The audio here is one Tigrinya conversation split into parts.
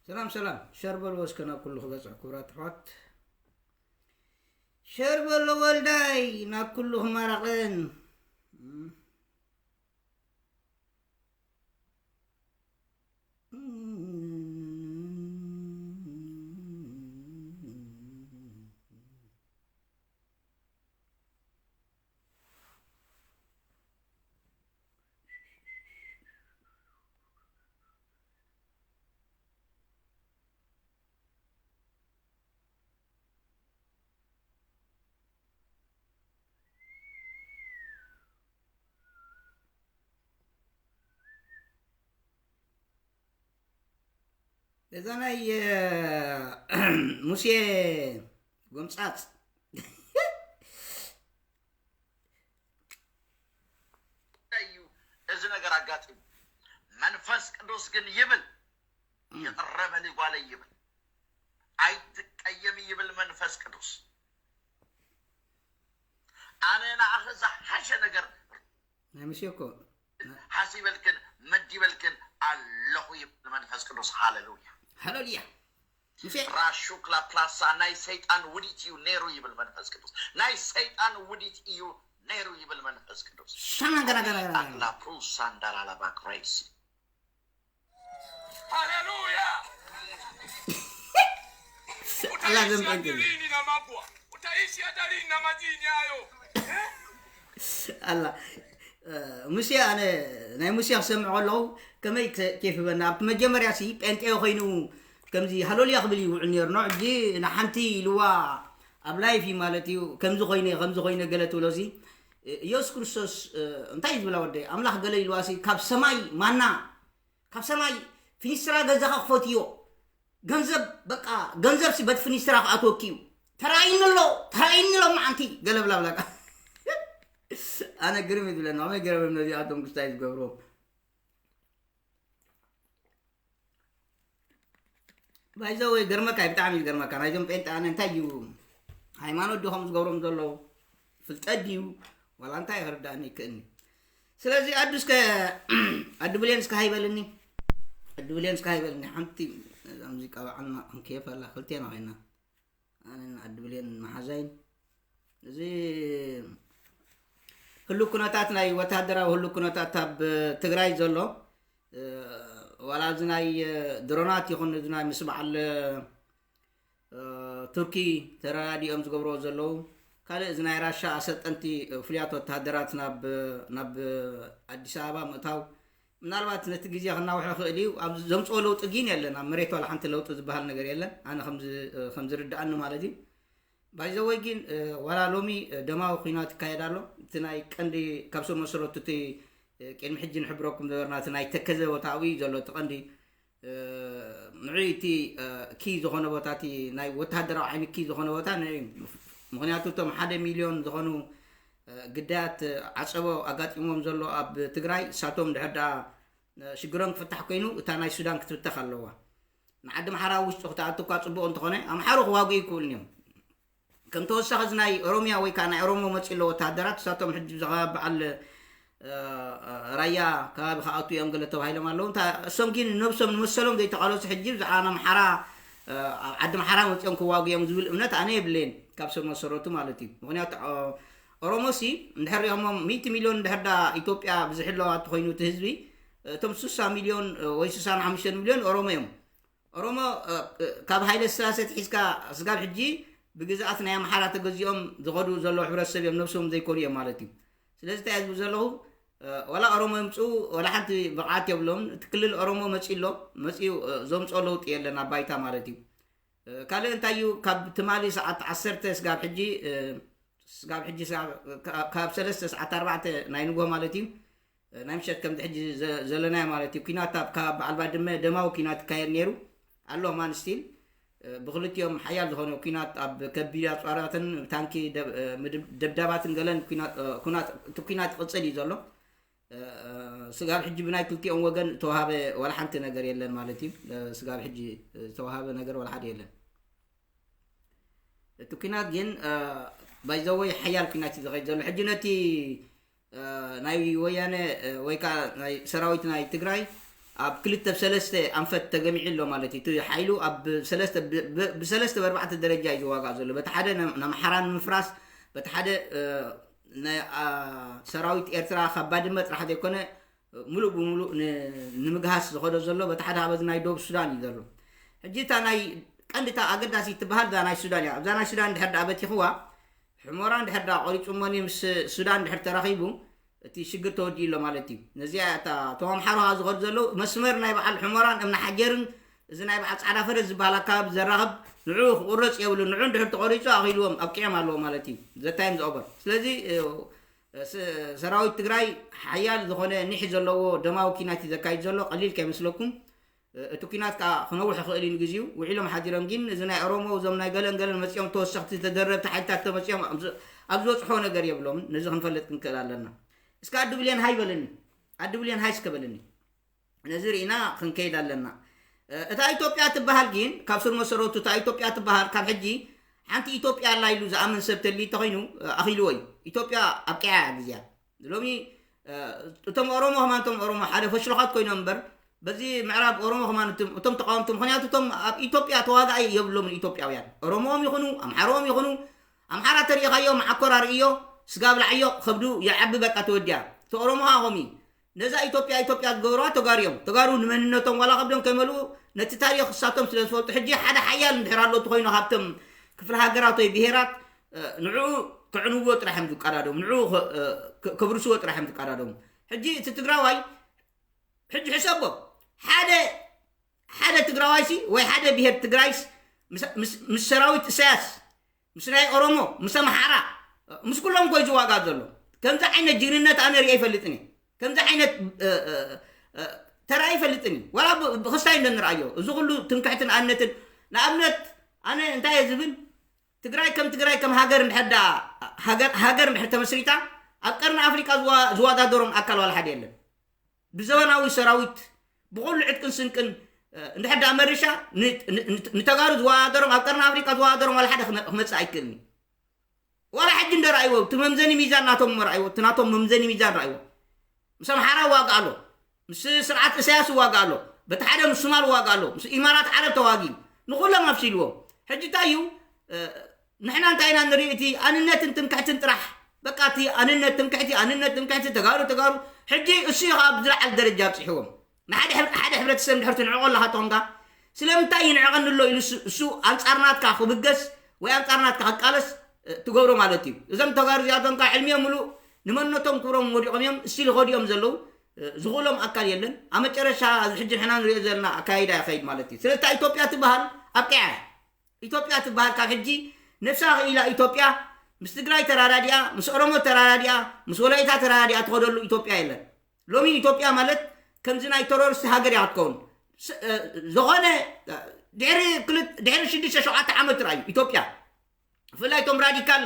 ሰላም ሰላም፣ ሸር በልዎ እስከ ናብ ኩሉ ክበጽሕ፣ ክቡራት ኣሕዋት። ሸር በሎ ወልዳይ ናብ ኩሉ ክማራቐን። እዛ ናይ ሙሴ ጎምጻጽ እዩ። እዚ ነገር ኣጋጢሙ መንፈስ ቅዱስ ግን ይብል፣ ይቕረ በሊ ጓለይ ይብል፣ ኣይትቀየሚ ይብል መንፈስ ቅዱስ። ኣነ ንኣኺ ዝሓሸ ነገር ናይ ሙሴ እኮ ሓሲበልክን መዲበልክን ኣለኹ ይብል መንፈስ ቅዱስ። ሃሌሉያ። ሃሌሉያ። ሙሴ ራሹ ክላፕላሳ ናይ ሰይጣን ውዲት እዩ ነይሩ ይብል መንፈስ ቅዱስ። ናይ ሰይጣን ውዲት እዩ ነይሩ ይብል መንፈስ ቅዱስ። ሻና ገራ ገራ ገራ ገራ። ኣክላ ፕሩሳ እንዳላላ ባክራይሲ። Haleluya. Ala zan banke. Utaishi hata lini na madini hayo? ኣላ፣ እ፣ ሙሴ፣ ኣነ ናይ ሙሴ ክሰምዕ ከለኹ ከመይ ከ-፣ ኬፍ ይበና። ኣብቲ መጀመርያ ሲ ጴንጤ ኮይኑ ከምዚ ሃሌሉያ ክብል ይውዕል ነይሩ ነው። ሕጂ ንሓንቲ ኢልዋ ኣብ ላይፍ እዩ ማለት እዩ። ከምዚ ኮይነ፣ ከምዚ ኮይነ ገለ ትብሎ ሲ፣ እ፣ ኢየሱስ ክርስቶስ፣ እ፣ እንታይ እዩ ዝብላ ወደይ? ኣምላኽ ገለ ኢልዋ ሲ ካብ ሰማይ ማና፣ ካብ ሰማይ ፊኒስትራ ገዛኻ ክፈትዮ። ገንዘብ፣ በቃ፣ ገንዘብ ሲ በቲ ፊኒስትራ ክኣትወኪ እዩ። ተራእይኒ ኣሎ፣ ተራእይኒ ኣሎ መዓንቲ፣ ገለ ብላ ብላ። ኣነ ግርም እዩ ዝብለኒ፣ ከመይ ገይሮም እዮም ነዚኣቶም ክስታይ ዝገብርዎም? ባይዘወይ ገርመካ እዩ፣ ብጣዕሚ እዩ ዝገርመካ። ናይዞም ጴንጤ ኣነ እንታይ እዩ፣ ሃይማኖት ድዩ ከም ዝገብሮም ዘለዉ? ፍልጠት ድዩ? ዋላ እንታይ ክርዳእኒ ይክእልኒ። ስለዚ ኣዱ እስከ፣ ኣዱ ብሌን እስከ ሃይበልኒ። ኣዱ ብሌን እስከ ሃይበልኒ። ሓንቲ እዛ ሙዚቃ በዓልና ክንከየፍ ኣላ፣ ክልቴና ኮይና። ኣነን ኣዱ ብሌን መሓዛይን። እዚ ህሉ ኩነታት ናይ ወታደራዊ ህሉ ኩነታት ኣብ ትግራይ ዘሎ፣ እ፣ ዋላ እዚ ናይ፣ እ፣ ድሮናት ይኹን እዚ ናይ ምስ በዓል፣ እ፣ ቱርኪ ተረዳዲኦም ዝገብርዎ ዘለዉ፣ ካልእ እዚ ናይ ራሻ ኣሰልጠንቲ፣ እ፣ ፍሉያት ወታደራት ናብ፣ ናብ ኣዲስ ኣበባ ምእታው፣ ምናልባት ነቲ ግዜ ክናውሖ ይኽእል እዩ። ኣብ ዘምፅኦ ለውጢ ግን የለን። ኣብ መሬት ዋላ ሓንቲ ለውጢ ዝበሃል ነገር የለን። ኣነ ከምዚ-፣ ከምዝርድኣኒ ማለት እዩ። ባይዘወይ ግን፣ እ፣ ዋላ ሎሚ፣ እ፣ ደማዊ ኲናት ይካየድ ኣሎ። እቲ ናይ ቀንዲ ካብ ሰብ መሰረቱ እቲ፣ እ፣ ቅድሚ ሕጂ ንሕብረኩም ዝነበርና እቲ ናይ ተከዘ ቦታ ኣብኡ እዩ ዘሎ። እቲ ቀንዲ፣ እ፣ ንዑ እቲ፣ እ፣ ኪ ዝኾነ ቦታ፣ እቲ ናይ ወተሃደራዊ ዓይነት ኪ ዝኾነ ቦታ ንዑ እዩ። ምኽንያቱ እቶም ሓደ ሚልዮን ዝኾኑ፣ እ፣ ግዳያት፣ እ፣ ዓጸቦ ኣጋጢሞም ዘሎ ኣብ ትግራይ፣ እሳቶም ድሕር ደኣ፣ እ፣ ሽግሮም ክፍታሕ ኮይኑ እታ ናይ ሱዳን ክትፍተኽ ኣለዋ። ንዓዲ ኣምሓራ ውሽጡ ክትኣቱ እኳ ጽቡቕ እንተኾነ፣ ኣምሓሩ ክዋግኡ ይክእሉን እዮም። ከም ተወሳኺ እዚ ናይ ኦሮምያ ወይ ከዓ ናይ ኦሮሞ መፂኡ ኣሎ ወተሃደራት፣ እሳቶም ሕጂ ብዛዕባ በዓል፣ እ፣ ራያ ከባቢ ክኣቱ እዮም ገለ ተባሂሎም ኣለዉ። እንታ እሶም ግን ነብሶም ንመሰሎም ዘይተቓለሱ ሕጂ ብዛዕባ ኣምሓራ፣ እ፣ ኣብ ዓዲ ኣምሓራ መፂኦም ክዋጉ እዮም ዝብል እምነት ኣነ የብለይን፣ ካብ ሰብ መሰረቱ ማለት እዩ። ምኽንያቱ፣ ኦ-፣ ኦሮሞሲ እንድሕር ሪኦሞም ሚእቲ ሚልዮን እንድሕር ዳ ኢትዮጵያ ብዝሕለዋ እንተኾይኑ እቲ ህዝቢ፣ እቶም ስሳ ሚልዮን፣ እ፣ ወይ ስሳን ሓሙሽተን ሚልዮን ኦሮሞ እዮም። ኦሮሞ፣ እ፣ እ፣ ካብ ሃይለ ስላሴ ትሒዝካ ስጋብ ሕጂ ብግዝኣት ናይ ኣምሓራ ተገዚኦም ዝኸዱ ዘለዉ ሕብረተሰብ እዮም፣ ነብሶም ዘይኮኑ እዮም ማለት እዩ። ስለዚ እንታይ እየ ዝብል ዘለኹ፣ እ፣ ዋላ ኦሮሞ ይምፅኡ፣ ዋላ ሓንቲ ብቕዓት የብሎም። እቲ ክልል ኦሮሞ መፂኡ ኣሎ፣ መፂኡ፣ እ፣ ዘምፅኦ ለውጢ የለን ኣብ ባይታ ማለት እዩ። እ፣ ካልእ እንታይ እዩ፣ ካብ ትማሊ ሰዓት ዓሰርተ ስጋብ ሕጂ፣ እ፣ ስጋብ ሕጂ፣ ስጋብ፣ ካብ፣ ካብ ሰለስተ ሰዓት ኣርባዕተ ናይ ንግሆ ማለት እዩ፣ ናይ ምሸት ከምዚ ሕጂ ዘ- ዘለናዮ ማለት እዩ። ኲናት ኣብ ከባቢ በዓል ባድመ ደማዊ ኲናት ይካየድ ነይሩ ኣሎ ማን ስቲል ብክልቲኦም ሓያል ዝኾነ ኲናት ኣብ ከቢድ ኣፅዋራትን ታንኪ ደብ- ምድብ- ደብዳባትን ገለን ኲናት እ፣ ኩናት- እቲ ኲናት ይቕፅል እዩ ዘሎ። እ፣ እ፣ ስጋብ ሕጂ ብናይ ክልቲኦም ወገን ዝተዋሃበ ዋላ ሓንቲ ነገር የለን ማለት እዩ። እ፣ ስጋብ ሕጂ ዝተዋሃበ ነገር ዋላ ሓደ የለን። እቲ ኲናት ግን ባይዘወይ ሓያል ኲናት እዩ ዝኸይድ ዘሎ። ሕጂ ነቲ እ፣ ናይ ወያነ እ፣ ወይ ከዓ ናይ ሰራዊት ናይ ትግራይ ኣብ ክልተ ብ ሰለስተ ኣንፈት ተገሚዑ ኣሎ ማለት እዩ። እቲ ሓይሉ ኣብ ሰለስተ ብ- ብ- ብሰለስተ ብኣርባዕተ ደረጃ እዩ ዝዋጋእ ዘሎ። በቲ ሓደ ነ- ነምሓራ ንምፍራስ፣ በቲ ሓደ እ፣ ናይ ኣ፣ ሰራዊት ኤርትራ ካብ ባድመ ጥራሕ ዘይኮነ ሙሉእ ብሙሉእ ን- ንምግሃስ ዝኸዶ ዘሎ፣ በቲ ሓደ ኣብ ናይ ደቡብ ሱዳን እዩ ዘሎ። ሕጂ እታ ናይ ቀንዲ እታ ኣገዳሲት ትበሃል እዛ ናይ ሱዳን እያ። ኣብዛ ናይ ሱዳን ድሕር ደኣ በቲኽዋ፣ ሕሞራ እንድሕር ደኣ ቆሪፁ እሞኒ ምስ ሱዳን እንድሕር ተራኺቡ እቲ ሽግር ተወዲኡ ኣሎ ማለት እዩ። ነዚኣ እታ እቶም ኣምሓሩ ዝኸዱ ዘለዉ መስመር ናይ በዓል ሕሞራን እምኒ ሓጀርን እዚ ናይ በዓል ፃዕዳ ፈረስ ዝበሃል ኣካባቢ ዘራኽብ ንዑ ክቁረፅ የብሉ። ንዑ እንድሕር ተቆሪፁ ኣኺልዎም ኣብቂዖም ኣለዎ ማለት እዩ። ዘታይም ዝኦበር ስለዚ እ፣ ስ- ሰራዊት ትግራይ ሓያል ዝኾነ ኒሕ ዘለዎ ደማዊ ኪናት እዩ ዘካይድ ዘሎ። ቀሊል ከይመስለኩም። እቲ ኲናት ከዓ ክነውሕ ይኽእል እዩ ንግዚኡ። ውዒሎም ሓዲሮም ግን እዚ ናይ ኦሮሞ እዞም ናይ ገለን ገለን መፂኦም ተወሰኽቲ ተደረብቲ ሓይልታት ተመፂኦም ኣብ ዝ- ኣብ ዝበፅሖ ነገር የብሎምን። ነዚ ክንፈልጥ ክንክእል ኣለና። እስከ ኣዱ ብሌን ሃይ በለኒ። ኣዱ ብሌን ሃይ እስከ በለኒ። ነዚ ርኢና ክንከይድ ኣለና። እ፣ እታ ኢትዮጵያ ትበሃል ግን ካብ ስር መሰረቱ እታ ኢትዮጵያ ትበሃል ካብ ሕጂ ሓንቲ ኢትዮጵያ ኣላ ኢሉ ዝኣምን ሰብ ተልዩ ተኾይኑ እ፣ ኣኺልዎ እዩ። ኢትዮጵያ ኣብቂዓ እያ ግዜያ። ሎሚ እቶም ኦሮሞ ከማን እቶም ኦሮሞ ሓደ ፈሽሎኻት ኮይኖም እምበር በዚ ምዕራብ ኦሮሞ ከማን እቶም ተቃወምቲ ምክንያቱ እቶም ኣብ ኢትዮጵያ ተዋጋኢ የብሎምን ኢትዮጵያውያን ኦሮሞኦም ይኹኑ ኣምሓሮኦም ይኹኑ ኣምሓራ ተሪኢኻዮ መዓኮር ኣርእዮ ስጋ ብላዕዮ ከብዱ ይዓቢ በቃ ተወዲያ እቲ ኦሮሞ ኸሚ ነዛ ኢትዮጵያ ኢትዮጵያ ዝገበርዋ ተጋሩ እዮም ተጋሩ ንመንነቶም ዋላ ከብዶም ከይመልኡ ነቲ ታሪክ እሳቶም ስለ ዝፈልጡ ሕጂ ሓደ ሓያል እንድሕር ኣሎ ተኮይኑ ካብቶም ክፍለ ሃገራት ወይ ብሄራት ንዕኡ ክዕንዎ ጥራሕ እዮም ዝቀዳደሙ ንዕኡ ከብርስዎ ጥራሕ እዮም ዝቀዳደሙ ሕጂ እቲ ትግራዋይ ሕጂ ሕሰቦ ሓደ ሓደ ትግራዋይሲ ወይ ሓደ ብሄር ትግራይስ ምስ ሰራዊት እሳያስ ምስ ናይ ኦሮሞ ምስ ኣምሓራ ምስ ኩሎም ኮይ ዝዋጋ ዘሎ ከምዚ ዓይነት ጅግንነት ኣነ ሪአ ይፈልጥን ከምዚ ዓይነት ተራ ይፈልጥን ዋላ ብክስታይ እንደንርኣዮ እዚ ኩሉ ትምክሕትን ኣነትን ንኣብነት ኣነ እንታይ እየ ዝብል ትግራይ ከም ትግራይ ከም ሃገር እንድሕር ሃገር እንድሕር ተመስሪታ ኣብ ቀርኒ ኣፍሪቃ ዝወዳደሮም ኣካል ዋላ ሓደ የለን ብዘበናዊ ሰራዊት ብኩሉ ዕጥቅን ስንቅን እንድሕር ዳ መሪሻ ንተጋሩ ዝወዳደሮም ኣብ ቀርኒ ኣፍሪቃ ዝወዳደሮም ዋላ ሓደ ክመፅእ ኣይክእልን እዩ ዋላ ሕጂ እንደ ረኣይዎ እቲ መምዘኒ ሚዛን ናቶም ረኣይዎ እቲ ናቶም መምዘኒ ሚዛን ረኣይዎ ምስ ኣምሓራ ዋጋ ኣሎ ምስ ስርዓት እሳያስ ዋጋ ኣሎ በቲ ሓደ ምስ ሱማል ዋጋ ኣሎ ምስ ኢማራት ዓረብ ተዋጊ ንኩሎም ኣፍሲልዎም ሕጂ እንታይ እዩ ንሕና እንታይ ኢና ንርኢ እቲ ኣንነትን ትምክሕትን ጥራሕ በቃ እቲ ኣንነት ትምክሕቲ ኣንነት ትምክሕቲ ተጋሩ ተጋሩ ሕጂ እሱ እዩ ካብ ዝለዓል ደረጃ ኣብፅሕዎም ንሓደ ሕብረ- ሓደ ሕብረተሰብ እንድሕር ትንዕቆ ኣለካ ተኾንካ ስለምንታይ ይንዕቀኒ ኣሎ ኢሉ እሱ- እሱ ኣንፃር ናትካ ክብገስ ወይ ኣንፃር ናትካ ክቃለስ እ፣ ትገብሮ ማለት እዩ እዞም ተጋሩ እዚኣቶም ከዓ ዕድሚኦም ሙሉእ ንመንነቶም ክብሮም ወዲቖም እዮም እስቲል ኸዲኦም ዘለዉ እ፣ ዝኽእሎም ኣካል የለን ኣብ መጨረሻ እዚ ሕጂ ንሕና ንሪኦ ዘለና ኣካይዳ ይኸይድ ማለት እዩ ስለዚ እታ ኢትዮጵያ ትበሃል ኣብቂዓ እያ ኢትዮጵያ ትበሃል ካብ ሕጂ ነብሳ ክኢላ ኢትዮጵያ ምስ ትግራይ ተራዳዲኣ ምስ ኦሮሞ ተራዳዲኣ ምስ ወላይታ ተራዳዲኣ ትኸደሉ ኢትዮጵያ የለን ሎሚ ኢትዮጵያ ማለት ከምዚ ናይ ተሮሪስት ሃገር እያ ክትከውን ስ- እ፣ ዝኾነ እ፣ ድሕሪ ክልት- ድሕሪ ሽዱሽተ ሸውዓተ ዓመት ርኣዩ ኢትዮጵያ ብፍላይ እቶም ራዲካል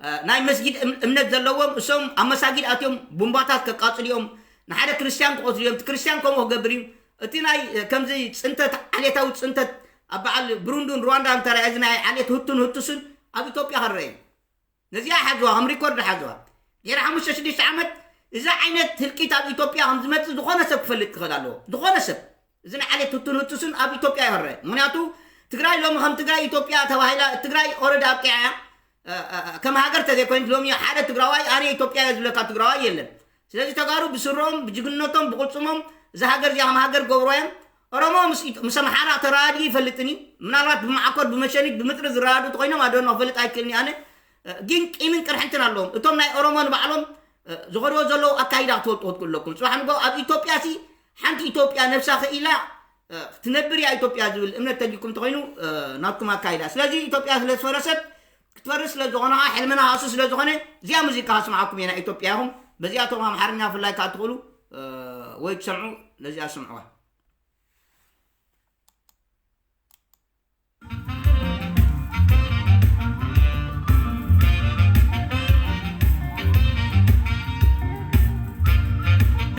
እ፣ ናይ መስጊድ እም- እምነት ዘለዎም እሶም ኣብ መሳጊድ ኣትዮም ቡምባታት ከቃፅልዮም ንሓደ ክርስትያን ክቆትልዮም እቲ ክርስትያን ከምኡ ክገብር እዩ እቲ ናይ እ፣ ከምዚ ፅንተት ዓሌታዊ ፅንተት ኣብ በዓል ብሩንዱን ሩዋንዳ እንተረኣ እዚ ናይ ዓሌት ህቱን ህቱስን ኣብ ኢትዮጵያ ክረአ እዩ ነዚኣ ሓዝዋ ከም ሪኮርድ ሓዝዋ ድሕሪ ሓሙሽተ ሽዱሽተ ዓመት እዚ ዓይነት ህልቂት ኣብ ኢትዮጵያ ከም ዝመፅእ ዝኾነ ሰብ ክፈልጥ ክኽእል ኣለዎ ዝኾነ ሰብ እዚ ናይ ዓሌት ህቱን ህቱስን ኣብ ኢትዮጵያ ይኸረ ምክንያቱ ትግራይ ሎሚ ከም ትግራይ ኢትዮጵያ ተባሂላ ትግራይ ኦረዲ ኣብቂዓ እያ ከም ሃገር ተዘይኮይኑ ሎሚ ሓደ ትግራዋይ ኣነ ኢትዮጵያ እየ ዝብለካ ትግራዋይ የለን ስለዚ ተጋሩ ብስሮም ብጅግንነቶም ብቁልፅሞም እዛ ሃገር እዚኣ ከም ሃገር ገብሮ እዮም ኦሮሞ ምስ ኣምሓራ ተራዲ ይፈልጥኒ ምናልባት ብማዕኮር ብመሸኒት ብምጥሪ ዝረዳዱ ተኮይኖም ኣደኖ ክፈልጥ ኣይክእልኒ ኣነ ግን ቂምን ቅርሕንትን ኣለዎም እቶም ናይ ኦሮሞ ንባዕሎም ዝኸድዎ ዘለዉ ኣካይዳ ክትፈልጡ ክትክእለኩም ፅባሕ ንጎ ኣብ ኢትዮጵያ ሲ ሓንቲ ኢትዮጵያ ነብሳ ክኢላ ትነብር እያ ኢትዮጵያ ዝብል እምነት ተሊኩም ተኮይኑ ናትኩም ኣካይዳ ስለዚ ኢትዮጵያ ስለ ዝፈረሰት ክትፈርስ ስለ ዝኾነ ከዓ ሕልምና ሃሱ ስለ ዝኾነ እዚኣ ሙዚቃ ከስማዓኩም እየ ናይ ኢትዮጵያ ኢኹም በዚኣቶም ኣምሓርኛ ፍላይ ከዓ ትኽእሉ እ፣ ወይ ትሰምዑ፣ ነዚኣ ስምዑዋ።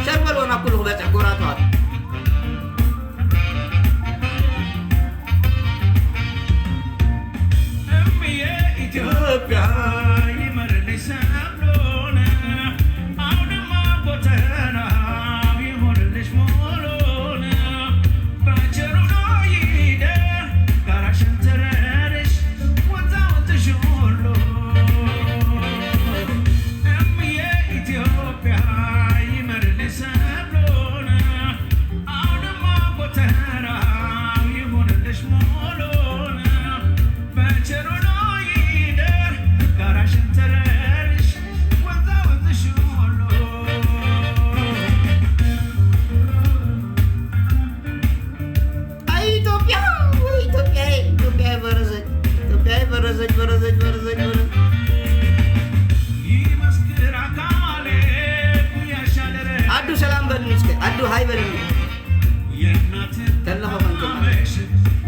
ሸር በልዎ ናብ ኩሉ ክበጽሕ፣ ክቡራት ኣሕዋት። እምዬ ኢትዮጵያ ይመርልሽ ሰብሎነ፣ ኣውድማ ጎተራው ይሆንልሽ ሞሎነ፣ በቸሩ ዶ ይደር ጋራ ሸንተረርሽ ወንዛ ወንዝሽ ሁሉ። እምዬ ኢትዮጵያ ይመርልሽ ሰብሎነ፣ ኣውድማ ጎተራው ይሆንልሽ ሞሎነ፣ በቸሩ ዶ ይደር ጋራ ሸንተረርሽ ወንዛ ወንዝሽ ሁሉ። ኣይ ኢትዮጵያ፣ ወይ ኢትዮጵያ፣ ኢትዮጵያ በረዘች፣ ኢትዮጵያ በረዘች፣ በረዘች፣ በረዘች፣ በረዘች። ይመስክር ኣካሌ ጉያሽ ኣደረ። ኣዱ ሰላም በልኒ እስከ፣ ኣዱ ሃይ በልኒ። የእናትን ተለኸ ኾንኩም።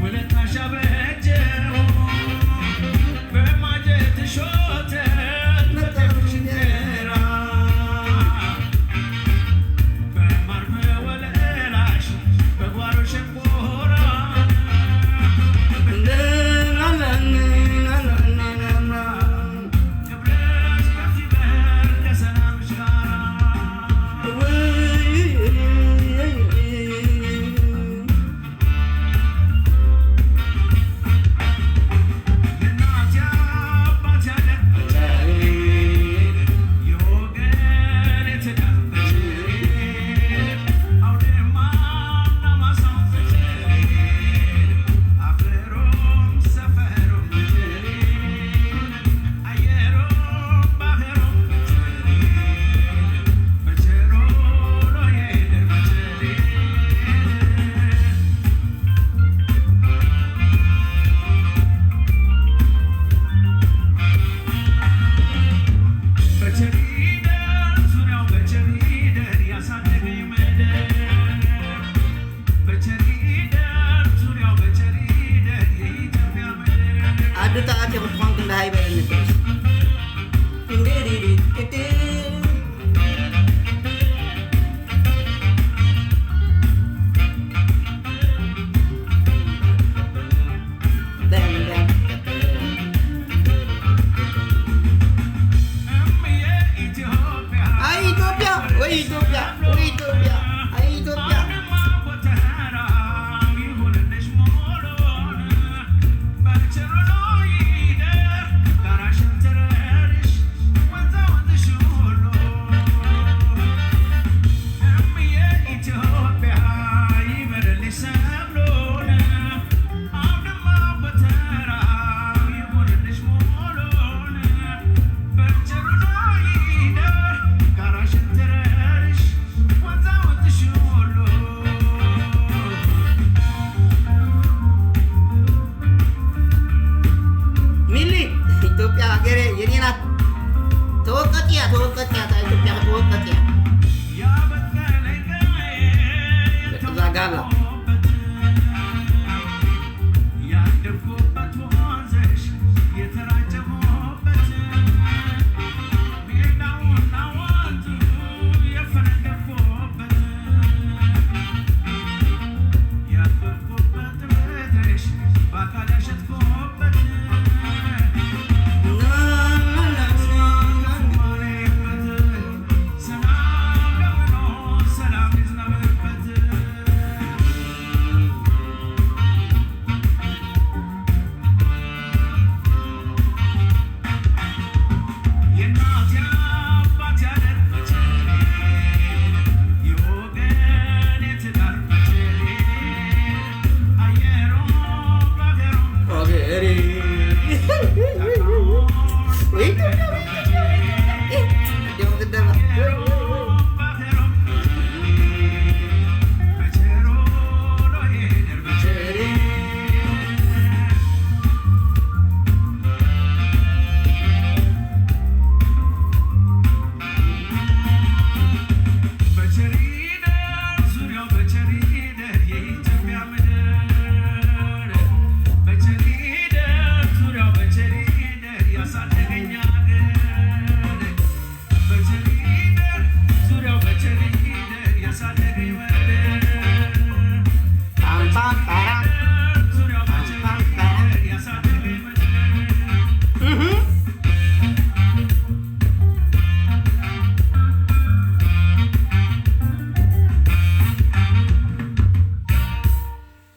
ውለታሽ ኣበጀው በማጀት ሾተል መጠርሽ እንጀራ። ኣዱ ተኣትየ ክትኾን ክንዲ ሃይበለኒ ፕሊዝ። ኣይ ኢትዮጵያ፣ ወይ ኢትዮጵያ፣ ወይ ኢትዮጵያ፣ ኣይ ኢትዮጵያ።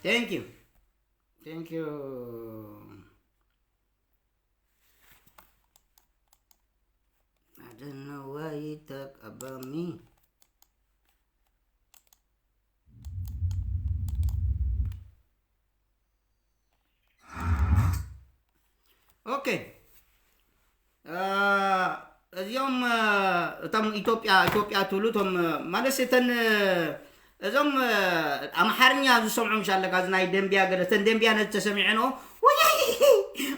Thank you. Thank you. I don't know why you talk about me. ኦኬ። እዚኦም እቶም ኢትዮጵያ ኢትዮጵያ ትብሉ እቶም ማለት እተን እዞም ኣምሓርኛ ዝሰምዑ ምሽ ኣለካ እዚ ናይ ደንቢያ ገለ እተን ደንቢያ ነዚ ተሰሚዐንኦ ወይ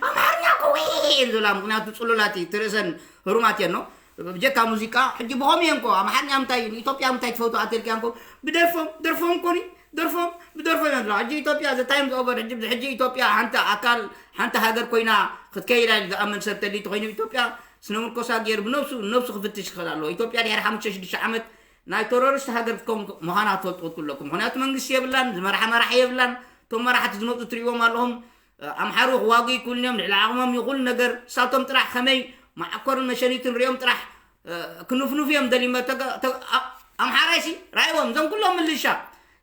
ኣምሓርኛ እኮ ወይ ዝብላ ምክንያቱ ፅሉላት እዩ ትርእሰን ህሩማት እየን ነው ብጀካ ሙዚቃ ሕጂ ብኸምኡ እየን እኮ ኣምሓርኛ ምታይ ንኢትዮጵያ ምታይ ትፈቱ ኣተልክያ እኮ ብደርፎም ደርፎም እኮ ደርፎም ብደርፎም እዮም ዘለዉ ሕጂ ኢትዮጵያ the time is over ሕጂ ሕጂ ኢትዮጵያ ሓንቲ ኣካል ሓንቲ ሃገር ኮይና ክትከይዳ ዝኣምን ሰብ ተሊቲ ኮይኑ ኢትዮጵያ ስነ ምርኮሳ ገይሩ ብነብሱ ነብሱ ክፍትሽ ክኽእል ኣለዎ ኢትዮጵያ ድሕሪ ሓሙሽተ ሽዱሽተ ዓመት ናይ ቴሮሪስት ሃገር ክትከውን ምዃና ትፈልጡ ክትኩለኩም ምክንያቱ መንግስቲ የብላን ዝመርሓ መራሒ የብላን እቶም መራሕቲ ዝመፁ ትሪእዎም ኣለኹም ኣምሓሩ ክዋጉ ይክእሉን እዮም ልዕሊ ዓቕሞም ይኹን ነገር እሳቶም ጥራሕ ከመይ ማዕኮርን መሸኒትን ሪኦም ጥራሕ ክንፍኑፍ እዮም ደልዩ ኣምሓራይ ሲ ራይዎም እዞም ኩሎም ምልሻ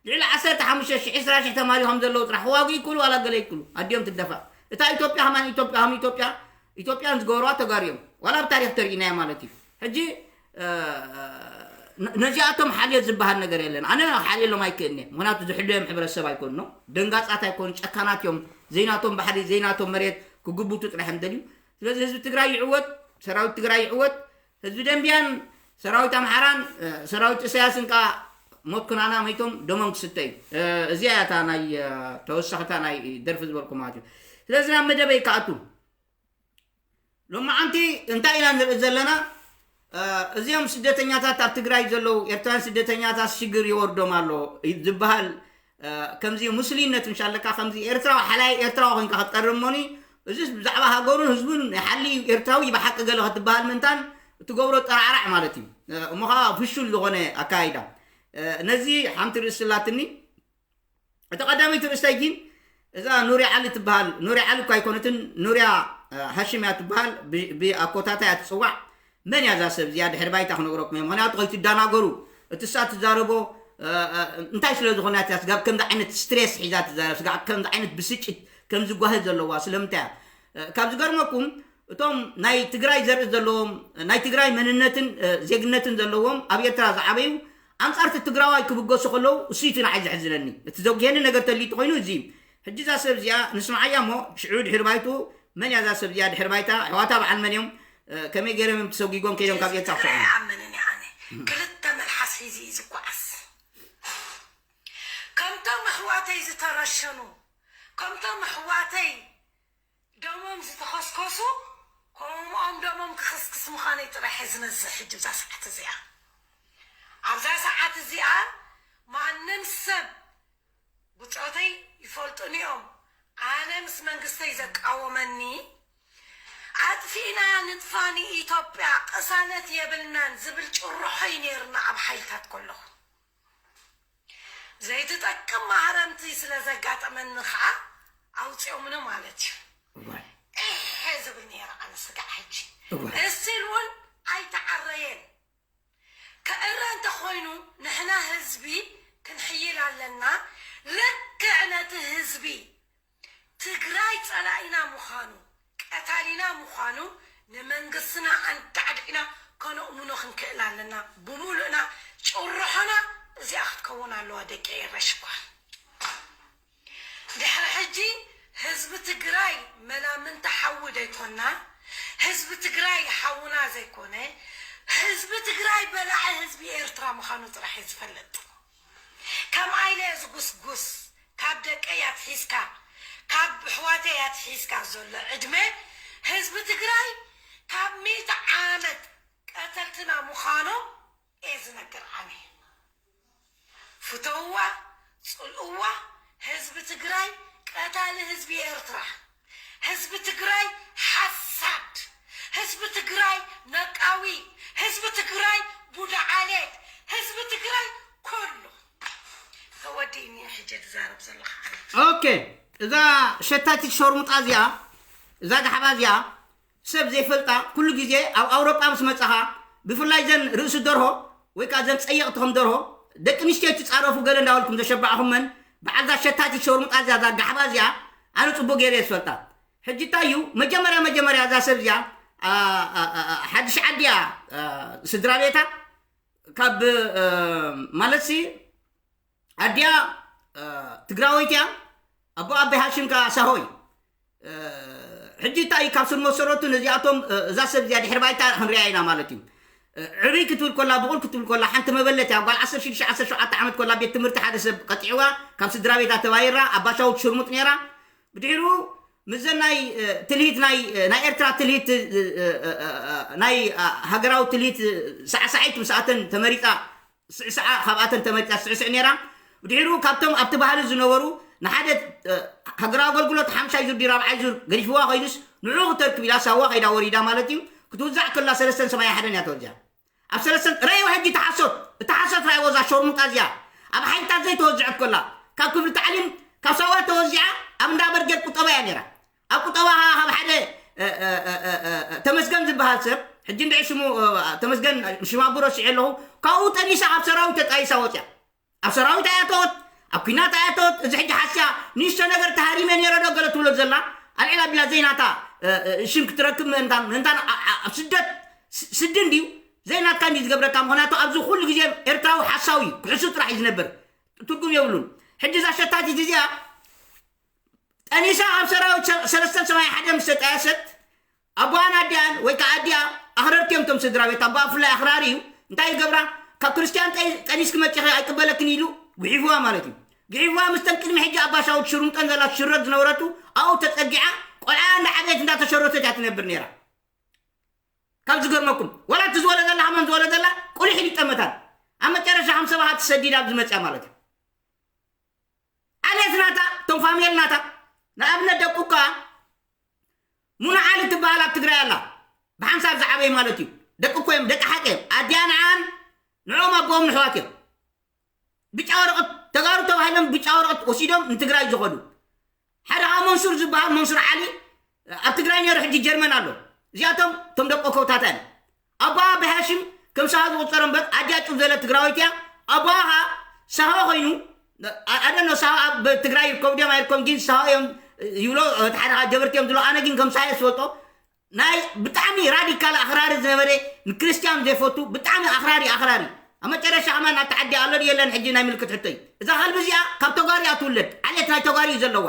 ልዕሊ ዓሰርተ ሓሙሽተ ሺሕ ዕስራ ሺሕ ተማሪኾም ዘለዉ ጥራሕ ክዋጉ ይክእሉ ዋላ ገለ ይክእሉ ኣዲኦም ትደፋ እታ ኢትዮጵያ ከማን ኢትዮጵያ ከም ኢትዮጵያ ኢትዮጵያን ዝገበርዋ ተጋሩ እዮም ዋላ ብታሪክ ተሪኢናዮ ማለት እዩ ሕጂ ነዚኣቶም ሓልዮት ዝበሃል ነገር የለን ኣነ ሓልየሎም ኣይክእልኒ ምክንያቱ ዝሕልዮም ሕብረተሰብ ኣይኮኑ ነው ደንጋፃት ኣይኮኑ ጨካናት እዮም ዘይናቶም ባሕሪ ዘይናቶም መሬት ክግቡቱ ጥራሕ እዮም ደልዩ ስለዚ ህዝቢ ትግራይ ይዕወት ሰራዊት ትግራይ ይዕወት ህዝቢ ደንቢያን ሰራዊት ኣምሓራን ሰራዊት እሳያስን ከዓ ሞት ኩናና መይቶም ደሞም ክስተ እዩ እዚኣ እያ እታ ናይ ተወሳኽታ ናይ ደርፊ ዝበልኩ ማለት እዩ ስለዚ ናብ መደበይ ክኣቱ ሎማዓንቲ እንታይ ኢና ንርኢ ዘለና እዚኦም ስደተኛታት ኣብ ትግራይ ዘለዉ ኤርትራውያን ስደተኛታት ሽግር ይወርዶም ኣሎ ዝበሃል ከምዚ ሙስሊነት ምሻለካ ከምዚ ኤርትራዊ ሓላይ ኤርትራዊ ኮይንካ ክትቀርብ እሞኒ እዚ ብዛዕባ ሃገሩን ህዝቡን ናይ ሓሊ ኤርትራዊ ብሓቂ ገለ ክትበሃል ምንታን እትገብሮ ጠራዕራዕ ማለት እዩ እሞ ከዓ ፍሹል ዝኾነ ኣካይዳ ነዚ ሓንቲ ርእስላትኒ እቲ ቀዳመይቲ ርእስተይ ግን እዛ ኑርያ ዓሊ ትበሃል ኑርያ ዓሊ እኳ ኣይኮነትን ኑርያ ሃሽም እያ ትበሃል ብኣኮታታ እያ ትፅዋዕ መን እያ እዛ ሰብ እዚኣ ድሕሪ ባይታ ክነግረኩም እየ ምክንያቱ ከይትዳናገሩ እቲ እሳ ትዛረቦ እንታይ ስለ ዝኾነ እያ ስጋብ ከምዚ ዓይነት ስትሬስ ሒዛ ትዛረብ ስጋብ ከምዚ ዓይነት ብስጭት ከም ዝጓህል ዘለዋ ስለምንታይ እያ ካብ ዝገርመኩም እቶም ናይ ትግራይ ዘርኢ ዘለዎም ናይ ትግራይ መንነትን ዜግነትን ዘለዎም ኣብ ኤርትራ ዝዓበዩ ኣንጻርቲ ትግራዋይ ክብገሱ ከለዉ እሱ እቲ ንዓይ ዘሕዝነኒ እቲ ዘጉሄኒ ነገር ተሊቱ ኮይኑ እዚ እዩ ሕጂ እዛ ሰብ እዚኣ ንስምዓያ እሞ ሽዑ ድሕሪ ባይቱ መን እያ እዛ ሰብ እዚኣ ድሕሪ ባይታ ኣሕዋታ በዓል መን እዮም ከመይ ገይሮም እዮም ተሰጒጎም ከይዶም ካብ ኤርትራ ክስዕሙ ኣመንን ኣነ ክልተ መልሓስ ሒዚ እዩ ዝጓዓዝ ከምቶም ኣሕዋተይ ዝተረሸኑ ከምቶም ኣሕዋተይ ደሞም ዝተኸስከሱ ከምኦም ደሞም ክኽስክስ ምዃነይ ጥራሕ እየ ዝነዝሕ ሕጂ ብዛ ሰዓት እዚኣ ኣብዛ ሰዓት እዚኣ ማንም ሰብ ብፆተይ ይፈልጡኒ እዮም ኣነ ምስ መንግስተይ ዘቃወመኒ ኣጥፊእና ንጥፋ ንኢትዮጵያ ቅሳነት የብልናን ዝብል ጭርሖ እዩ ነይርና ኣብ ሓይልታት ከለኹ ዘይትጠቅም ማህረምቲ ስለ ዘጋጠመኒ ከዓ ኣውፅኦምኒ ማለት እዩ እሄ ዝብል ነይረ ኣነ ስጋዕ ሕጂ እስቲል እውን ኣይተዓረየን ክእረ እንተኮይኑ ንሕና ህዝቢ ክንሕይል ኣለና ልክዕ ነቲ ህዝቢ ትግራይ ፀላኢና ምዃኑ ቀታሊና ምዃኑ ንመንግስትና ኣንዳዕዲዕና ከነእምኖ ክንክእል ኣለና ብሙሉእና ጭርሖና እዚኣ ክትከውን ኣለዋ ደቂ ኤረ ሽኳር ድሕሪ ሕጂ ህዝቢ ትግራይ መላምንቲ ሓዊ ዘይኮና ህዝቢ ትግራይ ሓውና ዘይኮነ ህዝቢ ትግራይ በላዒ ህዝቢ ኤርትራ ምዃኑ ጥራሕ እዩ ዝፈልጥ ከም ኣይለ ዝጉስጉስ ካብ ደቀይ ኣትሒዝካ ካብ ኣሕዋተይ ኣትሒዝካ ዘሎ ዕድመ ህዝቢ ትግራይ ካብ ሚእቲ ዓመት ቀተልትና ምዃኖም እየ ዝነግር ኣነ ፍተውዋ ፅልእዋ ህዝቢ ትግራይ ቀታሊ ህዝቢ ኤርትራ ህዝቢ ትግራይ ሓሳድ ህዝቢ ትግራይ ነቃዊ ህዝቢ ትግራይ ቡዳ ዓሌት ህዝቢ ትግራይ ኩሉ ተወዲእኒ ሕጂ ትዛረብ ዘለኻ ኦኬ እዛ ሸታቲት ሸርሙጣ እዚኣ እዛ ጋሕባ እዚኣ ሰብ ዘይፈልጣ ኩሉ ግዜ ኣብ ኣውሮጳ ምስ መጻኻ ብፍላይ ዘን ርእሲ ደርሆ ወይ ከዓ ዘን ጸየቕቲ ከም ደርሆ ደቂ ኣንስትዮ ትጻረፉ ገለ እንዳበልኩም ዘሸባዕኹመን በዓል እዛ ሸታቲ ሸርሙጣ እዚኣ፣ እዛ ጋሕባ እዚኣ ኣነ ጽቡቕ ገይረ እየ ዝፈልጣ። ሕጂ እንታይ እዩ መጀመርያ መጀመርያ እዛ ሰብ እዚኣ፣ ኣ፣ ኣ፣ ኣ፣ ኣ፣ ሓድሽ ዓዲ እያ፣ ኣ፣ ስድራ ቤታ ካብ፣ እ፣ ማለትሲ ኣዲኣ፣ እ፣ ትግራወይቲ እያ፣ ኣቦ ኣቢ ሃሽም ከኣ ሳሆ እዩ። እ፣ ሕጂ እንታይ እዩ ካብ ስር መሰረቱ ነዚኣቶም፣ እ፣ እዛ ሰብ እዚኣ ድሕሪ ባይታ ክንሪኣ ኢና ማለት እዩ። እ፣ ዕብይ ክትብል ኮላ፣ ብቑል ክትብል ኮላ፣ ሓንቲ መበለት እያ፣ ጓል ዓሰርተ ሽዱሽተ ዓሰርተ ሸውዓተ ዓመት ኮላ ቤት ትምህርቲ ሓደ ሰብ ቀጢዕዋ ካብ ስድራ ቤታ ተባይራ ኣባሻውት ሽርሙጥ ነይራ። ብድሕሩ ምስዘን ናይ፣ እ፣ ትልሂት ናይ፣ እ፣ ናይ ኤርትራ ትልሂት፣ እ፣ እ፣ እ፣ እ፣ ናይ፣ እ፣ ሃገራዊ ትልሂት፣ እ፣ ሳዕሳዒት ምስኣተን ተመሪጻ ስዕስዓ ካብኣተን ተመሪጻ ትስዕስዕ ነይራ። ብድሕሩ ካብቶም ኣብቲ ባህሊ ዝነበሩ ንሓደ፣ እ፣ ሃገራዊ ኣገልግሎት ሓምሻይ ዙር ድዩ ራብዓይ ዙር ገዲፍዋ ኮይኑስ ንዕኡ ክተርክብ ኢላ ሳዋ ከይዳ ወሪዳ ማለት እዩ። ክትውዛዕ ከላ ሰለስተን ሰማንያ ሓደን እያ ተወዚዓ። ኣብ ሰለስተን ረእይዎ ሕጂ እቲ ሓሶት፣ እቲ ሓሶት ረእይዎ እዛ ሸርሙጣ እዚኣ ኣብ ሓይልታት ዘይተወዝዐት ከላ ካብ ክፍሊ ታዕሊም ካብ ሳዋ ተወዚዓ ኣብ እንዳ በርጌድ ቁጠባ እያ ነይራ። ኣብ ቁጠባ ካብ ሓደ፣ እ፣ እ፣ ተመስገን ዝበሃል ሰብ ሕጂ እንድዒ ሽሙ፣ እ፣ ተመስገን ሽማቡሮ ስዒ ኣለኹ። ካብኡ ጠኒሳ ካብ ሰራዊት ተጣይሳ ወፅያ። ኣብ ሰራዊት ኣያተወት፣ ኣብ ኲናት ኣያተወት። እዚ ሕጂ ሓስያ ንእሽቶ ነገር ተሃሪመ ነይረ ዶ ገለ ትብሎ ዘላ ኣልዒላ ቢላ ዘይናታ፣ እ፣ እ፣ ሽም ክትረክብ ምእንታን ምእንታን ኣ-፣ ኣ-፣ ኣብ ስደት ስ-፣ ስዲ እንድዩ ዘይናትካ እንድዩ ዝገብረካ። ምኽንያቱ ኣብዚ ኩሉ ግዜ ኤርትራዊ ሓሳዊ እዩ፣ ክሕሱ ጥራሕ እዩ ዝነብር፣ ትርጉም የብሉን። ሕጂ እዛ ሸታቲት እዚኣ ጠኒሳ ኣብ ሰራዊት ሰ-፣ ሰለስተን ሰማንያ ሓደ ምስ ተጣየሰት ኣቦኣን ኣዲኣን ወይ ከዓ ኣዲኣ ኣኽረርቲ እዮም። እቶም ስድራ ቤት ኣቦኣ ብፍላይ ኣኽራሪ እዩ። እንታይ ይገብራ? ካብ ክርስትያን ጠይ-፣ ጠኒስኪ መፂኺ ኣይቅበለክን ኢሉ ጉሒፍዋ ማለት እዩ። ጉሒፍዋ ምስተን ቅድሚ ሕጂ ኣባሻውት ሽሩምጠን ዘላ ሽረት ዝነበረቱ ኣብኡ ተፀጊዓ ቆልዓ እንዳዓበየት እንዳተሸረተት እያ ትነብር ነይራ። ካብ ዝገርመኩም ዋላ እቲ ዝወለደላ ሃመን ዝወለደላ ቁሊሕ ይጠመታል። ኣብ መጨረሻ ከም ሰባኻ ትሰዲድ ኣብ ዝመፅያ ማለት እዩ። ዓሌት ናታ፣ እቶም ፋሚል ናታ፣ ንኣብነት ደቁ እኳ ሙና ዓሊ ትበሃል ኣብ ትግራይ ኣላ። ብሓንሳብ ዝዓበይ ማለት እዩ። ደቂ እኮ እዮም፣ ደቂ ሓቂ እዮም። ኣዲኣ ንዓን ንዕኦም ኣቦኦም ንሕዋት እዮም። ብጫ ወረቐት ተጋሩ ተባሂሎም ብጫ ወረቐት ወሲዶም ንትግራይ ዝኸዱ። ሓደ ከዓ መንሱር ዝበሃል መንሱር ዓሊ ኣብ ትግራይ ነይሩ፣ ሕጂ ጀርመን ኣሎ። እዚኣቶም እቶም ደቂ ኮታታ እዮም። ኣቦኣ ብሃሽም ከም ሳሆ ዝቑጸር እምበር ኣዲኣ ጭው ዘለ ትግራወይቲ እያ። ኣቦኣ ከዓ ሳሆ ኮይኑ፣ ኣ-፣ ኣደኖ ሳሆ ኣብ ትግራይ ይርከቡ ድዮም ኣይርከቡን ግን ሳሆ እዮም ይብሎ፣ እቲ ሓደ ከዓ ጀበርቲ እዮም ዝብሎ። ኣነ ግን ከም ሳሆ ዝፈልጦ ናይ ብጣዕሚ ራዲካል ኣኽራሪ ዝነበረ ንክርስትያን ዘይፈቱ ብጣዕሚ ኣኽራሪ ኣኽራሪ። ኣብ መጨረሻ ከማን ናብቲ ዓዲ ኣሎ ድዩ የለን ሕጂ ናይ ምልክት ሕቶ እዩ። እዛ ከልቢ እዚኣ ካብ ተጋሩ እያ ትውለድ። ዓሌት ናይ ተጋሩ እዩ ዘለዋ።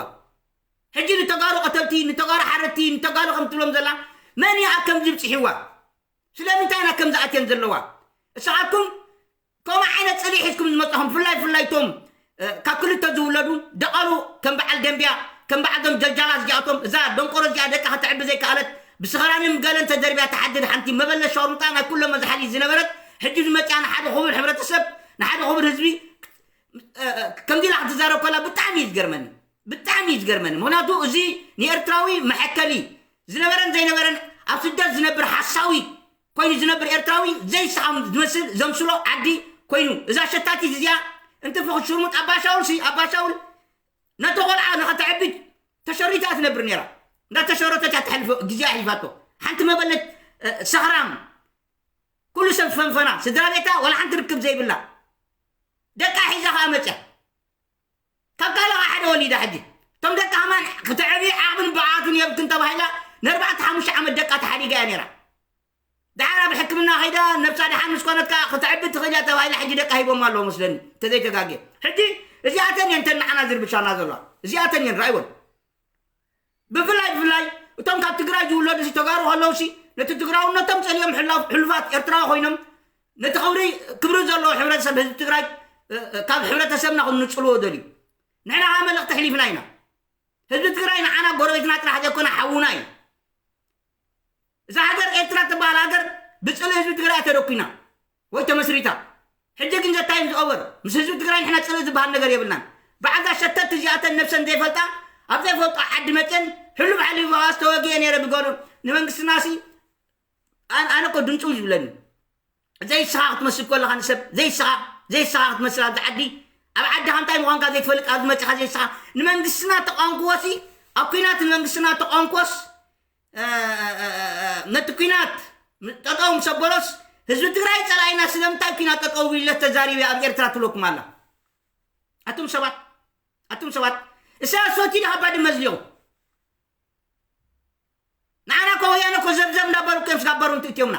ሕጂ ንተጋሩ ቀተልቲ፣ ንተጋሩ ሓረድቲ፣ ንተጋሩ ከም ትብሎም ዘላ መን እያ ኣብ ከምዚ ብፅሒዋ? ስለምንታይ ኢና ከምዚ ኣትየን ዘለዋ? እሳኻትኩም ከምኡ ዓይነት ፅልኢ ሒዝኩም ዝመፃኹም፣ ብፍላይ ብፍላይ እቶም፣ እ፣ ካብ ክልተ ዝውለዱ ደቐሉ ከም በዓል ደንብያ፣ ከም በዓል ዶም ጀልጃላ እዚኣቶም፣ እዛ ደንቆሮ እዚኣ ደቃ ከተዕቢ ዘይከኣለት፣ ብስኽራንን ገለን ተደርብያ ትሓድር ሓንቲ መበለት ሸርሙጣ ናይ ኩሎም መዝሓሊ ዝነበረት፣ ሕጂ ዝመፅያ ንሓደ ክቡር ሕብረተሰብ፣ ንሓደ ክቡር ህዝቢ፣ እ፣ እ፣ ከምዚ ኢላ ክትዛረብ ከላ ብጣዕሚ እዩ ዝገርመኒ። ብጣዕሚ እዩ ዝገርመኒ። ምኽንያቱ እዚ ንኤርትራዊ መሐከሊ ዝነበረን ዘይነበረን ኣብ ስደት ዝነብር ሓሳዊ ኮይኑ ዝነብር ኤርትራዊ ዘይሰሓም ዝመስል ዘምስሎ ዓዲ ኮይኑ እዛ ሸታቲት እዚኣ እንትፍኽ ሽርሙጥ ኣባሻውል ሲ ኣባሻውል ነቲ ቆልዓ ንኸተዕብድ ተሸሪታ ትነብር ነይራ። እንዳተሸረተት እያ ተሕልፎ ግዜ ኣሕሊፋቶ። ሓንቲ መበለት፣ እ፣ ሰኽራም ኩሉ ሰብ ፈንፈና ስድራ ቤታ ዋላ ሓንቲ ርክብ ዘይብላ ደቃ ሒዛ ከኣ መፅያ። ካብ ካልእ ሓደ ወሊዳ ሕጂ እቶም ደቂ ሃማን ክተዕብይ ዓቕምን ብቕዓትን የብልክን ተባሂላ ንኣርባዕተ ሓሙሽተ ዓመት ደቃ ተሓዲጋ እያ ነይራ። ደሓር ኣብ ሕክምና ከይዳ ነብሳ ደሓን ምስ ኮነት ከዓ ክተዕቢ ትኽእል እያ ተባሂላ ሕጂ ደቃ ሂቦማ ኣለዉ መስለኒ እንተዘይተጋግየ። ሕጂ እዚኣተን እየን ተን ንዓና ዝርብሻና ዘለዋ። እዚኣተን እየን ረኣይወን። ብፍላይ ብፍላይ እቶም ካብ ትግራይ ዝውለዱ ሲ ተጋሩ ከለዉ ሲ ነቲ ትግራውነቶም ጸሊኦም ሕላፍ-፣ ሕሉፋት ኤርትራዊ ኮይኖም ነቲ ክብሪ፣ ክብሪ ዘለዎ ሕብረተሰብ ህዝቢ ትግራይ፣ እ፣ እ፣ ካብ ሕብረተሰብና ክንጽልዎ ደልዩ። ንሕና ከዓ መልእኽቲ ኣሕሊፍና ኢና። ህዝቢ ትግራይ ንዓና ጎረቤትና ጥራሕ ዘይኮነ ሓውና እዩ። እዛ ሃገር ኤርትራ ትበሃል ሃገር ብጽልኢ ህዝቢ ትግራይ ተደኩና ወይ ተመስሪታ። ሕጂ ግን ዘታይ ምስ ኦቨር ምስ ህዝቢ ትግራይ ንሕና ጽልኢ ዝበሃል ነገር የብልናን። በዓልዛ ሸተት እዚኣተን ነብሰን ዘይፈልጣ ኣብ ዘይፈልጦ ዓዲ መጽን ሕሉፍ ሓሊፋ ዝተወግኤ ነይረ ብገሩ ንመንግስትና ሲ ኣን-፣ ኣነ እኮ ድምፁ ዝብለኒ ዘይስኻ ክትመስል ከለኻ ንሰብ ዘይስኻ ዘይስኻ ክትመስል ኣብዚ ዓዲ ኣብ ዓድኻ እንታይ ምዃንካ ዘይትፈልጥ ኣብዚ መፅኻ ዘይስኻ ንመንግስትና ተቋንክዎሲ ኣብ ኩናት ንመንግስትና ተቋንክዎስ እ፣ እ፣ እ፣ እ፣ ነቲ ኲናት ም-፣ ጠጠው ምስ ኣበሎስ፣ ህዝቢ ትግራይ ጸላኢና ስለምንታይ ኲናት ጠጠው ኢለ ተዛሪበ ኣብ ኤርትራ ትብለኩም ኣላ? ኣቱም ሰባት፣ ኣቱም ሰባት እሳያስ ሶቲ ዲኻ ባድመ ዝልዮም? ንዓና እኮ ወያነ እኮ ዘብዘብ እንዳበሉ እኮ እዮም ስጋበሩ እንትእትዮምና።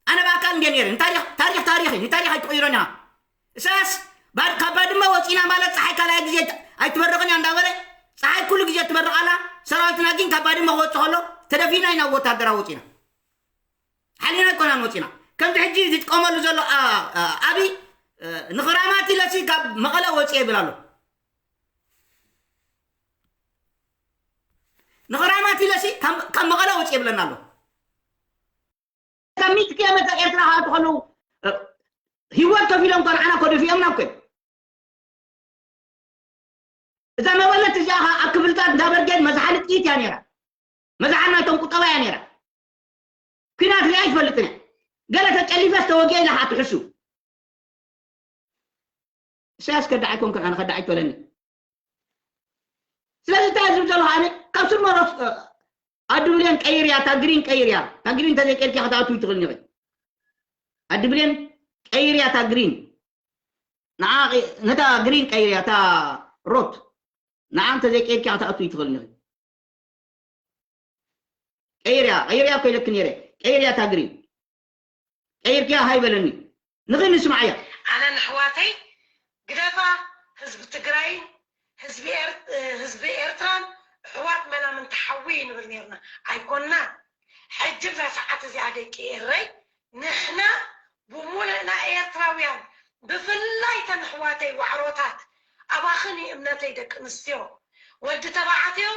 ኣነ ብኣካል እንደ ነይረ ንታሪኽ ታሪኽ ታሪኽ እዩ። ንታሪኽ ኣይትቕይሮን ኢኻ። እሳያስ ባድ- ካብ ባድመ ወፂና ማለት ፀሓይ ካልኣይ ግዜ ኣይትበርቕን እያ እንዳበለ ፀሓይ ኩሉ ግዜ ትበርቕ ኣላ። ሰራዊትና ግን ካብ ባድመ ክወፅእ ከሎ ተደፊና ኢና ወታደራዊ ወፂና። ሓሊና ኣይኮናን ወፂና። ከምዚ ሕጂ ዝጥቀመሉ ዘሎ ኣ- ኣ- ኣብይ እ፣ ንኽራማት ኢለሲ ካብ መቐለ ወፂ ይብል ኣሎ። ንኽራማት ኢለሲ ካብ ካብ መቐለ ወፂ ይብለና ኣሎ። ካብ ሚእቲ ኪሎ ሜትር ኤርትራ ክኣቱ ከለዉ እ፣ ሂወት ከፊሎም እኮ ንዓና እኮ ደፊኦምና እኮ እዮም። እዛ መበለት እዚኣ ኸዓ ኣብ ክፍልታት እንዳ በርጌድ መዝሓሊ ጥይት እያ ነይራ። መዝሓል ናይቶም ቁጠባ እያ ነይራ። ኲናት ሪኣ ኣይትፈልጥን እያ። ገለ ተጨሊፈስ ተወጊአ ኢላ ኸዓ ትሕሱ። ኢሳያስ ከዳዕ ኣይኮንኩን ኣነ ከዳዕ ኣይትበለኒ። ስለዚ እንታይ ዝብል ዘለኹ ኣነ ካብ ስርመሮስ ኣድብልዮን ቀይርያ እታ ግሪን ቀይርያ እታ ግሪን እንተዘይቀይርኪ ክትኣትዊ ትኽእልኒ ኢኺ። ኣድብልዮን ቀይርያ እታ ግሪን ንዓ ነታ ግሪን ቀይርያ እታ ሮት ንዓ እንተዘይቀይርኪ ክትኣትዊ ትኽእልኒ ኢኺ። ቀይርያ ቀይርያ እኮ ኢለኪ ነይረ። ቀይርያ እታ ግሪን ቀይርክያ ሃይ በለኒ። ንኺ ንስማዓያ። ኣነ ንሕዋተይ ግደፋ፣ ህዝቢ ትግራይን ህዝቢ ኤር- ህዝቢ ኤርትራን ኣሕዋት መናምንቲ ሓዊ ንብል ነርና ኣይኮንና። ሕጂ እዛ ሰዓት እዚኣ ደቂ ኤረይ ንሕና ብሙሉእና ኤርትራውያን ብፍላይ ተን ኣሕዋተይ ዋዕሮታት ኣባኽን እዩ እምነተይ ደቂ ኣንስትዮ። ወዲ ተባዕትዮ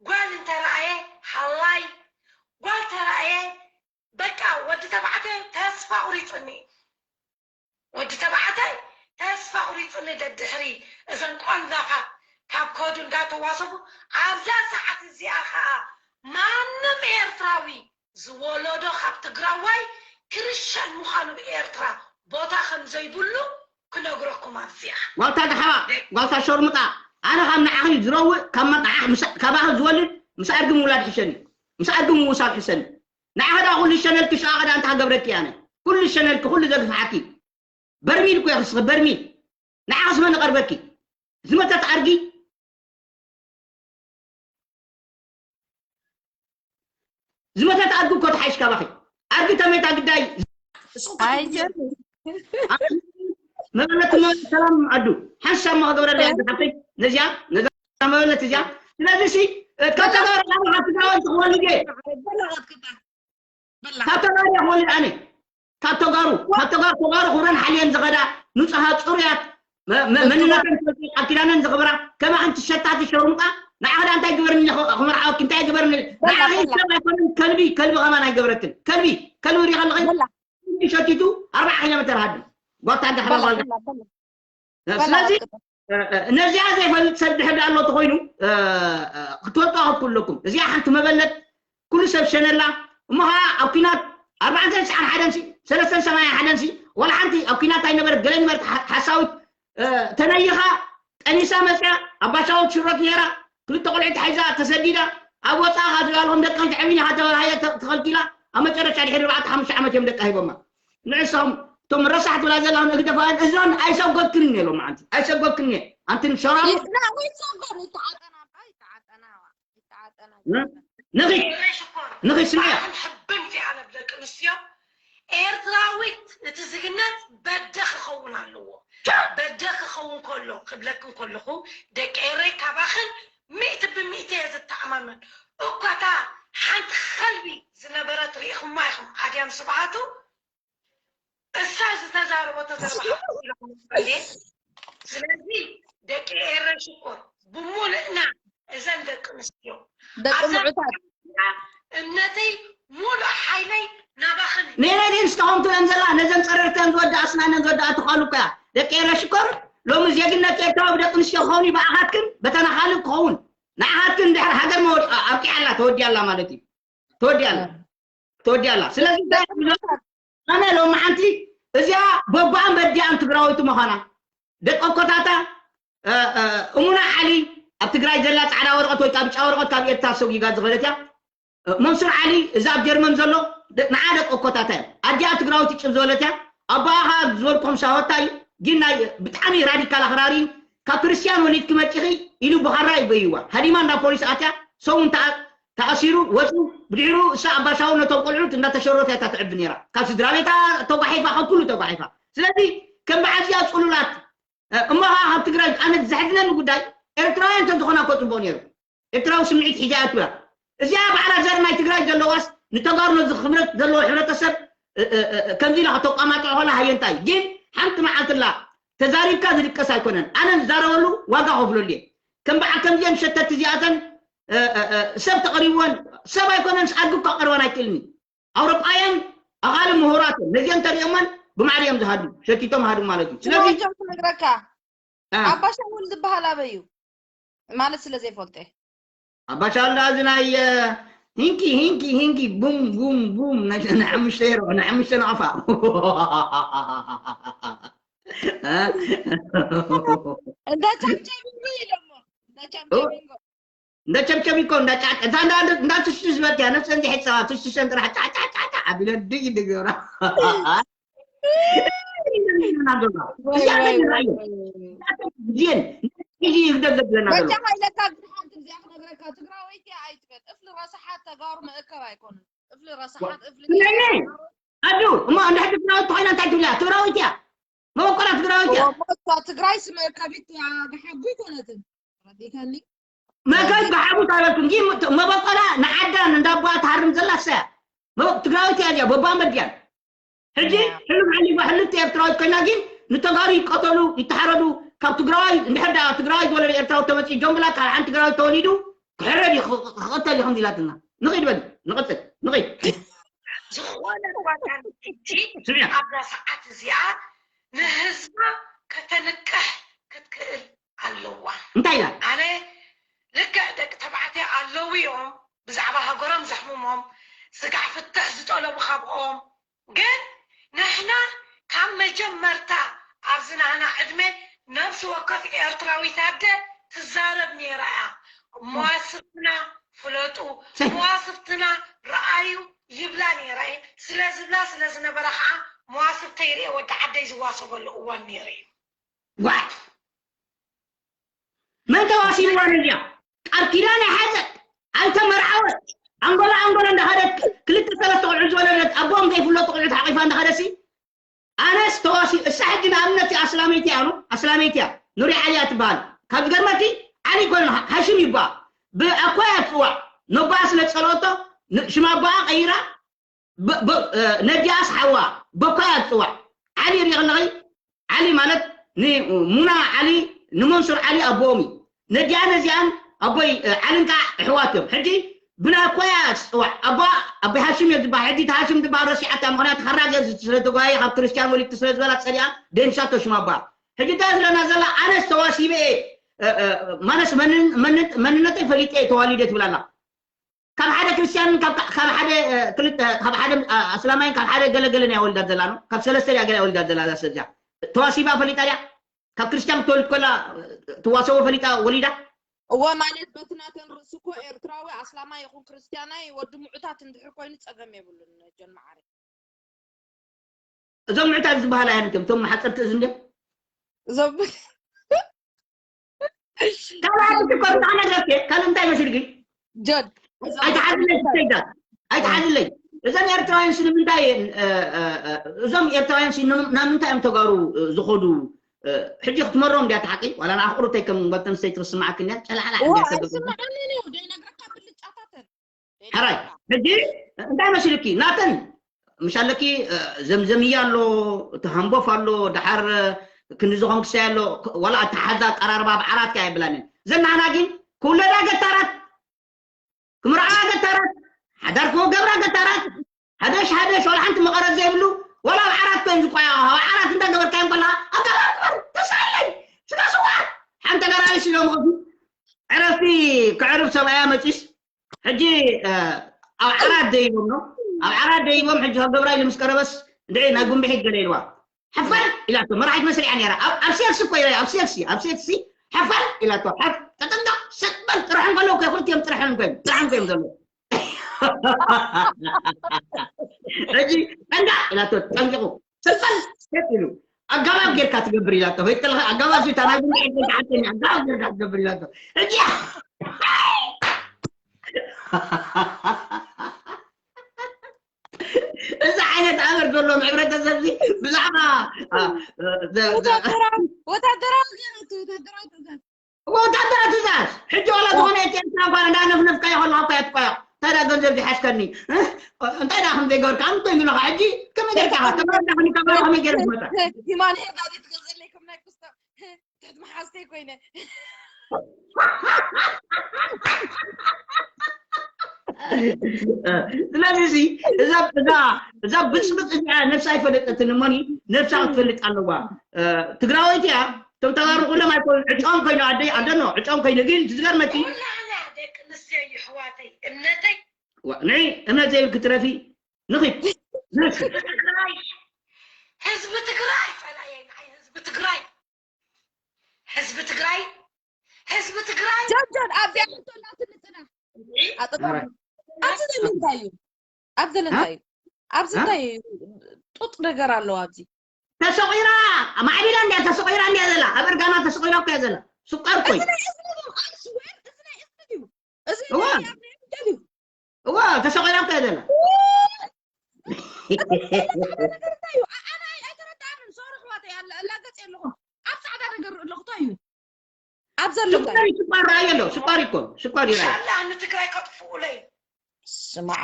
ጓል እንተረኣየ ሓላይ ጓል ተረኣየ በቃ ወዲ ተባዕታይ ተስፋ ቁሪፅኒ ወዲ ተባዕታይ ተስፋ ቁሪፅኒ ደድሕሪ እዘን ቆንዛፋት ካብ ከዱ እንዳተዋሰቡ ኣብዛ ሰዓት እዚኣ ከዓ ማንም ኤርትራዊ ዝወለዶ ካብ ትግራዋይ ክርስቲያን ምዃኑ ብኤርትራ ቦታ ከም ዘይብሉ ክነግረኩም ኣብዚኣ ዋልታ ደሓባ ዋልታ ሸርሙጣ ኣነ ካብ ንዓኺ ዝረውእ ካብ መጣዓሕ ካባኺ ዝወልድ ምስ ኣድጊ ምውላድ ይሕሸኒ ምስ ኣድጊ ምውሳድ ይሕሸኒ ንዓኺ ደኣ ኩሉ ሸነልኪ ሽቓ ኸዳ እንታይ ክገብረኪ ኣነ ኩሉ ሸነልኪ ኩሉ ዘግፍሓኪ በርሚል እኮ ኢኺ በርሚል ንዓኺስ መን ይቐርበኪ ዝመተት ኣድጊ ዝመተት ኣድጊ እኮ ትሓይሽ ካባኺ ኣድጊ ተመይታ ግዳይ ኣይጀር መበለት ሰላም ኣዱ ሓንሳብ ማ ክገብረላ ሓፍተይ ነዚኣ ነዛ መበለት እዚኣ ስለዚ ሲ ካብ ተጋሩ ካብ ትግራወንቲ ክወልድ እየ ካብ ተጋሩ እየ ክወልድ ኣነ ካብ ተጋሩ ካብ ተጋሩ ተጋሩ ክብረን ሓልየን ዝኸዳ ንፁሃት ፅሩያት መንነተን ኣብ ኪዳነን ዝኽብራ ከማኽን ትሸታቲ ሸርሙጣ ንዓ ክዳ እንታይ ግበርኒ ክምርዓወኪ እንታይ ግበርኒ ንዓ ሰብ ኣይኮነን ከልቢ ከልቢ ከማን ኣይገበረክን ከልቢ ከልቢ ሪኸ ኣለኺ ሸቲቱ ኣርባዓ ኪሎ ሜትር ሃዲ ጓታ ዳሕራ ጓልዳ ስለዚ ነዚኣ ዘይፈልጥ ሰብ ድሕር ኣሎ ተኮይኑ ክትወልጡ ኣክትኩለኩም እዚኣ ሓንቲ መበለት ኩሉ ሰብ ሸነላ እሞ ከዓ ኣብ ኲናት ኣርባዕተ ትስዓን ሓደን ሲ ሰለስተን ሰማንያን ሓደን ሲ ዋላ ሓንቲ ኣብ ኲናት ኣይነበረት ገለ ነበረት ሓሳዊት ተነይኻ ጠኒሳ መፅያ ኣብ ባሻወት ሽሮት ነይራ ክልተ ቆልዑ ተሓይዛ ተሰዲዳ ኣብ ወፃእኻ ዝባልኹም ደቅኺ ክዕብይን ኢኻ ተባሂላ ተኸልኪላ ኣብ መጨረሻ ድሕሪ ኣርባዕተ ሓሙሽተ ዓመት እዮም ደቃ ሂቦማ ንዕሶም እቶም ረሳሕ ትብላ ዘለኹም እግደፋውያን እዞን ኣይሰጎድክንን ኢሎም መዓንቲ ኣይሰጎድክን ኣንትን ሸራሩ ንኺድ ንኺድ ስምዕያ ሕብን ዚኣ ነብለቂ ኣንስትዮ ኤርትራዊት እቲ ዝግነት በደ ክኸውን ኣለዎ። በደ ክኸውን ከሎ ክብለክን ከለኹ ደቂ ኤረይ ካባኽን ሚእቲ ብሚእቲ እየ ዝተኣማመን። እኳ እታ ሓንቲ ኸልቢ ዝነበረት ርኢኹማ ኢኹም ኣድያም ስብሃቱ እሳ ዝተዛረቦ ተዘርባ ሓቁ ኢላ ክመልሰልየ። ስለዚ ደቂ ኤረ ሽኮር ብሙልእና እዘን ደቂ ኣንስትዮ ደቂ ኣብዛ ምዑታት እምነተይ ሙሉእ ሓይለይ ናባኽን እዩ። ንኤረድኤን ዝተኸምቱ እየን ዘላ ነዘን ፀረርተን ዝወድኣ ኣስናነን ዝወድኣ ትኽኣሉ እኮ እያ ደቂ ኤረ ሽኮር ሎሚ ዜግነት ኤርትራዊ ብደቂ ኣንስትዮ ክኸውን እዩ ብኣኻትክን በተን ኣኻልብ ክኸውን ንኣኻትክን ድሕሪ ሃገር መወድኣ ኣብቂዓ ኣላ ተወዲኣ ኣላ ማለት እዩ ተወዲኣ ኣላ ተወዲኣ ኣላ ስለዚ እንታይ እየ ዝብሎ ኣነ ሎምዓንቲ እዚኣ በቦኣን በዲኣን ትግራወይቲ ምዃና ደቂ ኣኮታታ እሙና ዓሊ ኣብ ትግራይ ዘላ ፃዕዳ ወረቐት ወይ ቃ ብጫ ወረቐት ካብ ኤርትራ ሰጒጋ ዝኸደት እያ መንሱር ዓሊ እዚ ኣብ ጀርመን ዘሎ ንዓ ደቂ ኣኮታታ እዮም ኣዲኣ ትግራወይቲ ጭብ ዝበለት እያ ኣቦኣ ከዓ ዝበልኩም ሻወታ እዩ ግን ናይ ብጣዕሚ ራዲካል ኣኽራሪ እዩ ካብ ክርስቲያን ወሊድኪ መፂኺ ኢሉ ብኻራ ይበይዋ። ሃዲማ እንዳ ፖሊስ ኣትያ፣ ሰው እንተ ተኣሲሩ ወፂኡ፣ ብድሕሩ እሳ ኣባሻው ነቶም ቆልዑት እንዳተሸረፈ እያ ትዕቢ ነይራ። ካብ ስድራ ቤታ ተጓሒፋ፣ ካብ ኩሉ ተጓሒፋ። ስለዚ ከም በዓል እዚኣ ፅሉላት፣ እ፣ እሞ ኸዓ ካብ ትግራይ ኣነ ዘሕዝነኒ ጉዳይ ኤርትራውያን እንተዝኾና እኮ ፅቡቕ ነይሩ። ኤርትራዊ ስምዒት ሒዛ እያ ትብላ። እዚኣ ባዕላ ዘር ናይ ትግራይ ዘለዋስ ንተጋሩ ነዚ ክብረት ዘለዎ ሕብረተሰብ፣ እ፣ እ፣ እ፣ ከምዚ ኢላ ከተቋማጥዖ ከላ ሃየንታ እዩ። ግን ሓንቲ መዓልቲ ኣላ ተዛሪብካ ዝድቀስ ኣይኮነን። ኣነ ዝዛረበሉ ዋጋ ከፍለሉ እየ። ከም በዓል ከምዚአን ሸተት እዚኣተን፣ እ፣ እ፣ እ፣ ሰብ ተቐሪብወን፣ ሰብ ኣይኮነንስ ኣድጊ እኳ ቀርበን ኣይክእልን እዩ። ኣውሮጳውያን ኣኻሊ ምሁራት እዮም። ነዚአን ተሪኦመን ብማዕረ እዮም ዝሃዱ። ሸቲቶም ሃዱ ማለት እዩ። ስለዚ ሽሞም ክነግረካ። አ። ኣባሻውል ዝበሃል ኣበይ እዩ? ማለት ስለ ዘይፈልጦ እየ። ኣባሻውል እዚ ናይ፣ እ፣ ሂንኪ፣ ሂንኪ፣ ሂንኪ፣ ቡም፣ ቡም፣ ቡም፣ ናይ፣ ናይ ሓሙሽተ ዩሮ፣ ናይ ሓሙሽተ ናቕፋ። እ? እንዳ ቻምቻሚንጎ ኢሎሞ። እንዳ ቻምቻሚንጎ። እንዳ ቸብቸብ እኮ፣ እንዳ ጫጫ፣ እዛ እንዳ፣ እንዳ ትሽትሽ ዝበልክያ፣ ነፍሰን ዝሕጸባ፣ ትሽትሸን ጥራሕ ጫጫ፣ ጫጫ፣ ጫጫ ኣቢለን ድይ ድገብራ። ወይ፣ እዚኣ ወይ፣ ተዝራእዩ። ወይ፣ ወይ። እዚኣን፣ እዚ ይግደፍ ዘብለና ዘሎ። በጃኻ ኢለካ ግን ሓንቲ እዚኣ ክነግረካ፣ ትግራወይቲ እያ ኣይትበል። እፍሊ ረሳሓት ተጋሩ መእከብ ኣይኮኑን። እፍሊ ረሳሓት፣ እፍሊ ነይ፣ ነይ። ኣዱ፣ እሞ እንድሕር ትግራወይቲ ተኾይና እንታይ ትብልያ? ትግራወይቲ እያ። መበቆላ ትግራወይቲ እያ። እሞ እሷ ትግራይ ስመእከቢት እያ፣ ገሓጉ ኣይኮነትን። ረዲእካኒ? መእከቢት ገሓጉ ኣይኮነትን። ግን መበቆላ ንዓዳን እንዳቦኣ ትሃርም ዘላ እሳ እያ። መበ-፣ ትግራወይቲ እያ እዚኣ፣ በባ መድያን። ሕጂ ያ። ሕሉፍ ሓሊፋ ሕልፍቲ ኤርትራዊት ኮይና ግን ንተጋሩ ይቀተሉ፣ ይተሓረዱ። ካብ ትግራዋይ እንድሕር ደኣ ትግራዋይ ዝወለደ ኤርትራዊ ተመፂኡ ጆምብላ ካብ ሓንቲ ትግራዊት ተወሊዱ ክሕረድ እዩ፣ ክቕተል እዩ ከምዚ ኢላትና። ንኺድ በሊ፣ ንቕፅል፣ ንኺድ። ዝኾነ እኳ እንተን ሕጂ ስሚያ። ኣብዛ ሰዓት እዚኣ ንህዝባ ከተንቅሕ ክትክእል ኣለዋ። እንታይ ኢላ? ኣነ ልክዕ ደቂ ተባዕትዮ ኣለዉ እዮም ብዛዕባ ሃገሮም ዘሕምሞም፣ ስጋዕ ፍትሕ ዝጠለቡ ካብኦም። ግን ንሕና ካብ መጀመርታ ኣብዚ ናህና ዕድመ ነብሲ ወከፍ ኤርትራዊት ኣደ ትዛረብ ነይራ እያ። መዋስብትና ፍለጡ፣ ሰይ። መዋስብትና ረኣዩ ይብላ ነይራ እየን። ስለ ዝብላ ስለ ዝነበራ ከዓ መዋስብተይ ርኤ ወዲ ዓደይ ዝዋሰበሉ እዋን ነይሩ እዩ። ዋት? መን ተዋሲብዋ ነዚኣ? ቃል ኪዳን ኣይሓዘት፣ ኣይተመርዓወት። ኣንጎላ ኣንጎላ እንዳኸደት ክልተ ሰለስተ ቆልዑ ዝወለደት ኣቦኦም ዘይፍለጡ ቆልዑ ተሓቂፋ እንዳኸደሲ ኣነስ ተዋሲ-፣ እሳ ሕጂ ንኣብነት ኣስላመይቲ እያ፣ ኖ? ኣስላመይቲ እያ። ኑሪ ዓሊ እያ ትበሃል። ካብ ዝገርመኪ ዓሊ ይኮነ ሃ-፣ ሃሽም ይበሃል። ብኣኳያ ትፅዋዕ። ነቦኣ ስለ ዝፀልኦቶ ን-፣ ሽም ኣቦኣ ቀይራ ብ-፣ ብ-፣ እ፣ ነዲኣስ ሓዋ በኳያ ትፅዋዕ። ዓሊ ሪኢ ከለኺ ዓሊ ማለት ንሙና ዓሊ ንመንሱር ዓሊ ኣቦኦም እዩ። ነዲኣን እዚኣን ኣቦይ፣ እ፣ ዓልን ከዓ ኣሕዋት እዮም። ሕጂ ብናይ ኮያ ዝፅዋዕ ኣቦ ኣቦይ ሃሽም እዮም ዝበሃል። ሕጂ እቲ ሃሽም ዝበሃል ረሲዓታ፣ ምኽንያቱ ካራ ገይሩ ስለ ተጓየ ካብ ክርስቲያን ወሊድቲ ስለ ዝበላ ፀሊኣ ደንሻቶ ሽም ኣቦኣ። ሕጂ እንታይ ዝብለና ዘላ ኣነስ ተዋሲበ እየ፣ እ፣ እ፣ ማነስ መንን-፣ መንን-፣ መንነተይ ፈሊጠ እየ ተዋሊደ ትብል ኣላ። ካብ ሓደ ክርስትያንን ካብ፣ ካብ ሓደ፣ እ፣ ክልተ፣ ካብ ሓደ፣ እ፣ ኣስላማይን ካብ ሓደ ገለገለን እያ ወሊዳ ዘላ ነው። ካብ ሰለስተ እያ ገለ ወሊዳ ዘላ እዛ ሰብ እዚኣ። ተዋሲባ ፈሊጣ ድያ? ካብ ክርስትያን ክትወልድ ከላ፣ እ፣ ትዋሰቦ ፈሊጣ ወሊዳ? እወ፣ ማለት በቲ ናተን ርእሲ እኮ ኤርትራዊ ኣስላማይ ይኹን ክርስትያናይ ወዲ ምዑታት እንድሕር ኮይኑ ጸገም የብሉን ጀን መዓረይ። እዞም ምዕታት ዝበሃል ኣየነቶም? እቶም መሓፀርቲ እዝኒ ድዮም? እዞም ካልኣት እኮ ብጣዕሚ ነገርክ ካልእ እንታይ መስልኪ? ጆን፣ እዞም ኣይትሓዝለይ፣ ምዕታት ሰይዳት። ኣይትሓዝለይ። እዞም ኤርትራውያን ሲ ንምንታይ፣ እ፣ እ፣ እ፣ እዞም ኤርትራውያን ሲ ንም-፣ ናብ ምንታይ እዮም ተጋሩ፣ እ፣ ዝኸዱ? እ፣ ሕጂ ክትመሮም እንድያ እቲ ሓቂ? ዋላ ንኣኽብሮተይ ከም ጓል ኣንስተይቲ ክስምዓኪ እንድያ፣ ጨላዕላዕ እዋ፣ እንድያ ሰብ። ኣይስምዓንን እዩ፣ ዘይነግረካ ብልጫታተን። ሕራይ፣ ሕጂ እንታይ መሲልኪ? ናተን ምሽ ኣለኪ፣ እ፣ ዘምዘምያ ኣሎ፣ እቲ ሃምቦፍ ኣሎ፣ ደሓር፣ እ፣ ክንዲ ዝኾን ክሳይ ኣሎ፣ ክ-፣ ዋላ ኣተሓዛ ኣቀራርባ ኣብ ዓራት ከ ኣይብላንን። ዘናህና ግን ክውለዳ ገታራት፣ ክምርዓዋ ገታራት፣ ሓዳር ክገብራ ገታራት፣ ሓደሽ ሓደሽ ዋላ ሓንቲ መቐረት ዘይብሉ፣ ዋላ ኣብ ዓራት ኮይን ዝቆያ፣ ኣብ ዓራት እንዳገበርካዮም ከለኻ፣ ኣጋባር ግበር፣ ተሳለይ፣ ስጋ ስዋ፣ ሓንቲ ጋር ኣይስሎም፣ ዕረፍቲ ክዕርፍ ሰብኣያ መጺስ፣ ሕጂ፣ እ፣ ኣብ ዓራት ደይቦም ነው። ኣብ ዓራት ደይቦም ሕጂ ካብ ገብራ ኢሉ ምስ ቀረበስ፣ እንድዒ ናይ ጉምብሒት ገለ ኢልዋ። ሓፋር ኢላቶ፣ መራሒት መስሪዓ ነይራ። ኣብ፣ ኣብ ሴክሲ እኮ ኢላ፣ ኣብ ሴክሲ፣ ኣብ ሴክሲ፣ ሓፋር ኢላቶ። ሓፍ-፣ ተጠንቀቕ፣ ሰጥ በል፣ ጥርሖም ከለዉ እኮ፣ ክልቲኦም ጥርሖም እኮ እዮም፣ ጥርሖም እኮ እዮም ዘለዉ። ሕጂ፣ ጠንቀቕ ኢላቶ፣ ጠንቂቑ። ሰጥ በል፣ ሰጥ ኢሉ። ኣጋባብ ጌርካ ትገብር ኢላቶ። ወይ ከለኻ ኣጋባብ ሲታ ናይ ቡን ጌርካ ትሓተኒ ኣጋባብ ጌርካ ትገብር ኢላቶ። ሕጂ እዚ ዓይነት ኣበር ዘለዎም ሕብረተሰብ እዚ ብዛዕባ አ፣ እ፣ ዘ- ዘ- ወታደራዊ ወታደራዊ ገይራቶ ወታደራዊ ትእዛዝ ወታደራዊ ትእዛዝ ሕጂ ዋላ ዝኾነ ኤርትራ እኳ እንዳነፍነፍካዮ ከለኻ እኳ እያ ትቆያ እንታይ ዳ ገንዘብ ዝሓዝከኒ እ? እንታይ ዳ ከም ዘይገበርካ ኣምቶ ይብለኻ ሕጂ ከመይ ጌርካ ኢኻ ተማሪ ዳ ከኒ ተማሪ ከመይ ገይረ ዝመጣ ሂማን ሄርዳ ዘይትገዝእለይ ከም ናይ ክስቶ ትሕቲ መሓዝተይ ኮይነ ስለዚ እዚ እዛ እዛ እዛ ብፅብፅ እዚኣ ነብሳ ኣይፈለጠትን እሞኒ ነብሳ ክትፈልጥ ኣለዋ ትግራወይቲ እያ እቶም ተጋሩ ኩሎም ኣይኮኑን ዕጫኦም ኮይኑ ኣደይ ኣደኖ ዕጫኦም ኮይኑ ግን ዝገርመኪ ኩላህና ደቂ ኣንስትዮ ይሕዋተይ እምነተይ ንዒ እምነት ዘይብልኪ ትረፊ ንኺድ ንኺድ ትግራይ ህዝቢ ትግራይ ፈላየይ ንዓይ ህዝቢ ትግራይ ህዝቢ ትግራይ ህዝቢ ትግራይ ጆርጆን ኣብዚኣ ሕቶ ኣላትኒ ፅናሕ ኣጥቃ ኣብዚ ዘሎ እንታይ እዩ ኣብዚ ዘሎ እንታይ እዩ ኣብዚ እንታይ እዩ ጡጥ ነገር ኣለዎ ኣብዚ ተሰቂራ ማዕቢላ እንዲያ ተሰቂራ እንዲያ ዘላ ኣብ እርጋና ተሰቂራ እኮ እያ ዘላ ስቃር እኮ እዩ እዋ ተሰቂራ እኮ እያ ዘላ ኣብ ዘሎ ስኳር ራእየ ኣሎ ስኳር ይኮን ስኳር ይራእየ ሻላ ንትግራይ ከጥፍኡለይ ስምዓ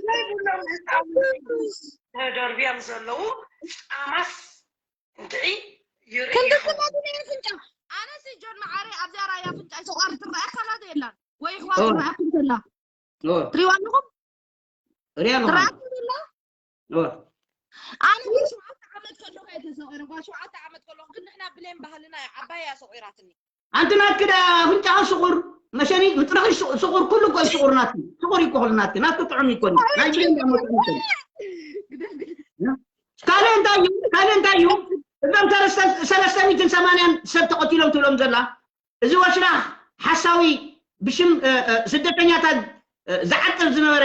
ዘይብሎም ህፃውንቲ ተደርብዮም ዘለዉ ጫማስ እንድዒ ይርእኹም ክንዲ ፍንጫ ኣነሲ ጆን መዓረይ ኣብዚኣ ራያ ፍንጫ ተቋሪ ትረኣያ ካላ ዶ የላን ወይ ይሕዋት ትረኣኩም ዘላ ትሪዋ ኣለኹም ሪያ ኣለኹም ትረኣኩም ዘላ ኣነ ሸውዓተ ዓመት ከለኹ እየ ተሰቂረ ጓል ሸውዓተ ዓመት ከለኹ ግን ንሕና ብሌን ባህልና እያ ዓባይ እያ ሰቂራትኒ ኣንቲ ናትኪ ዳ ኣፍንጫኺ ስቑር መሸኒ ምጥርኺ ስቑር ኩሉ እኮ ስቑር ናትኪ ስቑር ይኮ ኩሉ ናትኪ ናትኪ ጥዑም ይኮን ናይ ብሌን ዳ መጥዑም ይኮን ካልእ እንታይ እዩ ካልእ እንታይ እዩ እዞም ሰለስተ ሚእትን ሰማንያን ሰብ ተቐቲሎም ትብሎም ዘላ እዚ ወሽላኽ ሓሳዊ ብሽም ስደተኛታት ዝዓጥር ዝነበረ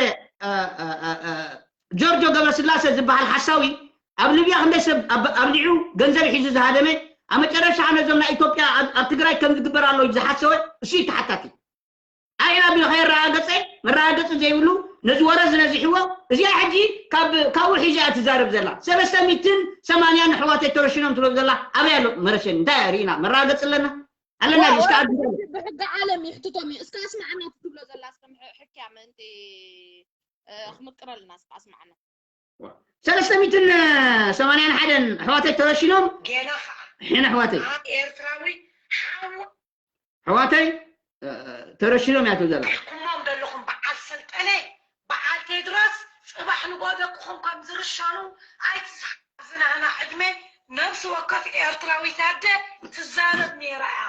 ጆርጆ ገብረስላሴ ዝበሃል ሓሳዊ ኣብ ሊብያ ክንደይ ሰብ ኣብሊዑ ገንዘብ ሒዙ ዝሃደመ ኣብ መጨረሻ ነዞም ናይ ኢትዮጵያ ኣብ ትግራይ ከም ዝግበር ኣሎ ዝሓሰወ እሱ ተሓታቲ ኣይ ኣቢሉ ከየረጋገፀ መረጋገፂ ዘይብሉ ነዚ ወረ ዝነዚሕዎ እዚኣ ሕጂ ካብኡ ሒዛ እያ ትዛረብ ዘላ ሰለስተ ሚእትን ሰማንያን ኣሕዋተይ ተረሽኖም ትብሎ ዘላ ኣበይ ኣሎ መረሸኒ እንታይ ርኢና መረጋገፂ ኣለና ኣለና እስካ ኣድርገ ብሕጊ ዓለም ይሕትቶም እዩ እስካ ኣስማዓና ትብሎ ዘላ እስከ ሕክያ ምእንቲ ክምቅረልና እስካ ኣስማዓና ሰለስተ ሚእትን ሰማንያን ሓደን ኣሕዋተይ ተረሽኖም ጌና ከዓ ሕነ ኣሕዋተይ ኣብ ኤርትራዊ ሓው ኣሕዋተይ ተረሽኖም እያ ትብል ዘላ ኢልኩሞም ዘለኹም በዓል ሰልጠነ በዓል ቴድሮስ ፅባሕ ንጎ ደቅኹም ከም ዝርሸኑ ኣይትዝሓ ዝናህና ዕድመ ነብሲ ወከፍ ኤርትራዊት ኣደ ትዛረብ ነይራ እያ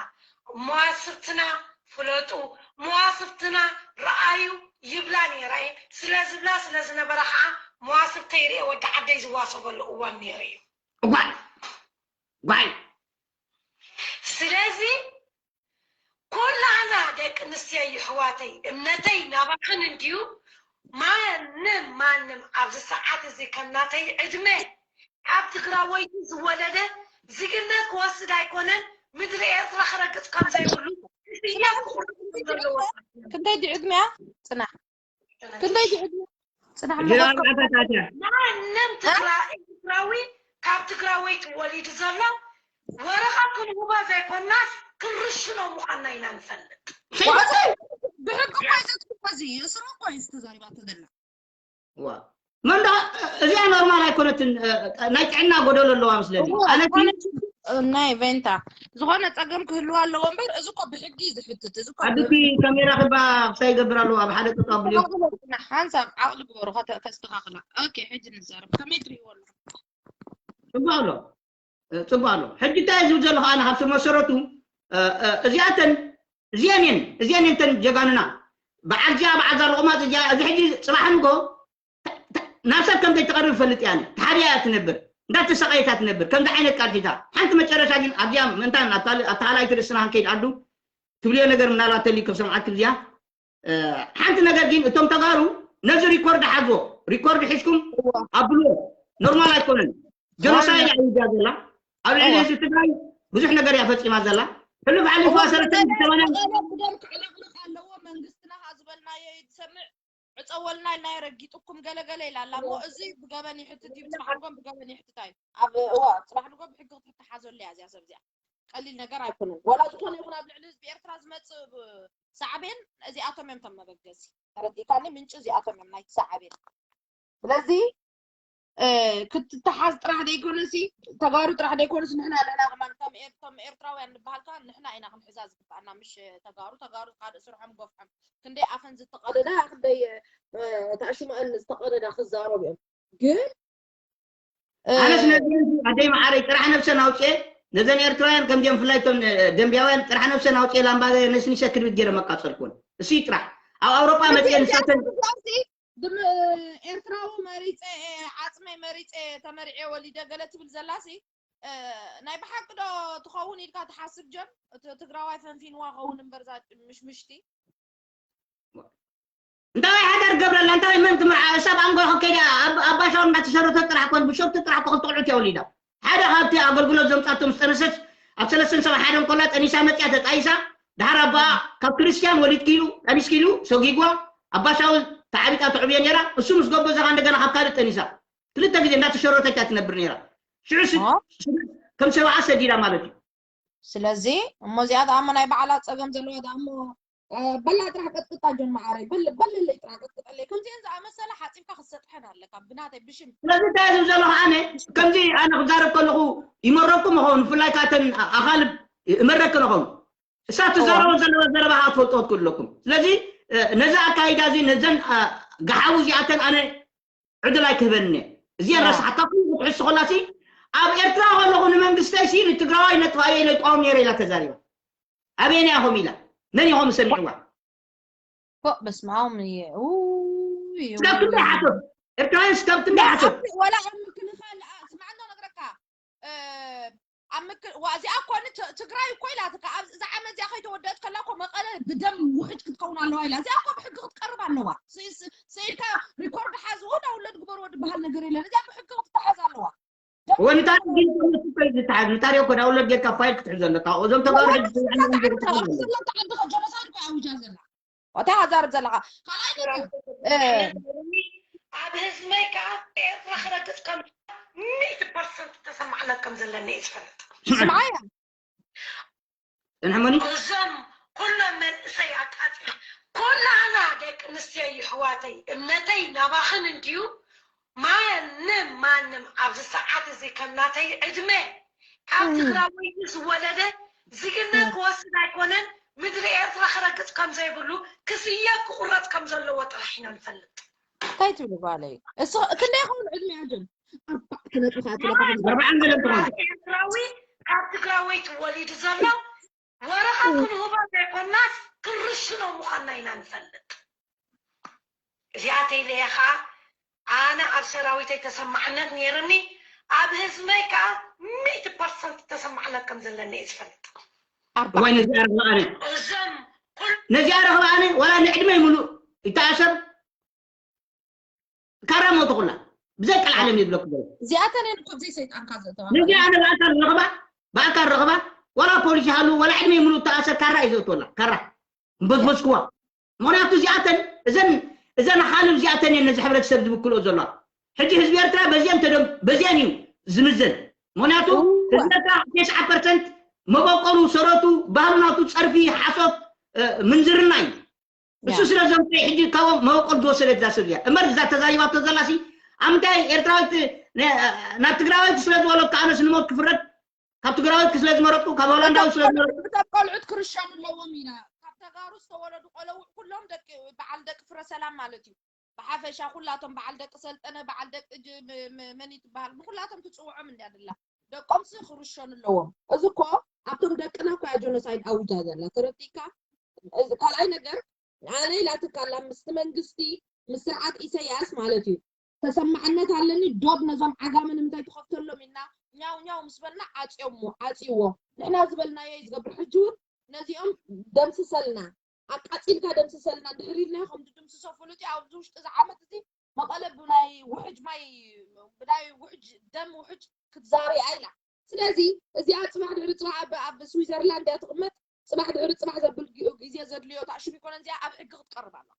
መዋስብትና ፍለጡ መዋስብትና ረኣዩ ይብላ ነይራ እየ ስለ ዝብላ ስለ ዝነበራ ከዓ መዋስብተይ ርኤ ወዲ ዓደይ ዝዋሰበሉ እዋን ነይሩ እዩ እዋን ጓይ ስለዚ ኩላህና ደቂ ኣንስትዮ ይሕዋተይ እምነተይ ናባኽን እንድዩ ማንም ማንም ኣብዚ ሰዓት እዚ ከምናተይ ዕድመ ካብ ትግራወይቲ ዝወለደ ዝግነት ክወስድ ኣይኮነን ምድሪ ኤርትራ ክረግፅ ከምዘይብሉ ክስያ ክቁርጥ ዘለዎ ክንደይ ድዩ ዕድመያ ፅናሕ ክንደይ ድዩ ዕድመ ፅናሕ ማንም ትግራዊ ካብ ትግራወይቲ ወሊዱ ዘሎ ወረቐት ክንህቦ ዘይኮናስ ክንርሽኖ ምዃንና ኢና ንፈልጥ። ብሕጊ እኮ እዩ ዘትሕዞ እዚ፣ የእስሮ እኮ እዩ ዝተዛሪባቶ ዘላ። እዋ መን ደኣ እዚኣ ኖርማል ኣይኮነትን፣ ናይ ጥዕና ጎደሎ ኣለዋ መስለኒ። ኣነ እቲ ናይ ቬንታ ዝኾነ ጸገም ክህልዋ ኣለዎ እምበር እዚ እኮ ብሕጊ እዩ ዝሕትት። እዚ እኮ ኣድቲ ካሜራ ክባ ክሳይ ይገብር ኣለዋ ኣብ ሓደ ጠጠው ኣብልዮ። ሓንሳብ ዓቕሊ ግበሩ ከተስተኻኽላ። ኦኬ ሕጂ ንዛረብ። ከመይ ትርእይዎ ኣለኹም? ጽቡቕ ኣሎ። ጽቡቕ ኣሎ። ሕጂ እንታይ ዝብል ዘለኹ ኣነ ካብ ስር መሰረቱ እዚኣተን እዚአን እየን እዚአን እየን ተን ጀጋኑና በዓል ዚያ በዓል ዛለቑማፅ እዚኣ እዚ ሕጂ ፅባሕ ንጎ ናብ ሰብ ከም ዘይትቐርብ ይፈልጥ እያ ኣነ ተሓቢኣ እያ ትነብር እንዳተሰቃየት እያ ትነብር ከምዚ ዓይነት ቃል ሒዛ ሓንቲ መጨረሻ ግን ኣብዚኣ ምእንታን ኣብታ ካልኣይቲ ርእስና ክንከይድ ዓዱ ትብልዮ ነገር ምናልባት ተልዩ ክሰምዓት ክብዚኣ ሓንቲ ነገር ግን እቶም ተጋሩ ነዚ ሪኮርድ ሓዝዎ ሪኮርድ ሒዝኩም ኣብልዎ ኖርማል ኣይኮነን ጀኖሳይድ እያ ኣውጃ ዘላ። ኣብ ልዕሊ ህዝቢ ትግራይ ብዙሕ ነገር እያ ፈፂማ ዘላ። ሕሉፍ ሓሊፉ ኣሰርተ ሰማንያ መቐለ ክደም ክዕለቕልቕ ኣለዎ። መንግስትና ዝበልናዮ ይትሰምዕ ዕፀወልና ኢልና የረጊጥኩም ገለገለ ኢላ ኣላ። እሞ እዚ ብገበን ይሕትት እዩ። ፅባሕ ንጎም ብገበን ይሕትት እዩ። ኣብ እዋ ፅባሕ ንጎም ብሕጊ ክትተሓዘሉ እያ እዚኣ ሰብ እዚኣ። ቀሊል ነገር ኣይኮነን። ዋላ ዝኾነ ይኹን ኣብ ልዕሊ ህዝቢ ኤርትራ ዝመፅእ ሳዕቤን እዚኣቶም እዮም ተመበገሲ። ተረዲእካኒ? ምንጪ እዚኣቶም እዮም ናይቲ ሳዕቤን። ስለዚ ክትተሓዝ ጥራሕ ደይኮነሲ ተጋሩ ጥራሕ ደይኮነሲ ንሕና ኣለና ከማን ከም ኤር- ከም ኤርትራውያን ንበሃል ከኣ ንሕና ኢና ክንሕዛ ዝግባኣና፣ ምሽ ተጋሩ። ተጋሩ ካልእ ስርሖም ገፍሖም ክንደይ ኣፈን ዝተቐደዳ ክንደይ ተኣሽማኣን ዝተቐደዳ ክዛረቡ እዮም። ግን ኣነስ ነዚ ኣደይ መዓረይ ጥራሕ ነብሰን ኣውፅኤ ነዘን ኤርትራውያን ከምዚኦም ብፍላይ እቶም ደንቢያውያን ጥራሕ ነብሰን ኣውፅኤ ላምባ ነስኒሰ ክድብት ገይረ መቃፀልኩን። እሱ ጥራሕ ኣብ ኣውሮጳ መፅኤ ንሳተን ኤርትራዊ መሪፀ ዓፅመይ መሪፀ ተመሪዐ ወሊደ ገለ ትብል ዘላሲ ናይ ብሓቂ ዶ ትኸውን ኢልካ ትሓስብ ጀም? ትግራዋይ ፈንፊንዋ ኸውን እምበር ዛ ምሽምሽቲ እንታይ ሓዳር ገብረላ እንታይ መን ትምርዓ ሰብ ኣንጎ ከይዳ ኣባሻውን እንዳተሸረተ ጥራሕ ኮን ብሸርቱ ጥራሕ ኮን ተቆልዑት የወሊዳ ሓደ ካብቲ ኣገልግሎት ዘምጻቶም ዝጠነሰት ኣብ ሰለስተን ሰባ ሓደን ኮላ ጠኒሳ መጽያ ተጣይሳ ድሓር ኣባ ካብ ክርስቲያን ወሊድ ኪሉ ጠኒስ ኪሉ ሰጊጓ ኣባሻውን ተዓቢጣ ተዕብየ ነራ እሱ ምስ ገቦ ዘኻ እንደገና ካብ ካልእ ጠኒሳ ክልተ ግዜ እንዳተሸረተት ትነብር ነራ ሽዑ ከም ሰብዓ ሰዲዳ ማለት እዩ ስለዚ እሞ እዚኣ ደኣ እሞ ናይ ባዕላ ፀገም ዘለዋ ደኣ እሞ በላ ጥራሕ ቀጥቅጣ ጆን መዓረይ በል በልለይ ጥራሕ ቀጥቅጠለይ ከምዚአን ዝኣመሰለ ሓፂብካ ክትሰጥሐን ኣለካ ብናተይ ብሽም ስለዚ እንታይ ዝብ ዘለኹ ኣነ ከምዚ ኣነ ክዛረብ ከለኹ ይመረኩም ይኸውን ብፍላይ ካተን ኣኻልብ እመረክን ይኸውን እሳ ትዛረቦ ዘለዋ ዘረባ ከዓ ትፈልጦ ክትክእሉ ኣለኩም ስለዚ ነዚ ኣካይዳ እዚ ነዘን ገሓዊ እዚኣተን ኣነ ዕድል ኣይክህበኒ እዚአን ረሳሓት ካብ ኩሉ ክትሕሱ ከላሲ ኣብ ኤርትራ ከለኹ ንመንግስተይ ሲ ንትግራዋይ ነጥፋዮ ኢለ ይቃወም ነይረ ኢላ ተዛሪባ ኣበየናይ ኢኹም ኢላ መን ኢኹም ሰሚዕዋ ፎእ በስመ ኣብ እየ ውይ ስጋብ ክንደይ ሓሶት ኤርትራውያን ስጋብ ክንደይ ሓሶት ወላ ኣብ ምክልኻል ስማዕና ነግረካ ኣብ ምክ ዋ እዚኣ እኮ ን- ት- ትግራይ እኮ ኢላትካ ኣብዚ እዛ ዓመት እዚኣ ከይተወደአት ከላ እኮ መቐለ ብደም ውሕጅ ክትከውን ኣለዋ ኢላ እዚኣ እኮ ብሕጊ ክትቀርብ ኣለዋ ስ- ስ- ስኢልካ ሪኮርድ ሓዝዎ ዳውንሎድ ግበርዎ ዝበሃል ነገር የለን እዚኣ ብሕጊ ክትተሓዝ ኣለዋ ወንታሪ ግን ተመሱ ከይ ዝተሓዝ ንታሪ እኮ ዳውንሎድ ጌርካ ፋይል ክትሕዘ ኣለካ እዞም ተጋሩ ሕጂ ዝሰምዑ ነገር ክትሓዝ ኣለካ። ዘለካ ዓዲ ጀኖሳይድ እኮ ኣውጃ ዘላ እንታይ ሃዛርብ ዘለኻ ካልኣይ ነገር እ፣ ኣብ ህዝበይ ከዓ ኤርትራ ክረግፅ ከም ሚእቲ ፐርሰንት ተሰማዕነት ከም ዘለኒ እየ ዝፈልጥ። ስምዓያ እንሕመኒ እዞም ኩሎም መንእሰይ ኣቃፂ ኩላና ደቂ ኣንስትዮ ይሕዋተይ እምነተይ ናባኽን እንድዩ። ማንም ማንም ኣብዚ ሰዓት እዚ ከም ናተይ ዕድመ ካብ ትግራወይቲ ዝወለደ ዝግነ ክወስድ ኣይኮነን ምድሪ ኤርትራ ክረግፅ ከም ዘይብሉ ክስየብ ክቁረፅ ከም ዘለዎ ጥራሕ ኢና ንፈልጥ። እንታይ ትብሉ ጓለይ እሱ ክንደይ ይኸውን ዕድሜ ኣጆን ኣርባዕተ ነጥቢ ኣርባዓን ገለ ትኾን ኤርትራዊ ካብ ትግራወይቲ ወሊዱ ዘሎ ወረቐት ክንህቦ ዘይኮናስ ክንርሽኖ ምዃንና ኢና ንፈልጥ። እዚኣተይ ኢለያ ኸዓ ኣነ ኣብ ሰራዊተይ ተሰማዕነት ነይርኒ ኣብ ህዝበይ ከዓ ሚእቲ ፐርሰንት ተሰማዕነት ከም ዘለኒ እየ ዝፈልጥ። እዋይ ነዚኣ ረኽባ ኣነ እዞም ነዚኣ ረኽባ ኣነ ዋላ ንዕድመይ ሙሉእ ይተኣሰር ካራ ሞተ ኩላ ብዘይ ቀልዓለም ይብለኩ ዘሎ እዚኣተን እኮ ብዘይ ሰይጣንካ ዘእተዋ ነዚኣ ኣነ ብኣካል ረኽባ ብኣካል ረኽባ ዋላ ፖሊስ ይሃሉ ዋላ ዕድመይ ሙሉእ ተኣሰር ካራ እዩ ዘእትወላ ካራ እምበዝበዝኩዋ ምኽንያቱ እዚኣተን እዘን እዘን ኣኻልብ እዚኣተን እየን ነዚ ሕብረተሰብ ዝብክልኦ ዘለዋ ሕጂ ህዝቢ ኤርትራ በዚአን ተደም በዚአን እዩ ዝምዘን ምኽንያቱ ህዝቢ ኤርትራ ተስዓ ፐርሰንት መበቆሉ ሰረቱ ባህሉ ናቱ ፀርፊ ሓሶት ምንዝርና እዩ እሱ ስለ ዘምፀ ሕጂ ካብኦም መበቆል ዝወሰደት እዛ ሰብ እዚኣ እመር እዛ ተዛሪባቶ ዘላሲ ኣብ ምንታይ ኤርትራዊት ናብ ትግራዊት ስለ ዝበለካ ኣነስ ንሞት ክፍረድ ካብ ትግራዊት ስለ ዝመረጥኩ ካብ ሆላንዳዊ ስለ ዝመረጥኩ ብተብ ቆልዑት ክርሸኑ ኣለዎም ኢና ካብ ተጋሩ ዝተወለዱ ቆለውዕ ኩሎም ደቂ በዓል ደቂ ፍረ ሰላም ማለት እዩ ብሓፈሻ ኩላቶም በዓል ደቂ ሰልጠነ በዓል ደቂ ጅ- ም- ም- መን ትበሃል ንኩላቶም ትፅውዖም እንዲያ ድላ ደቆምሲ ክርሸኑ ኣለዎም እዚ እኮ ኣብቶም ደቅና እኮ እያ ጆኖሳይድ ኣውጃ ዘላ ተረዲእካ እዚ ካልኣይ ነገር ኣነ ኢላትካ ኣላ ምስቲ መንግስቲ ምስ ስርዓት ኢሰያስ ማለት እዩ ተሰማዕነት ኣለኒ ዶብ ነዞም ዓጋመ ንምንታይ ትኸፍተሎም ኢልና ኛው ኛው ምስ በልና ዓፅዮሞ ዓፅይዎ ንሕና ዝበልናዮ እዩ ዝገብር ሕጂ እውን ነዚኦም ደምስሰልና ኣቃፂልካ ደምስሰልና እንድሕር ኢልናዮ ከም ድድምስሶ ፍሉጥ እዩ ኣብዚ ውሽጢ እዚ ዓመት እዚ መቐለ ብናይ ውሕጅ ማይ ብናይ ውሕጅ ደም ውሕጅ ክትዛርያ ኢላ። ስለዚ እዚኣ ጽባሕ ድሕሪ ጽባሕ ኣብ ኣብ ስዊዘርላንድ እያ ትቕመጥ። ጽባሕ ድሕሪ ጽባሕ ዘብል ጊ- ግዜ ዘድልዮ ታሽሙ ይኮነ እዚኣ ኣብ ሕጊ ክትቀርብ ኣላ።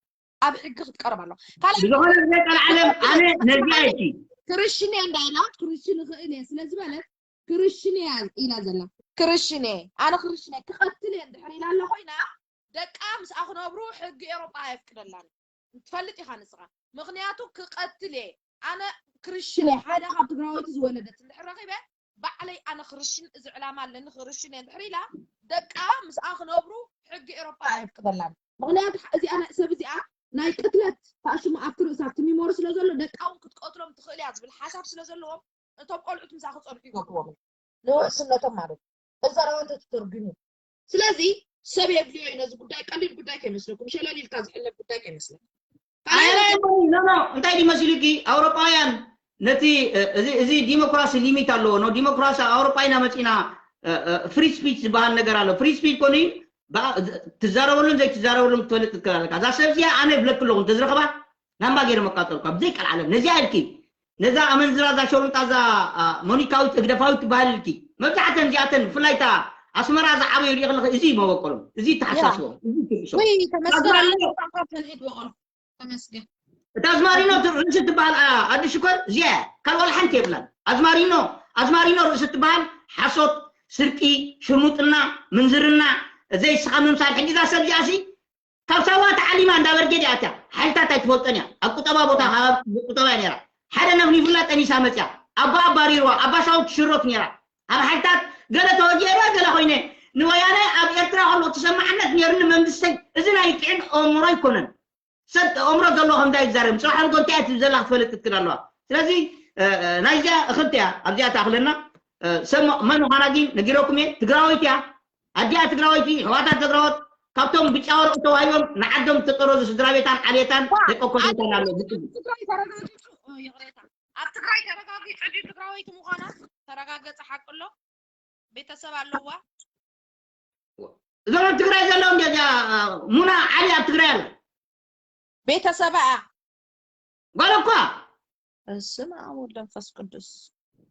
ኣብ ሕጊ ክትቀርብ ኣላ። ካልኣይ ብዝኾነ ግዜ ቀልዓለም ኣነ ነዚኣ እይቲ ክርሽን እየ እንዳ ኢላ ክርሽን ይኽእል እየ ስለ ዝበለት ክርሽን እያ ኢላ ዘላ። ክርሽን እየ ኣነ ክርሽን እየ ክቐትል እየ እንድሕር ኢላ ኣለ ኮይና ደቃ ምስኣ ክነብሩ ሕጊ ኤሮጳ ኣየፍቅደላን። ትፈልጥ ኢኻ ንስኻ። ምኽንያቱ ክቐትል እየ ኣነ ክርሽን እየ ሓደ ካብ ትግራወይቲ ዝወለደት እንድሕር ረኺበ ባዕለይ ኣነ ክርሽን እዚ ዕላማ ኣለኒ ክርሽን እየ እንድሕር ኢላ ደቃ ምስኣ ክነብሩ ሕጊ ኤሮጳ ኣየፍቅደላን። ምኽንያቱ እዚኣ ናይ ሰብ እዚኣ ናይ ቅትለት ታሽሙ ኣብቲ ርእሳ ኣብቲ ሚሞሪ ስለ ዘሎ ደቃ እውን ክትቀትሎም ትኽእል እያ ዝብል ሓሳብ ስለ ዘለዎም እቶም ቆልዑት ምሳ ክፀንሑ ይገብርዎም ንውሕስነቶም ማለት እዩ። እዛ ራዋ እንተትተርጉሙ ስለዚ ሰብ የድልዮ እዩ ነዚ ጉዳይ ቀሊል ጉዳይ ከይመስለኩም ሸለል ኢልካ ዝሕለፍ ጉዳይ ከይመስለኩም። ካልኣይ ነገር ኖ ኖ እንታይ ድዩ መሲሉኪ ኣውሮጳውያን ነቲ እዚ እዚ ዲሞክራሲ ሊሚት ኣለዎ ነው ዲሞክራሲ ኣውሮጳ ኢና መፂና ፍሪ ስፒች ዝበሃል ነገር ኣሎ ፍሪ ስፒች ኮኑ ትዛረበሉን ዘይትዛረበሉን ክትፈልጥ ትክእል ኣለካ እዛ ሰብ እዚኣ ኣነ ይብለክ ኣለኹ እንተዝረኽባ ናምባ ገይረ መቃፀልኳ ብዘይ ቀልዓለም ነዚኣ ኢልኪ ነዛ ኣመንዝራ እዛ ሸሩንጣ እዛ ሞኒካዊት ህግደፋዊት ትበሃል ኢልኪ መብዛሕተን እዚኣተን ብፍላይ እታ ኣስመራ ዝዓበዩ ሪኢ ከለኺ እዚ እዩ መበቆሎም እዚ ተሓሳስቦም እዚ ትብሶም ወይ ተመስገን ኣዝማሪኖ ኣነ ተንሒት በቆል ተመስገን እታ ኣዝማሪኖ ርእሲ ትበሃል ኣዲ ሽኮር እዚኣ እያ ካልእ ዋላ ሓንቲ የብላን ኣዝማሪኖ ኣዝማሪኖ ርእሲ ትበሃል ሓሶት ስርቂ ሽርሙጥና ምንዝርና ዘይስኻ ምምሳል ሕጂ እዛ ሰብ እዚኣ ሲ ካብ ሳዋ ተዓሊማ እንዳ በርጌድ እያ ኣትያ ሓይልታት ኣይትፈልጦን እያ ኣብ ቁጠባ ቦታ ካብ ቁጠባ እያ ነይራ ሓደ ነፍኒፉላ ጠኒሳ መፅያ ኣባ ኣባሪርዋ ኣባ ሳውት ሽሮት ነይራ ኣብ ሓይልታት ገለ ተወጊአ ዶ ገለ ኮይነ ንወያነ ኣብ ኤርትራ ከሎ ተሰማዕነት ነይሩኒ መንግስተይ እዚ ናይ ጥዕን ኣእምሮ ኣይኮነን ሰብ ኣእምሮ ዘለዎ ከምዳ ይዛረብ ፅባሕ ንጎ እንታይ እያ ትብል ዘላ ክትፈልጥ ክትክል ኣለዋ ስለዚ ናይዚኣ እኽልቲ እያ ኣብዚኣ ትኣኽለና ሰብ መን ምዃና ግን ነጊረኩም እየ ትግራወይቲ እያ ኣዲኣ ትግራወይቲ ኣሕዋታ ትግራወት ካብቶም ብጫ ወረቐት ተዋሂቦም ንዓዶም ዝተጠረዙ ስድራ ቤታን ዓሌታን ደቂ ኮኮታን ኣሎ ግጥም ትግራይ ተረጋጊጹ ይቕሬታ ኣብ ትግራይ ተረጋጊጹ ድዩ ትግራወይቲ ምዃና ተረጋገጸ ሓቂ ኣሎ ቤተሰብ ኣለዋ እዞም ኣብ ትግራይ ዘለዉ እንደ ሙና ዓሊ ኣብ ትግራይ ኣሎ ቤተሰባ እያ ጓል እኳ በስመ ኣብ ወወልድ ወመንፈስ ቅዱስ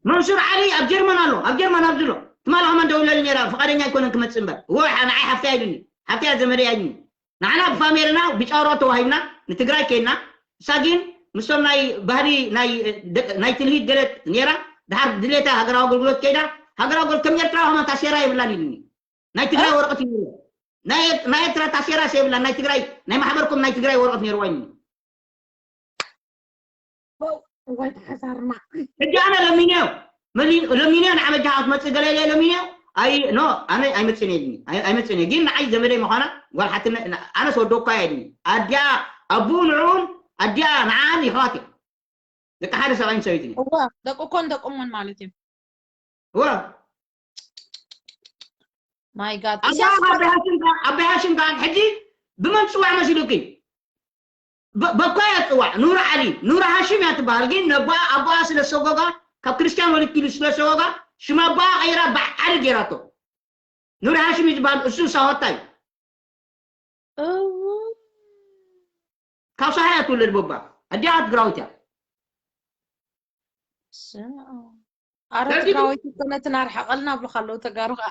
መንሱር ዓሊ ኣብ ጀርመን ኣሎ ኣብ ጀርመን ኣብዚ ኣሎ ትማሊ ከማን ደውለሊ ነይራ ፍቓደኛ ኣይኮነን ክመፅእ እምበር እወ ንዓይ ሓፍተይ ኣይሉኒ ሓፍተይ ዘመደይ ኣይሉኒ ንዓና ብፋሜልና ብጫ ወረቐት ተዋሂብና ንትግራይ ከይድና እሳ ግን ምስቶም ናይ ባህሊ ናይ ናይ ትልሂት ገለ ነይራ ድሓር ድሌታ ሃገራዊ ኣገልግሎት ከይዳ ሃገራዊ ኣገልግሎት ከም ኤርትራዊ ከማን ታሴራ የብላን ኢሉኒ ናይ ትግራይ ወረቐት እዩ ናይ ኤርትራ ታሴራ የብላን ናይ ትግራይ ናይ ማሕበርኩም ናይ ትግራይ ወረቐት ነይርዋ ኢሉኒ ወይ ተሓሳርና ሕጂ ኣነ ለሚንዮ ለሚንዮ ንዓመጃ ክትመፅእ ገለ ኢለ ለሚንዮ ኣይ ኖ ኣነ ኣይመፅን እየ ኣይመፅን እየ ግን ንዓይ ዘመደይ ምዃና ጓል ሓትነ ኣነ ስወደኳ እየ ኣድያ ኣቡኡ ንዕኡን ኣድያ ንዓን ይሕዋት እዮም ደቂ ሓደ ሰብኣይን ሰበይትን እዮም እዋ ደቂ ኮን ደቂ ሞን ማለት እዩ እዋ my god ኣበይ ሃሽም ከዓን ሕጂ ብመን ትፅዋዕ መሲሉኪ በኳ እያ ትፅዋዕ ኑር ዓሊ ኑር ሃሽም እያ ትበሃል ግን ነቦኣ ኣቦኣ ስለ ዝሰጎጋ ካብ ክርስትያን ወሊድኪሉ ስለ ዝሰጎጋ ሽም ኣቦኣ ቀይራ በዓል ገይራቶ ኑር ሃሽም እዩ ዝበሃል እሱ ሳሆታ እዩ ካብ ሳሃ እያ ትውለድ ቦባ ኣዲኣ ትግራዊት እያ ኣረ ትግራወይቲ ኮነትን ኣርሓቐልና ኣብሉካ ኣለዉ ተጋሩ ከዓ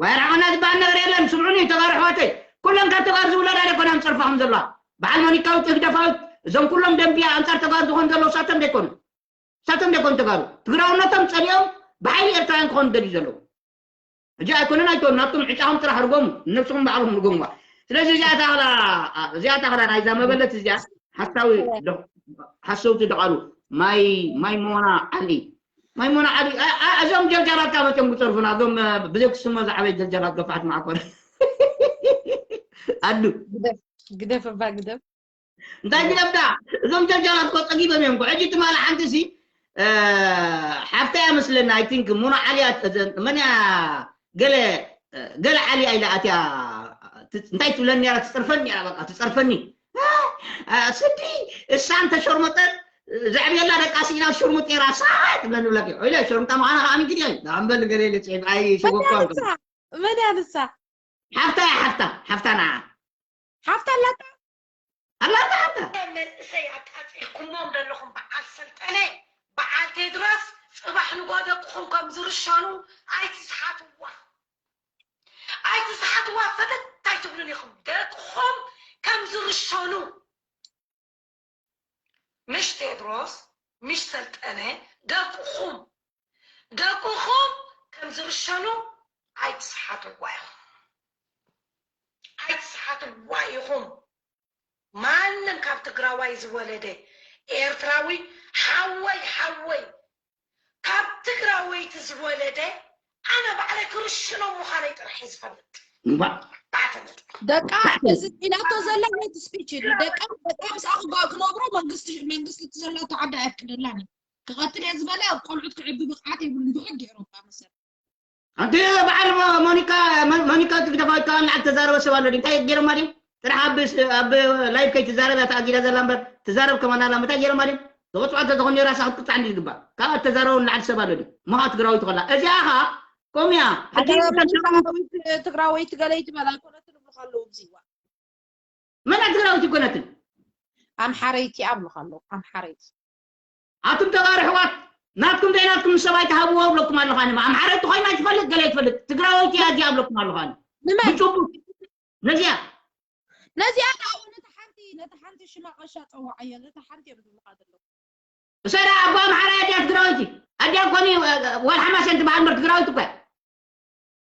ዋይ ርሓቐና ዝበሃል ነገር የለን ስምዑኒ ተጋሩ ኣሕዋተይ ኩለን ካብ ተጋሩ ዝውለዳ ደኮና ንፀርፋኹም ዘለዋ በዓል ሞኒካዊት ህግደፋዊት እዞም ኩሎም ደንብያ ኣንፃር ተጋሩ ዝኾኑ ዘለዉ ሳቶም ደይኮኑ ሳቶም ደይኮኑ ተጋሩ ትግራውነቶም ፀሊኦም ብሓይሊ ኤርትራውያን ክኾኑ ደልዩ ዘለዉ ሕጂ ኣይኮነን ኣይኮኑ ናብቶም ዕጫኹም ጥራሕ ርጎሙ ንነብስኹም ባዕልኹም ርጎምዋ ስለዚ እዚኣ ታኽላ እዚኣ ታኽላ ናይዛ መበለት እዚኣ ሓሳዊ ሓሰውቲ ደቓሉ ማይ ማይ ሞና ዓሊ ማይ ሞና ዓሊ እዞም ጀልጃላትካ መቸም ክፀርፉና እዞም ብዘይ ክስሞ ዝዓበየ ጀልጃላት ገፋሕቲ ማዕኮር ኣዱ ግደፍ እባ ግደፍ እንታይ ግደፍዳ እዞም ጀልጃላት እኮ ፀጊቦም እዮም ሕጂ ትማሊ ሓንቲ ሲ ሓፍታ እያ መስለኒ ኣይ ቲንክ ሙና ዓሊ መን እያ ገለ ገለ ዓሊ ኢላ ኣትያ እንታይ ትብለኒ ነራ ትፅርፈኒ ነራ በቃ ትፀርፈኒ ስዲ እሳ እንተሸርመጠት ዘዕብየላ ደቃ ስኢና ሽርሙጥ ነራ ሳት ትብለኒ ብለክ ኢለ ሸርምጣ ምዃና ከዓ ምንግድ እየ ኣንበል ገለ ኢለ ፅሒፍ ኣይ ሸጎኳ መን እያ ንሳ ሓፍታ እያ ሓፍታ ሓፍታ ንዓ ሓፍታ ኣላታ ኣላታ ሓፍታ መንእሰይ ኣቃፂልኩሞም ዘለኹም በዓል ሰልጠነ በዓል ቴድሮስ ጽባሕ ንጎ ደቅኹም ከም ዝርሸኑ ኣይትስሓትዋ። ኣይትስሓትዋ፣ ፈተት ኣይትብሉን ኢኹም። ደቅኹም ከም ዝርሸኑ። ምሽ ቴድሮስ፣ ምሽ ሰልጠነ፣ ደቅኹም፣ ደቅኹም ከም ዝርሸኑ ኣይትስሓትዋ ኢኹም። ኣይትስሓትዋ ኢኹም። ማንም ካብ ትግራዋይ ዝወለደ ኤርትራዊ ሓወይ፣ ሓወይ፣ ካብ ትግራወይቲ ዝወለደ ኣነ ባዕለይ ክርሽኖም ምዃነይ ጥራሕ እየ ዝፈልጥ። እምባእ። ባዕተነት። ደቃ፣ እዚ ኢላቶ ዘላ ሄት ስፒች እዩ። ደቃ፣ ደቃ ምስኣ ክጓ-፣ ክነብሮ መንግስቲ፣ መንግስቲ እቲ ዘላቶ ዓዲ ኣየፍቅደላን እዩ። ክቐትል እየ ዝበለ ኣብ ቆልዑት ክዕቢ ብቕዓት የብሉን ብሕጊ ኤውሮጳ መሰረት። ኣንቲ በዓል ሞ-፣ ሞኒካ፣ ሞ-፣ ሞኒካ ትግደፋዊት ከኣ ንዓል ተዛረበ ሰብ ኣሎ ድዩ? እንታይ ገይሮማ ድዩ? ጥራሕ ኣብ ስ-፣ ኣብ ላይቭ ከይትዛረብ እያ ተኣጊዳ ዘላ እምበር፣ ትዛረብ ከማን ኣላ። እንታይ ገይሮማ ድዩ? ተበፅዖ እንተዝኾን ነይሩ ራሳ ክትቅፃዕ እንዲ ዝግባእ። ካብ እተዛረቡ ንላዕሊ ሰብ ኣሎ ድዩ? ምዃ ትግራዊት ኮላ። እዚኣ ኸኣ፣ ከምኡ እያ። ሕጂ ኣንታ ሞኒካ ትግራወይቲ፣ ትግራወይቲ ገለ ይትበል ኣይኮነትን እብሉኻ ኣለዉ፣ እዚዋ። መን እያ ትግራወይቲ ኣይኮነትን? ኣምሓረይቲ እያ እብሉኻ ኣለዉ፣ ኣምሓረይቲ። ኣቱም ተጋሩ ኣሕዋት፣ ናትኩም ዘይናትኩም ንሰብ ኣይትሃብዎ እብለኩም ኣለኹ። ኣነ ኣምሓረይቲ ኮይና ትፈልጥ፣ ገለ ትፈልጥ፣ ትግራወይቲ እያ እዚኣ እብለኩም ኣለኹ። ኣነ ንመን? ብጭቡጥ ነዚኣ። ነዚኣ ደኣ ነታ ሓንቲ፣ ነታ ሓንቲ ሽማ ቀሻ ጸዋዓያ፣ ነታ ሓንቲ እዮም ዝብሉኻ ዘለዉ። እሳ ደኣ ኣቦ ኣምሓራይ ኣዲኣ ትግራወይቲ። ኣዲኣ ኮኒ፣ ዋል ሓማሴን ትበሃል እምበር ትግራወይቲ እኮ እያ።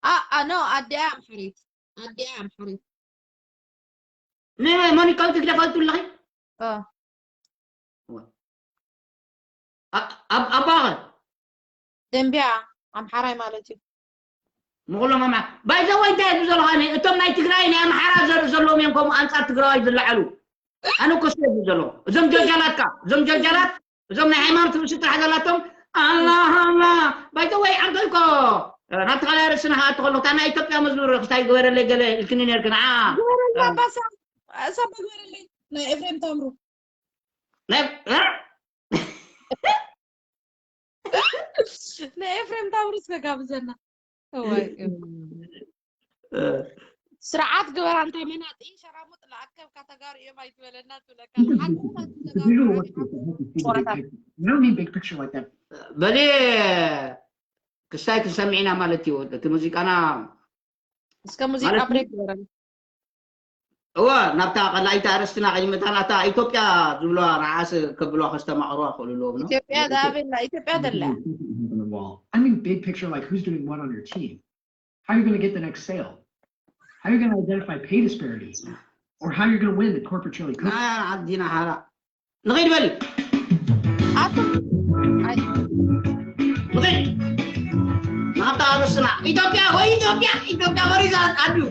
ኣ-፣ ኣ-፣ ኖ፣ ኣዲኣ ኣምሓረይቲ። ኣዲኣ ኣምሓረይቲ። ንሞኒካ ትግደፋዊት ኣለኺ? እ። ዋ። ኣ-፣ ኣብ-፣ ኣባኸ? ደምቢያ ኣምሓራይ ማለት እዩ። ምኹሎም ኣምሓ-፣ ባይ ዘ ወይ እንታይ እየ ዝብሎ ዘለኹ ኣነ? እቶም ናይ ትግራይ ናይ ኣምሓራ ዘርኢ ዘለዎም እዮም ከምኡ ኣንጻር ትግራዋይ ዝለዓሉ። ኣነ እኮ እሱ እየ ዝብሎ ዘለኹ። እዞም ጀልጃላት ከ፣ እዞም ጀልጃላት፣ እዞም ናይ ሃይማኖት ርእሲ ጥራሕ ዘላቶም፣ ኣላ፣ ኣላ። ባይ ዘ ወይ ዓንተይ እኮ፣ እ፣ ናብቲ ካልኣይ ርእስና ክኣቱ ከለኹ፣ እታ ናይ ኢትዮጵያ መዝሙር ክስታይ ግበረለይ ገለ ኢልክኒ ነርክን፣ ዓ። ግበረላ እ። ባሳ፣ ሳባ ግበረለይ። ናይ ኤፍሬም ታምሩ። ናይ፣ እ? ናይ ኤፍሬም ታምሩ እስከ ጋብዘና። እዋይ፣ እ። ስርዓት ግበር ኣንታ መናጢ ሸራሙጥ ለኣከብካ ተጋሩ እዮም ኣይትበለና ትብለካ። ሓቂ ናቱ ተጋሩ እዮም። ጨዋታ። You don't need big picture like that. በሊ ክስታይ ክንሰምዕ ኢና ማለት እዩ። እቲ ሙዚቃና እስከ ሙዚቃ ማለት ብሬክ ግበረና። እወ፣ ናብታ ቀላይታ ኣርእስትና ከይመጻና፣ እታ ኢትዮጵያ ዝብልዋ ንዓስ ከብልዋ ከስተማቕርዋ ክኽእሉ ኣለዎም ነው። ኢትዮጵያ ደኣ ኣበላ፣ ኢትዮጵያ ደላ። I mean, big picture, like, who's doing what on your team? How are you gonna get the next sale? How are you gonna identify pay disparities? Or how are you gonna win the corporate chili cook? ና ዓዲና ሓራ። ንኸይድ በሊ። ኣቱም። ኣይ። ንኸይድ። ናብታ ኣርእስትና። ኢትዮጵያ ወይ ኢትዮጵያ፣ ኢትዮጵያ መሪዛ ኣድዩ።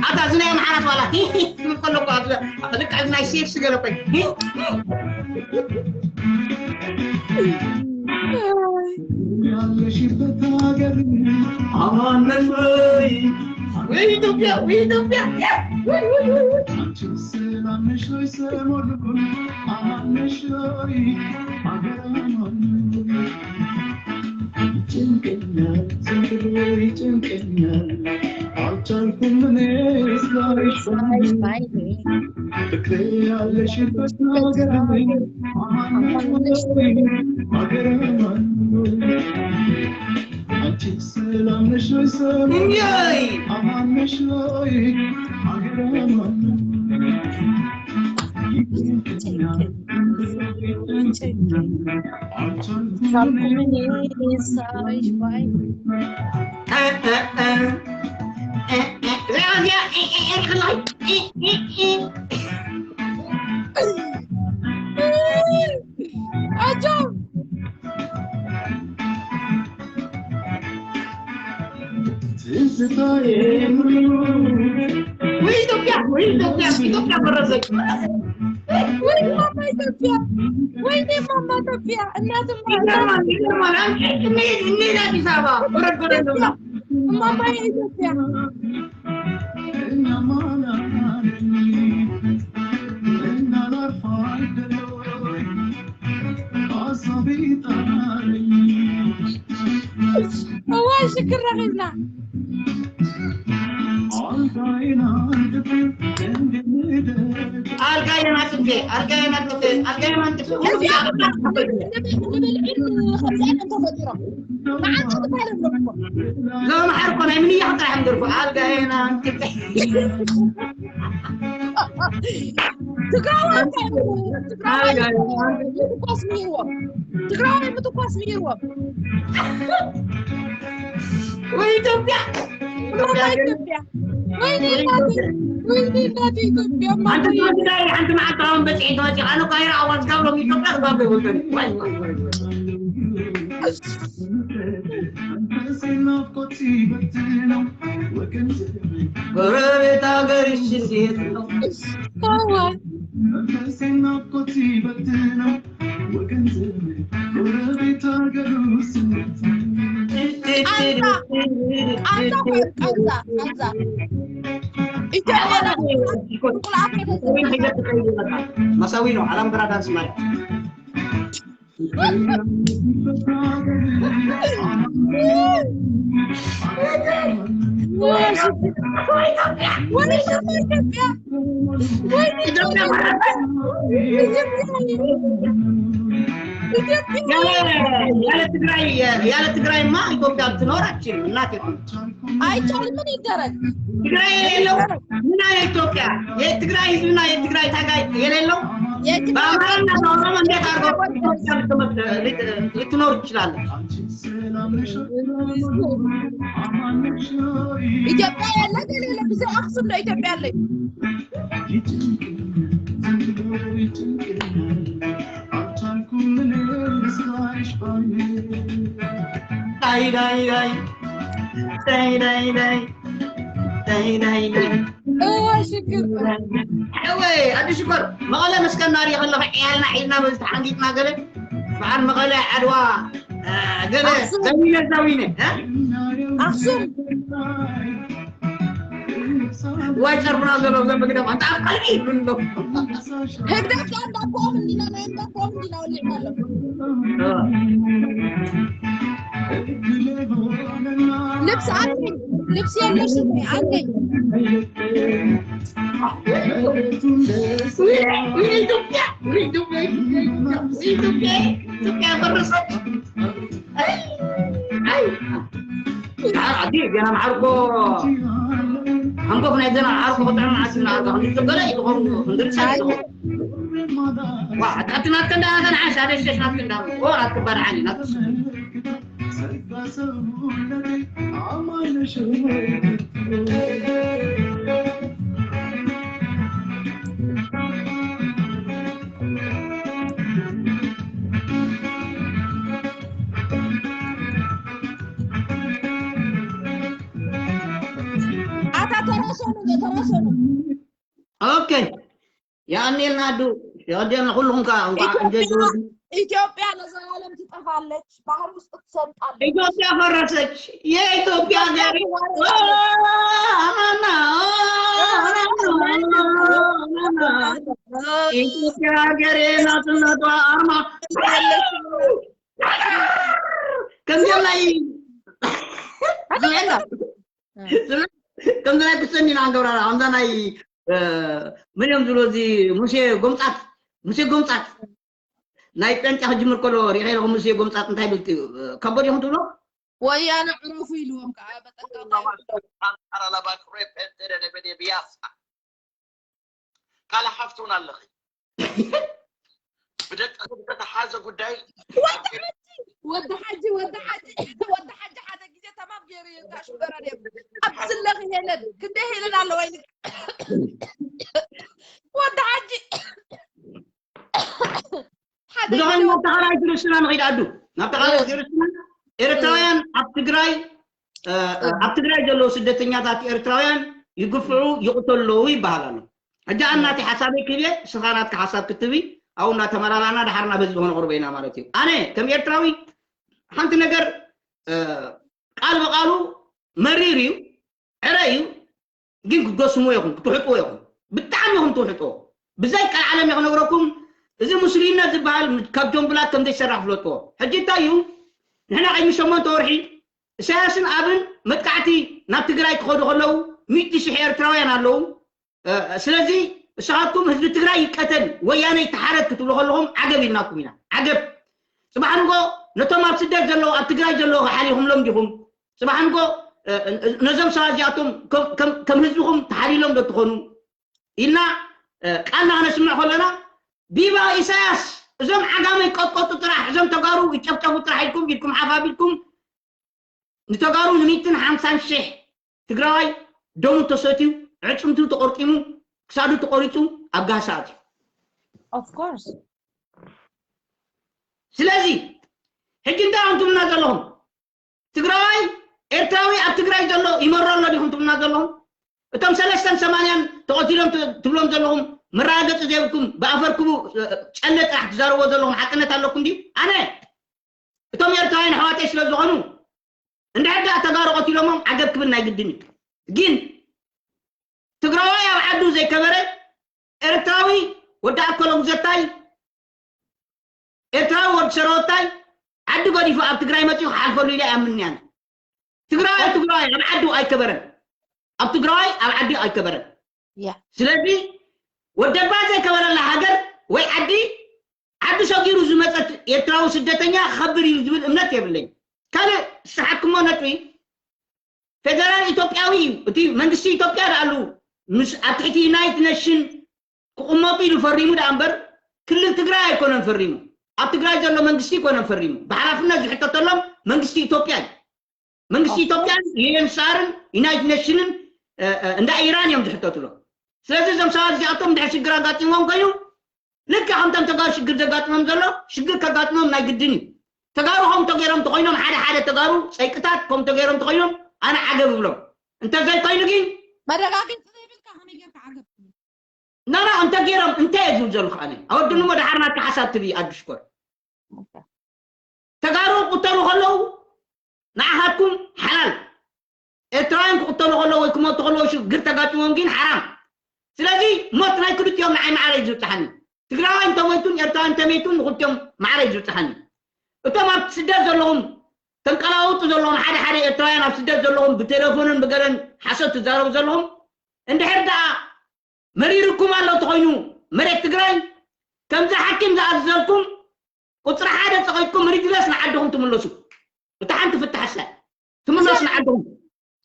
ኣታ እዚ ናይ ኣምሓራ ባላ። ትብል ከሎ እኮ ኣብዚ ልክዕ እዚ ናይ ሴፍ ስገለ ኮይኑ። ያለሽበት ሀገር አማን ነሽ ወይ? ወይ ኢትዮጵያ፣ ወይ ኢትዮጵያ። ወይ፣ ወይ፣ ወይ፣ ወይ። አንቺ ሰላም ነሽ ወይ ሰሞኑን? አማን ነሽ ወይ? ሀገር አማን ነው? ይጨንቀኛል፣ ዝም ብሎ ይጨንቀኛል። አልቻልኩም እኔ ሳይሽ ባይኔ። ፍቅሬ ያለሽበት ሀገር አማን ነሽ ወይ? ሀገር አማን ነው? አንቺ ሰላም ነሽ ወይ ሰሞኑን? እንዴ! አማን ነሽ ወይ? ሀገር አማን ነው? ይጨንቀኛል፣ ይጨንቀኛል። አልቻልኩም እኔ ሳይሽ ባይኔ። አጆ። ትዝታዬ ወይ ኢትዮጵያ፣ ወይ ኢትዮጵያ፣ ኢትዮጵያ ፈረሰች። ወይ ማማ ኢትዮጵያ፣ ወይኔ ማማ ኢትዮጵያ፣ እናትማ ይገርማል፣ ይገርማል። አንቺ እንሂድ፣ እንሂድ አዲስ አበባ፣ ወረድ ወረድ ነው። ማማ ኢትዮጵያ። እዋይ ሽግር ረኺብና። ኣልጋየን ኣጥቤ ኣልጋየን ኣጥቤ ኣልጋየን ኣጥቤ ኩሉ እዚኣ ብዛዕባ ንብል- ንብል- ንብል- ንብል- ከምዚኣን እንተፈጢሮም መዓንጣ ትባል ኣለዎ። ዘመሓርኮ ናይ ምንያ ጥራሕ ምድርኩ ኣልጋየን ኣጥቤ ትግራዋይ እንታይ እዩ? ትግራዋይ ምትኳስ ምሂርዎም። ትግራዋይ ምትኳስ ምሂርዎም። ወይ ኢትዮጵያ። ኢትዮጵያ። ኢትዮጵያ። ወይኔ እናቴ፣ ወይኔ እናቴ ኢትዮጵያ። ሓንቲ ትወስዳ ሓንቲ መዓልቲ ካውን በፂሒ ተወፂ ኣነ እኮ ኣይረኣዋን ስጋብ ሎም ኢትዮጵያ ስጋብ ዘይወልቀኒ። ጎረቤት ሀገር ሽንት ቤት ነው። ቃንዛ፣ ቃንዛ፣ ቃንዛ። ኢትዮጵያ ናት። ቁልቁል ኣፍሪካ መሳዊ ነው። አላምበራ ዳንስ ማለት ያለ ትግራይ ያለ ትግራይማ ኢትዮጵያ ልትኖር አትችልም። እናቴ ትሙት። አይቻልም። ምን ይደረግ? ትግራይ የሌለው ምና የኢትዮጵያ የትግራይ ህዝብና የትግራይ ታጋይ የሌለው በአማራና በኦሮሞ እንዴት አድርገው ኢትዮጵያ ልትኖር ትችላለች? ኢትዮጵያ ያለ የሌለ ብዘይ አክሱም ነው ኢትዮጵያ ያለ። ዳይ ዳይ ዳይ ዳይ ዳይ ዳይ ዳይ ዳይ ዳይ እዋ ሽግር። ወይ ኣዲ ሽኮር መቐለ መስከና ሪኢ ከለኻ ዕያልና ዒልና በዚ ተሓንጊጥና ገለ በዓል መቐለ ዓድዋ ገለ ኣኽሱም። ዘዊነ ዘዊነ ኣኽሱም። ዋይ ጨርብና ዘሎ ዘምግደም ኣንታ ኣብ ቀልቢ ይብሉ። ህግደፍ ዳንዳ ኮም እንዲና ናይ እንዳ ኮም እንዲና ወሊዕና ኣሎ። ልብስ አለኝ፣ ልብስ የለሽም ወይ? አለኝ። ኢትዮጵያ ኢትዮጵያ ኢትዮጵያ ኢትዮጵያ ፈረሰች። አይ አይ አዲ ገና ማርኮ አንጎፍ ናይ ገና ማርኮ ተና አስና አጋ እንደ ገለ ይቆም እንደ ሳይ ዋ አጣትና ተንዳ አጋ ናሽ አደሽ ናት እንዳ ወራ ተባራኒ ናት ኣታ ተራሰኑ ተራሰኑ። ኦኬ። የቐንየልና ኣዱ፣ የቐንየልና ኩልኹም ከኣ እንኳዕ እንጀ ኢትዮጵያ፣ ኢትዮጵያ ለዘላለም ትጠፋለች፣ ባህር ውስጥ ትሰምጣለች። ኢትዮጵያ ፈረሰች። የኢትዮጵያ ሀገር ኢትዮጵያ ፈረሰች። ኢትዮጵያ ሀገሬ ናጽነቷ ኣርማ ከምዚ ናይ ከምዚ ናይ ክሰኒ ኢና ንገብራ ከምዛ ናይ እ፣ መን እዮም ዝብሎ እዚ ሙሴ ጎምጻት፣ ሙሴ ጎምጻት ናይ ጴንጤ ክጅምር ከሎ ሪኤ ኣለኹ። ሙሴ ጎምጻት እንታይ ብል እዩ? ከበድ ይኹን ትብሎ? ወያነ ዕረፉ ኢልዎም ከዓ በጠንቀቕ። ካላ ሓፍቲ እውን ኣለኺ። ብደቂ ዝተተሓዘ ጉዳይ ወዲ ሓጂ ወዲ ሓጂ ወዲ ሓጂ ወዲ ሓጂ ሓደ ግዜ ተማም ገይሩ እዩ እታ ሽበራ ነይሩ። ኣብዚ ኣለኺ ሄለን፣ ክንደይ ሄለን ኣለዋ ኢሉ ወዲ ሓጂ ሓደ ብዝኾነ ግዜ ናብ ተኻላይ ክርስትና ንኸይድ ኣዱ ናብ ተኻላይ ክርስትና ኤርትራውያን ኣብ ትግራይ እ፣ ኣብ ትግራይ ዘለዉ ስደተኛታት ኤርትራውያን ይግፍዑ ይቕተሉ ኣለዉ ይበሃል ኣሎ። ሕጂ ኣነ ናተይ ሓሳበይ ክብል እየ፣ ንስኻ ናትካ ሓሳብ ክትህብ ኣብኡ እናተመላላእና ደሓር ናብ ህዝቢ ከነቕርቦ ኢና ማለት እዩ። ኣነ ከም ኤርትራዊ ሓንቲ ነገር እ፣ ቃል ብቃሉ መሪር እዩ፣ ዕረ እዩ፣ ግን ክትጎስምዎ ኢኹም፣ ክትውሕጥዎ ኢኹም። ብጣዕሚ ኢኹም ትውሕጥዎ። ብዘይ ቃል ዓለም እየ ክነግረኩም፣ እዚ ሙስሊምነት ዝበሃል ካብ ጆምብላት ከም ዘይሰራሕ ፍለጥዎ። ሕጂ እንታይ እዩ? ንሕና ቅድሚ ሸሞንተ ወርሒ ኢሳያስን ኣብን መጥቃዕቲ ናብ ትግራይ ክኸዱ ከለዉ ሚእቲ ሽሕ ኤርትራውያን ኣለዉ። ስለዚ ንስኻትኩም ህዝቢ ትግራይ ይቀተል፣ ወያነ ይተሓረድ ክትብሉ ከለኹም ዓገብ ኢልናኩም ኢና። ዓገብ። ጽባሕ ንጎ ነቶም ኣብ ስደት ዘለዉ ኣብ ትግራይ ዘለዉ ሓሊኹምሎም ዲኹም? ጽባሕ ንጎ ነዞም ሰባት እዚኣቶም ከም ህዝብኹም ተሓሊሎም ዶ ትኾኑ ኢልና ቃልና ከነስምዕ ከለና ቢባ ኢሳያስ እዞም ዓጋመ ይቀጥቀጡ ጥራሕ እዞም ተጋሩ ይጨፍጨፉ ጥራሕ ኢልኩም ኢድኩም ሓፍ ኣቢልኩም ንተጋሩ ንሚእትን ሓምሳን ሽሕ ትግራዋይ ደሙ ተሰትዩ ዕፅምቱ ተቆርጢሙ ክሳዱ ተቆሪፁ ኣብ ጋህሲ ኣትዩ። Of course። ስለዚ ሕጂ እንታይ ኢኹም ትብሉና ዘለኹም? ትግራዋይ ኤርትራዊ ኣብ ትግራይ ዘሎ ይመሮ ኣሎ ዲኹም ትብሉና ዘለኹም? እቶም ሰለስተን ሰማንያን ተቐቲሎም ትብሎም ዘለኹም መረጋገፂ ዘይብልኩም ብኣፈርክቡ ጨለ ጥራሕ ትዛረብዎ ዘለኹም ሓቅነት ኣለኩም ድዩ? ኣነ እቶም ኤርትራውያን ኣሕዋተይ ስለ ዝኾኑ እንድሕር ደኣ ተጋሩ ቀቲሎሞም ዓገብ ክብል ናይ ግድን እዩ። ግን ትግራዋይ ኣብ ዓዱ ዘይከበረ ኤርትራዊ ወዲ ኣከሎም ዘታይ ኤርትራዊ ወዲ ሰረወታይ ዓዲ ገዲፉ ኣብ ትግራይ መፂኡ ክሓልፈሉ ኢለ ኣይኣምንን እየ። ትግራዋይ ኣብ ትግራዋይ ኣብ ዓዱ ኣይከበረን። ኣብ ትግራዋይ ኣብ ዓዲ ኣይከበረን። ያ ስለዚ ወደባ ዘይከበረላ ሃገር ወይ ዓዲ ዓዲ ሰጊሩ ዝመፀት ኤርትራዊ ስደተኛ ክኸብር እዩ ዝብል እምነት የብለኝ። ካልእ ዝሰሓትኩሞ ነጥቢ ፌደራል ኢትዮጵያዊ እዩ። እቲ መንግስቲ ኢትዮጵያ ደኣሉ ምስ ኣብ ትሕቲ ዩናይትድ ኔሽን ክቕመጡ ኢሉ ፈሪሙ ደኣ እምበር ክልል ትግራይ ኣይኮነን ፈሪሙ። ኣብ ትግራይ ዘሎ መንግስቲ ኣይኮነን ፈሪሙ። ብሓላፍነት ዝሕተተሎም መንግስቲ ኢትዮጵያ እዩ። መንግስቲ ኢትዮጵያን ዩኤንኤችሲኣርን ዩናይትድ ኔሽንን እንዳ ኢራን እዮም ዝሕተትሎም። ስለዚ እዞም ሰባት እዚኣቶም ድሕር ሽግር ኣጋጢሞም ኮይኑ ልክዕ ከምቶም ተጋሩ ሽግር ዘጋጥሞም ዘሎ ሽግር ከጋጥሞም ናይ ግድን እዩ። ተጋሩ ከም ተገይሮም ተኮይኖም ሓደ ሓደ ተጋሩ ፀይቅታት ከም ተገይሮም ተኮይኖም ኣነ ዓገብ እብሎም። እንተዘይኮይኑ ግን መረጋገፂ ዘይብልካ ከመይ ጌርካ ዓገብ ትብል? ናና እንተ ገይሮም እንታይ እየ ዝብል ዘለኹ ኣነ ኣወድንሞ ደሓር ናትካ ሓሳብ ትብይ ኣዱሽኮር ተጋሩ ክቁተሉ ከለዉ ንዓኻትኩም ሓላል ኤርትራውያን ክቁተሉ ከለዉ ወይ ክመቱ ከለዉ ሽግር ተጋጢሞም ግን ሓራም ስለዚ ሞት ናይ ክልቲኦም ንዓይ ማዕረ እዩ ዝብፅሓኒ ትግራዋይ እንተሞይቱን ኤርትራውያን እንተመይቱን ንክልቲኦም ማዕረ እዩ ዝብፅሓኒ እቶም ኣብ ስደት ዘለኹም ተንቀላውጡ ዘለኹም ሓደ ሓደ ኤርትራውያን ኣብ ስደት ዘለኹም ብቴሌፎንን ብገለን ሓሶት ትዛረቡ ዘለኹም እንድሕር ደኣ መሪርኩም ኣሎ ተኾይኑ መሬት ትግራይ ከምዚ ሓኪም ዝኣዘዘልኩም ቁፅሪ ሓደ ፀቒጥኩም ሪድለስ ንዓድኹም ትምለሱ። እታ ሓንቲ ፍታሕ እሳ ትምለሱ ንዓድኹም።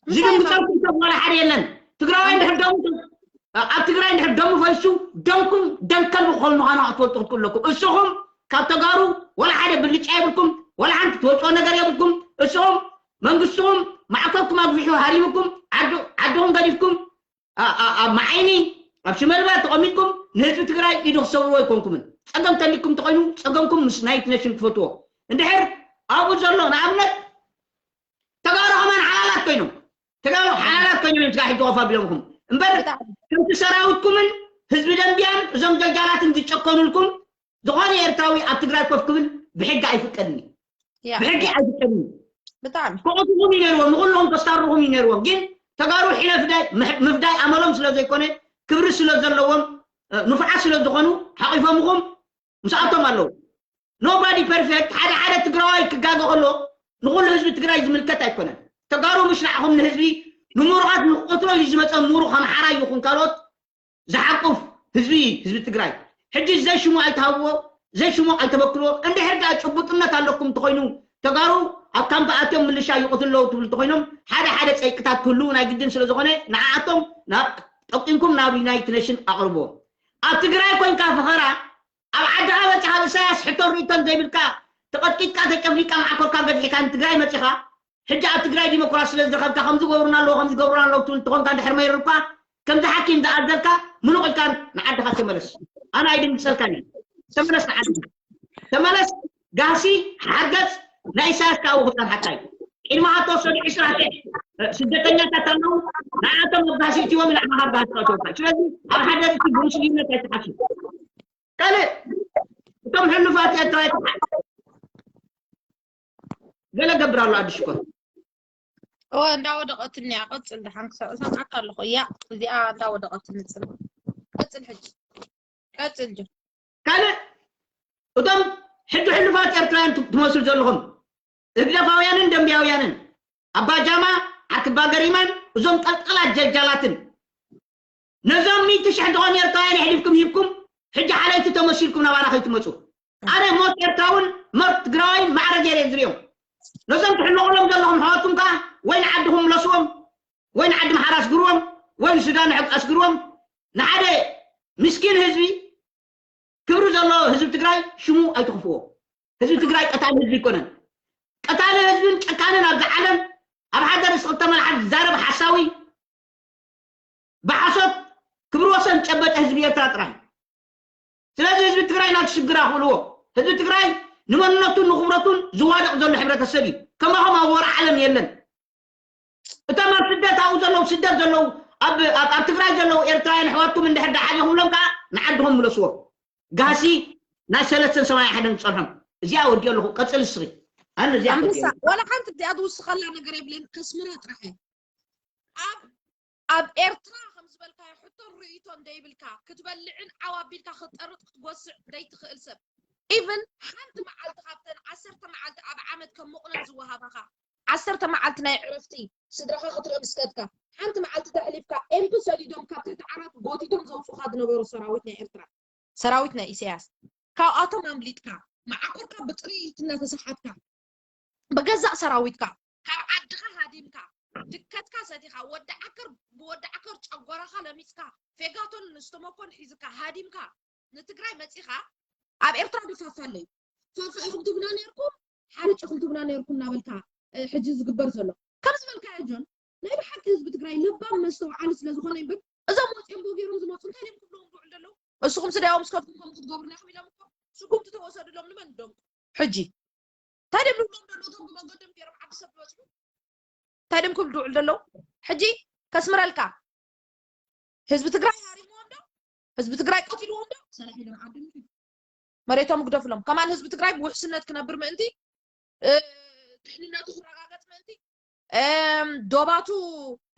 ዝድንግፀልኩም ሰብ ዋላ ሓደ የለን። ትግራዋይ እንድሕር ደሙ ኣብ ትግራይ እንድሕር ደሙ ፈይሱ ደምኩም ደም ከልቢ ክኾኑ ምዃኑ ክትፈልጡ ክትክእሉ ኣለኩም። እስኹም ካብ ተጋሩ ዋላ ሓደ ብልጫ የብልኩም፣ ዋላ ሓንቲ ትወፅኦ ነገር የብልኩም። እስኹም መንግስትኹም ማዕከብኩም ኣግፊሑ ሃሪምኩም ዓድኹም ገዲፍኩም ኣብ መዓይኒ ኣብ ሽመልባ ተቐሚጥኩም ንህዝቢ ትግራይ ኢዱ ክሰብርዎ ኣይኮንኩምን። ፀገም ተሊኩም ተኾይኑ ፀገምኩም ምስ ናይት ኔሽን ትፈትዎ። እንድሕር ኣብኡ ዘሎ ንኣብነት ተጋሩ ከማን ሓላላት ኮይኖም ተጋሩ ሓላላት ኮይኖም እዮም ስጋሕ ይተወፋ ቢሎምኩም እምበር ከምቲ ሰራዊትኩምን ህዝቢ ደንቢያን እዞም ጀልጃላትን ዝጨከኑልኩም ዝኾነ ኤርትራዊ ኣብ ትግራይ ኮፍ ክብል ብሕጊ ኣይፍቀድን እዩ። ብሕጊ ኣይፍቀድን እዩ። ብጣዕሚ ክቐትልኹም እዩ ነይርዎም፣ ንኹሎም ከስታርኹም እዩ ነይርዎም። ግን ተጋሩ ሕነ ምፍዳይ ኣመሎም ስለ ዘይኮነ ክብሪ ስለ ዘለዎም ንፉዓት ስለ ዝኾኑ ሓቒፎምኹም ምስኣቶም ኣለዉ። Nobody perfect ሓደ ሓደ ትግራዋይ ክጋገ ከሎ ንኹሉ ህዝቢ ትግራይ ዝምልከት ኣይኮነን። ተጋሩ ምሽ ንዓኹም ንህዝቢ ንምሩቓት ንክቐትሎ እዩ ዝመፀ ምሩቕ ኣምሓራ ይኹን ካልኦት ዝሓቁፍ ህዝቢ ህዝቢ ትግራይ ሕጂ ዘይሽሙ ኣይትሃብዎ ዘይሽሙ ኣይተበክልዎ እንድሕር ደኣ ጭቡጥነት ኣለኩም እንተኾይኑ ተጋሩ ኣብ ካምፕ ኣትዮም ምልሻ ይቕትለዉ ትብሉ እንተኾይኖም ሓደ ሓደ ፀይቅታት ክህልዉ ናይ ግድን ስለ ዝኾነ ንዓኣቶም ጠቂምኩም ናብ ዩናይትድ ኔሽን ኣቕርብዎ ኣብ ትግራይ ኮይንካ ፈኸራ ኣብ ዓድኻ በፂኻ ብሳያስ ሕቶን ርእቶን ዘይብልካ ተቐጥቂጥካ ተጨፍሊቃ መዓኮርካ ገድሒካ ንትግራይ መፂኻ ሕጂ ኣብ ትግራይ ዲሞክራሲ ስለ ዝረኸብካ ከምዚ ገብሩና ኣለዎ ከምዚ ገብሩና ኣለዎ ትብል እንተኾንካ እንድሕር መይርርኳ ከምዚ ሓኪም ዝኣዘልካ ምሉቕ ኢልካ ንዓድኻ ተመለስ ኣነ ኣይድንግፀልካን እየ ተመለስ ንዓድኻ ተመለስ ጋሲ ሓርገፅ ናይ ኢሳያስ ካብኡ ክፀንሓካ እዩ ቅድሚ ተወሰዱ ዕስራ ሽሕ ስደተኛታት ኣለዉ ንዓቶም ኣብ ጋሲ እትዎም ንዓኻ ኣብ ጋሲ ተእትወካ ስለዚ ኣብ ሓደ ርእሲ ብምስልዩነት ኣይትሓስብ ካልእ እቶም ሕሉፋት ኤርትራ ይትሓል ገለ ገብር ኣሎ ኣዲ ሽኮር እወ እንዳወደቐትኒ እያ ቀፅል ደሓን ክሰምዓካ ኣለኹ እያ እዚኣ እንዳወደቐትኒ ፅል ቀፅል ሕጂ ቀፅል ጆ ካልእ እቶም ሕጂ ሕሉፋት ኤርትራውያን ትመስሉ ዘለኹም ህግደፋውያንን ደንቢያውያንን ኣባ ጃማ፣ ዓርኪ ኣባ ገሪማን እዞም ቀልቀላት ጀልጃላትን ነዞም ሚእቲ ሽሕ ዝኾኑ ኤርትራውያን የሕሊፍኩም ሂብኩም ሕጂ ሓለይቲ ተመሲልኩም ናባና ከይትመፁ። ኣነ ሞት ኤርትራውን ሞት ትግራዋይን ማዕረ ገይረ እየ ዝርእዮም። ነዞም ትሕለቑሎም ዘለኹም ኣሕዋትኩም ከዓ ወይ ንዓድኹም ምለስዎም ወይ ንዓዲ ምሓራ ኣስግርዎም ወይ ንሱዳን ኣስግርዎም። ንሓደ ምስኪን ህዝቢ ክብሪ ዘለዎ ህዝቢ ትግራይ ሽሙ ኣይትኽፍዎ። ህዝቢ ትግራይ ቀታሊ ህዝቢ ኣይኮነን። ቀታሊ ህዝብን ጨካንን ኣብዚ ዓለም ኣብ ሓደ ርእሲ ክልተ መልሓስ ዝዛረብ ሓሳዊ ብሓሶት ክብሪ ወሰን ዝጨበጠ ህዝቢ ኤርትራ ጥራይ። ስለዚ ህዝቢ ትግራይ ናብቲ ሽግር ኣኽእልዎ። ህዝቢ ትግራይ ንመንነቱን ንኽብረቱን ዝዋደቕ ዘሎ ሕብረተሰብ እዩ። ከማኹም ኣብ ወርዓ ዓለም የለን። እቶም ኣብ ስደት ኣብኡ ዘለዉ ስደት ዘለዉ ኣብ ኣብ- ኣብ ትግራይ ዘለዉ ኤርትራውያን ኣሕዋትኩም እንድሕር ደሓሊኹምሎም ከዓ ንዓድኹም ምለስዎም። ጋሲ ናይ ሰለስተን ሰማንያ ሓደን ዝፀንሖም እዚኣ ወዲኦ ኣለኹ። ቀፅል እስኺ። ኣነ እዚኣ ኣንበሳ ወዲኦ። ዋላ ሓንቲ እዚኣ ዝውስኸላ ነገር የብለን። ከስምራ ጥራሕ እየ። ኣብ ኣብ ኤርትራ ከም ዝበልካዮ ሕቶን ርእይቶን ደይብልካ ክትበልዕን ዓው ኣቢልካ ክትጠርጥ ክትጎስዕ ደይትኽእል ሰብ ኢቭን ሓንቲ መዓልቲ ካብተን ዓሰርተ መዓልቲ ኣብ ዓመት ከም መቑነን ዝወሃባኻ ዓሰርተ መዓልቲ ናይ ዕረፍቲ ስድራኻ ክትርኢ ምስ ከድካ ሓንቲ መዓልቲ ተሕሊፍካ ኤምፕ ሰዲዶም ካብ ትሕቲ ዓራት ጎቲቶም ዘውፁኻ ዝነበሩ ሰራዊት ናይ ኤርትራ ሰራዊት ናይ ኢሳያስ ካብኣቶም ኣምሊጥካ መዓኮርካ ብጥሪት እናተሰሓትካ ብገዛእ ሰራዊትካ ካብ ዓድኻ ሃዲምካ ድከትካ ሰቲኻ ወዲ ዓከር ብወዲ ዓከር ጨጎራኻ ለሚፅካ ፌጋቶን ንስተሞኮን ሒዝካ ሃዲምካ ንትግራይ መፂኻ ኣብ ኤርትራ ድፋፋለዩ ፋፋ ኢኹም ትብና ነርኩም ሓርጭኹም ትብና ነርኩም እናበልካ ሕጂ ዝግበር ዘሎ ከም ዝበልካዮ ጆን ናይ ብሓቂ ህዝቢ ትግራይ ለባም መስተውዓሊ ስለዝኾነ ይምበር እዞም ወፂኦም ቦ ገይሮም ዝመፁ እንታይ ድም ክብሎም ዝውዕል ዘለዉ እስኹም ስዳዮም ስከትኩም ከም ክትገብሩ ናኹም ኢሎም እኮ ስጉምቲ ተወሰድሎም ንመን ደምቁ ሕጂ እንታይ ድም ንብሎም ዘሎ እቶም ብመንገዶም ገይሮም ዓዲ ሰብ ዝበፅሑ እንታይ ድም ክብሉ ዝውዕል ዘለዉ ሕጂ ከስምረልካ ህዝቢ ትግራይ ሃሪምዎም ዶ ህዝቢ ትግራይ ቀቲልዎም ዶ ሰራሕ ኢሎም ዓዲ መሬቶም ግደፍሎም ከማን ህዝቢ ትግራይ ብውሕስነት ክነብር ምእንቲ ድሕንነቱ ክረጋገፅ ምእንቲ ዶባቱ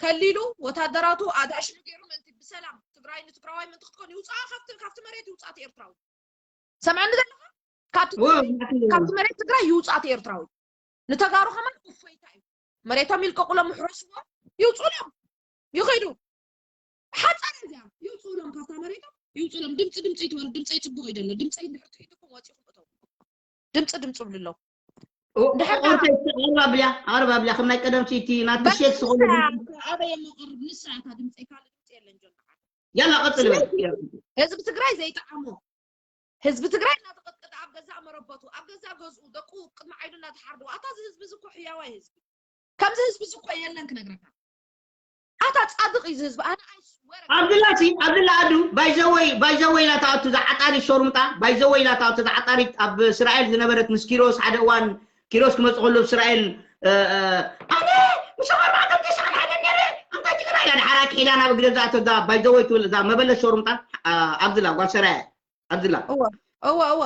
ከሊሉ ወታደራቱ ኣዳሽኑ ገይሩ ምእንቲ ብሰላም ትግራይ ንትግራዋይ ምእንቲ ክትኮን ይውፅኣ ካብቲ መሬት ይውፅኣት ኤርትራዊ ሰምዐኒ ዘለካ ካብቲ መሬት ትግራይ ይውፅኣት ኤርትራዊ ንተጋሩ ከማን እፎይታ እዩ መሬቶም ይልቀቁሎም ሕረስዎ ይውፅኡሎም ይኸዱ ሓፃር እዚኣ ይውፅኡሎም ካብታ መሬቶም ይውፅኡሎም ድምፂ ድምፂ ይትበሉ ድምፀይ ፅቡቅ ይደሎ ድምፀይ እንድሕር ትሒድኩም ወፂኹም እተው ድምፂ ድምፂ ብልለው ኣረባብያ ኣረባብያ ከም ናይ ቀደም እቲ ናትሸት ዝኾነ ኣበየ መቅርብ ንሳ እታ ድምፀይ ካልእ ድምፂ የለን ጆን ያላ ቀፅል ህዝቢ ትግራይ ዘይጠዓሞ ህዝቢ ትግራይ እናተቀጥቀጠ ኣብ ገዛእ መረበቱ ኣብ ገዛእ ገዝኡ ደቁ ቅድሚ ዓይኑ እናተሓርዱ ኣታ እዚ ህዝቢ እዚ እኮ ሕያዋይ ህዝቢ ከምዚ ህዝቢ እዚ እኮ የለን ክነግረካ ኣታ ጻድቅ እዩ ህዝቢ ኣነ ኣብድላ ሲ ኣብድላ ኣዱ ባይዘወይ ባይዘወይ ኢላ ታወቱ ዝዓጣሪ ሾሩምጣ ባይዘወይ ኢላ ታወቱ ዝዓጣሪ ኣብ እስራኤል ዝነበረት ምስ ኪሮስ ሓደ እዋን ኪሮስ ክመጽእ ከሎ እስራኤል ኣነ ምስ ኣርባዕተ ተስዓን ሓደ ነረ ኣንታ ጅግና ኢላ ድሓራ ክሒዳ ናብ እግሪ እዛ እዛ ባይዘወይ ትብል እዛ መበለት ሾሩምጣ ኣብድላ ጓል ሰራያ ኣብድላ እወ እወ እወ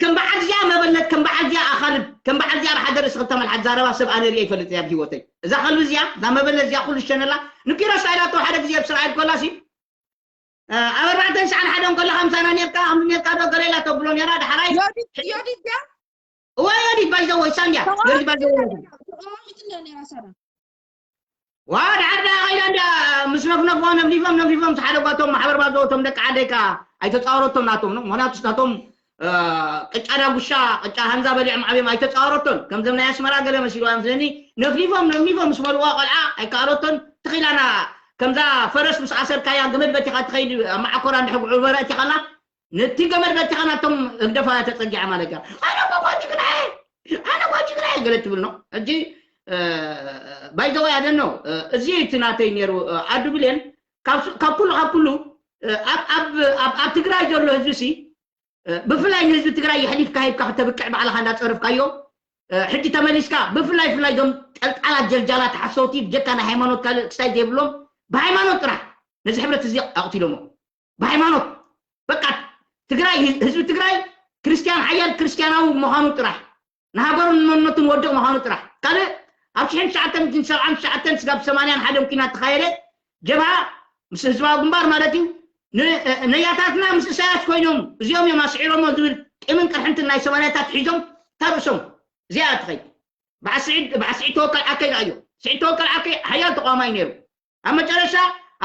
ከም በዓል እዚኣ መበለት ከም በዓል እዚኣ ኣኻልብ ከም በዓል እዚኣ ብሓደ ርእሲ ክልተ መልሓት ዛረባ ሰብ ኣነ ሪኦ ይፈልጥ እያ ብሂወተይ እዛ ከልቢ እዚኣ እዛ መበለት እዚኣ ኩሉ ዝሸነላ ንኪሮስ ኢላቶ ሓደ ግዜ ኣብ እስራኤል ኮላ ሲ ኣብ ኣርባዕተን ትስዓን ሓደን ከለኻ ምሳና ኔርካ ከም ኔርካ ዶ ገለ ኢላቶ ብሎ ኔራ ዳሕራይ ዮዲት ድያ እዋ ዮዲት ባይዘወይ ሳንድያ ዮዲት ባይዘወይ ተቃዋሚት እንዳ ኔራ ሳና ዋ ድሓር ዳ ኸይዳ እንዳ ምስ ነፍነፍዋ ነፍኒፎም ነፍኒፎም ዝሓደጓቶም ማሕበር ባዘወቶም ደቂ ዓደይ ከኣ ኣይተጻወረቶም ናቶም ነው ምክንያቱ ናቶም ቅጫ ዳጉሻ ቅጫ ሃንዛ በሊዖም ዓብዮም ኣይተጻወረቶን ከምዘም ናይ ኣስመራ ገለ መሲልዋ መስለኒ ነፍኒፎም ነፍኒፎም ምስ መልዋ ቆልዓ ኣይከኣለቶን ትኺላና ከምዛ ፈረስ ምስ ኣሰርካያ ገመድ በቲኻ ትኸይድ ኣብ መዓኮራ እንድሕር ጉዕበረ እቲኻላ ነቲ ገመድ በቲኻ ናቶም ህግደፋውያ ተጸጊዓ ማለት እያ ኣነ ኳኳ ጅግናየ ኣነ ኳ ጅግናየ ገለ ትብል ነው ሕጂ ባይዘወይ ኣደን ነው እዚ እቲ ናተይ ነይሩ ኣዱ ብሌን ካብ ኩሉ ካብ ኩሉ ኣብ ትግራይ ዘሎ ህዝቢ ሲ ብፍላይ ንህዝቢ ትግራይ የሕሊፍካ ሂብካ ክተብቅዕ ባዕልኻ እንዳፀረፍካዮ ሕጂ ተመሊስካ ብፍላይ ፍላይ ዞም ጠልጣላት ጀልጃላት ሓሰውቲ ብጀካ ናይ ሃይማኖት ካልእ ክሳይ ዘይብሎም ብሃይማኖት ጥራሕ ነዚ ሕብረት እዚ ኣቕቲሎሞ ብሃይማኖት በቃ ትግራይ ህዝቢ ትግራይ ክርስትያን ሓያል ክርስትያናዊ ምዃኑ ጥራሕ ንሃገሩን ንመንነቱን ወድቕ ምዃኑ ጥራሕ ካልእ ኣብ ሽሕን ትሽዓተ ሚእትን ሰብዓን ትሽዓተን ስጋብ ሰማንያን ሓደን ኲናት ተኻየደ ጀብሃ ምስ ህዝባዊ ግንባር ማለት እዩ ነያታትና ምስ እሳያስ ኮይኖም እዚኦም እዮም ኣስዒሮሞ ዝብል ቂምን ቅርሕንትን ናይ ሰማንያታት ሒዞም ታርእሶም እዚኣ ትኸይድ ብዓስዒድ ተወከል ዓከይ ረኣዮ ስዒድ ተወከል ዓርከይ ሓያል ተቃዋማይ ነይሩ። ኣብ መጨረሻ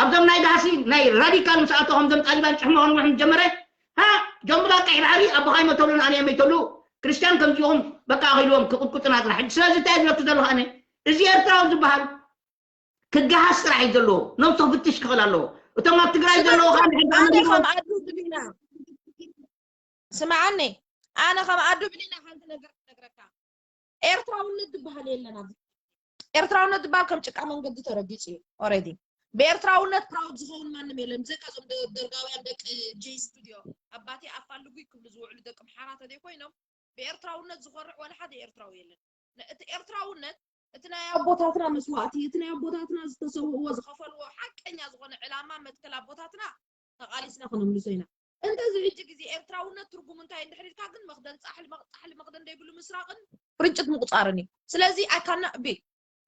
ኣብዞም ናይ ጋህሲ ናይ ራዲካል ምስ ኣቶ ከምዞም ጣሊባን ጭሕሞ ክንውሕ ምስ ጀመረ፣ ሃ፣ ጆምብላ ቀይሕ ባሕሪ ኣቦኻ ይመተሉ ንኣነ የመይተሉ፣ ክርስቲያን ከምዚኦም በቃ ኣኺልዎም ክቕጥቁጥና ጥራሕ። ሕጂ ስለዚ እንታይ ዝብለኪ ዘለኹ ኣነ፣ እዚ ኤርትራዊ ዝበሃል ክገሃስ ጥራሕ እዩ ዘለዎ። ነብሱ ክፍትሽ ክኽእል ኣለዎ። እቶም ኣብ ትግራይ ዘለዉ ከዓ ንሕጊ ኣነ ኣመሪካ ከም ኣዱ ብሊና ስምዓኒ፣ ኣነ ከም ኣዱ ብሊና ሓንቲ ነገር ክነግረካ። ኤርትራውነት ዝበሃል የለን ኣብዚ። ኤርትራውነት ዝበሃል ከም ጭቃ መንገዲ ተረጊጹ እዩ ኦሬዲ። ብኤርትራውነት ፕራውድ ዝኸውን ማንም የለን። ብዘይካ እዞም ደ- ደርጋውያን ደቂ ጄ ስቱዲዮ ኣባቴ ኣፋልጉ ክብሉ ዝውዕሉ ደቂ ምሓራ ተዘይ ኮይኖም ብኤርትራውነት ዝኾርዕ ወላ ሓደ ኤርትራዊ የለን። ን- እቲ ኤርትራውነት እቲ ናይ ኣቦታትና መስዋእቲ፣ እቲ ናይ ኣቦታትና ዝተሰውእዎ ዝኸፈልዎ ሓቀኛ ዝኾነ ዕላማ መትከል ኣቦታትና ተቓሊስና ክነምልሶ ኢና። እንተዚ ሕጂ ግዜ ኤርትራውነት ትርጉሙ እንታይ እንድሕር ኢልካ ግን መኽደን ጻሕሊ መኽ- ጻሕሊ መኽደን ደይብሉ ምስራቕን ፍርጭት ምቁጻርን እዩ። ስለዚ ኣይካና ቢ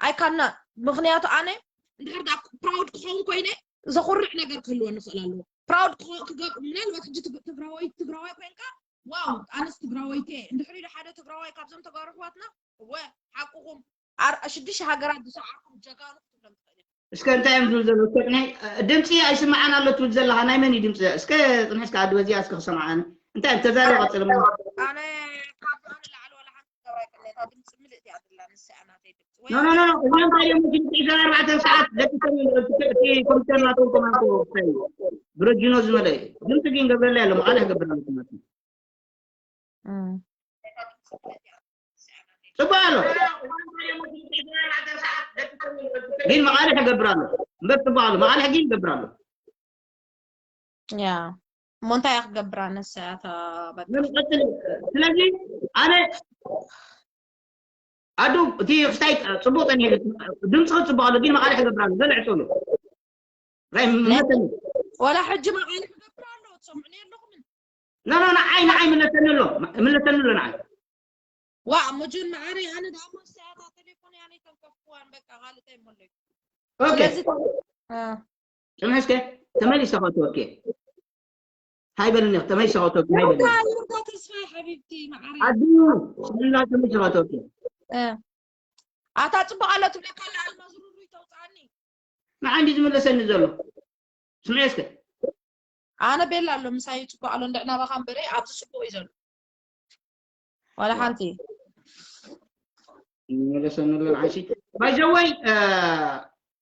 ኣይካና ምኽንያቱ ኣነ እንድሕር ዳ ፕራውድ ክኸውን ኮይነ ዘኹርዕ ነገር ክህልወኒ ይኽእል ኣለዎ። ፕራውድ ክገ- ምናልባት ሕጂ ትግ- ትግራወይ ትግራዋይ ኮይንካ ዋው ኣነስ ትግራወይቲ እየ እንድሕር ኢሉ ሓደ ትግራዋይ ካብዞም ተጋሩ ኣሕዋትና እወ ሓቅኹም ኣር- ሽዱሽተ ሃገራት ዝሰዓርኩም ጀጋኑ ክትብሎም ትኽእል ኢኻ። እስከ እንታይ እዮም ዝብል ዘለዉ? እስከ ቅኒ ድምፂ ኣይስማዓን ኣሎ ትብል ዘለኻ ናይ መን እዩ ድምፂ? እስከ ፅንሒ እስከ ኣዲ በዚኣ እስከ ክሰምዓኒ እንታይ እዮም ተዛረብ ቀፅል እሞ ኣነ ካብ ኣነ ላዕሊ ዋላ ሓንቲ ትግራዋይ ቅኔታ ድምፂ ምልእቲ እያ ትብላ ንሳ እያ ናተይ ድምፂ ወይ no no no no እዚኦም እንታይ እዮም ሽዱሽተ ኣርባዕተ ሰዓት ደቂሶም እዮም እቲ ኮምፒተር ናቶም ኮማንዶ እንታይ እዩ ብረጅኖ ዝመለ እዩ ድምፂ ግን ገብረላ ያለ መቃለ ክገብር ኣለኩም ማለት ነው እም። ጽቡቅ ኣሎ ግን መቃልሕ ይገብር ኣሎ እምበር ጽቡቅ ኣሎ መቃልሕ ግን ይገብር ኣሎ ያ እሞ እንታይ እያ ክገብር ኣነስ እያ እታ በቃ ምን ቀጥል ስለዚ ኣነ ኣዱ እቲ ክስታይ ጽቡቅ ጸኒሑ ድምጽ ጽቡቅ ኣሎ ግን መቃልሕ ይገብር ኣሎ ገለ ዕጽሉ ራይ መተን ወላ ሕጂ መቃልሕ ይገብር ኣሎ ትሰምዑኒ ኣለኹም ኖ ኖ ንዓይ ንዓይ ምለሰኒ ኣሎ ምለሰኒ ኣሎ ንዓይ ዋ እሞ ጆን መዓረይ ኣነ ደኣ እሞ ንስያታ ቴሌፎን ያኔ ተንከፍኩዋን በቃ ካልእ እንታይ እሞ ኣለይ ኦኬ ስለዚ እ፣ ጽንሒ እስከ ተመሊሰ ከተወኪ ሃይ በልኒ ተመሊሰ ከተወኪ ሃይ በልኒ ይርጋ ይርጋ ተስፋይ ሓቢብቲ መዓረይ ኣዱ ስላ ተመሊሰ ከተወኪ እ፣ ኣታ ጽቡቅ ኣሎ ትብለካ ኣላ ኣልማዝ ሩሩይ ተውፅኣኒ ንዓይ እንዲ ዝምለሰኒ ዘሎ ስምዒ እስከ ኣነ ቤላ ኣሎ ምሳይ ጽቡቅ ኣሎ እንድዕ ናባኻ እምበረ ኣብዚ ጽቡቅ እዩ ዘሎ ዋላ ሓንቲ ይመለሰኒ ኣሎ ንዓይሲ ባይዘወይ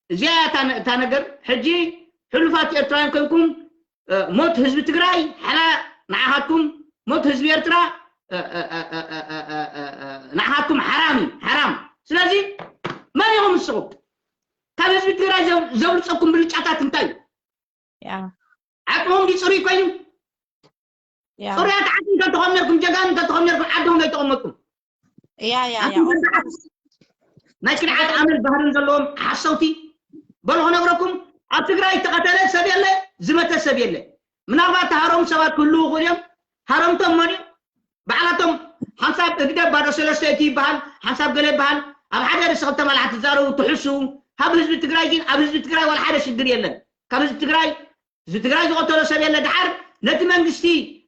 እዚኣ እያ እታ ነ- እታ ነገር ሕጂ ሕሉፋት ኤርትራውያን ኮይንኩም እ፣ ሞት ህዝቢ ትግራይ ሓላ ንዓኻትኩም ሞት ህዝቢ ኤርትራ እ፣ እ፣ እ፣ እ፣ እ፣ እ፣ እ፣ እ፣ ንዓኻትኩም ሓራም እዩ ሓራም ስለዚ መን ኢኹም ንስኹም ካብ ህዝቢ ትግራይ ዘብ- ዘብልፀኩም ብልጫታት እንታይ እዩ ያ ዓቅሞም ድዩ ፅሩይ ኮይኑ ያ ፅሩያት ዓዲ እንተትኾኑ ነርኩም ጀጋኑ እንተትኾኑ ነርኩም ዓድኹም ኣይተቐመጥኩም ያ ያ ያ ኣንቱም ደንበዓት ናይ ክንዓት ኣመል ባህርን ዘለዎም ሓሰውቲ በሉ ክነግረኩም ኣብ ትግራይ ዝተቐተለ ሰብ የለ ዝመተ ሰብ የለ ምናልባት ተሃሮም ሰባት ክህልዉ ይኽእሉ እዮም ሃሮምቶም መን እዩ ባዕላቶም ሓንሳብ ህግደፍ ባዶ ሰለስተ እቲ ይበሃል ሓንሳብ ገለ ይበሃል ኣብ ሓደ ርእሲ ክልተ መላሓት ትዛረቡ ትሕስዉ ካብ ህዝቢ ትግራይ ግን ኣብ ህዝቢ ትግራይ ዋላ ሓደ ሽግር የለን ካብ ህዝቢ ትግራይ ህዝቢ ትግራይ ዝቐተሎ ሰብ የለ ድሓር ነቲ መንግስቲ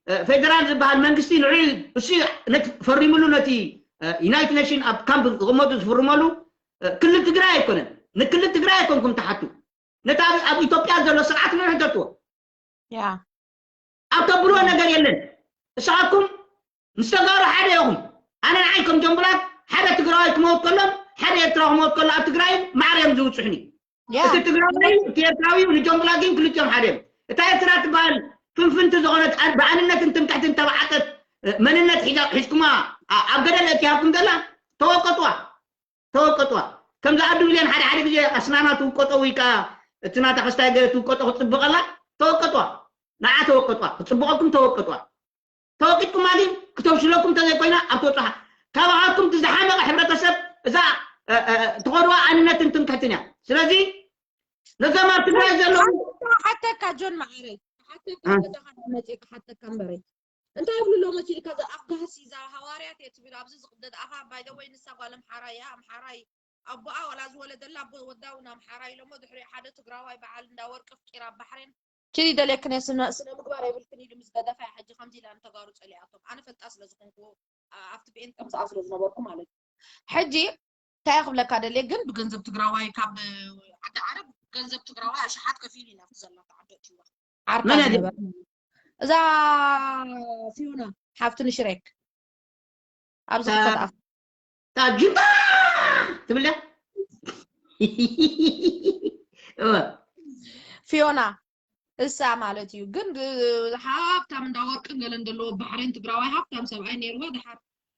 እ፣ ፌደራል ዝበሃል መንግስቲ ንዑ እሱ ነቲ ፈሪምሉ ነቲ እ፣ ዩናይትድ ኔሽን ኣብ ካምፕ ዝቕመጡ ዝፍርመሉ እ፣ ክልል ትግራይ ኣይኮነን ንክልል ትግራይ ኣይኮንኩም ትሓቱ ነቲ ኣብ ኣብ ኢትዮጵያ ዘሎ ስርዓት ንሕተትዎ ያ ኣብ ተብልዎ ነገር የለን እሳኻትኩም ምስ ተጋሩ ሓደ ኢኹም ኣነ ንዓይ ከም ጀምቡላት ሓደ ትግራዋይ ክመውት ከሎን ሓደ ኤርትራዊ ክመውት ከሎ ኣብ ትግራይን ማዕረ እዮም ዝውፅሑኒ ያ እቲ ትግራዋይ እቲ ኤርትራዊ ንጀምቡላ ግን ክልቲኦም ሓደ እዮም እታ ኤርትራ ትበሃል ፍንፍንቲ ዝኾነት ኣ- ብኣንነትን ትምክሕትን ተባዓጠት እ፣ መንነት ሒዛ ሒዝኩማ ኣ- ኣብ ገደል እቲሃኩም ዘላ ተወቀጥዋ ተወቀጥዋ ከምዚ ኣዱ ብሌን ሓደ ሓደ ግዜ ኣስናና ትውቀጦ ወይ ከዓ እቲ ናታ ክስታይ ገለ ትውቀጦ ክፅብቐላ ተወቀጥዋ ንዓ ተወቀጥዋ ክፅብቐኩም ተወቀጥዋ ተወቂጥኩማ ግን ክተብሽለኩም እንተዘይኮይና ኣብ ተወፅሓ ካባኻትኩም እቲ ዝሓመቐ ሕብረተሰብ እዛ እ፣ እ፣ ትኸድዋ ኣንነትን ትምክሕትን እያ ስለዚ ነዞም ኣብ ትግራይ ዘለዉ ሓተካ ጆን መዓረይ ሓተካ እ። ገዛኻ መፅእ ክሓተካ እምበረይ እንታይ ይብሉ ኣሎ መሲልካ እዛ ኣብ ጋህሲ እዛ ሃዋርያት እየ ትብል ኣብዚ ዝቕደድ ኣኻ ባይደወይ ንሳ ጓል ኣምሓራ እያ ኣምሓራይ ኣቦኣ ዋላ ዝወለደላ ኣቦ ወዳ እውን ኣምሓራ ኢሎሞ ድሕሪ ሓደ ትግራዋይ በዓል እንዳ ወርቂ ፍቂራ ኣብ ባሕሬን ኪዲ ደልየክን እየ ስነ ስነ ምግባር የብልክን ኢሉ ምስ ገደፋ እያ ሕጂ ከምዚ ኢላ ንተጋሩ ፀሊኣቶም ኣነ ፈልጣ ስለ ዝኾንኩ ኣ- ኣብቲ ፔንት ከምዝኣ ስለ ዝነበርኩ ማለት እዩ ሕጂ እንታይ ክብለካ ደልየ ግን ብገንዘብ ትግራዋይ ካብ ዓዲ ዓረብ ገንዘብ ትግራዋይ ኣሽሓት ከፊሉ ኢና ኣብቲ ዘላ ዓዲ እትዋ ዓርካ መን ኣድዩ? ዝነበረ እዛ ፊዮና ሓፍቲ ንሽሬክ ኣብዚ እታ- ከተኣ ታጁታ ትብለ እወ ፊዮና እሳ ማለት እዩ ግን ብ- ሃብታም እንዳ ወርቅን ገለን ዘለዎ ባሕሬን ትግራዋይ ሃብታም ሰብኣይ ነይርዋ ድሓር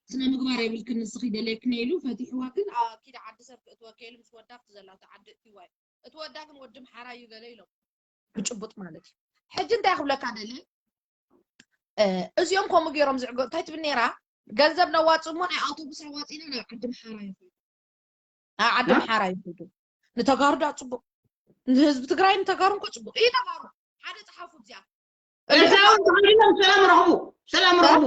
ስነ ምግባር የብልክን ንስኺ ደለክኒ ኢሉ ፈቲሕዋ ግን ኣ- ኪዳ ዓዲ ሰብ ክእትወኪ ኢሉ ምስ ወዳ ኣብቲ ዘላ እታ ዓዲ እትዋ እዩ እቲ ወዳ ግን ወዲ ምሓራ እዩ ገለ ኢሎም ብጭቡጥ ማለት እዩ ሕጂ እንታይ ክብለካ ደለ እ፣ እዚኦም ከምኡ ገይሮም ዝዕገ እንታይ ትብል ነይራ ገንዘብ ነዋፅእ እሞ ናይ ኣውቶቡስ ኣዋፂና ናብ ዓዲ ምሓራ ይኹ ኣብ ዓዲ እ? ምሓራ ይኹ ንተጋሩ ዳ ፅቡቅ ንህዝቢ ትግራይ ንተጋሩ እንኮ ፅቡቅ እዩ ተጋሩ ሓደ ፀሓፉ እዚኣ ኤርትራውን ተኸዲኖም ሰላም ረኽቡ ሰላም ረኽቡ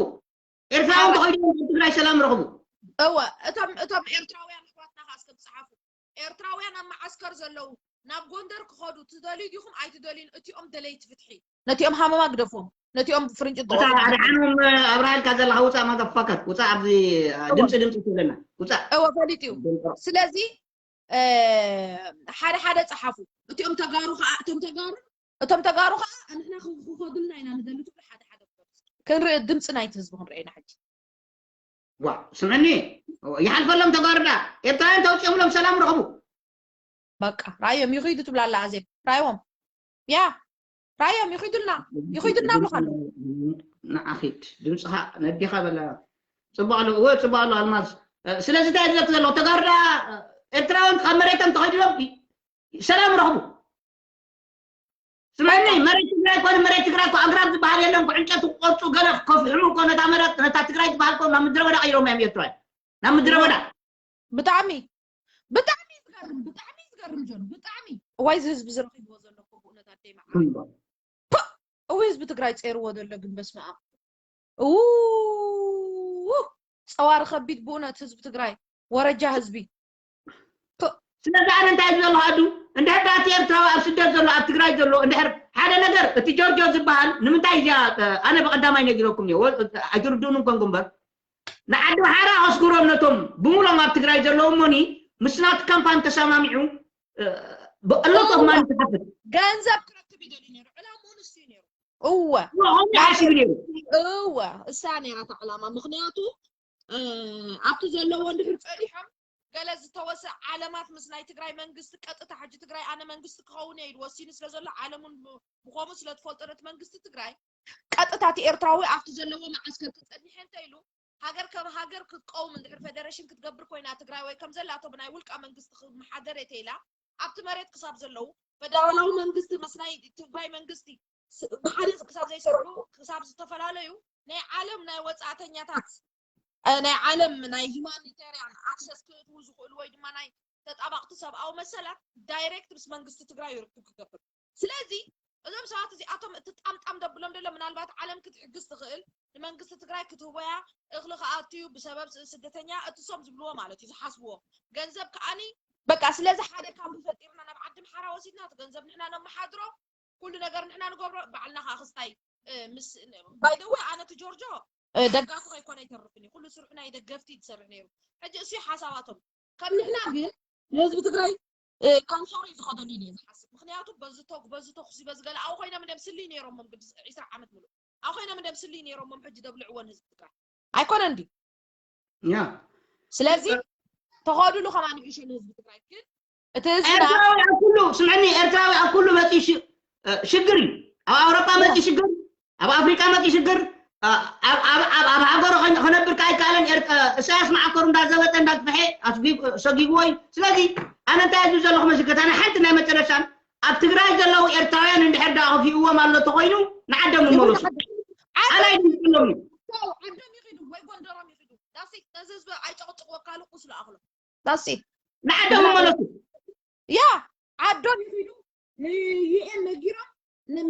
ኤርትራውን ተኸዲኖም ኣብ ትግራይ ሰላም ረኽቡ እወ እቶም እቶም ኤርትራውያን ኣሕዋትና ከዓ እስከ ዝፀሓፉ ኤርትራውያን ኣብ መዓስከር ዘለዉ ናብ ጎንደር ክኸዱ ትደልዩ ዲኹም ኣይትደልዩን እቲኦም ደለይቲ ፍትሒ ነቲኦም ሃመማ ግደፎም ነቲኦም ፍርንጭ እታ ኣድሓኖም ኣብርሃልካ ዘለካ ውፃእ ማተፋከር ውፃእ ኣብዚ ድምፂ ድምፂ ትብለና ውፃእ እወ ፈሊጥ እዩ ስለዚ እ፣ ሓደ ሓደ ፀሓፉ እቲኦም ተጋሩ ከዓ እቶም ተጋሩ እቶም ተጋሩ ከዓ ንሕና ክኸዱልና ኢና ንደሊ ትብሉ ሓደ ሓደ ክኾኑ። ክንርኢ ድምፂ ናይቲ ህዝቢ ክንርኢ ኢና ሕጂ ዋ ስምዕኒ ይሓልፈሎም ተጋሩ ዳ ኤርትራውያን ተውፅኦምሎም ሰላም ረኽቡ በቃ ራዮም ይኽይዱ ትብላ ኣላ ኣዜብ ራይዎም ያ ራዮም ይኽይዱልና ይኽይዱልና ብሉኻ ኣለዉ ንዓኺድ ድምፅኻ ነዲኻ በላ ፅቡቅ ኣሎ እወ ፅቡቅ ኣሎ ኣልማዝ እ፣ ስለዚ እንታይ ዝብለክ ዘለኹ ተጋሩ ዳ እ፣ ኤርትራውያን ካብ መሬቶም ተኸዲሎም ይ- ሰላም ረኽቡ ስምዕኒ መሬት ትግራይ ኮነ መሬት ትግራይ ኮ ኣግራብ ዝበሃል የለን ኮ ዕንጨት ክቆርፁ ገለ ከፍሕሙ ኮ ነታ መሬት ነታ ትግራይ ዝበሃል ኮ ናብ ምድረ በዳ ቀይሮም እዮም ኤርትራውያን ናብ ምድረ በዳ ብጣዕሚ ብጣዕሚ ዝገርም ብጣዕሚ ዝገርም ጆን ብጣዕሚ እዋይ እዚ ህዝቢ ዝረኺብዎ ዘሎ እኮ ብእውነት ኣደይ መዓ እዊ ህዝቢ ትግራይ ፀይርዎ ዘሎ ግን በስመ ኣብ ው ፀዋሪ ከቢድ ብእውነት ህዝቢ ትግራይ ወረጃ ህዝቢ ስለዚ ኣነ እንታይ ዝብለካ ኣዱ እንድሕር ዳቲ ኤርትራዊ ኣብ ስደት ዘሎ ኣብ ትግራይ ዘሎ እንድሕር ሓደ ነገር እቲ ጆርጆ ዝበሃል ንምንታይ እዚኣ ኣነ ብቀዳማይ ነጊረኩም እየ ኣይትርድኡን ኮንኩም እምበር ንዓዲ ሓራ ኣስኩሮም ነቶም ብሙሎም ኣብ ትግራይ ዘለዉ እሞኒ ምስ ናቲ ካምፓኒ ተሰማሚዑ ብእሎት ኦፍ ማኒ ትሓፍት ገንዘብ ክረክብ ይደልዩ ነይሩ ዕላምኡ ንሱ እዩ ነይሩ እወ ሆም ሓሲቡ ነይሩ እወ እሳ ነይራ እታ ዕላማ ምክንያቱ ኣብቲ ዘለዎ እንድሕር ፀኒሖም ገለ ዝተወሰ ዓለማት ምስ ናይ ትግራይ መንግስቲ ቀጥታ ሕጂ ትግራይ ኣነ መንግስቲ ክኸውን እየ ኢሉ ወሲኑ ስለ ዘሎ ዓለሙን ምኾኑ ስለ ትፈልጦ ነቲ መንግስቲ ትግራይ ቀጥታ እቲ ኤርትራዊ ኣብቲ ዘለዎ መዓስከር ክፀኒሐ እንተ ኢሉ ሃገር ከም ሃገር ክትቀውም እንድሕር ፌደሬሽን ክትገብር ኮይና ትግራይ ወይ ከም ዘላቶ ብናይ ውልቃ መንግስቲ ክመሓደር እየ ተኢላ ኣብቲ መሬት ክሳብ ዘለዉ ፌደራላዊ መንግስቲ ምስ ናይ ትግራይ መንግስቲ ብሓደ ክሳብ ዘይሰርሑ ክሳብ ዝተፈላለዩ ናይ ዓለም ናይ ወፃእተኛታት ናይ ዓለም ናይ ሂማኒታሪያን ኣክሰስ ክእትዉ ዝኽእሉ ወይ ድማ ናይ ተጣባቕቲ ሰብኣዊ መሰላት ዳይሬክት ምስ መንግስቲ ትግራይ ርክብ ክገብር ስለዚ እዞም ሰባት እዚኣቶም እቲ ጣምጣም ደብሎም ደሎ ምናልባት ዓለም ክትሕግዝ ትኽእል ንመንግስቲ ትግራይ ክትህቦያ እኽሊ ክኣትዩ ብሰበብ ስደተኛ እትሶም ዝብልዎ ማለት እዩ ዝሓስብዎ ገንዘብ ከዓኒ በቃ ስለዚ ሓደ ካምፕ ፈጢርና ናብ ዓዲ ምሓራ ወሲድና እቲ ገንዘብ ንሕና ነመሓድሮ ኩሉ ነገር ንሕና ንገብሮ ባዕልና ከዓ ክስታይ ምስ ባይደወ ኣነ እቲ ጆርጆ ደጋፊ ከይኮነ ኣይተርፍን እዩ ኩሉ ስርሑ ናይ ደገፍቲ ዝሰርሕ ነይሩ ሕጂ እሱ ሓሳባቶም ከም ንሕና ግን ንህዝቢ ትግራይ ካንሰሩ እዩ ዝኸደሉ ኢለ ዝሓስብ ምክንያቱ በዝቶ በዝቶ ክሲ በዝገለ ኣብ ኮይኖም ደም ስልይ ነይሮሞም ግዲ ዒስራ ዓመት ምሉእ ኣብ ኮይኖም ደም ስልይ ነይሮሞም ሕጂ ደብልዕዎ ንህዝቢ ትግራይ ኣይኮነን ድዩ ያ ስለዚ ተኸዱሉ ከማን ይዕሸ ንህዝቢ ትግራይ ግን እቲ ህዝብና ኤርትራዊ ኣብ ኩሉ ስምዕኒ ኤርትራዊ ኣብ ኩሉ መፂ ሽግር እዩ ኣብ ኣውሮጳ መፂ ሽግር ኣብ ኣፍሪቃ መፂ ሽግር ኣብ ሃገሩ ከነብር ከኣይከኣለን እሳያስ መዓከሩ እንዳዘበጠ እንዳግፍሐ ሰጊግዎ እዩ ስለዚ ኣነ እንታይ ዝብ ዘለኹ መስልከት ኣነ ሓንቲ ናይ መጨረሻን ኣብ ትግራይ ዘለዉ ኤርትራውያን እንድሕር ዳ ከፊእዎም ኣሎ ተኮይኑ ንዓዶም ይመለሱ ኣላይ ድምፅሎም እዩ ዓዶም ይኺዱ ወይ ጎንደሮም ይኺዱ ዳሲ ነዚ ህዝቢ ኣይጨቕጭቕወካ ኣሉ ቁስሉ ኣኽሎ ዳሲ ንዓዶም ይመለሱ ያ ዓዶም ይኺዱ ንዩኤን ነጊሮም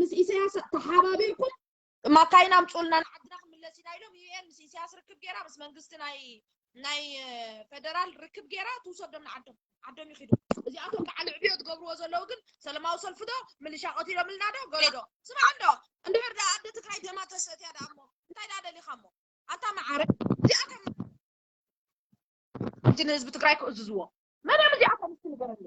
ምስ ኢሳያስ ተሓባቢርኩም ማካይና ኣምፅኡልና ንዓድና ክምለስ ኢና ኢሎም ዩኤን ምስ ኢሳያስ ርክብ ገይራ ምስ መንግስቲ ናይ ናይ ፈደራል ርክብ ገይራ ትውሰዶም ንዓዶም ዓዶም ይኺዱ እዚኣቶም በዓል ዕብዮ ትገብርዎ ዘለዉ ግን ሰለማዊ ሰልፊ ዶ ምልሻ ቀቲሎምልና ዶ ገለ ዶ ስማዕ እንዶ እንድሕር ዳ ኣደ ትግራይ ደማ ተሰትያ ዳ እሞ እንታይ ዳ ደሊኻ እሞ ኣንታ መዓረ እዚኣቶም ሕጂ ንህዝቢ ትግራይ ክእዝዝዎ መን እዮም እዚኣቶም እስኪ ንገረኒ?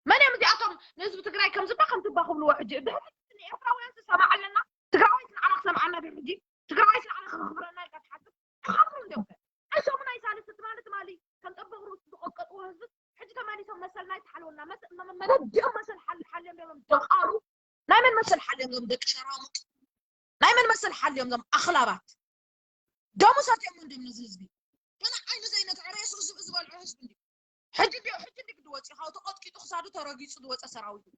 መን እዮም እዚኣቶም ንህዝቢ ትግራይ ከምዝባ ከምዝባ ክብልዎ? ሕጂ ብሕጂ ንኤርትራውያን ዝሰማዕ ኣለና? ትግራዋይስ ንዓና ክሰምዓና ድዩ? ሕጂ ትግራዋይስ ንዓና ከኽብረና ኢልካ ትሓስብ? ክኸብሩ እንዲዮም ከ? እሶም ናይ ሳልስቲ ትማሊ ትማሊ ከም ጠበቕ ርእሱ ዝቐጥቀጥዎ ህዝብስ ሕጂ ተመሊሶም መሰልና ይትሓልወልና። መስ- መ- መ- መረዲኦም መሰል ሓል- ሓልዮም ዶም ደቓሉ። ናይ መን መሰል ሓልዮም ዶም ደቂ ሸራሙጥ? ናይ መን መሰል ሓልዮም ዶም ኣኽላባት? ደሙ ሰትዮም እንዲዮም ነዚ ህዝቢ። ገና ዓይኑ ዘይነትዐ ሬሱ ዝብኢ ዝበልዖ ህዝቢ እንዲዩ። ሕጂ እንዲዩ ሕጂ እንዲዩ ክድወፅ እዩ። ካብ ተቐጥቂጡ ክሳዱ ተረጊፁ ዝወፀ ሰራዊት እዩ።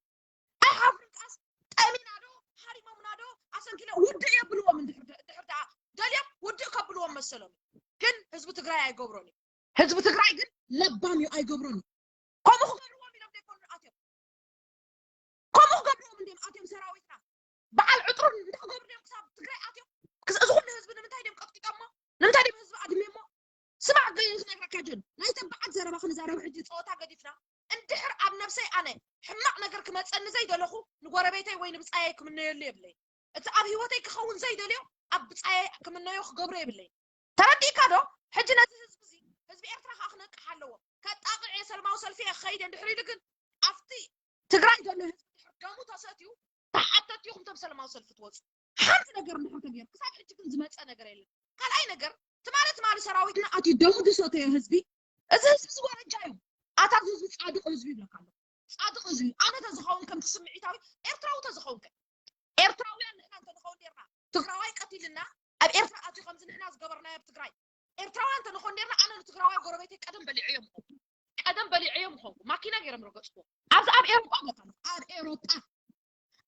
ኣይሓፍርን ቃስ ጠሚና ዶ ሃሪሞምና ዶ ኣሰንኪለ ውድእ የብልዎም። እንድሕር ደ- እንድሕር ደኣ ደልዮም ውድእ ከብልዎም መሰሎም እዩ። ግን ህዝቢ ትግራይ ኣይገብሮን እዩ። ህዝቢ ትግራይ ግን ለባም እዩ፣ ኣይገብሮን እዩ። ከምኡ ክገብርዎም ኢሎም ዘይኮኑ ኣትዮም ከምኡ ክገብርዎም እንዲዮም ኣትዮም ሰራዊትና በዓል ዕጥሩን እንታይ ክገብሩ ድዮም ክሳብ ትግራይ ኣትዮም ክስ- እዚ ኩሉ ህዝቢ ንምንታይ ድዮም ቀጥቂጦሞ? ንምንታይ ድዮም ህዝቢ ኣድሜሞ? ስማዕ ግን ክነግረካ ጆን ናይ ተባዓት ዘረባ ክንዛረብ ሕጂ ፀወታ ገዲፍና እንድሕር ኣብ ነብሰይ ኣነ ሕማቕ ነገር ክመፀኒ ዘይደለኹ ንጎረቤተይ ወይ ንብፃየይ ክምነየሉ የብለይ። እቲ ኣብ ህይወተይ ክኸውን ዘይደልዮ ኣብ ብፃየይ ክምነዮ ክገብሮ የብለይ። ተረዲእካ ዶ? ሕጂ ነዚ ህዝቢ እዚ ህዝቢ ኤርትራ ከዓ ክነቅሕ ኣለዎ። ከጣቕዕ እየ ሰልማዊ ሰልፊ እየ ክኸይድ እየ እንድሕር ኢሉ ግን ኣብቲ ትግራይ ዘሎ ህዝቢ ድሕር ደሙ ተሰትዩ ተሓተቲ ኢኹም እቶም ሰልማዊ ሰልፊ ትወፁ። ሓንቲ ነገር እንድሕር ተገይሩ ክሳብ ሕጂ ግን ዝመፀ ነገር የለን። ካልኣይ ነገር ትማሊ ትማሊ ሰራዊትና ኣትዩ ደሙ ዝሰተዮ ህዝቢ እዚ ህዝቢ እዚ ወረጃ እዩ። ኣታ እዚ ህዝቢ ፃድቕ ህዝቢ ይብለካ ኣሎ። ፃድቕ ህዝቢ ኣነ ተዝኸውን ከምቲ ስምዒታዊ ኤርትራዊ ተዝኸውን ከ ኤርትራውያን ንሕና እንተንኸውን ኔርና ትግራዋይ ቀቲልና ኣብ ኤርትራ ኣትዩ ከምዚ ንሕና ዝገበርናዮ ኣብ ትግራይ ኤርትራውያን እንተንኾን ኔርና ኣነ ንትግራዋይ ጎረቤተይ ቀደም በሊዐዮ ምኾንኩ ቀደም በሊዐዮ ምኾንኩ ማኪና ገይሮም ረገፅዎ ኣብዚ ኣብ ኤሮጳ በቃ ኣብ ኤሮጳ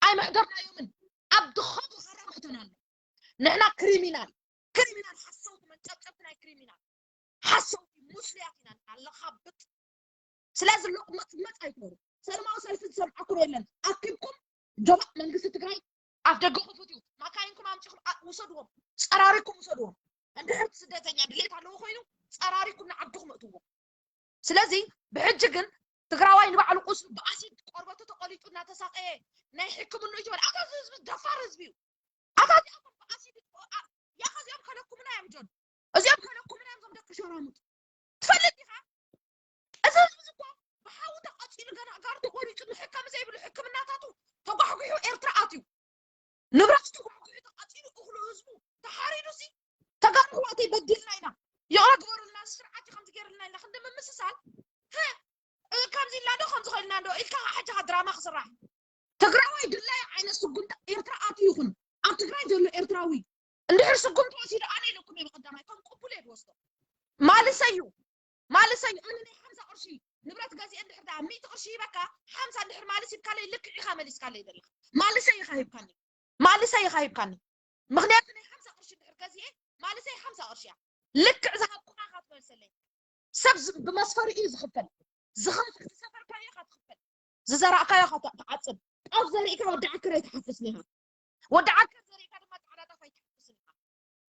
ኣይምሕደርናዮምን ኣብ ድኸቱ ሃራ መእተና ኣሎ ንሕና ክሪሚናል ክሪሚናል ሓሰውቲ መንጨብጨብቲ ናይ ክሪሚናል ሓሰውቲ ሙስልያት ኢና ኣለኻብጥ ስለዚ ሎቕመፅመፅ ኣይኮኑ ሰለማዊ ሰልፊ ዝሰምዓኩም የለን ኣኪብኩም ጀባእ መንግስቲ ትግራይ ኣፍ ደገ ክፉት እዩ ማካይንኩም ኣምፂኹም ውሰድዎም ፀራሪኩም ውሰድዎም እንድሕር ስደተኛ ድሌት ኣለዎ ኮይኑ ፀራሪኩም ንዓድኹም እትዎም ስለዚ ብሕጂ ግን ትግራዋይ ንባዕሉ ቁስሉ ብኣሲድ ቆርበቱ ተቆሊጡ እናተሳቀየ ናይ ሕክምኑ እዩ ዝበል ኣታ ህዝቢ ደፋር ህዝቢ እዩ ኣታ እዚኣቶም ብኣሲድ ያኸ እዚኦም ከለኩምና እዮም ጆን እዚኦም ከለኩምና እዮም ዞም ደቂ ሸራሙጥ ትፈልጥ ዲኻ እዚ ህዝቢ እኮ ብሓዊ ተቃፂሉ ገና ኣጋሩ ተቆሪፁ ንሕከም ዘይብሉ ሕክምናታቱ ተጓሕጉሑ ኤርትራ ኣትዩ ንብረቱ ተጓሕጉሑ ተቃፂሉ እኽሉ ህዝቡ ተሓሪዱ ሲ ተጋሩ ኣሕዋተይ በዲልና ኢና ይቕረ ግበሩልና እዚ ስርዓት እዩ ከምዚ ገይሩልና ኢልና ክንዲ ምምስሳል ሀ፣ እ፣ ከምዚ ኢልና ዶ ከምዚ ኮይልና ዶ ኢልካ ከዓ ሕጂ ከዓ ድራማ ክስራሕ ትግራዋይ ድላዩ ዓይነት ስጉምቲ ኤርትራ ኣትዩ ይኹን ኣብ ትግራይ ዘሎ ኤርትራዊ እንድሕር ስጉምቲ ወሲዱ ኣነ ኢለኩም እየ ብቀዳማይ ከም ቅቡል እየ ዝወስዶ ማልሰ እዩ ማልሰ እዩ ኣነ ናይ ሓምሳ ቅርሺ ንብረት ገዚአ እንድሕር ደኣ ሚእቲ ቅርሺ ሂበካ ሓምሳ እንድሕር ማልስ ሂብካለይ ልክዕ ኢኻ መሊስካለይ ዘለኻ ማልሰ ኢኻ ሂብካኒ ማልሰ ኢኻ ሂብካኒ ምኽንያቱ ናይ ሓምሳ ቅርሺ እንድሕር ገዚአ ማልሰ ሓምሳ ቅርሺ እያ ልክዕ ዝሃብኩኻ ኢኻ ትመልሰለይ ሰብ ዝ- ብመስፈሪ እዩ ዝኽፈል ዝኸፍል ዝሰፈርካዮ ኢኻ ትኽፈል ዝዘራእካዮ ኢኻ ት- ትዓፅድ ጣፍ ዘሪእካ ወዲ ዓከር ኣይትሓፍስን ኢኻ ወዲ ዓከር ዘሪእካ ድማ ፃዕዳ ጣፍ ኣይትሓፍስን ኢኻ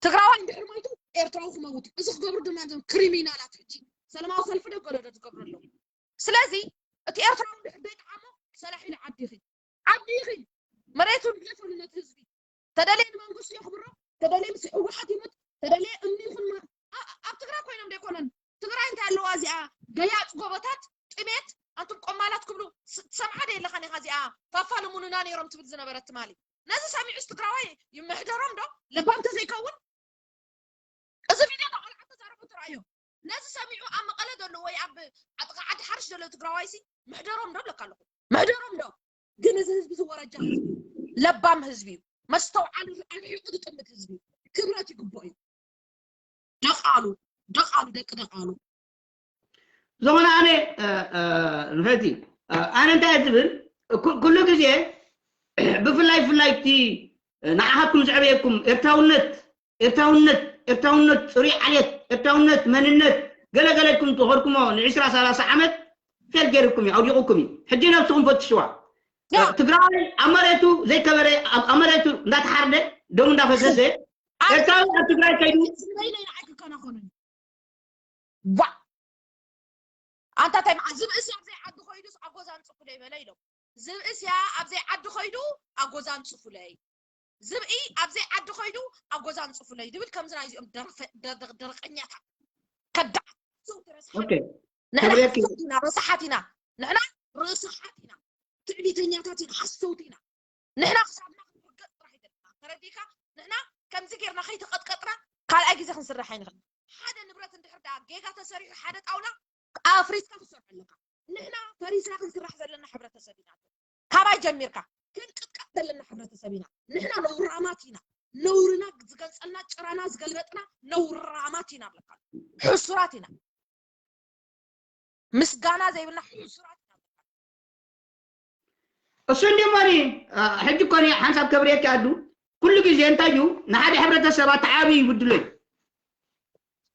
ትግራዋይ እንድሕር ሞይቱ ኤርትራዊ ክመውት እዩ። እዚ ክገብሩ ድማ እዞም ክሪሚናላት ሕጂ ሰለማዊ ሰልፊ ዶ ገለ ዶ ዝገብሩ ኣለዉ። ስለዚ እቲ ኤርትራዊ እንድሕር ዘይጠዓሞ ሰላሒ ኢሉ ዓዲ ይኺድ። ዓዲ ይኺድ። መሬቱ ድገፈሉ ነቲ ህዝቢ። ተደልየ ንመንግስቱ የኽብሮ፣ ተደልየ ምስ ህወሓት ይሙት፣ ተደልየ እምኒ ይኹን ማ- ኣ- ኣብ ትግራይ ኮይኖም ዶ ኣይኮነን። ትግራይ እንታይ ኣለዋ እዚኣ ገያጭ ጎቦታት ጥሜት ኣንቱም ቆማላት ክብሉ ስ- ትሰምዓ ዶ የለኻን ኢኻ እዚኣ ፋፋ ልሙኑና ነይሮም ትብል ዝነበረት ትማሊ ነዚ ሰሚዑስ ትግራዋይ ይምሕደሮም ዶ ለባም ተዘይከውን እዚ ቪድዮ ተቆልዓ ተዛረቡ ትረኣዮ ነዚ ሰሚዑ ኣብ መቐለ ዘሎ ወይ ኣብ ዓጥቃ ዓዲ ሓርሽ ዘሎ ትግራዋይሲ ምሕደሮም ዶ ኣለካ ኣለኹ ምሕደሮም ዶ ግን እዚ ህዝቢ ዝወረጃ ህዝቢ ለባም ህዝቢ እዩ መስተውዓሉ ኣርሒቑ ዝጥምት ህዝቢ ክብረት ይግቦ እዩ ደቃሉ ደቃሉ ደቂ ደቃሉ ዝኾነ ኣነ ንፈቲ ኣነ እንታይ ዝብል ኩሉ ግዜ ብፍላይ ፍላይ እቲ ንዓኻትኩም ዘዕበየኩም ኤርትራውነት ኤርትራውነት ኤርትራውነት ፅሩይ ዓሌት ኤርትራውነት መንነት ገለገለኩም ተኸድኩሞ ንዕስራ ሰላሳ ዓመት ፌል ገይርኩም እዩ ኣውዲቑኩም እዩ ሕጂ ነብስኹም ፈትሽዋ ትግራዋይ ኣብ መሬቱ ዘይከበረ ኣብ መሬቱ እንዳተሓርደ ደሙ እንዳፈሰሰ ኤርትራዊ ኣብ ትግራይ ከይዱ ዋ ኣንታ እንታይ መዓ ዝብእስ ኣብ ዘይዓዲ ኮይዱስ ኣጎዛ ኣንፅፉለይ በለ ኢሎም ዝብእስ ያ ኣብ ዘይዓዲ ኮይዱ ኣጎዛ ኣንፅፉለይ ዝብኢ ኣብ ዘይዓዲ ኮይዱ ኣጎዛ ኣንፅፉለይ ዝብል ከምዚ ናይ እዚኦም ደረቀኛታት ከዳዕ ሰው ትረስሓ ንሕና ሓሰውቲ ኢና፣ ረሳሓት ኢና። ንሕና ረሳሓት ኢና፣ ትዕቢተኛታት ኢና፣ ሓሰውቲ ኢና። ንሕና ክሳብና ክንወገጥ ጥራሕ ይደለና። ተረዲካ? ንሕና ከምዚ ጌርና ከይተቐጥቀጥና ካልኣይ ግዜ ክንስራሕ ኣይንኽእል። ሓደ ንብረት እንድሕር ደኣ ጌጋ ተሰሪሑ ሓደ ጣውላ ኣፍሪስካ ክትሰርሖ ኣለካ። ንሕና ፈሪስና ክንስራሕ ዘለና ሕብረተሰብ ኢና። ካባይ ጀሚርካ ክንቅጥቀጥ ዘለና ሕብረተሰብ ኢና። ንሕና ነውራማት ኢና። ነውርና ዝገልጸልና ጭራና ዝገልበጥና ነውራማት ኢና ኣለካ። ሕሱራት ኢና። ምስጋና ዘይብልና ሕሱራት ኢና ኣለካ። እሱ እንዲሞኒ ሕጂ ኮኒ ሓንሳብ ከብርየኪ ኣዱ ኩሉ ግዜ እንታይ እዩ ንሓደ ሕብረተሰብ ኣተዓቢ ይብድሎ እዩ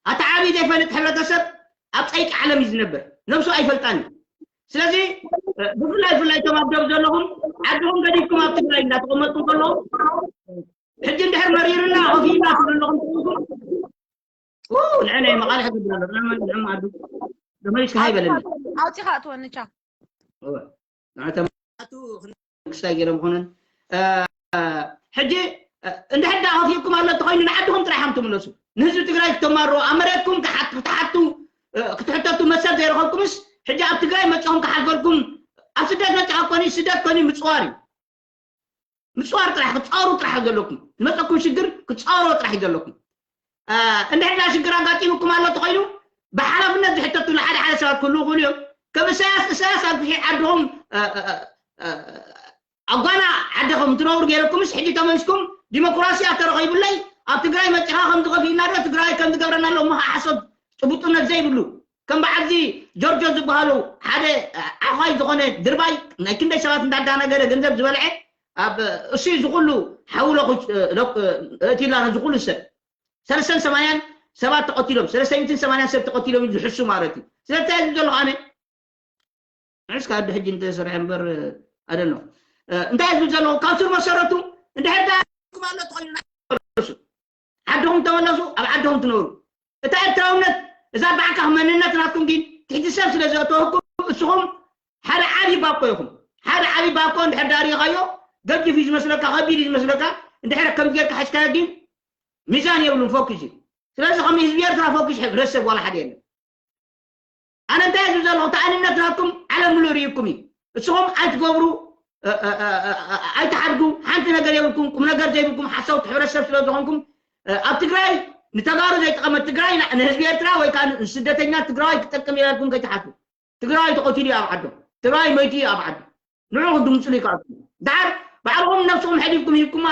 ኣተዓቢ ዘይፈልጥ ሕብረተሰብ ኣብ ፀይቂ ዓለም እዩ ዝነብር ነብሱ ኣይፈልጣን እዩ ስለዚ ብፍላይ ብፍላይ እቶም ኣብ ደብ ዘለኹም ዓድኹም ገዲፍኩም ኣብ ትግራይ እንዳተቐመጥኩም ከለኹም ሕጂ እንድሕር መሪርና ከፊእና ትብሉ ኣለኹም ንዕናይ መቓልሕ ዝብሎ ኣሎ ንዕም ኣዱ ተመሊስካ ሃይበለኒ ኣውፂኻ እትወንቻ ክስታይ ገይሮም ይኮነን ሕጂ እንድሕር ዳ ከፊእኩም ኣሎ እንተኮይኑ ንዓድኹም ጥራሕ እዮም ትምለሱ ንህዝቢ ትግራይ ክተማርዎ ኣብ መሬትኩም ክትሓቱ ክትሕተቱ መሰል ዘይረኸብኩምስ ሕጂ ኣብ ትግራይ መፅኹም ክሓልፈልኩም ኣብ ስደት መፅኻ ኮኒ ስደት ኮኒ ምፅዋር እዩ ምፅዋር ጥራሕ ክትፃወሩ ጥራሕ ዘለኩም ዝመፀኩም ሽግር ክትፃወሩ ጥራሕ እዩ ዘለኩም እንድሕር ዳ ሽግር ኣጋጢሙኩም ኣሎ ተኮይኑ ብሓላፍነት ዝሕተቱሉ ሓደ ሓደ ሰባት ክህልው ይኽእሉ እዮም ከም እሳያስ እሳያስ ኣብ ፍሒር ዓድኹም ኣብ ጓና ዓድኹም ትነብሩ ገይረኩምስ ሕጂ ተመሊስኩም ዲሞክራሲ ኣተረኺቡለይ ኣብ ትግራይ መፂኻ ከም ዝኸፍእና ዶ ትግራይ ከም ዝገብረና ኣሎ እሞ ሓሶት ጭቡጡነት ዘይብሉ ከም በዓልዚ ጆርጆ ዝበሃሉ ሓደ ዓዃይ ዝኾነ ድርባይ ናይ ክንደይ ሰባት እንዳዳናገረ ገንዘብ ዝበልዐ ኣብ እሱ ዝኩሉ ሓውሎ እቲላ ዝኩሉ ሰብ ሰለስተን ሰማንያን ሰባት ተቐቲሎም ሰለስተሚትን ሰማንያን ሰብ ተቐቲሎም ዝሕሱ ማለት እዩ ስለታይ ዝብ ዘለኹ ኣነ ንዕስካ ኣዲ ሕጂ እንተሰርሐ እምበር ኣደኖ እንታይ ዝብ ዘለኹ ካብ ስር መሰረቱ እንድሕር ዳ ኣሎ ትኾይኑ ዓድኹም ተመለሱ ኣብ ዓድኹም ትነብሩ እታ ኤርትራውነት እዛ ባዕካ መንነት ናትኩም ግን ትሕቲ ሰብ ስለ ዘእተወኩም እስኹም ሓደ ዓብዪ ባኮ ኢኹም ሓደ ዓብዪ ባኮ እንድሕር ዳሪኻዮ ገጅፍ እዩ ዝመስለካ ከቢድ እዩ ዝመስለካ እንድሕር ከምዚ ጌርካ ሕዝካዮ ግን ሚዛን የብሉን ፎኪስ እዩ ስለዚ ከም ህዝቢ ኤርትራ ፎኪስ ሕብረተሰብ ዋላ ሓደ የለን ኣነ እንታይ ዝብ ዘለኹ ተኣንነት ናትኩም ዓለም ምሉእ ርኢኩም እዩ እስኹም ኣይትገብሩ ኣይትሓድጉ ሓንቲ ነገር የብልኩም ቁም ነገር ዘይብልኩም ሓሳውቲ ሕብረተሰብ ስለ ዝኾንኩም ኣብ ትግራይ ንተጋሩ ዘይጠቐመት ትግራይ ንህዝቢ ኤርትራ ወይ ከዓ ንስደተኛ ትግራዋይ ክጠቅም ኢልኩም ከይትሓስቡ ትግራዋይ ተቐቲሉ እዩ ኣብ ዓዱ ትግራዋይ መይቱ እዩ ኣብ ዓዱ ንዑ ክድምፅሉ ይከኣልኩም ዳሓር ባዕልኹም ነብስኹም ሕሊፍኩም ሂብኩማ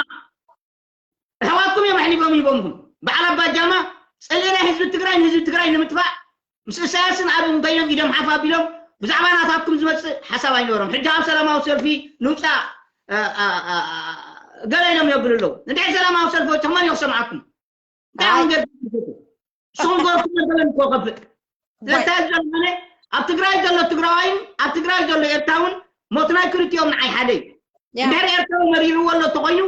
ኣሕዋትኩም እዮም ኣሕሊፎም ሂቦምኩም በዓል ኣባ ጃማ ፀሊእና ህዝቢ ትግራይ ንህዝቢ ትግራይ ንምጥፋእ ምስ እሳያስን ኣብን ኮይኖም ኢዶም ሓፍ ኣቢሎም ብዛዕባ ናታትኩም ዝመፅእ ሓሳብ ኣይነበሮም ሕጂ ኣብ ሰላማዊ ሰልፊ ንውፃእ ገለ ኢሎም የብሉ ኣለዉ እንድሕር ሰላማዊ ሰልፊ ወፅኹም መን እዩ ክሰምዓኩም እንታይ ኣሁን ገር ንስኹም ገርኩም መበለን ከኸፍእ ስለታይ ዘሎ ኣብ ትግራይ ዘሎ ትግራዋይን ኣብ ትግራይ ዘሎ ኤርትራውን ሞት ናይ ክልቲኦም ንዓይ ሓደ እዩ እንድሕር ኤርትራዊ መሪርዎ ኣሎ ተኮይኑ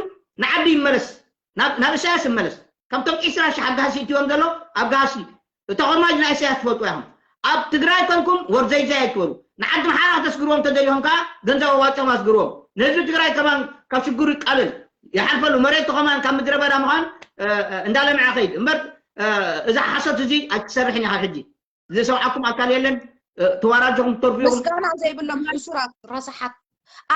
ንዓዲ ይመለስ ናብ እሳያስ ይመለስ ካብቶም ዒስራ ሺሕ ኣብ ጋህሲ እትዎም ዘሎ ኣብ ጋህሲ እታ ኮርማጅ ናይ እሳያስ ትፈልጡ ኢኹም ኣብ ትግራይ ኮንኩም ወርዘይዘይ ኣይትበሉ ንዓዲ ምሓራ ከተስግርዎም ተደሊኹም ከዓ ገንዘብ ኣዋፅኦም ኣስግርዎም ንህዝቢ ትግራይ ከማን ካብ ሽግሩ ይቃለል ይሓልፈሉ መሬቱ ከማን ካብ ምድረ በዳ ምዃን እንዳለምዐ ከይድ እምበር እዛ ሓሶት እዚ ኣይትሰርሕን ኢኻ ሕጂ ዝሰምዓኩም ኣካል የለን ተዋራጀኹም ትተርፉ ኢኹም ምስጋና ዘይብሎም ሕሱራት ረሳሓት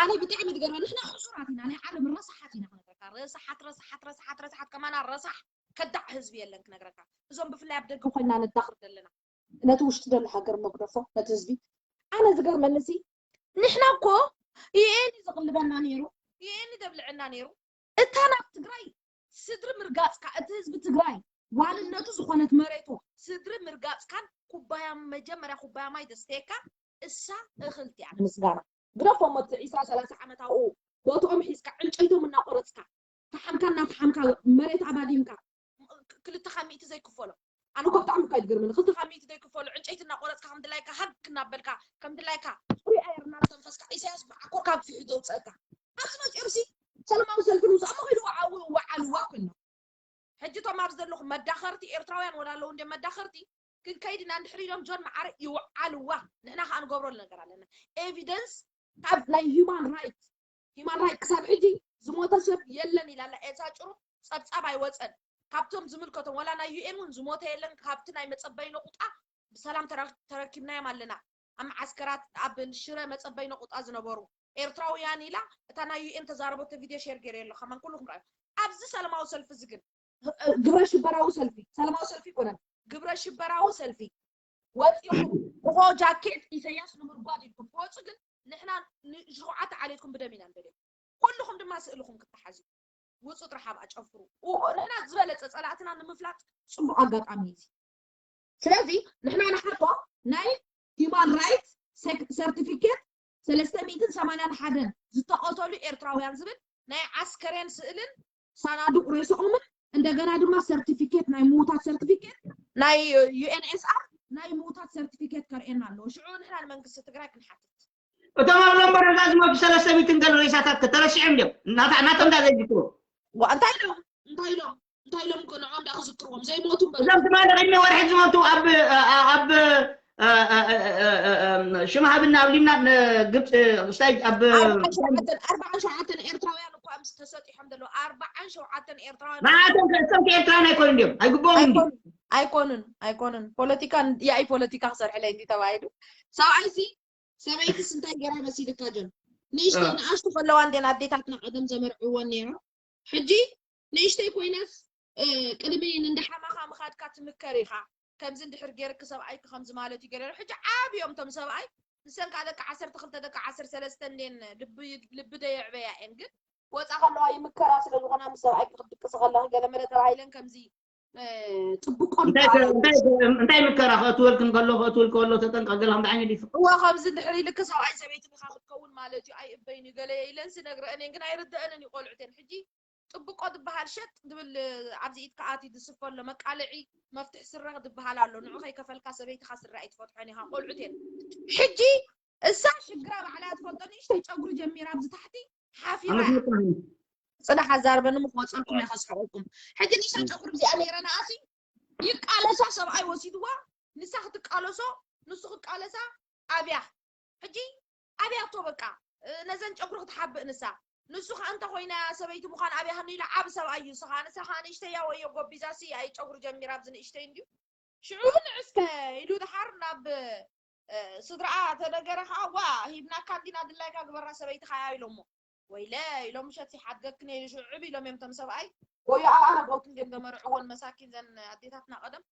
ኣነ ብጣዕሚ ዝገርመ ንሕና ሕሱራት ኢና ናይ ዓለም ረሳሓት ኢና ክነግረካ ረሳሓት ረሳሓት ረሳሓት ረሳሓት ከማና ረሳሕ ከዳዕ ህዝቢ የለን ክነግረካ እዞም ብፍላይ ኣብ ደገ ኮይና ነዳኽር ዘለና ነቲ ውሽጢ ዘሎ ሃገር መግደፎ ነቲ ህዝቢ ኣነ ዝገርመኒ ሲ ንሕና እኮ ዩኤን እዩ ዝቕልበና ነይሩ ዩኤን እዩ ዘብልዐና ነይሩ እታ ናብ ትግራይ ስድሪ ምርጋፅካ እቲ ህዝቢ ትግራይ ዋንነቱ ዝኾነት መሬቱ ስድሪ ምርጋፅካን ኩባያ መጀመርያ ኩባያ ማይ ዘስተየካ እሳ እኽልቲ እያ ንምስጋና ግደፎ ሞት ዒስራ ሰላሳ ዓመት ኣብኡ ቦትኦም ሒዝካ ዕንጨይቶም እናቆረፅካ ተሓምካ እናተሓምካ መሬት ኣባዲምካ ክልተ ካብ ሚእቲ ዘይክፈሎ ኣነ እኮ ብጣዕሚ እኳ ይትገርመኒ ክልተ ካብ ሚእቲ ዘይክፈሎ ዕንጨይቲ እናቆረፅካ ከም ድላይካ ሃግ እናበልካ ከም ድላይካ ፅሩይ ኣየር እናተንፈስካ ኢሳያስ ብዓኮር ካብ ፊሑ ዘውፀእካ ኣብዚ መፂኦም ሲ ሰላማዊ ሰልፊ ንውፅኣ መኸይዱ ወዓሉ ወዓልዋ ኮይኖም ሕጂ እቶም ኣብዚ ዘለኹም መዳኸርቲ ኤርትራውያን ወላ ኣለዉ እንደ መዳኸርቲ ክንከይድ ኢና እንድሕር ኢሎም ጆን መዓረ ይውዓልዋ ንሕና ከዓ ንገብረሉ ነገር ኣለና ኤቪደንስ ካብ ናይ ሂማን ራይት ሂማን ራይት ክሳብ ሕጂ ዝሞተ ሰብ የለን ኢላላ ኤልሳ ጭሩ ፀብፃብ ኣይወፀን ካብቶም ዝምልከቶም ወላ ናይ ዩኤን እውን ዝሞተ የለን ካብቲ ናይ መፀበይ ነቁጣ ብሰላም ተረኪብናዮም ኣለና። ኣብ መዓስከራት ኣብ ሽረ መጸበይ ነቑጣ ዝነበሩ ኤርትራውያን ኢላ እታ ናይ ዩኤን ተዛረበቶ ቪድዮ ሼር ገይረ ኣሎ። ከማን ኩልኩም ርኣዩ። ኣብዚ ሰላማዊ ሰልፊ እዚ ግን ግብረ ሽበራዊ ሰልፊ፣ ሰላማዊ ሰልፊ ይኮነን፣ ግብረ ሽበራዊ ሰልፊ ወፂኹም እኾ ጃኬት ኢሰያስ ንምርጓድ ኢልኩም ትወፁ። ግን ንሕና ንሸውዓተ ዓሌትኩም ብደም ኢና ንደልዮ። ኩልኹም ድማ ስእልኹም ክተሓዝ እዩ። ውፁ ጥራሕ ኣብኣ ጨፍሩ። ንሕና ዝበለፀ ፀላእትና ንምፍላጥ ፅቡቅ ኣጋጣሚ እዩ። ስለዚ ንሕና ንሓቶ ናይ ሂማን ራይት ሰርቲፊኬት ሰለስተ ሚእትን ሰማንያን ሓደን ዝተቐተሉ ኤርትራውያን ዝብል ናይ ዓስከሬን ስእልን ሳናዱቅ ሬስኦምን እንደገና ድማ ሰርቲፊኬት ናይ ምውታት ሰርቲፊኬት ናይ ዩኤንኤስኣር ናይ ምውታት ሰርቲፊኬት ከርእየና ኣለዎ። ሽዑ ንሕና ንመንግስቲ ትግራይ ክንሓትት። እቶም ኣብ ሎምበረዛ ዝሞቱ ሰለስተ ሚእትን ገለ ሬሳታት ከተረሲዖም ድዮም? ናታ ናቶም እንዳ ዘይዝክሩ ዋ እንታይ ኢሎም እንታይ ኢሎም እንታይ ኢሎም እኮ ንዖም ዳ ክዝክርዎም ዘይሞቱ እምበር። እዞም ትማሊ ቅድሚ ወርሒ ዝሞቱ ኣብ ኣብ ሽም ሃብና ኣብ ሊብና ግብፂ ስታይ ኣብ ኣርባዓን ሸውዓተን ኤርትራውያን እኳ ምስ ተሰጢሖም ዘለዉ ኣርባዓን ሸውዓተን ኤርትራውያን ንዓቶም ከእቶም ከኤርትራን ኣይኮኑ እንዲዮም ኣይግብኦም እንዲ ኣይኮኑን ኣይኮኑን ፖለቲካ ያኢ ፖለቲካ ክሰርሕለይ እንዲ ተባሂሉ ሰብኣይሲ ሰበይትስ እንታይ ገይራ መሲልካ ጆን ንእሽተይ ንኣሽቱ ከለዋ እንዴን ኣዴታትና ቀደም ዘመርዕወን ነይራ ሕጂ ንእሽተይ ኮይናስ ቅድሚ ንእንዳሓማኻ ምኻድካ ትምከር ኢኻ ከምዚ እንድሕር ጌርክ ሰብኣይክ ከምዚ ማለት እዩ ገለ ሕጂ ዓብዮም ቶም ሰብኣይ ንሰን ከዓ ደቂ ዓሰርተ ክልተ ደቂ ዓሰርተ ሰለስተ እንዴን ልቢ ደየዕበያ እየን ግን ወፃ ከለዋ ይምከራ ስለ ዝኾና ምስ ሰብኣይክ ክትድቅሲ ከለኺ ገለ መለ ተባሂለን ከምዚ ጥብቆ እንታይ ምከራ ከእትወልክ እንከሎ ከእትውል ከሎ ተጠንቀቅ ገለ ከምዚ ዓይነት ይፍቅ እዋ ከምዚ እንድሕር ኢልክ ሰብኣይ ሰበይቲ ኢኻ ክትከውን ማለት እዩ ኣይእበይን እዩ ገለ ኢለንስ ነግረአን እየን ግን ኣይርደአንን እዩ ቆልዑተን ሕጂ ጥብቆ ዝበሃል ሸጥ ዝብል ኣብዚ ኢድካ ኣትዩ ዝስፈ ኣሎ መቃልዒ መፍትሒ ስረ ዝበሃል ኣሎ ንዑ ከይከፈልካ ሰበይትኻ ስረ ኣይትፈትሖን ኢኻ ቆልዑት እየን ሕጂ እሳ ሽግራ ባዕላ ትፈልጦ ንእሽተይ ጨጉሪ ጀሚራ ኣብዚ ታሕቲ ሓፊራ እያ ጽናሕ ኣዛርበኒ ምክወፀልኩም እየ ከስሕቀኩም ሕጂ ንእሽተይ ጨጉሪ እዚኣ ነይረ ንኣሲ ይቃለሳ ሰብኣይ ወሲድዋ ንሳ ክትቃለሶ ንሱ ክቃለሳ ኣብያ ሕጂ ኣብያቶ በቃ ነዘን ጨጉሪ ክትሓብእ ንሳ ንሱ ከዓ እንተ ኮይና ሰበይቲ ምዃን ኣብያህኒ ኢሉ ዓብ ሰብኣይ እዩ ስኻ ንሳ ከዓ ንእሽተያ ወዮ ጎቢዛሲ ኣይ ጨጉሪ ጀሚራ ኣብዚ ንእሽተይ እንድዩ ሽዑ ንዕስከ ኢሉ ድሓር ናብ ስድራኣ ተነገረ ከዓ ዋ ሂብናካ እንዲና ድላይካ ግበራ ሰበይትኻ እያ ኢሎሞ ወይለ ኢሎም ምሸት ይሓድገክን ኢሉ ሽዑ ዕብ ኢሎም እዮም ቶም ሰብኣይ ወዮ ኣብ ኣረገውት እንዲዮም ዘመርዕዎን መሳኪን ዘን ኣዴታትና ቀደም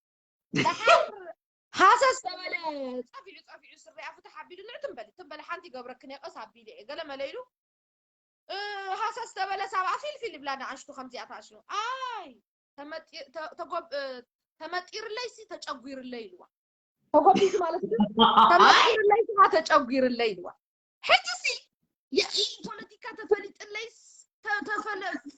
ደሓር ሃሰስ ተበለ ጸፊዑ ጸፊዑ ስሪኣ ፍትሕ ኣቢሉ ንዕ ትንበል ትንበለ ሓንቲ ይገብረክን እየ ቀስ ኣቢለ እየ ገለ መለ ኢሉ ሃሰስ ተበለ ሳብኣ ፊልፊል ይብላ ንኣሽቱ ከምዚኣ ትኣሽኑ ኣይ ተመጢርለይሲ ተጨጒርለይ ኢልዋ ተጎቢዙ ማለት እዩ ተመጢርለይ ስማ ተጨጒርለይ ኢልዋ ሕጂሲ የኢ ፖለቲካ ተፈሊጥለይ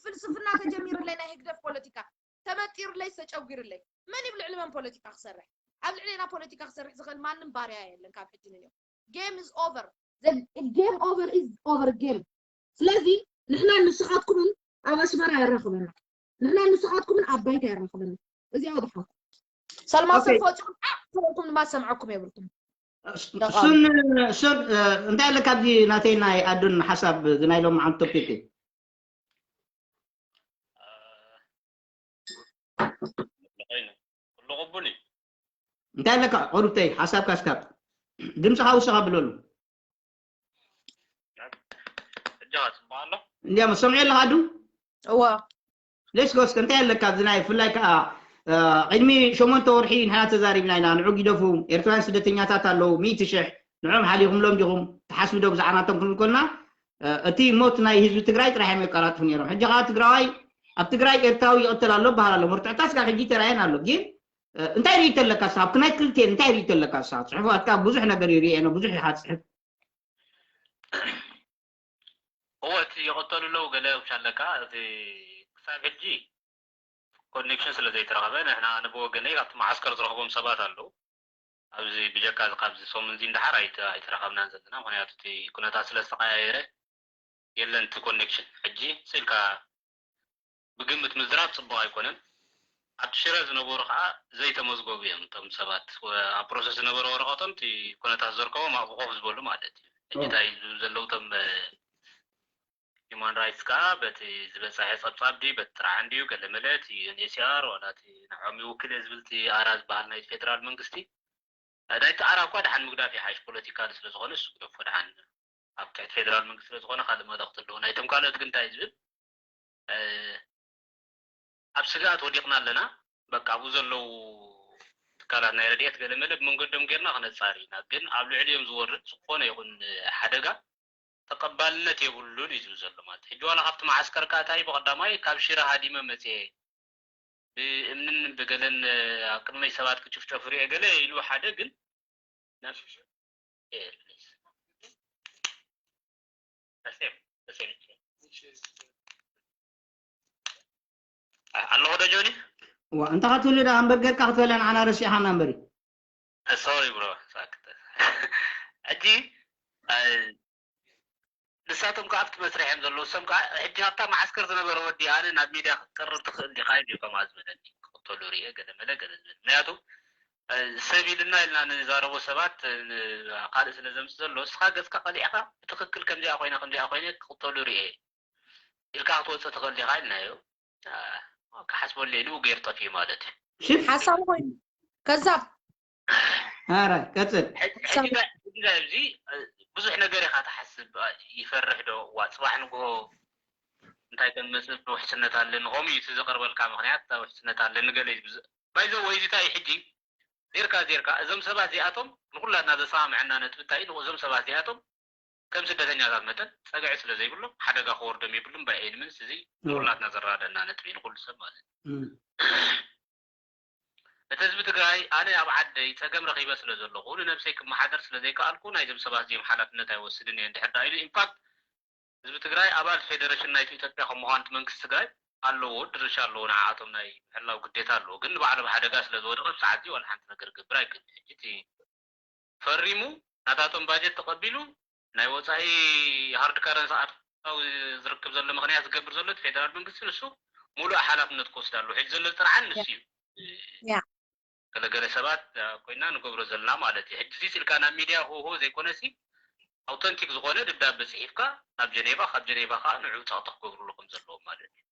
ፍልስፍና ተጀሚርለይ ናይ ህግደፍ ፖለቲካ ተመጢርለይ ተጨጒርለይ መን ይብ ልዕሊ መን ፖለቲካ ክሰርሕ ኣብ ልዕሌና ፖለቲካ ክሰርሕ ዝኽእል ማንም ባርያ የለን ካብ ሕጂ ንዮ game is over game over is over game ስለዚ ንሕና ንስኻትኩምን ኣብ ኣስመራ የራኽበና ንሕና ንስኻትኩምን ኣብ ባይታ የራኽበና እዚኣ ወድሓንኩም ሰልማዊ ሰልፊ ወፂኹም ዓዕ ትበልኩም ድማ ዝሰምዐኩም የብልኩም እሱን እሱን እንታይ ኣለካ ኣብዚ ናተይ ናይ ኣዱን ሓሳብ እዚ ናይ ሎም ዓንቶ ፒፒ እንታይ ኣለካ ቁሩብተይ ሓሳብካ እስካ ድምፅካ ውስኻ ብለሉ እንዲያ ሰምዑ ኣለካ ዱ እዋ ሌስ ጎስክ እንታይ ኣለካ ኣብዚ ናይ ብፍላይ ከዓ ቅድሚ ሸሞንተ ወርሒ ንሕና ተዛሪብና ኢና ንዑ ጊደፉ ኤርትራውያን ስደተኛታት ኣለዉ ሚእቲ ሽሕ ንዖም ሓሊኹምሎም ዲኹም ትሓስቡ ዶ ብዛዕባ ናቶም ክንብል ኮልና እቲ ሞት ናይ ህዝቢ ትግራይ ጥራሕ እዮም የቀላጥፉ ነይሮም ሕጂ ከዓ ትግራዋይ ኣብ ትግራይ ኤርትራዊ ይቕተል ኣሎ በሃል ኣሎ መርትዕታት ስጋብ ሕጂ ተራየን ኣሎ ግን እንታይ ርእይቶ ኣለካ ስኻ ኣብቲ ናይ ክልቴን እንታይ ርእይቶ ኣለካ ስኻ ፅሑፋትካ ብዙሕ ነገር ይርእየ ነው ብዙሕ ኢኻ ትፅሕፍ እወ እቲ ይቐተሉ ኣለዉ ገለ ውሻ ኣለካ እቲ ክሳብ ሕጂ ኮኔክሽን ስለ ዘይተረኸበ ንሕና ኣነ ብወገነይ ካብቲ መዓስከር ዝረኽቦም ሰባት ኣለዉ ኣብዚ ብጀካ ካብዚ ሰሙን እዚ እንዳሓር ኣይተረኸብናን ዘለና ምክንያቱ እቲ ኩነታት ስለ ዝተቀያየረ የለን እቲ ኮኔክሽን ሕጂ ስኢልካ ብግምት ምዝራብ ፅቡቅ ኣይኮነን ኣብቲ ሽረ ዝነበሩ ከዓ ዘይተመዝገቡ እዮም እቶም ሰባት ኣብ ፕሮሰስ ዝነበረ ወረቀቶም እቲ ኩነታት ዘርከቦም ኣብኡ ኮፍ ዝበሉ ማለት እዩ ሕጂ እንታይ ዘለዉ እቶም ሂማን ራይትስ ከዓ በቲ ዝበፀሐ ፀብፃብ ድዩ በቲ ጥርዓን ድዩ ገለ መለ እቲ ዩኤንኤችሲኣር ዋላ እቲ ንዖም ይውክል እየ ዝብል እቲ ኣራ ዝበሃል ናይ ፌደራል መንግስቲ ናይቲ ኣራ እኳ ደሓን ምግዳፍ ይሓይሽ፣ ፖለቲካል ስለ ዝኾነ እሱ ግደፎ ደሓን። ኣብ ትሕቲ ፌደራል መንግስቲ ስለ ዝኾነ ካልእ መልእኽቲ ኣለዎ። ናይቶም ካልኦት ግን እንታይ ዝብል፣ ኣብ ስግኣት ወዲቕና ኣለና። በቃ ኣብኡ ዘለዉ ትካላት ናይ ረድኤት ገለ መለ ብመንገዶም ጌርና ክነጻሪ ኢና። ግን ኣብ ልዕሊኦም ዝወርድ ዝኾነ ይኹን ሓደጋ ተቐባልነት የብሉን እዩ ዝብል ዘሎ ማለት። ሕጂ ዋላ ካብቲ መዓስከር ከኣ እንታይ ብቐዳማይ ካብ ሽረ ሃዲመ መጽየ ብእምንን ብገለን ኣብ ቅድመይ ሰባት ክጭፍጨፉ ርኤ ገለ ኢሉ ሓደ ግን ናብ ኣለኹ ዶ ጆኒ? ዋ እንተ ክትብሉ ደኣ እምበር ጌርካ ክትበላ ንዓና ረሲዕኻና እምበሪ። ሶሪ ብሮ ሳክተ ሕጂ ንሳቶም ከዓ ኣብቲ መስርሕ እዮም ዘለዉ። እሶም ከዓ ሕጂ ካብታ መዓስከር ዝነበረ ወዲ ኣነ ናብ ሚድያ ክትቀርብ ትኽእል ዲኻ እዩ ከምኣ ዝበለኒ። ክቕተሉ ርኤ ገለ መለ ገለ ዝብል ምክንያቱ ሰብ ኢልና ኢልና ንዛረቦ ሰባት ካልእ ስለ ዘምስ ዘሎ እስኻ ገፅካ ቀሊዕካ ብትኽክል ከምዚኣ ኮይነ ከምዚኣ ኮይነ ክቕተሉ ርኤ ኢልካ ክትወፅእ ትኽእል ዲኻ ኢልናዮ። ክሓስበሉ ኢሉ ገይሩ ጠፊኡ ማለት እዩ። ሓሳዊ ኮይኑ ከዛብ ኧረ ቀፅል። ሕጂ ኣብዚ ብዙሕ ነገር ኢኻ ትሓስብ። ይፈርሕ ዶ ዋ ፅባሕ ንግሆ እንታይ ከም መፅእ ውሕስነት ኣለኒ ከምኡ እዩ እቲ ዘቕርበልካ ምክንያት ውሕስነት ኣለኒ ገለ እዩ። ባይዘ ወይ እዚታይ ሕጂ ዜርካ ዜርካ እዞም ሰባት እዚኣቶም ንኩላትና ዘሰማምዐና ነጥቢ እንታይ እዩ? እዞም ሰባት እዚኣቶም ከም ስደተኛታት መጠን ፀግዒ ስለ ዘይብሎም ሓደጋ ክወርዶም የብሉም። ባይ ኤሊመንትስ እዚ ንኩላትና ዘረዳድኣና ነጥቢ እዩ ንኩሉ ሰብ ማለት እዩ። እቲ ህዝቢ ትግራይ ኣነ ኣብ ዓደይ ፀገም ረኺበ ስለ ዘለኹ ንነብሰይ ክመሓደር ስለ ዘይከኣልኩ ናይዞም ሰባት እዚኦም ሓላፍነት ኣይወስድን እየ እንድሕር ደኣ ኢሉ ኢንፋክት ህዝቢ ትግራይ ኣባል ፌደሬሽን ናይቲ ኢትዮጵያ ከም ምዃኑ እቲ መንግስቲ ትግራይ ኣለዎ ድርሻ ኣለዎ ንዓኣቶም ናይ ምሕላው ግዴታ ኣለዎ ግን ንባዕሉ ኣብ ሓደጋ ስለ ዝወደቐ ብሰዓት እዚ ዋላ ሓንቲ ነገር ክገብር ኣይክእልን ሕጂ እቲ ፈሪሙ ናታቶም ባጀት ተቐቢሉ ናይ ወፃኢ ሃርድ ካረንሲ ኣታዊ ዝርክብ ዘሎ ምኽንያት ዝገብር ዘሎ እቲ ፌደራል መንግስቲ ንሱ ሙሉእ ሓላፍነት ክወስድ ኣለዎ ሕጂ ዘሎ ጥርዓን ንሱ እዩ ያ ገለገለ ሰባት ኮይና ንገብሮ ዘለና ማለት እዩ ሕጂ እዚ ስልካ ናብ ሚድያ ክውህቦ ዘይኮነሲ ኣውተንቲክ ዝኾነ ደብዳቤ ፅሒፍካ ናብ ጀኔቫ ካብ ጀኔቫ ከዓ ንዑ ፀቕጢ ክገብርሉ ከም ዘለዎም ማለት እዩ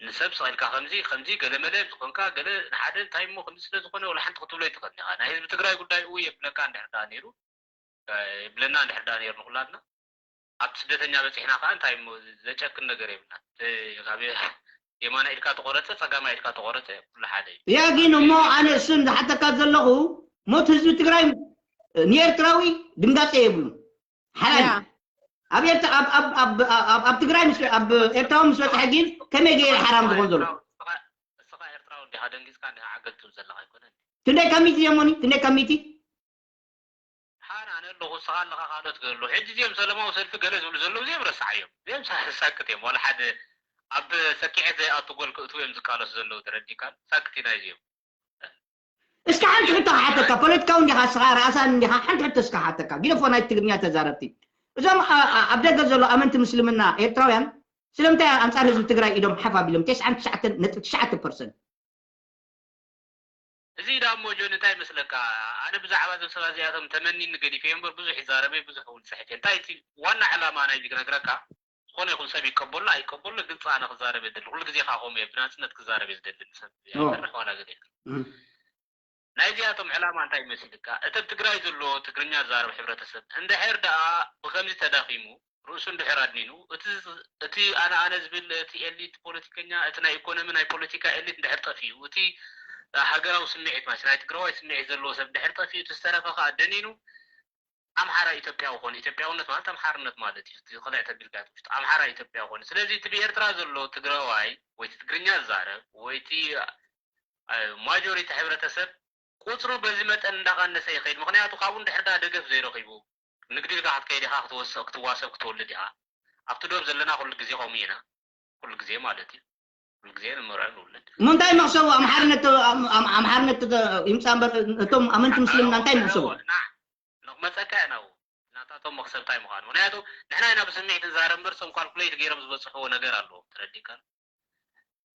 ንሰብ ስቕ ኢልካ ከምዚ ከምዚ ገለ መለ ዝኾንካ ገለ ንሓደ እንታይ እሞ ከምዚ ስለ ዝኾነ ወላ ሓንቲ ክትብሎ ኣይትኽእልን ኢኻ ናይ ህዝቢ ትግራይ ጉዳይ እው የብለካ እንድሕር ደኣ ነይሩ የብለና እንድሕር ደኣ ነይሩ ንኩላትና ኣብቲ ስደተኛ በፂሕና ከዓ እንታይ እሞ ዘጨክን ነገር የብልና የማና ኢድካ ተቆረፀ ፀጋማ ኢድካ ተቆረፀ ኩሉ ሓደ እዩ ያ ግን እሞ ኣነ እሱን ዝሓተካ ዘለኹ ሞት ህዝቢ ትግራይ ንኤርትራዊ ድንጋፀ የብሉን ሓላል ኣብ ኤርትራ ኣብ ኣብ ኣብ ኣብ ኣብ ትግራይ ምስ ኣብ ኤርትራዊ ምስ በፅሐ ግን ከመይ ገይሩ ሓራም ዝኾን ዘሎ እስኻ ኤርትራዊ እንዲኻ ደንጊፅካ እንዲኻ ዓገብ ትብል ዘለኻ ኣይኮነ ክንደይ ካብ ሚእቲ እዮሞኒ ክንደይ ካብ ሚእቲ ሓን ኣነ ኣለኹ እስኻ ኣለኻ ካልኦት ገለ ኣለዉ ሕጂ እዚኦም ሰለማዊ ሰልፊ ገለ ዝብሉ ዘለዉ እዚኦም ረሳዓዮም እዚኦም ሳክት እዮም ዋላ ሓደ ኣብ ሰኪዐት ዘይኣቱ ጎል ክእትዉ እዮም ዝቃለሱ ዘለዉ ተረዲካን ሳክት ኢና እዚኦም እስኪ ሓንቲ ሕቶ ክሓተካ ፖለቲካዊ እንዲኻ እስኻ ራእሳን እንዲኻ ሓንቲ ሕቶ እስካ ሓተካ ግደፎ ናይ ትግርኛ ተዛረብቲ እዞም ኣብ ደገ ዘሎ ኣመንቲ ምስልምና ኤርትራውያን ስለምንታይ ኣንፃር ህዝቢ ትግራይ ኢዶም ሓፍ ኣቢሎም ተስዓን ትሽዓተን ነጥቢ ትሽዓተ ፐርሰንት እዚ ዳ እሞ ጆን እንታይ ይመስለካ ኣነ ብዛዕባ እዞም ሰባት እዚኣቶም ተመኒኒ ገዲፈ እምበር ብዙሕ ይዛረበ ብዙሕ እውን ፅሕፍ እንታይ እቲ ዋና ዕላማ ናይ ክነግረካ ዝኾነ ይኹን ሰብ ይቀበሎ ኣይቀበሎ ግልፂ ኣነ ክዛረብ የደሊ ኩሉ ግዜ ከዓ ከምኡ እየ ብናፅነት ክዛረብ እየ ዝደሊ ሰብ ኣይፈርሕ ዋላ ገለ ናይዚኣቶም ዕላማ እንታይ ይመስልካ እቲ ኣብ ትግራይ ዘሎ ትግርኛ ዝዛረብ ሕብረተሰብ እንድሕር ደኣ ብከምዚ ተዳኺሙ ርእሱ እንድሕር ኣድኒኑ እቲ ኣነ ኣነ ዝብል እቲ ኤሊት ፖለቲከኛ እቲ ናይ ኢኮኖሚ ናይ ፖለቲካ ኤሊት እንድሕር ጠፊኡ እቲ ሃገራዊ ስምዒት ማለት ናይ ትግራዋይ ስምዒት ዘለዎ ሰብ እንድሕር ጠፊኡ እቲ ዝተረፈ ከዓ ደኒኑ ኣምሓራ ኢትዮጵያዊ ኮነ ኢትዮጵያውነት ማለት ኣምሓርነት ማለት እዩ እቲ ክልተ ተቢልካ ትውሽጥ ኣምሓራ ኢትዮጵያዊ ኮነ ስለዚ እቲ ብኤርትራ ዘሎ ትግራዋይ ወይ ትግርኛ ዝዛረብ ወይ እቲ ማጆሪቲ ሕብረተሰብ ቁፅሩ በዚ መጠን እንዳቀነሰ ይኸይድ ምክንያቱ ካብኡ እንድሕር ደኣ ደገፍ ዘይረኺቡ ንግዲ ኢልካ ክትከይድ ኢኻ ክትወሰ ክትዋሰብ ክትወልድ ኢኻ ኣብቲ ዶብ ዘለና ኩሉ ግዜ ከምኡ ኢና ኩሉ ግዜ ማለት እዩ ኩሉ ግዜ ንመርዖ ንውለድ እሞ እንታይ መክሰቡ ኣምሓርነት ኣምሓርነት ይምፃ እምበር እቶም ኣመንቲ ምስልምና እንታይ መክሰቡ ንክመፀካ ኢና ናታቶም መክሰብ እንታይ ምዃኑ ምክንያቱ ንሕና ኢና ብስምዒት ንዛረብ እምበር ሶም ካልኩሌት ገይሮም ዝበፅሕዎ ነገር ኣለዎም ተረዲካ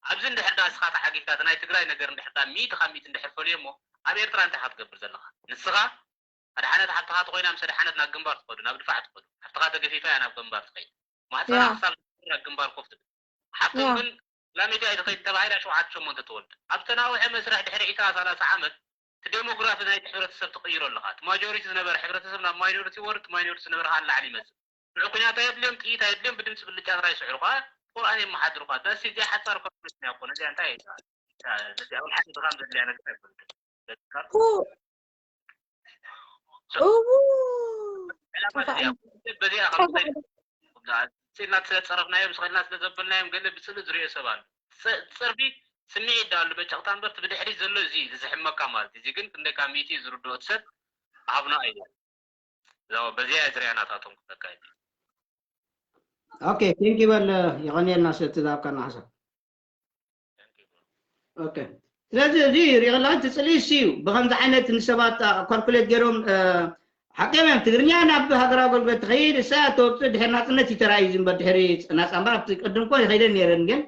ኣብዚ እንድሕር ዳ እስኻ ተሓጊዝካ እቲ ናይ ትግራይ ነገር እንድሕር ዳ ሚእቲ ካብ ሚእቲ እንድሕር ፈልዮ እሞ ኣብ ኤርትራ እንታይ ኢኻ ትገብር ዘለኻ ንስኻ ኣድሓነት ሓብትኻ ተኮይና ምስ ኣድሓነት ናብ ግንባር ትኸዱ ናብ ድፋዕ ትኸዱ ሓብትኻ ተገፊፋ እያ ናብ ግንባር ትኸይድ ማህፀና ክሳብ ናብ ግንባር ኮፍ ትብል ሓብቶም ግን ላሜዳ እዩ ትኸይድ ተባሂላ ሸውዓተ ሸሞንተ ትወልድ ኣብ ተናውሐ መስርሕ ድሕሪ ዒስራ ሰላሳ ዓመት እቲ ዴሞግራፊ ናይቲ ሕብረተሰብ ትቕይሮ ኣለኻ። እቲ ማጆሪቲ ዝነበረ ሕብረተሰብ ናብ ማይኖሪቲ ይወርድ፣ እቲ ማይኖሪቲ ዝነበረ ከዓ ንላዕሊ ይመፅእ። ንዑ ኩናት ኣየድልዮም፣ ጥይት ኣየድልዮም፣ ብድምፂ ብልጫ ጥራይ ይስዕሩኻ፣ ቁርኣን የመሓድሩኻ። በስ እዚኣ ሓፃር ኮንፈረንስ እያ እኮ፣ ነዚኣ እንታይ እያ? ነዚኣ እውን ሓደ ድኻም ዘድልያ ነገር ኣይኮነትን። ደቂ ካርቱ እዉ ዕላማ ነዚኣ በዚኣ ካብ ስኢልና ስለ ዝፀረፍናዮም ስኸልና ስለ ዘበልናዮም ገለ ብፅልእ ዝሪኦ ሰብ ኣሎ። ፀ- ፀርፊ ስምዒት ዳ ኣሎ በጨቕታ እምበር እቲ ብድሕሪት ዘሎ እዚ እዩ ዝሕመካ ማለት እዩ። እዚ ግን ክንደይ ካብ ሚእቲ እዩ ዝርድኦ እቲ ሰብ ሃብና ኣይደል። ያው በዚኣ እያ ዝሪኣ ናታቶም ክበካ እዩ። ኦኬ ቴንክ በል። የቐንየልና ስለቲ ዝሃብካና ሓሳብ። ኦኬ ስለዚ እዚ ሪቕላ እቲ ፅልኢ እሱ እዩ። ብከምዚ ዓይነት ንሰባት ካልኩሌት ገይሮም ሓቂም እዮም። ትግርኛ ናብ ሃገራዊ ኣገልግሎት ትኸይድ እሳ ተወፅእ ድሕሪ ናፅነት እዩ ተራእዩ ዝንበር ድሕሪ ናፃ እምበር ኣብቲ ቅድም እኮ ይኸይደን ነይረን ግን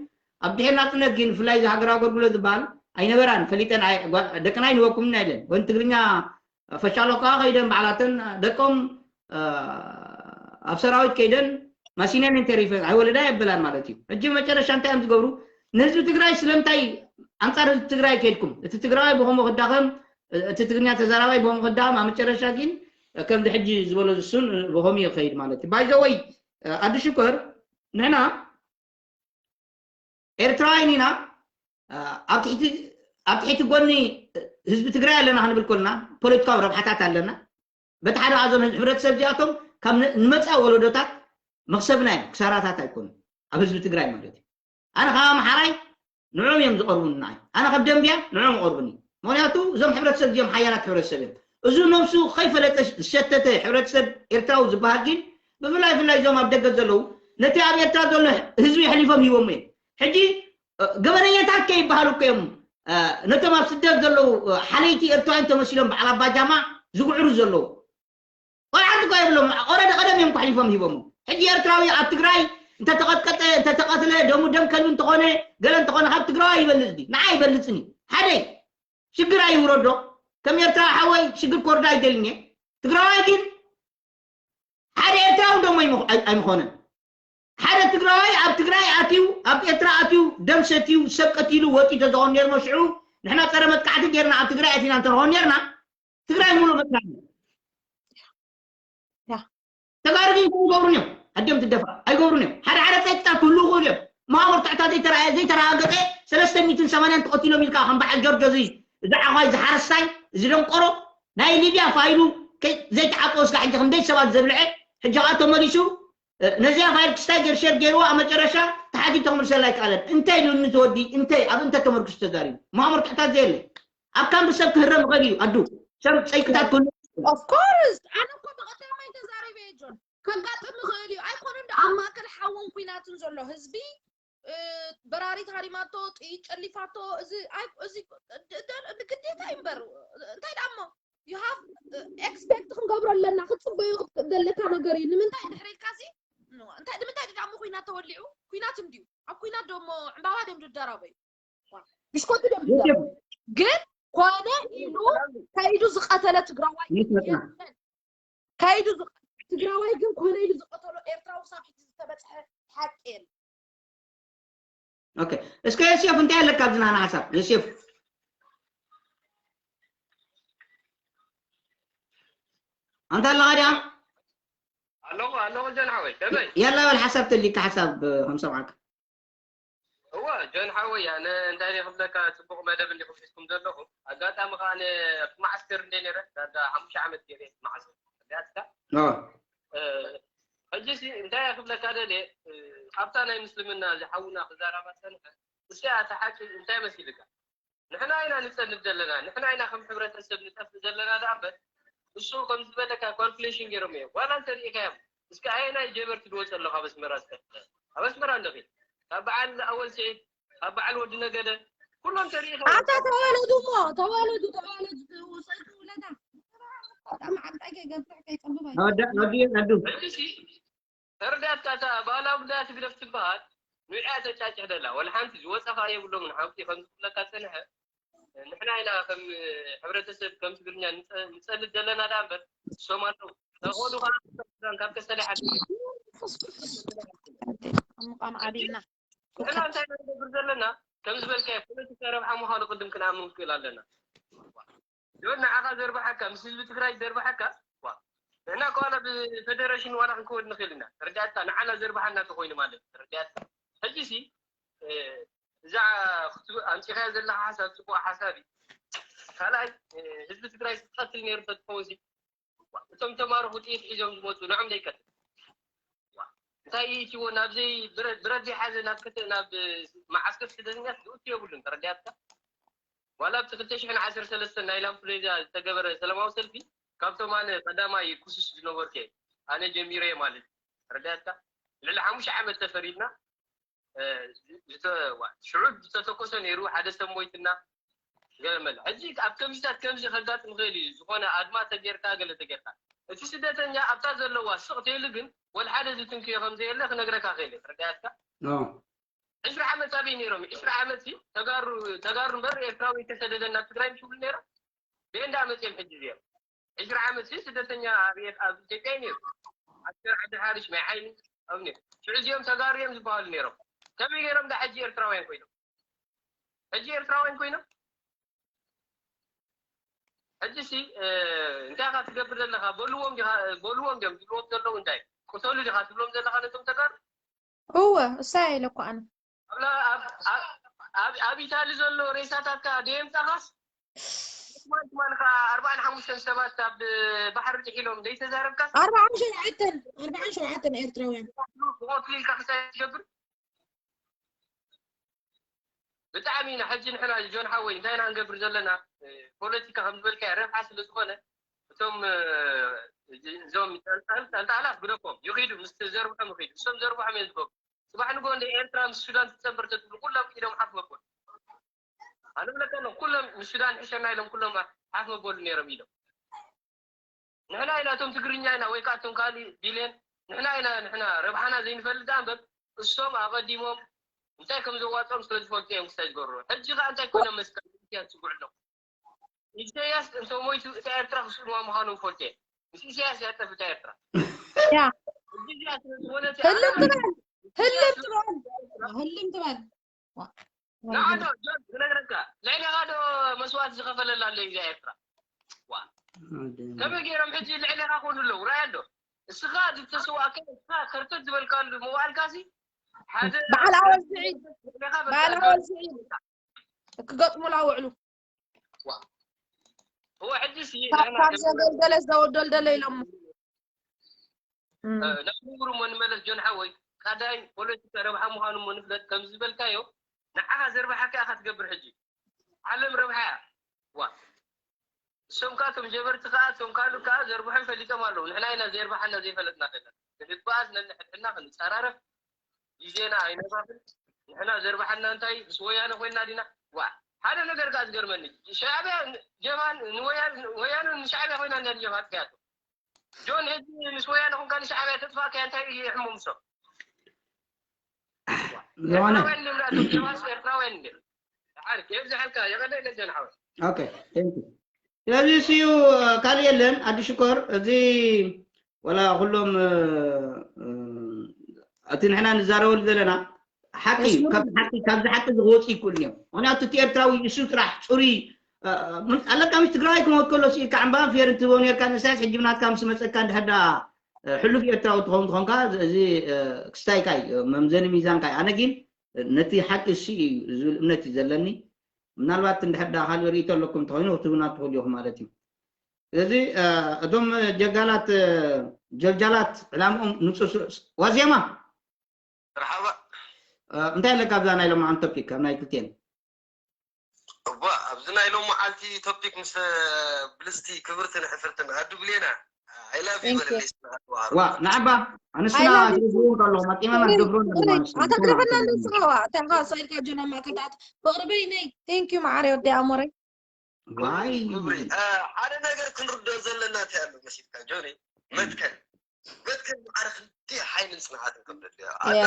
ኣብ ድሕሪ ናፅነት ግን ብፍላይ እዚ ሃገራዊ ኣገልግሎት ዝበሃል ኣይነበራን ፈሊጠን ኣይ- ጓ- ደቅና ኣይንህበኩምና ኢለን ወን ትግርኛ ፈሻሎ ከዓ ከይደን ባዕላተን ደቆም ኣብ ሰራዊት ከይደን ማሲነን ተሪፈን ኣይወለዳ የበላን ማለት እዩ። ሕጂ መጨረሻ እንታይ እዮም ዝገብሩ? ንህዝቢ ትግራይ ስለምንታይ ኣንፃር ህዝቢ ትግራይ ከይድኩም? እቲ ትግራዋይ ብኸምኡ ክዳኸም፣ እቲ ትግርኛ ተዛራባይ ብኸምኡ ክዳኸም፣ ኣብ መጨረሻ ግን ከምዚ ሕጂ ዝበሎ ዝሱን ብኸምኡ ይኸይድ ማለት እዩ። ባይዘወይ ኣዱ ሽኮር ንሕና ኤርትራውያን ኢና። ኣብ ትሕቲ ኣብ ትሕቲ ጎኒ ህዝቢ ትግራይ ኣለና ክንብል ከለና ፖለቲካዊ ረብሓታት ኣለና። በቲ ሓደ ኣዞም ህዝቢ ሕብረተሰብ እዚኣቶም ካብ ን- ንመፃኢ ወለዶታት መክሰብና እዮም፣ ክሳራታት ኣይኮኑን ኣብ ህዝቢ ትግራይ ማለት እዩ። ኣነ ካብ ኣምሓራይ ንዕኦም እዮም ዝቐርቡኒ ንዓይ። ኣነ ካብ ደንብያ ንዕኦም ይቐርቡኒ። ምክንያቱ እዞም ሕብረተሰብ እዚኦም ሓያላት ሕብረተሰብ እዮም። እዚ ነብሱ ከይፈለጠ ዝሸተተ ሕብረተሰብ ኤርትራዊ ዝበሃል ግን ብፍላይ ፍላይ እዞም ኣብ ደገ ዘለዉ ነቲ ኣብ ኤርትራ ዘሎ ህዝቢ ኣሕሊፎም ሂቦም እዮም። ሕጂ ገበነኛታት ከይበሃሉ እኮ እዮም ነቶም ኣብ ስደት ዘለዉ ሓለይቲ ኤርትራውያን ተመሲሎም በዓል ኣባጃማ ዝጉዕሩ ዘለዉ። ቆልዓት እኮ የብሎም። ኦረዲ ቀደም እዮም ኳሕሊፎም ሂቦም። ሕጂ ኤርትራዊ ኣብ ትግራይ እንተተቐጥቀጠ እንተተቐትለ ደሙ ደም ከልቢ እንተኾነ ገለ እንተኾነ ካብ ትግራዋይ ይበልፅ ድዩ? ንዓ ይበልፅኒ ሓደ ሽግር ኣይውረዶ። ከም ኤርትራ ሓወይ ሽግር ኮርዳ ኣይደልን እየ። ትግራዋይ ግን ሓደ ኤርትራዊ ደሞ ኣይምኾነን። ሓደ ትግራዋይ ኣብ ትግራይ ኣትዩ ኣብ ኤርትራ ኣትዩ ደም ሰትዩ ሰብ ቀቲሉ ወፂ ተዝኾን ነርሞ ሽዑ ንሕና ፀረ መጥቃዕቲ ጌርና ኣብ ትግራይ ኣቲና እንተንኾን ነርና ትግራይ ሙሉእ መጥቃዕቲ ተጋሩ ግን ይገብሩን እዮም። ኣድዮም ትደፋ ኣይገብሩን እዮም። ሓደ ሓደ ፀይቅታት ክህልው ይኽእሉ እዮም። መቃብር ትሕታ ዘይተረኣየ ዘይተረጋገፀ ሰለስተ ሚእትን ሰማንያን ተቐቲሎም ኢልካ ከም በዓል ጆርጆ እዚ እዚ ዓኳይ ዝሓረስታይ እዚ ደንቆሮ ናይ ሊብያ ፋይሉ ዘይተዓቆ እስካ ሕጂ ክንደይ ሰባት ዘብልዐ ሕጂ ከዓ ተመሊሱ ነዚኣ ፋይል ክስታይ ገይሩ ሸር ገይርዎ ኣብ መጨረሻ ተሓቲቱ ክምልሰላ ኣይከኣለን። እንታይ ኢሉ ንዝወዲ እንታይ ኣብ እንታይ ተመርኩሱ ተዛሪቡ መቃብር ትሕታ ዘየለ ኣብ ካምፕ ሰብ ክህረም ይኽእል እዩ ኣዱ ሰብ ፀይቅታት ክህሉ ኦፍኮርስ ኣነ እኮ ብቐዳማይ ተዛሪበ እየ ጆን ከጋጥም ይኽእል እዩ ኣይኮነ እንዶ ኣብ ማእከል ሓውን ኩናትን ዘሎ ህዝቢ በራሪት ሃሪማቶ ጥይት ጨሊፋቶ እዚ እዚ ግዴታ እዩ እምበር እንታይ ደኣ እሞ you have expect ክንገብሮ ኣለና ክትፅበዮ ዘለካ ነገር እዩ ንምንታይ ድሕሪ ኢልካ እዚ እንታይ ንምንታይ ደኣ እሞ ኩናት ተወሊዑ ኩናት እንድዩ ኣብ ኩናት ደሞ ዕምባባ ደም ዝደረበ እዩ ብሽኮቲ ደም ዝደረበ ግን ኮነ ኢሉ ከይዱ ዝቀተለ ትግራዋይ ከይዱ ትግራዋይ ግን ኮነ ኢሉ ዝቀተሎ ኤርትራዊ ክሳብ ሕጂ ዝተበፅሐ ሓቂ የለ ኦኬ እስከ ዮሴፍ እንታይ ኣለካ ኣብዚ ናና ሓሳብ ዮሴፍ ኣንታ ኣለኻ ድያ ኣለኹ ኣለኹ ጀን ሓወይ ከመይ የላ በል ሓሳብ ተሊካ ሓሳብ ከምሰምዓካ እወ ጆን ሓወይ ኣነ እንታይ ደ ክብለካ ፅቡቕ መደብ እንዲኹም ሒዝኩም ዘለኹም ኣጋጣሚ ከዓ ኣብቲ ማዓስከር እንደ ነረ ዳዳ ሓሙሽተ ዓመት ገይረ ማዓስከር ሪኣትካ ሕጂ ሲ እንታይ ክብለካ ደልየ ኣብታ ናይ ምስልምና እዚ ሓውና ክዛረባ ዝፀንሐ እስኪ ኣቲ ሓቂ እንታይ መሲልካ ንሕና ኢና ንፀልእ ዘለና ንሕና ኢና ከም ሕብረተሰብ ንጠፍእ ዘለና ደኣ እምበር እሱ ከም ዝበለካ ካልኩሌሽን ገይሮም እዮም ዋላ እንተሪኢካዮም እስኪ ኣየናይ ጀበርቲ ድወፅ ኣለኹ ኣብ ኣስመራ ዝጠፍእ ኣብ ኣስመራ ኣለኺ ካብ በዓል ኣወል ስዒድ ካብ በዓል ወዲ ነገደ ኩሎም ተሪኢኻ ኣታ ተዋለዱ እሞ ተዋለዱ ተዋለዱ ውሰዱ ውለዳ በጣም ዓንጣይ ከይገብር ከይፀብብ ኣዱ ሕጂ ሲ ተረዳእካ እታ ባህላዊ ጉዳያት ህግደፍ ትበሃል ንዕኣ ተጫጭሕ ደላ ወላ ሓንቲ ዝወፀኻ የብሎምን ሓውቲ ከም ዝብለካ ፀንሐ ንሕና ኢና ከም ሕብረተሰብ ከም ትግርኛ ንፀልእ ዘለና ዳ እምበር እሶም ኣለዉ ተኸዱ ካብ ከሰለ ሓ ምቃም ዓብና ንሕና እንታይ ኢና ንገብር ዘለና ከም ዝበልካዮ ፖለቲካ ረብሓ ምዃኑ ቅድም ክንኣምን ክክእል ኣለና ጆን፣ ንዓኻ ዘርባሓካ፣ ምስ ህዝቢ ትግራይ ዘርባሓካ። ዋ፣ ንሕና ከዋላ ብፌደሬሽን ዋላ ክንከወድ ንኽእል ኢና። ተረዳእካ? ንዓና ዘርባሓና ተኾይኑ ማለት እዩ። ተረዳእካ? ሕጂ ሲ እዛ ኣምፂኻያ ዘለካ ሓሳብ ፅቡቅ ሓሳብ እዩ። ካልኣይ፣ ህዝቢ ትግራይ ክትቀትል ነይሩ ተትኸውን ሲ፣ እቶም ተማረኹ ጥይት ሒዞም ዝመፁ ንዖም ዘይቀትል። እንታይ እዩ እቲዎ ናብ ዘይ ብረት ዘይሓዘ ናብ ክተ ናብ መዓስከር ስደተኛት ዝእቱ የብሉን። ተረዲኣትካ? ዋላ ኣብቲ ክልተ ሽሕን ዓሰርተ ሰለስተን ናይ ላምፕሬዛ ዝተገበረ ሰላማዊ ሰልፊ፣ ካብቶም ኣነ ቀዳማይ ክሱስ ዝነበርኩ እየ። ኣነ ጀሚረ እየ ማለት እዩ። ተረዲኣትካ? ልዕሊ ሓሙሽተ ዓመት ተፈሪድና። ሽዑ ዝተተኮሰ ነይሩ። ሓደ ሰብ ሞይትና። ገመል ሕጂ ኣብ ከምዚታት ከምዚ ከጋጥም ይኽእል እዩ። ዝኾነ ኣድማ ተጌርካ፣ ገለ ተጌርካ፣ እቲ ስደተኛ ኣብታ ዘለዋ ስቕ ተይሉ ግን ወላ ሓደ ዝትንክዮ ከም ዘየለ ክነግረካ ክእል እየ። ተረዳያትካ? ዕስራ ዓመት ኣበይ ነይሮም? ዕስራ ዓመት ሲ ተጋሩ ተጋሩ እምበር ኤርትራዊ ተሰደደ ናብ ትግራይ ምሽ ይብሉ ነይሮም። ብኤንዳ መፅኦም ሕጂ እዚኦም ዕስራ ዓመት ሲ ስደተኛ ኣብ ኤር- ኣብ ኢትዮጵያ እዩ ነይሩ። ኣብ ዓዲ ሓሪሽ፣ ማይ ዓይኒ፣ ኣብ ነይሩ። ሽዑ እዚኦም ተጋሩ እዮም ዝበሃሉ ነይሮም። ከመይ ገይሮም ዳ ሕጂ ኤርትራውያን ኮይኖም? ሕጂ ኤርትራውያን ኮይኖም? ሕጂ ሲ እንታይ ኢኻ ትገብር ዘለኻ? በልዎም ዲኻ? በልዎም ዲዮም ዝብልዎም ዘለዉ እንታይ? ቅተሉ ዲኻ ትብሎም ዘለኻ ነቶም ተጋሩ? እወ እሳ ኢለ እኮ ኣነ። ኣብላ- ኣብ- ኣብ- ኣብ- ኣብ ኢታሊ ዘሎ ሬሳታትካ ደየምጻኻስ? ትማል ትማል ኸዓ ኣርባዓን ሓሙሽተን ሰባት ኣብ ባሕሪ ጥሒሎም ዘይተዛረብካስ? ኣርባዓን ሸውዓተን ኣርባዓን ሸውዓተን ኤርትራውያን። ብቐትሉ ኢልካ ክሳይ ትገብር? ብጣዕሚ ኢና ሕጂ ንሕና ጆን ሓወይ እንታይ ኢና ክንገብር ዘለና? ፖለቲካ ከም ዝበልካዮ ረብሓ ስለ ዝኾነ እቶም እዞም ጠልጣላት ግደፎም ይኺዱ፣ ምስ ዘርብሖም ይኺዱ። እሶም ዘርብሖም እዮም ዝበቁ። ጽባሕ ንጎ እንደ ኤርትራ ምስ ሱዳን ትጸንበር ተትብሉ ኩሎም ኢዶም ሓፍ መበሉ። ኣነ ብለካ ኣለኹ ኩሎም ምስ ሱዳን ሕሸና ኢሎም ኩሎም ሓፍ መበሉ ነይሮም ኢዶም። ንሕና ኢና እቶም ትግርኛ ኢና ወይ ከዓ እቶም ካሊእ ቢልየን ንሕና ኢና ንሕና ረብሓና ዘይንፈልጥ ደኣ እምበር እሶም ኣቐዲሞም እንታይ ከም ዘዋፅኦም ስለ ዝፈልጡ እዮም ክሳይ ዝገብሩ። ሕጂ ከዓ እንታይ ኮይኖም መስቀል ኢሳያስ ዝጉዕ ኣለኹ። ኢሳያስ እንተ ሞይቱ እታ ኤርትራ ክስእንዋ ምዃኖም ፈልጡ እዮም። ምስ ኢሳያስ እያ ጠፍ እታ ኤርትራ። ያ ሕጂ እዚኣ ስለ ዝኾነት ህልም ትበል ህልም ትበል ህልም ትበል። ንዓዶ ጆን ክነግረካ ልዕሌኻ ዶ መስዋእቲ ዝኸፈለላ ኣሎ እዛ ኤርትራ። ዋ ከመይ ገይሮም ሕጂ ልዕሌኻ ኮኑ ኣለዉ ራያ ኣሎ። እስኻ ዝተሰዋእካ እስኻ ከርተት ዝበልካሉ መዋእልካሲ ሓደ በዓል ኣወል ስዒድ በዓል ኣወል ስዒድ ክገጥሙላ ውዕሉ። እወ ሕጂሲ ካብ ዘገልገለ ዘወደልደለ ኢሎሞ። ናብ ንቡር እሞ ንመለስ ጆን ሓወይ። ካዳይ ፖለቲካ ረብሓ ምዃኑ እሞ ንፍለጥ። ከም ዝበልካዮ ንዓኻ ዘርብሓካ ኢኻ ትገብር። ሕጂ ዓለም ረብሓ እያ። ዋ እሶም ከዓ እቶም ጀበርቲ ከዓ እቶም ካልእ ከዓ ዘርብሖም ፈሊጦም ኣለዉ። ንሕና ኢና ዘየርብሓና ዘይፈለጥና ዘለና። ክንባኣስ ነንሕድሕድና ክንፀራረፍ ግዜና ኣይነባኽን። ንሕና ዘርብሓና እንታይ ምስ ወያነ ኮይንና ዲና? ዋ ሓደ ነገር ከዓ ዝገርመኒ ሻዕብያ ጀማን ንወያነ ወያነ ንሻዕብያ ኮይና እንዳ ጀማን ኣጥፊኣቶ። ጆን ሕጂ ምስ ወያነ ኮንካ ንሻዕብያ ተጥፋእካ እንታይ እዩ ሕሙም ሰብ? ዝኾነ ኤርትራውያን ንብላቶም ጀማስ ኤርትራውያን እንደ ዓርክ የብዝሓልካ የቐደለ ጆን ሓወይ። ኦኬ ቴንክ ዩ። ስለዚ እሱ እዩ ካልእ የለን። ኣዲ ሽኮር እዚ ወላ ኩሎም እቲ ንሕና ንዛረበሉ ዘለና ሓቂ እዩ። ካብዚ ሓቂ ካብዚ ሓቂ እዚ ክወፁ ይክእሉ እዮም። ምክንያቱ እቲ ኤርትራዊ እሱ ጥራሕ ፅሩይ ኣለካ ምስ ትግራይ ክመት ከሎ ስኢልካ ዕምባን ፌር እንትህቦ ነርካ ንሳያስ ሕጂ ብናትካ ምስ መፀካ እንድሕር ደኣ ሕሉፍ ኤርትራዊ ትኸውን ትኾንካ እዚ ክስታይካ እዩ መምዘኒ ሚዛንካ እዩ። ኣነ ግን ነቲ ሓቂ እሱ እዩ ዝብል እምነት እዩ ዘለኒ። ምናልባት እንድሕር ደኣ ካልእ ርእይቶ ኣለኩም እንተኾይኑ ክትህቡና ትኽእሉ ኢኹም ማለት እዩ። ስለዚ እቶም ጀጋላት ጀልጃላት ዕላምኦም ንፁስ ዋዜማ መርሓባ እንታይ ኣለካ ኣብዛ ናይ ሎማዓንቲ ቶፒክ ኣብ ናይ ክልቴን እባ ኣብዚ ናይ ሎም መዓልቲ ቶፒክ ምስ ብልስቲ ክብርትን ሕፍርትን ኣዱ ብሌና I love you Thank you. በለለይ ስነ ኣድዋሃሩ ዋ ንዓባ ኣንስትና I love you ትብሉ ከለኹም ኣቂመና ትገብሩ ኣለና ኣንስትና ኣታ ክደፈና ንስኻዋ እንታይ ኻ ሰኢልካ ጆና ማእከል ተኣት ፍቕሪ በይነይ thank you መዓረይ ወዲ ኣሞረይ ዋይ ክብሪ እ፣ ሓደ ነገር ክንርድኦ ዘለና እንታይ ኣሎ መሲልካ ጆኒ መትከል መትከል ማዕረ ክንደይ ሓይልን ፅንዓትን ከም ዘድልዮ ያ።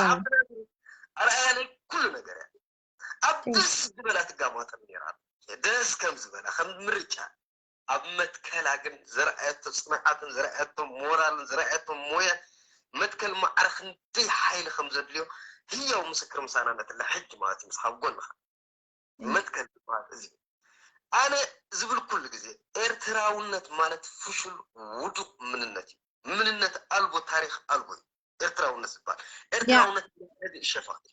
ኣርኣያ ናይ ኩሉ ነገር እያ ኣብ Thank ደስ ዝበላ ትጋማጠም ነይራ ደስ ከም ዝበላ ከም ምርጫ ኣብ መትከላ ግን ዘርኣየቶ ፅንዓትን ዘርኣየቶ ሞራልን ዘርኣየቶ ሞያ መትከል ማዕረ ክንደይ ሓይሊ ከም ዘድልዮ ህያው ምስክር ምሳና ነትላ ሕጂ ማለት እዩ ምስኻ ኣብ ጎንኻ መትከል ዝበሃል እዚ እዩ። ኣነ ዝብል ኩሉ ግዜ ኤርትራውነት ማለት ፍሹል ውዱቕ ምንነት እዩ። ምንነት ኣልቦ፣ ታሪኽ ኣልቦ እዩ ኤርትራውነት ዝበሃል። ኤርትራውነት ሸፋቱ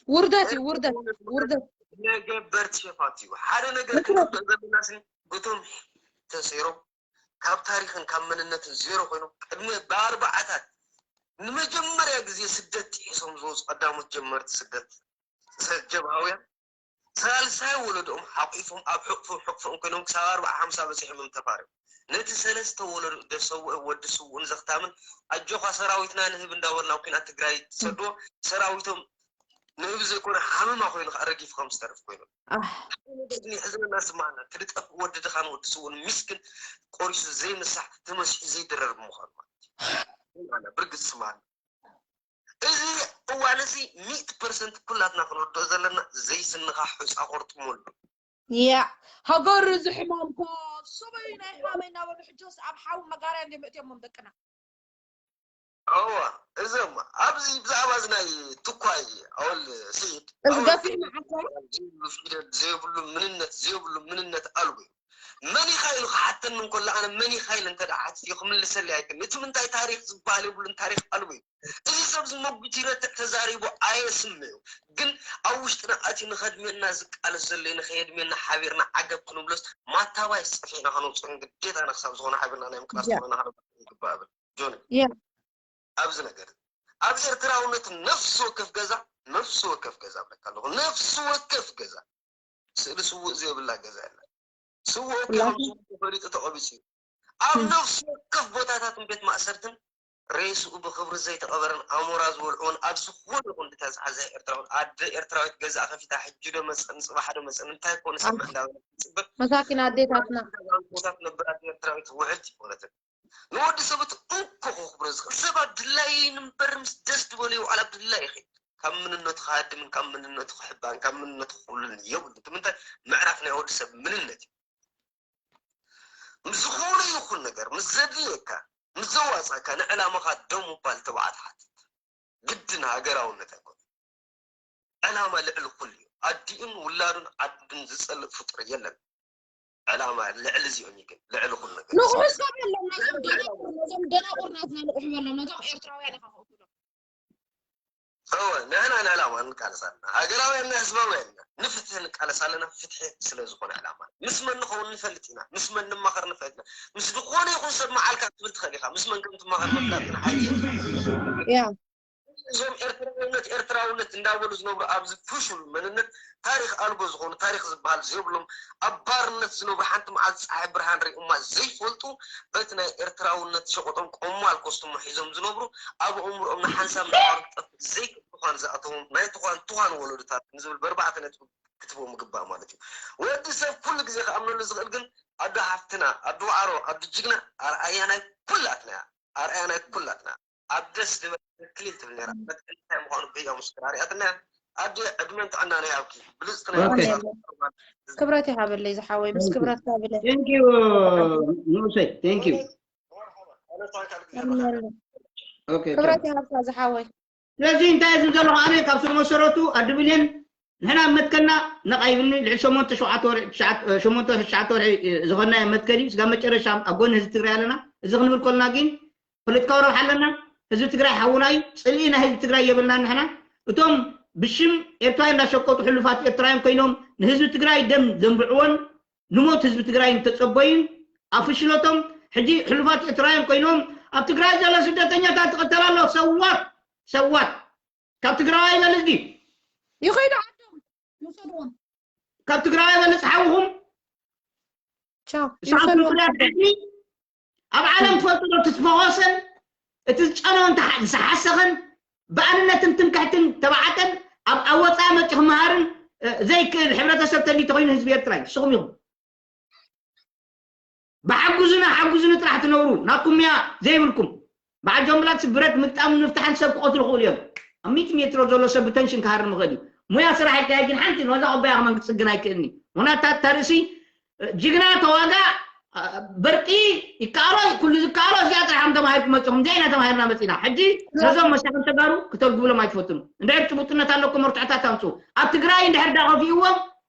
ውርደት እዩ። ውርደት ውርደት ነገበርቲ ሸፋቱ እዩ። ሓደ ነገር ክንርድእ ዘለና ስኒ እቶም ተሰይሮም ካብ ታሪኽን ካብ መንነትን ዜሮ ኮይኖም ቅድሚ ብኣርባዓታት ንመጀመርያ ግዜ ስደት ጥሒሶም ዝወፁ ቀዳሞት ጀመርቲ ስደት ጀብሃውያን ሳልሳይ ወለዶኦም ሓቂፎም ኣብ ሕቕፎም ሕቕፎም ኮይኖም ክሳብ ኣርባዓ ሓምሳ በፂሖም እዮም ተፋርዮም። ነቲ ሰለስተ ወለዶ ደሰውእ ወዲ ስውእን ዘኽታምን ኣጆኻ ሰራዊትና ንህብ እንዳበልና ኣብ ኩናት ትግራይ ትሰድዎ ሰራዊቶም ንህብ ዘይኮነ ሃመማ ኮይኑ ከዓ ረጊፉ ከም ዝተርፍ ኮይኑ ኣህ ንሕዝነና ስማዕና ትልጠፍ ወዲ ድኻን ወዲ ስውእን ሚስክን ቆሪሱ ዘይምሳሕ ተመሲሑ ዘይድረር ብምዃኑ ማለት እዩ። ስማዕና ብርግፅ ስማዕና እዚ እዋን እዚ ሚእቲ ፐርሰንት ኩላትና ክንወድኦ ዘለና ዘይስንኻ ሑፃ ቆርጥመሉ። ያ ሃገር እዚ ሕማም ኮ ሰበይ ናይ ሕማመይ እናበሉ ሕጆስ ኣብ ሓዊ መጋርያ እንደ ምእትዮሞም ደቅና እዋ እዞም ኣብዚ ብዛዕባ እዚ ናይ ትኳይ ኣወል ስዒድ እዚ ኣወል ገፊሕ መዓልቲ ዘይብሉ ፊደል ዘይብሉ ምንነት ዘይብሉ ምንነት ኣልቦ እዩ። መን ኢኻ ኢሉ ክሓተኒ እንከሎ ኣነ መን ኢኻ ኢለ እንተ ደኣ ሓቲትዮ ክምልሰለይ ኣይክእልን። እቲ ምንታይ ታሪኽ ዝበሃል የብሉን፣ ታሪኽ ኣልቦ እዩ። እዚ ሰብ እዚ መጒት ይረትዕ ተዛሪቡ ኣየስምዕ እዩ። ግን ኣብ ውሽጥና ኣትዩ ንኸድምየና ዝቃለስ ዘሎ እዩ፣ ንኸየድምየና ሓቢርና ዓገብ ክንብሎስ ማታባይ ጸፊዕና ከነውጽኦን ግዴታና ክሳብ ዝኾነ ሓቢርና ናይ ምቅላስ ያ። ዝኾነ ከነውጽኦ ይግባእ እብል። ጆኒ ያ። ኣብዚ ነገር ኣብ ኤርትራውነት ነፍሲ ወከፍ ገዛ ነፍሲ ወከፍ ገዛ እብለካ ኣለኹ ነፍሲ ወከፍ ገዛ ስእሊ ስውእ ዘይብላ ገዛ የላ ስውእ እኮ ከም ሁላችን- ስውእ ተፈሊጡ ተቐቢፁ እዩ ኣብ ም። ነፍሲ ወከፍ ቦታታትን ቤት ማእሰርትን ሬስኡ ብክብሪ ዘይተቐበረን ኣሞራ ዝበልዕዎን ኣብ ዝኾነ ይኹን ድታ ዝሓዘ ኤርትራውን ኣደ ኤርትራዊት ገዛ ከፊታ ሕጂ ዶ መፅእን ፅባሕ ዶ መፅእን እንታይ ኮን ሰምዕ እንዳበለ ትፅበ መሳኪን ኣዴታትና ቦታት ነበር ኣደ ኤርትራዊት ውዕልቲ ይኮነትን ንወዲ ሰብ እቲ እንኮ ከኽብሮ ዝኽእል ሰብ ኣብ ድላይ ንበር ምስ ደስ ዝበሎ ይውዓል ኣብ ድላይ ይኸይድ ካብ ምንነቱ ክሃድምን ካብ ምንነቱ ክሕባን ካብ ምንነቱ ክኩልን የብሉ እቲ ምንታይ ምዕራፍ ናይ ወዲ ሰብ ምንነት እዩ ምስ ዝኾነ ይኹን ነገር ምስ ዘድልየካ ምስ ዘዋፃካ ንዕላማኻ ደው ምባል ተባዕ ትሓትት ግድን ሃገራውነት ኣይኮነ ዕላማ ልዕሊ ኩሉ እዩ ኣዲኡን ውላዱን ዓዱን ዝፀልእ ፍጡር የለን ዕላማ ልዕሊ እዚኦም እዩ ግን ልዕሊ ኩሉ ነገር ንቑሑ ሰብ የለን ነዞም ደናቁር ነዞም ደናቁር ናትና ንቑሑ በሎም ነዞም ኤርትራውያን ኢኻ ከእኩሎም እወ ንሕና ንዕላማ ንቃለስ ኣለና ሃገራውያን ና ህዝባውያን ና ንፍትሒ ንቃለስ ኣለና ፍትሒ ስለ ዝኾነ ዕላማ ምስ መን ንኸውን ንፈልጥ ኢና ምስ መን ንማኸር ንፈልጥ ኢና ምስ ዝኾነ ይኹን ሰብ መዓልካ ክትብል ትኽእል ኢኻ ምስ መን ከም ትማኸር ምፍላጥ ግን ሓቂ ያ እዞም ኤርትራውነት ኤርትራውነት እንዳበሉ ዝነብሩ ኣብዚ ፍሹል መንነት ታሪኽ ኣልቦ ዝኾኑ ታሪኽ ዝበሃል ዘይብሎም ኣብ ባርነት ዝነብሩ ሓንቲ መዓልቲ ፀሓይ ብርሃን ሪኦማ ዘይፈልጡ በቲ ናይ ኤርትራውነት ሸቆጦም ቆማል ኮስትሞ ሒዞም ዝነብሩ ኣብ ኣእምሮኦም ንሓንሳብ ንባዕሎም ክጠፍእ ዘይክእል ምዃን ዝኣተዎም ናይ ትዃን ትዃን ወለዶታት ንዝብል በርባዕተ ነጥቢ ክትቦም ይግባእ ማለት እዩ። ወዲ ሰብ ኩሉ ግዜ ክኣምነሉ ዝኽእል ግን ኣዶ ሓፍትና፣ ኣዶ ዋዕሮ፣ ኣዶ ጅግና ኣርኣያ ናይ ኩላትና እያ። ኣርኣያ ናይ ኩላትና ኣብ ደስ ዝበል ክሊል ትብል ነራ መትከል እንታይ ምዃኑ ብያ ምስክር ኣርያትና ኣዲ ዕድመን ጥዕና ናይ ኣብኪ ብልጽቲ ናይ ኦኬ። ኣምሳል ክብረት ይሃበለይ ዝሓወይ ምስ ክብረት ይሃበለይ Thank you ንኡሰይ thank you ኣነሳካ ግዜ ኣሜን። okay ክብረት ይሃብካ ዝሓወይ ስለዚ እንታይ ዝብል ዘለኹ ኣነ ካብ ስር መሰረቱ ኣድብልን ንሕና ኣብ መትከልና ነቓይብኒ ልዕሊ ሸሞንተ ሸውዓተ ወርሒ ትሽዓተ ሸሞንተ ትሽዓተ ወርሒ ዝኾንናዮ መትከል እዩ ስጋብ መጨረሻ ኣብ ጎኒ ህዝቢ ትግራይ ኣለና እዚ ክንብል ከለና ግን ፖለቲካዊ ረብሓ ኣለና ህዝቢ ትግራይ ሓውና እዩ ፅልኢ ናይ ህዝቢ ትግራይ የብልና ንሕና እቶም ብሽም ኤርትራውያን እንዳሸቀጡ ሕሉፋት ኤርትራውያን ኮይኖም ንህዝቢ ትግራይ ደም ዘንብዕዎን ንሞት ህዝቢ ትግራይ እንተፀበዩን ኣብ ፍሽለቶም ሕጂ ሕሉፋት ኤርትራውያን ኮይኖም ኣብ ትግራይ ዘሎ ስደተኛታት ትቐተል ኣሎ ሰዋት ሰዋት ካብ ትግራዋይ ይበልፅ ድዩ ይኸይዱ ዓዶም ይውሰድዎም ካብ ትግራዋይ ይበልፅ ሓውኹም ቻው እሳት ይውሰድዎም ፍርያት ዕድሚ ኣብ ዓለም ትፈልጡ ዶ ትስፈኾሰን እቲ ዝጨነወን ዝሓሰኸን ብኣንነትን ትምክሕትን ተባዕተን ኣብ ኣወፃ መፂ ክመሃርን ዘይክእል ሕብረተሰብ ተሊ ተኮይኑ ህዝቢ ኤርትራ እዩ ንስኹም ኢኹም ብሓጉዝና ሓጉዝኒ ጥራሕ ትነብሩ ናኩምያ ዘይብልኩም በዓል ጆምላትስ ብረት ምግጣም ምፍታሕን ሰብ ክቐትሉ ክእሉ እዮም ኣብ ሚእቲ ሜትሮ ዘሎ ሰብ ብተንሽን ክሃርም ይኽእል እዩ ሙያ ስራሕ ይካየድ ግን ሓንቲ ነዛ ቁባያ ከማን ክትፅግን ኣይክእልኒ ምክንያቱ እታ ርእሲ ጅግና ተዋጋ በርቂ ይከኣሎ ኩሉ ዝከኣሎ እዚኣ ጥራሕ ከም ተማሂርኩም መፂኹም እዚኣ ኢና ተማሂርና መፂና ሕጂ ነዞም መሻክል ተጋሩ ክተልጉብሎም ኣይትፈትኑ እንድሕር ጭቡጥነት ኣለኩም መርትዖታት ኣምፅኡ ኣብ ትግራይ እንድሕር ዳኸፊእዎም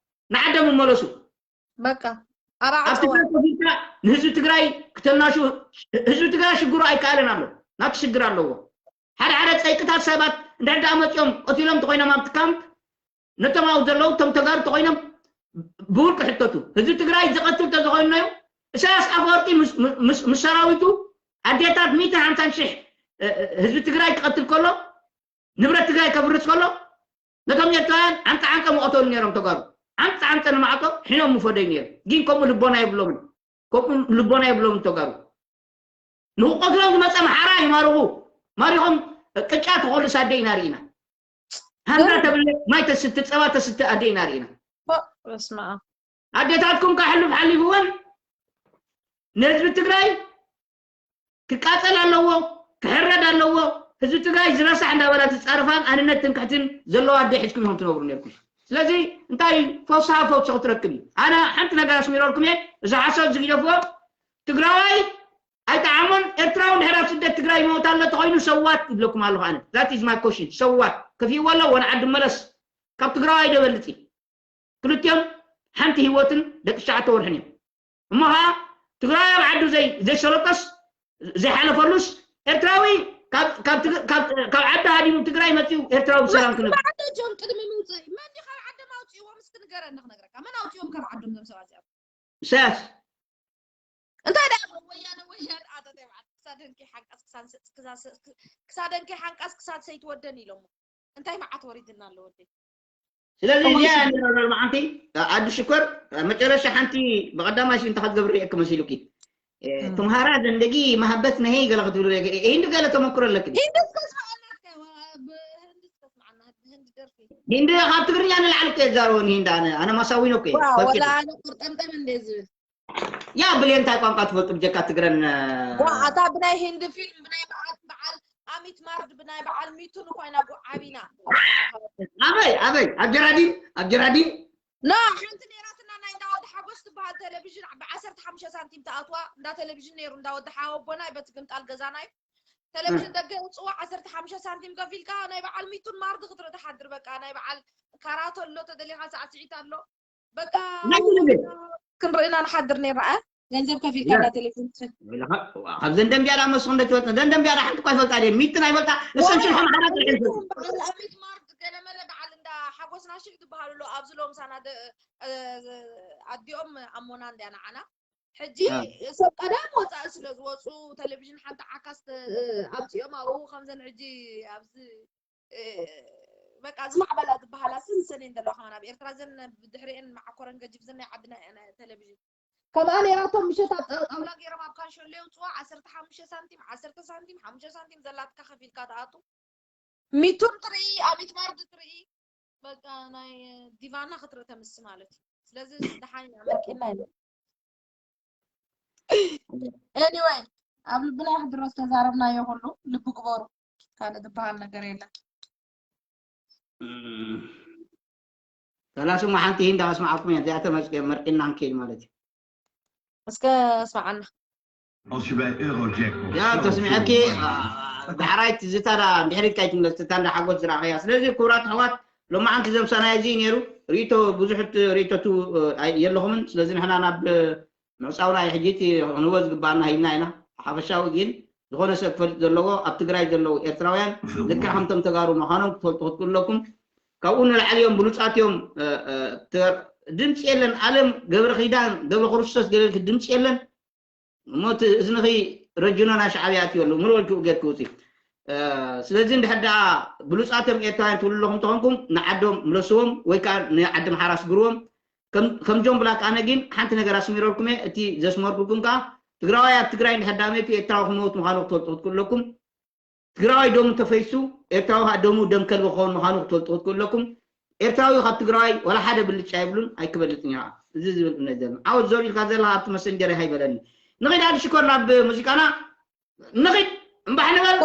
ንዓዶም ይመለሱ በቃ ኣብ ኣብ ዓፀዋ ትግራይ ኮፍ ኢልካ ንህዝቢ ትግራይ ክተናሹ፣ ህዝቢ ትግራይ ሽግሩ ኣይከኣለን ኣሎ፣ ናቱ ሽግር ኣለዎ። ሓደ ሓደ ፀይቅታት ሰባት እንድሕር ደኣ መፂኦም ቀቲሎም እንተኮይኖም ኣብቲ ካምፕ፣ ነቶም ኣብኡ ዘለዉ እቶም ተጋሩ እንተኮይኖም ብውልቂ ሕተቱ። ህዝቢ ትግራይ ዝቐትል እንተዝኮይኑ ነይሩ፣ ኢሳያስ ኣፈወርቂ ምስ- ምስ- ምስ ሰራዊቱ ኣዴታት ሚእትን ሓምሳን ሽሕ ህዝቢ ትግራይ ክቐትል ከሎ፣ ንብረት ትግራይ ከፍርስ ከሎ፣ ነቶም ኤርትራውያን ዓንቀ ዓንቀ ምቐተሉ ነይሮም ተጋሩ። ዓንቀ ዓንቀ ንማዕጦ ሒኖም ምፈደዩ ነይሩ። ግን ከምኡ ልቦና የብሎምን። ከምኡ ልቦና የብሎምን ተጋሩ። ንክቆትሎም ዝመፀ መሓራ ይማርኹ። ማሪኾም ቅጫ ተኾልስ ኣደ ኢና ርኢና። ሃንዳ ተብለ ማይ ተስቲ፣ ፀባ ተስቲ ኣደ ኢና ርኢና። ፎእ፣ በስመ ኣብ። ኣዴታትኩም ካሕሉፍ ሓሊፍወን ንህዝቢ ትግራይ ክቃፀል ኣለዎ፣ ክሕረድ ኣለዎ። ህዝቢ ትግራይ ዝረሳሕ እንዳበላ ትፃርፋን ኣንነት ትምክሕትን ዘለዋ ኣደ ሒዝኩም ኢኹም ትነብሩ ነርኩም። ስለዚ እንታይ ፈውስሃ ፈውሲ ክትረክብ እዩ። ኣነ ሓንቲ ነገር ኣስሚረልኩም እየ፣ እዚ ሓሳብ ዝግደፍዎ ትግራዋይ ኣይጠዓሞን። ኤርትራዊ ድሕር ኣብ ስደት ትግራይ ይመውት ኣሎ ተኮይኑ ሰዋት ይብለኩም ኣለኹ ኣነ። That is my question። ሰዋት ከፊእዎ ኣሎ ወን ዓዲ መለስ ካብ ትግራዋይ ደበልፅ እዩ። ክልቲኦም ሓንቲ ህይወትን ደቂ ትሽዓተ ወርሕን እዮም። እሞ ኸዓ ትግራይ ኣብ ዓዱ ዘይ ዘይሰለጦስ ዘይሓለፈሉስ ኤርትራዊ ካብ ካብ ትግ- ካብ ካብ ዓዲ ሃዲሙ ትግራይ መፂኡ ኤርትራዊ ብሰላም ክነብር ዓደጆም ቅድሚ ምውፅእ መን እዩ ካብ ዓዶም ኣውፅእዎም? እስኪ ንገረኒ ክነግረካ። መን ኣውፅኦም ካብ ዓዶም ዞም ሰባት እዚኦም? ኢሳያስ እንታይ ደኣ ወያነ ወያነ ኣተተ ይብዓል ክሳደን ከይሓንቀስ ክሳድ ሰ- ክሳድ ሰ- ክሳደን ከይሓንቀስ ክሳድ ሰይትወደን ኢሎሞ። እንታይ መዓት ወሪድና ኣሎ ወደይ? ስለዚ እዚኣ ንረር መዓንቲ ኣዱ ሽኮር መጨረሻ ሓንቲ ብቐዳማይ ሲ እንታይ ክትገብር ርእየክ መሲሉኪ? እ፣ እም። ቱምሃራ ዘንደጊ መሃበት ነሄ ገለ ክትብሉ ርእየክ። እ፣ ሂንዲ ገለ ተመክሮ ኣለክ ድዩ? ሂንዲ እስከ ስምዓና እስከ፣ ዋ፣ ብህንዲ እስከ ስምዓና፣ ብህንዲ ደርፊ። ሂንዲ ካብ ትግርኛ ንላዕሊ እኮ የዛረበኒ ሂንዲ ኣነ፣ ኣነ ማሳዊኖ እኮ እየ። ዋ፣ ፈልኪ ወላ ዶ? ኣነ ቁርጠምጠም እንደ ዝብል። ያ ብሌን እንታይ ቋንቋ ትፈልጡ ብጀካ ትግረን? ዋ፣ ኣታ ብናይ ሂንዲ ፊልም፣ ብናይ በዓል፣ በዓል ኣሚት ማርድ፣ ብናይ በዓል ሚቱን እኮ ኢና ጉ-፣ ዓቢና። ኣበይ፣ ኣበይ? ኣብ ጀራዲን፣ ኣብ ጀራዲን? ኖ፣ ሓንቲ ነይራትና ናይ እንዳ ወዲ ሓጎስ ትበሃል ቴሌቪዥን ብዓሰርተ ሓሙሽተ ሳንቲም ትኣትዋ፣ እንዳ ቴሌቪዥን ነይሩ፣ እንዳ ወዲ ሓወቦና፣ በቲ ግምጣል ገዛና እዩ። ቴሌቪዥን ደገ የውፅዋ፣ ዓሰርተ ሓሙሽተ ሳንቲም ከፊልካ ናይ በዓል ሚቱን ማርድ ክትርኢ ትሓድር። በቃ ናይ በዓል ካራቶ ኣሎ፣ ተደሊኻ ሳዕስዒት ኣሎ። በቃ ናይ ቴሌቪዥን? ክንርኢ ኢና ንሓድር ነይራ፣ እ? ገንዘብ ከፊልካ ያ። እንዳ ቴሌቪዥን ትኸ- ካብ ዘን ደንቢያ ዳ መስኹም ዶ ትፈልጥ? ዘን ደንቢያ ዳ ሓንቲ እኳ ይፈልጣ ድየ? ሚትን ኣይፈልጣ። እሰን ሽልሖም ሓራት ይሕልፉ። በዓል ኣሚት ማርድ ገለመለ በዓል እንዳ ሓጎስና ሽግ ዝበሃሉ ኣሎ፣ ኣብዚ ሎም ሳና ደ-፣ እ፣ ኣዲኦም ኣሞና እንድያ ንዓና። ሕጂ እ። ሰብ ቀዳም ወፃኢ ስለ ዝወፁ ቴሌቪዥን ሓንቲ ዓካስ ተ-፣ እ፣ ኣምፂኦም ኣብኡ ከምዘን ሕጂ ኣብዚ፣ እ፣ በቃ ዝማዕበላ ዝበሃላ ስንሰን እየን ዘለዋ ከማን ኣብ ኤርትራ ዘን ብድሕሪኤን መዓኮረን ገጅፍ ዘን ናይ ዓድና እየን ቴሌቪዥን ከምኣ ነይራቶም ምሸት ኣብ ጣ-፣ ጣውላ ገይሮም ኣብ ካንሸሎ የውፅዋ ዓሰርተ ሓሙሽተ ሳንቲም ዓሰርተ ሳንቲም ሓሙሽተ ሳንቲም ዘላትካ ከፊልካ ትኣቱ ሚቱን ትርኢ ኣሚት ማርድ ትርኢ በቃ ናይ ዲቫና ክትርኢ ተምስ ማለት እዩ። ስለዚ ደሓን ኢና መርቂና ኢና። Anyway ኣብ ልብና ይሕድሮ ዝተዛረብናዮ ኩሉ ልቢ ግበሩ። ካልእ ዝበሃል ነገር የለን። ሰላስማ ሓንቲ ሂንዳ ኣስማዓኩም እየ እዚኣ ተመፅዮ መርቂና ንከይድ ማለት እዩ። እስከ ኣስማዓና። Als je bij Eurojackpot ያ ተስሚዐኪ ዳሕራይ ትዝታ ዳ እንድሕሪት ካይ ትምለስ ትታ እንዳ ሓጎስ ዝረኣኸያ። ስለዚ ክቡራት ኣሕዋት ሎማዓንቲ ዘምሳና እዚ ነይሩ። ርእቶ ብዙሕ ርእቶ ቱ የለኹምን። ስለዚ ንሕና ናብ ምዕፃውና እዩ ሕጂ እቲ ክንህቦ ዝግባኣና ሂብና ኢና። ሓፈሻዊ ግን ዝኾነ ሰብ ክፈልጥ ዘለዎ ኣብ ትግራይ ዘለዉ ኤርትራውያን ልክዕ ከምቶም ተጋሩ ምዃኖም ክትፈልጡ ክትክእሉ ኣለኩም። ካብኡ ንላዕሊ እዮም ብሉፃት እዮም። ድምፂ የለን። ኣለም ገብረ ኪዳን ገብረ ክርስቶስ ገለልኪ ድምፂ የለን። እሞ እቲ እዝንኺ ረጅኖ ናይ ሻዕብያ ኣትዩ ኣሎ ምልወልኪ ጌርኪ ውፂ። ስለዚ እንድሕር ደኣ ብሉፃት እዮም ኤርትራውያን ትብሉ ኣለኹም እንተኾንኩም ንዓዶም ምለስዎም ወይ ከዓ ንዓዲ ምሓራ ስግርዎም። ከም ጆን ብላክ ኣነ ግን ሓንቲ ነገር ኣስሚረልኩም እየ። እቲ ዘስመርኩልኩም ከዓ ትግራዋይ ኣብ ትግራይ እንድሕር ደኣ መይቱ ኤርትራዊ ክመውት ምዃኑ ክትፈልጡ ክትክእሉ ኣለኩም። ትግራዋይ ደሙ ተፈይሱ ኤርትራዊ ከዓ ደሙ ደም ከልቢ ክኸውን ምዃኑ ክትፈልጡ ክትክእሉ ኣለኩም። ኤርትራዊ ካብ ትግራዋይ ዋላ ሓደ ብልጫ የብሉን ኣይክበልፅን እዩ። እዚ ዝብል እምነት ዘለና ዓወት ዞር ኢልካ ዘለካ ኣብቲ መሰንጀር ሃይበለኒ። ንኺድ ኣብ ሽኮር ናብ ሙዚቃና ንኺድ እምባሕ ንበል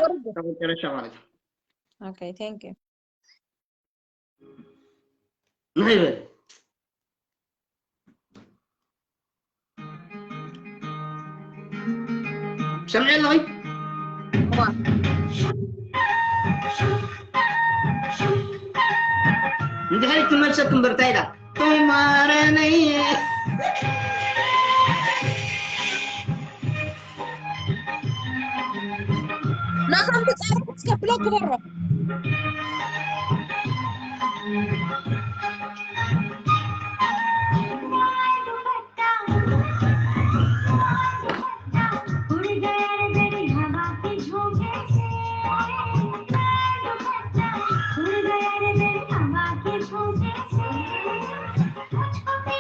መጨረሻ ማለት እዩ። Okay, thank you. ንኺድ በል ሰምዐ ኣለኺ እንድሕሪ ትመልሰክ እምበር እንታይ ኢላ ተማረነይ ኣኻም ትጻረፍ እስከ ብሎክ ግበሮ።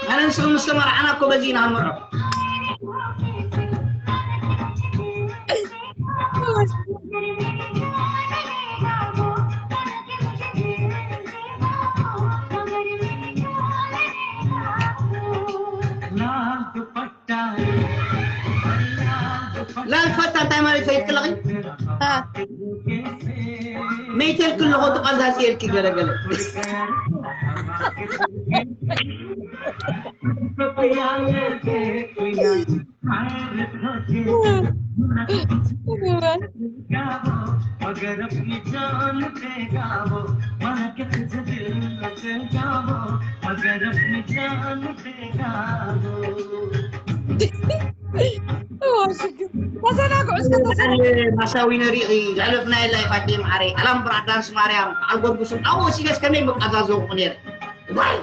ኣነ ንስኹም ምስ ተመርዓና እኮ በዚ ኢና ንምርዖ። ላል ፈታ እንታይ ማለት እዩ? ይጥለቒ? አ። መይተልኪ ኣለኹ፣ ተቓዛዚ ኢልኪ ገለ ገለ። ተዘናግዑ እስከ ተዘናግዑ። ማሳዊ ነሪቂ ዘሕለፍና የላ ይፋቴ ማዓረይ ኣላም ብራዳንስ ማርያም በዓል ጎርጉስን ኣብኡ ወሲደስ ከመይ መቃዛዘውኩ ነይረ። ዋይ!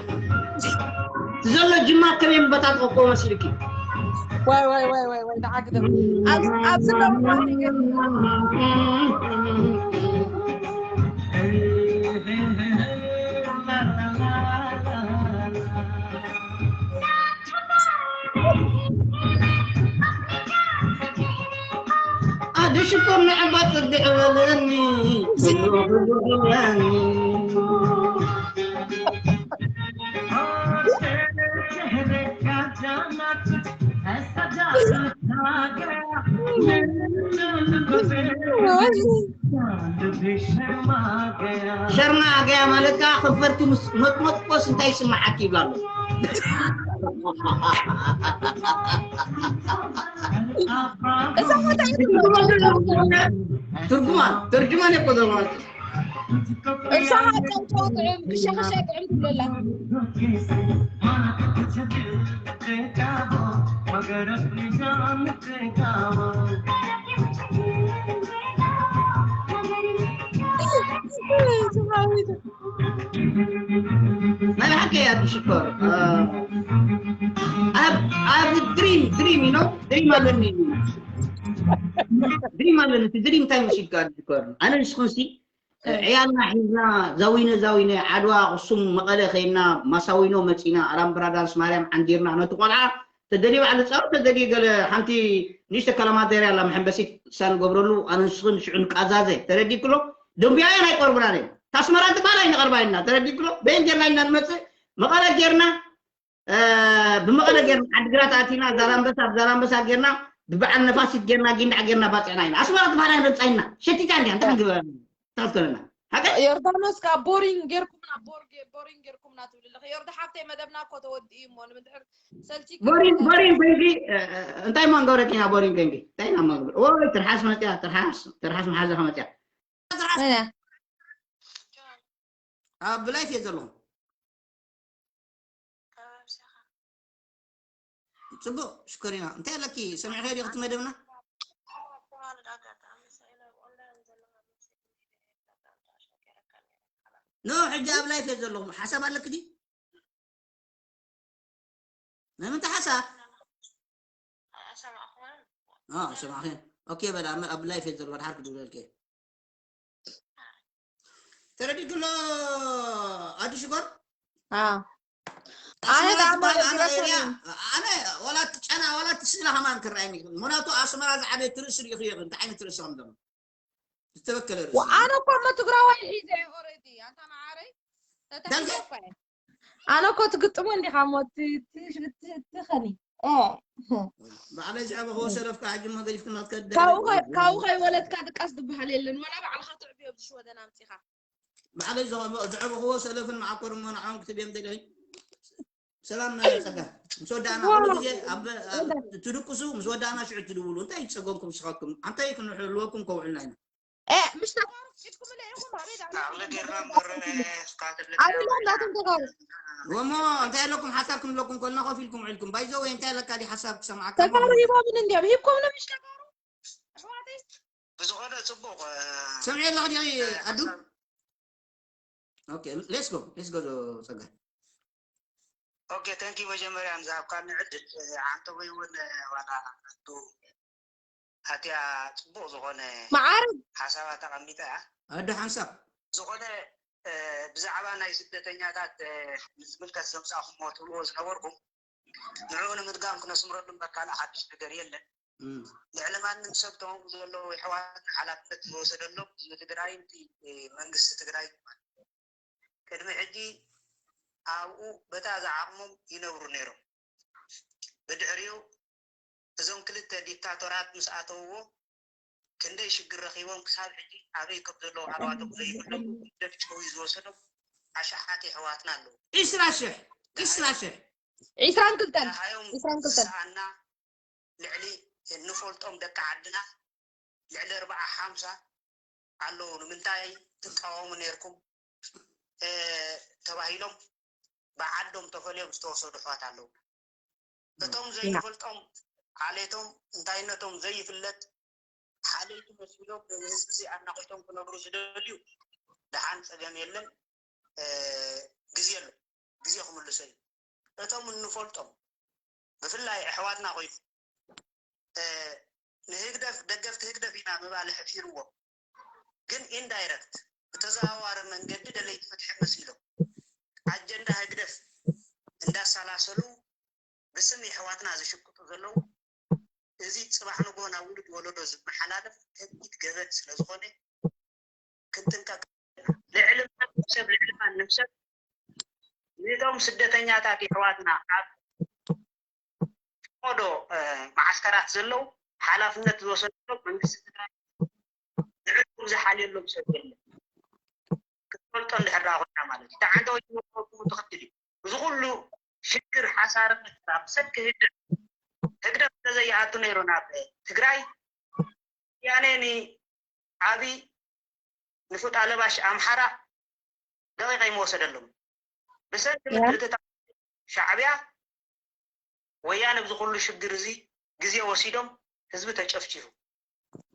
ዘሎ ጅማ ከመይ ምበታትኸኮ መሲልኪ? ዋይ፣ ዋይ፣ ዋይ፣ ዋይ፣ ዋይ፣ ንዓ ግደፍ። ኣብዚ፣ ኣብዚ ነውራ ነገር። ኣደ ሽኮር ንዕባ ጽግዕ በለኒ፣ ጽግዕ በለኒ። ሸርማ ኣገያ ማለት ከዓ ከንፈርኪ ምስ መጥመጥቆስ እንታይ ይስምዓኪ ይብላ ኣሎ። እዛ ቦታ ትርጉማ፣ ትርጉማ እኮ ዘሎ ማለት እዩ። እሳ ጨውጨው ጥዑም፣ ክሻ ክሻ ጥዑም ትብለላ። ናይ ብሓቂ እያ ትሽኮር። ኣብ፣ ኣብ ድሪም፣ ድሪም፣ you know፣ ድሪም ኣለኒ። ድሪም ኣለኒ። እቲ ድሪም እንታይ መሲልካ ትሽኮር? ኣነ ንስኹምሲ ዕያልና ሒዝና ዛዊነ ዛዊነ ዓድዋ፣ ኣኽሱም፣ መቐለ ከይድና ማሳዊኖ መፂና ኣላምብራ ዳንስ ማርያም ዓንዲርና ነቲ ቆልዓ ተደልዩ ባዕሉ ፃወት ተደልዩ ገለ ሓንቲ ንእሽተ ካላማዴርያ ኣላ መሐንበሲት እሳ ንገብረሉ ኣነ ንስኽን ሽዑ ንቃዛዘ ተረዲእክሎ ደንቡያዮ ናይ ቆርብና ነ ታስመራ ትባል ኣይንቐርባ ኢና ተረዲእክሎ በየን ጌርና ኢና ንመፅእ መቐለ ጌርና ብመቐለ ጌርና ዓድግራት ኣቲና ዛላንበሳ ኣብ ዛላንበሳ ጌርና ብበዓል ነፋሲት ጌርና ጊንዳዕ ጌርና ባፅዕና ኢና ኣስመራ ትባል ኣይንረፃ ኢና ሸቲታ እንዲያ እንታይ ክንግበ ተኸትከለና ሓቀ ዮርዳኖስ ካብ ቦሪንግ ጌርኩምና ቦሪንግ ጌርኩምና ትብል ኣለኺ ዮርዳ ሓፍተይ መደብና እኮ ተወዲኡ እሞ ንምድሕር ሰልቺ ቦሪንግ ቦሪንግ ኮንኪ እንታይ ማ ንገብረኪ ኢና ቦሪንግ ኮንኪ እንታይ ኢና ማ ንገብረ ወይ ትርሓስ መፅያ ትርሓስ ትርሓስ መሓዛኻ መፅያ ኣብ ላይፍ እየ ዘለኹ ፅቡቅ ሽኮሪና እንታይ ኣለኪ ሰሚዕኸ ዲኹ መደብና ኖ ሕጂ ኣብ ላይፍ እየ ዘለኹ ሓሳብ ኣለኪ ዲ ናይ ምንታይ ሓሳብ ሰማዕኸን ኦኬ በላ ኣብ ላይፍ እየ ዘለኹ ድሓር ክድውለልኪ ተረዲእክሎ ኣዲ ሽኮር ኣነ ኣነ ወላ ጨና ወላ ስእላ ከማን ክረኣየኒ ይኽእል ምክንያቱ ኣስመራ ዝዓበየ ትርእሲ ሪኢኽዮ እንታይ ዓይነት ርእሲ ከም ዘሎ ዝተበከለ ርእሲ ኣነ እኮ እሞ ትግራዋይ ሒዘ ኦረዲ ኣንታ መዓረይ ተታሒዘ እኮ ኣነ እኮ ትግጥሞ እንዲኻ እሞ ትኸኒ ባዕለይ ዝዕበኽዎ ሰለፍካ ሕጂ እሞ ገዲፍክና ትከድ ካብኡ ከይወለድካ ድቃስ ዝበሃል የለን ዋላ ባዕልኻ ትዕብዮ ብዝሽወደን ኣምፂኻ ባዕለይ ዝዕበኽዎ ሰለፍን መዓኮር እሞ ንዓኦም ክትብዮም ደልዮ ሰላም ጸጋ ምስ ወዳእና ኩሉ ግዜ ኣብ ትድቅሱ ምስ ወዳእና ሽዑ ትድውሉ እንታይ ይጸገምኩም ስኻኩም ኣንታይ ክንሕልወኩም ከውዕልና ኢና ምሽ ተጋሩ ኢድኩም ኢኹም ኣበይ ኣበሎም ናቶም ተጋሩ ወሞ እንታይ ኣለኩም ሓሳብ ክንብለኩም ከልና ኮፍ ኢልኩም ውዒልኩም ባይዘ ወይ እንታይ ኣለካ ዲ ሓሳብ ክሰምዓካ ተጋሩ ሂቦምን እንዲዮም ሂብኩም ንምሽ ተጋሩ ኣሕዋተይ ብዝኾነ ጽቡቕ ሰምዒ ኣለኹ ዲኺ ኣዱ? ኦኬ፣ let's go let's go። ጸጋ ኦኬ፣ thank you። መጀመርያ ንዝሃብካኒ ዕድል፣ ዓንተቦይ እውን ዋላ ኣዱ ኣትያ ጽቡቕ ዝኾነ መዓርግ ሓሳባት ኣቐሚጣ እያ። ኣዱ ሓንሳብ ዝኾነ ብዛዕባ ናይ ስደተኛታት ንዝምልከት ዘምጻእኩሞ ትብልዎ ዝነበርኩም ንዕኡ ንምድጋም ክነስምረሉ እምበር ካልእ ሓድሽ ነገር የለን። ልዕሊ ማንም ሰብ ተዋንጉ ዘለዉ የሕዋትና ሓላፍነት ዝወሰደሎም ህዝቢ ትግራይ እቲ መንግስቲ ትግራይ ቅድሚ ሕጂ ኣብኡ በታ ዝዓቕሞም ይነብሩ ነይሮም። ብድሕሪኡ እዞም ክልተ ዲክታቶራት ምስ ኣተውዎ ክንደይ ሽግር ረኺቦም ክሳብ ሕጂ ኣበይ ከም ዘለዉ ሃለዋቶም ዘይብሎም ደፍጭዊ ዝወሰዶም ኣሽሓት የሕዋትና ኣለዉ። ዒስራ ሽሕ ዒስራ ሽሕ ዒስራን ክልተን ደሃዮም ዒስራን ክልተን ዝሰኣና ልዕሊ እንፈልጦም ደቂ ዓድና ልዕሊ ኣርብዓ ሓምሳ ኣለዉ። ንምንታይ ትቃወሙ ነይርኩም ተባሂሎም ብዓዶም ተፈልዮም ዝተወሰዱ ኣሕዋት ኣለዉ። እቶም ዘይንፈልጦም ዓሌቶም እንታይነቶም ዘይፍለጥ ሓለይቲ መሲሎም ንህዝቢ እዚ ኣናቒቶም ክነብሩ ዝደልዩ ደሓን ጸገም የለን። ግዜ ኣሎ፣ ግዜ ክምልሶ እዩ። እቶም እንፈልጦም ብፍላይ ኣሕዋትና ኮይኑ ንህግደፍ ደገፍቲ ህግደፍ ኢና ምባል ሕፊርዎም፣ ግን ኢንዳይረክት ብተዘዋዋሪ መንገዲ ደለይቲ ፍትሒ መሲሎም ኣጀንዳ ህግደፍ እንዳሰላሰሉ ብስም የሕዋትና ዝሽቅጡ ዘለዉ እዚ ፅባሕ ንጎ ናብ ውሉድ ወለዶ ዝመሓላለፍ ከቢድ ገበን ስለዝኾነ ክንጥንቀቅ ልዕሊ ማንም ሰብ ልዕሊ ማንም ሰብ ነቶም ስደተኛታት የሕዋትና ኣብ ፈቐዶ መዓስከራት ዘለዉ ሓላፍነት ዝወሰደሎም መንግስቲ ትግራይ ንዕኡ ዝሓልየሎም ሰብ የለን። ክትፈልጦ እንድሕር ደኣ ኮይና ማለት እዩ። ተዓንተ ወይ ትመርጠኩም ትኽክል እዩ። እዚ ኩሉ ሽግር ሓሳርነት ብሰንኪ ህግደፍ ህግደፍ እንተዘይኣቱ ነይሩ ናብ ትግራይ ያኔ ንዓብይ ንፉጥ ኣለባሽ ኣምሓራ ደቂቕ ኣይምወሰደሎም። ብሰንኪ ምትእትታው ሻዕብያ ወያነ ኣብዚ ኩሉ ሽግር እዚ ግዜ ወሲዶም ህዝቢ ተጨፍጪፉ።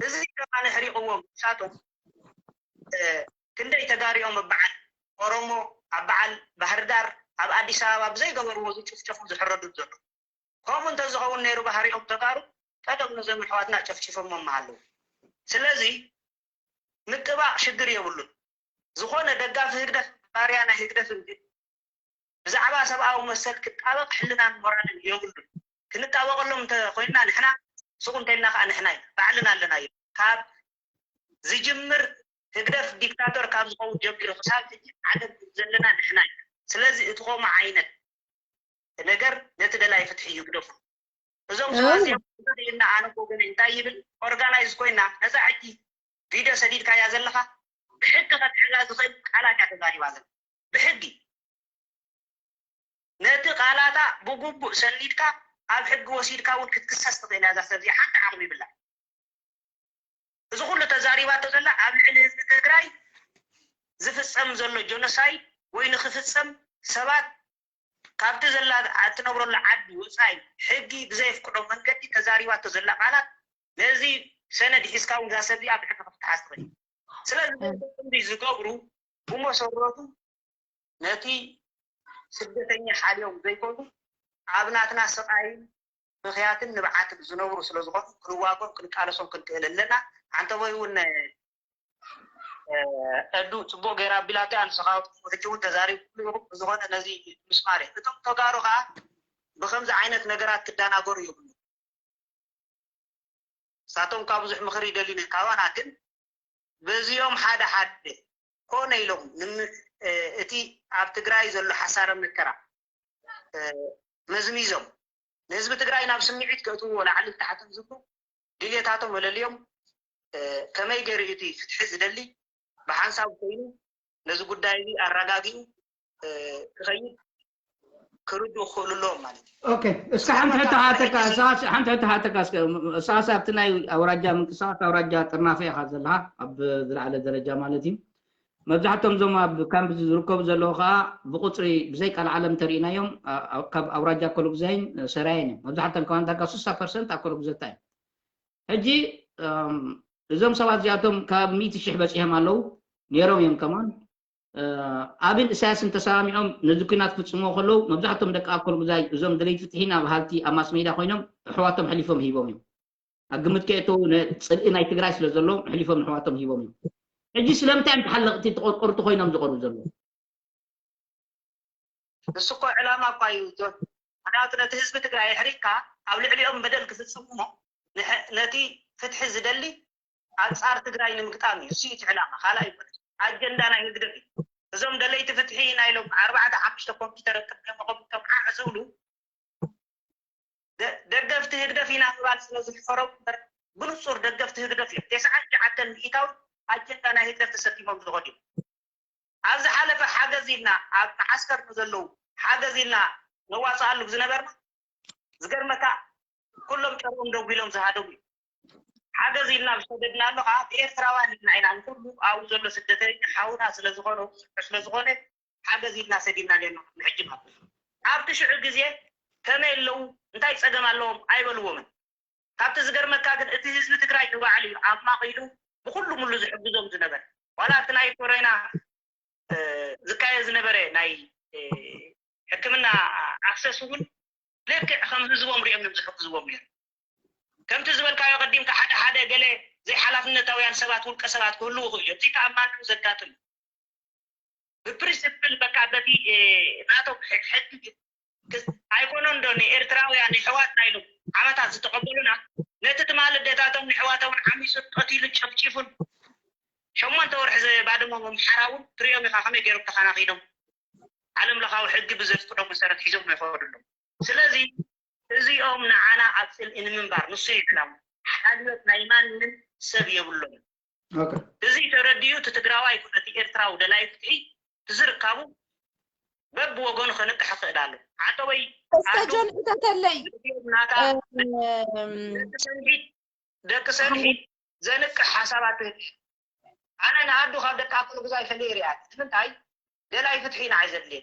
እዚ ከማን ኣሕሪቕዎም ንሳቶም ክንደይ ተጋሩ እዮም ኣብ በዓል ኦሮሞ ኣብ በዓል ባህርዳር ኣብ ኣዲስ ኣበባ ብዘይገበርዎ ዝጭፍጨፉ ዝሕረዱ ዘለዉ። ከምኡ እንተዝኸውን ነይሩ ባህሪኦም ተጋሩ ቀደም ነዞም ኣሕዋትና ጨፍጪፎሞም ምሃለዉ። ስለዚ ምጥባቕ ሽግር የብሉን። ዝኾነ ደጋፊ ህግደፍ ባርያ ናይ ህግደፍ እንድዩ። ብዛዕባ ሰብኣዊ መሰል ክጣበቕ ሕልናን ሞራልን የብሉን። ክንጣበቐሎም እንተኾይንና ንሕና ሱቕ እንተኢልና ከዓ ንሕና ኢና ባዕልና ኣለናዮ። ካብ ዝጅምር ህግደፍ ዲክታቶር ካብ ዝኸውን ጀሚሩ ክሳብ ሕጂ ዓገብ ዘለና ንሕና ኢና። ስለዚ እቲ ከምኡ ዓይነት ነገር ነቲ ደላይ ፍትሒ ይግደፎ። እዞም ሰባት እዚኦም ኢልና ኣነ ብወገነይ እንታይ ይብል ኦርጋናይዝ ኮይና ነዛ ሕጂ ቪድዮ ሰዲድካያ ዘለኻ ብሕጊ ከትሕዛ ዝኽእል ቃላት እያ ተዛሪባ ዘላ ብሕጊ ነቲ ቃላታ ብግቡእ ሰኒድካ ኣብ ሕጊ ወሲድካ እውን ክትክሰስ ትኽእል እያ እዛ ሰብ እዚኣ ሓንቲ ዓቕሚ ይብላ እዚ ኩሉ ተዛሪባቶ ዘላ ኣብ ልዕሊ ህዝቢ ትግራይ ዝፍፀም ዘሎ ጀኖሳይድ ወይ ንክፍፀም ሰባት ካብቲ ዘላ እትነብረሉ ዓዲ ወፃኢ ሕጊ ብዘየፍቅዶ መንገዲ ተዛሪባቶ ዘላ ቃላት ነዚ ሰነድ ሒዝካ እውን እዛ ሰብ እዚኣ ብሕጊ ክትሓዝ ትኽእል ስለዚ ክንዲ ዝገብሩ ብመሰረቱ ነቲ ስደተኛ ሓልዮም ዘይኮኑ ኣብ ናትና ስቓይን ምኽያትን ንብዓትን ዝነብሩ ስለዝኾኑ ክንዋጎም ክንቃለሶም ክንክእል ኣለና። ዓንተቦይ እውን ኣዱ ፅቡቅ ገይራ ኣቢላቶ እያ ንስኻ ሕጂ እውን ተዛሪብኩሉ ኢኹም ብዝኾነ ነዚ ምስማር እየ እቶም ተጋሩ ከዓ ብከምዚ ዓይነት ነገራት ክደናገሩ የብሉ ንሳቶም ካብ ብዙሕ ምኽሪ ይደልዩ ካባና ግን በዚኦም ሓደ ሓደ ኮነ ኢሎም እቲ ኣብ ትግራይ ዘሎ ሓሳረ መከራ መዝሚዞም ንህዝቢ ትግራይ ናብ ስምዒት ከእትውዎ ላዕልን ታሕትን ዝብሉ ድሌታቶም መለልዮም ከመይ ገይሩ እቲ ፍትሒ ዝደሊ ብሓንሳብ ኮይኑ ነዚ ጉዳይ እዚ ኣረጋጊኡ ክኸይድ ክርድኡ ክኽእሉ ኣለዎም ማለት እዩ። ኦኬ፣ እስከ ሓንቲ ሕቶ ሃተካ፣ እስኻስ ሓንቲ ሕቶ ሃተካ እስከ እስኻስ ኣብቲ ናይ ኣውራጃ ምንቅስቃስ ኣውራጃ ጥርናፈ ኢኻ ዘለኻ ኣብ ዝለዓለ ደረጃ ማለት እዩ። መብዛሕትኦም እዞም ኣብ ካምፕ ዝርከቡ ዘለዉ ከዓ ብቁፅሪ ብዘይ ቃል ዓለም ተሪኢናዮም ካብ ኣውራጃ ኣኮለጉዛይን ሰራየን እዮም። መብዛሕትኦም ከማን ዳርጋ ስሳ ፐርሰንት ኣኮለጉዘታ እዮም። ሕጂ እዞም ሰባት እዚኣቶም ካብ ሚእቲ ሽሕ በፂሖም ኣለዉ ነይሮም እዮም። ከማን ኣብን እሳያስን ተሰማሚዖም ነዚ ኩናት ክፍፅምዎ ከለዉ፣ መብዛሕቶም ደቂ ኣኮል ጉዛይ እዞም ደለይቲ ፍትሒ ናብ ሃልቲ ኣብ ማስሜዳ ኮይኖም ኣሕዋቶም ሕሊፎም ሂቦም እዮም። ኣብ ግምት ከየእተዉ፣ ጽልኢ ናይ ትግራይ ስለ ዘለዎም ሕሊፎም ንኣሕዋቶም ሂቦም እዮም። ሕጂ ስለምንታይ እዮም ተሓለቕቲ ተቆርቆርቲ ኮይኖም ዝቐርቡ ዘለዉ? ንሱ እኮ ዕላማ እኳ እዩ ጆን። ምክንያቱ ነቲ ህዝቢ ትግራይ ኣሕሪቕካ ኣብ ልዕሊኦም በደል ክፍፅሙ እሞ ነቲ ፍትሒ ዝደሊ ኣንፃር ትግራይ ንምግጣም እዩ። እሱ እቲ ዕላማ፣ ካልእ ኣይኮነን። ኣጀንዳ ናይ ህግደፍ እዩ። እዞም ደለይቲ ፍትሒ ናይ ሎም ኣርባዕተ ሓሙሽተ ኮምፒተር ቅድሚኦም ኣቐሚጦም ዓዕ ዝብሉ ደገፍቲ ህግደፍ ኢና ምባል ስለ ዝሕፈሮም እምበር ብንፁር ደገፍቲ ህግደፍ እዮም። ተስዓን ትሽዓተን ሚእታዊ ኣጀንዳ ናይ ህግደፍ ተሰኪሞም ዝኸዱ እዮም። ኣብ ዝሓለፈ ሓገዝ ኢልና ኣብ መዓስከር ንዘለዉ ሓገዝ ኢልና ነዋፅኣሉ ዝነበርና ዝገርመካ ኩሎም ጨርቆም ደጒሎም ዝሃደሙ እዮም። ሓገዝ ኢልና ዝሰደድናሉ ከዓ ብኤርትራውያን ኢልና ኢና ንኩሉ ኣብኡ ዘሎ ስደተኛ ሓውና ስለዝኾነ ስለ ዝኾነ ሓገዝ ኢልና ሰዲድና ኔርና። ንሕጂ ማለት ኣብቲ ሽዑ ግዜ ከመይ ኣለዉ እንታይ ፀገም ኣለዎም ኣይበልዎምን። ካብቲ ዝገርመካ ግን እቲ ህዝቢ ትግራይ ንባዕሉ እዩ ኣማቒሉ ብኩሉ ሙሉ ዝሕግዞም ዝነበረ። ዋላ እቲ ናይ ኮሮና ዝካየድ ዝነበረ ናይ ሕክምና ኣክሰስ እውን ልክዕ ከም ህዝቦም ሪኦም እዮም ዝሕግዝዎም ነይሩ። ከምቲ ዝበልካዮ ቀዲምካ ሓደ ሓደ ገለ ዘይሓላፍነታውያን ሰባት ውልቀ ሰባት ክህልዉ ይኽእሉ እዮም። እዚ ከዓ ማንም ዘጋጥም ብፕሪንስፕል በቃ በቲ ናቶም ሕጊ ኣይኮነን ዶ ንኤርትራውያን የሕዋትና ኢሎም ዓመታት ዝተቐበሉና ነቲ ትማሊ ኣዴታቶም ንሕዋቶም ዓሚፁን ቀቲሉን ጨፍጪፉን ሸሞንተ ወርሒ ባድመ ምምሓራ እውን ትሪኦም ኢኻ ከመይ ገይሮም ተኸናኺኖም ዓለም ለኻዊ ሕጊ ብዘፍቅዶ መሰረት ሒዞም ይኸዱ ኣለዉ። ስለዚ እዚኦም ንዓና ኣብ ፅልኢ ንምንባር ንሱ እዩ ዕላማ። ሓልዮት ናይ ማንም ሰብ የብሎም። እዚ ተረዲኡ እቲ ትግራዋይ ይኹን እቲ ኤርትራዊ ደላይ ፍትሒ ትዝርካቡ በብወገኑ ከንቅሕ ይኽእል ኣሎ። ዓጠወይ እስከ ጆን ሕተተለይ ናታ ደቂ ሰንሒት ደቂ ሰንሒት ዘንቅሕ ሓሳባት ኣነ ንኣዱ ካብ ደቂ ኣክሉ ግዛይ ፈለየ ሪኣ ንምንታይ ደላይ ፍትሒ ንዓይ ዘድልየ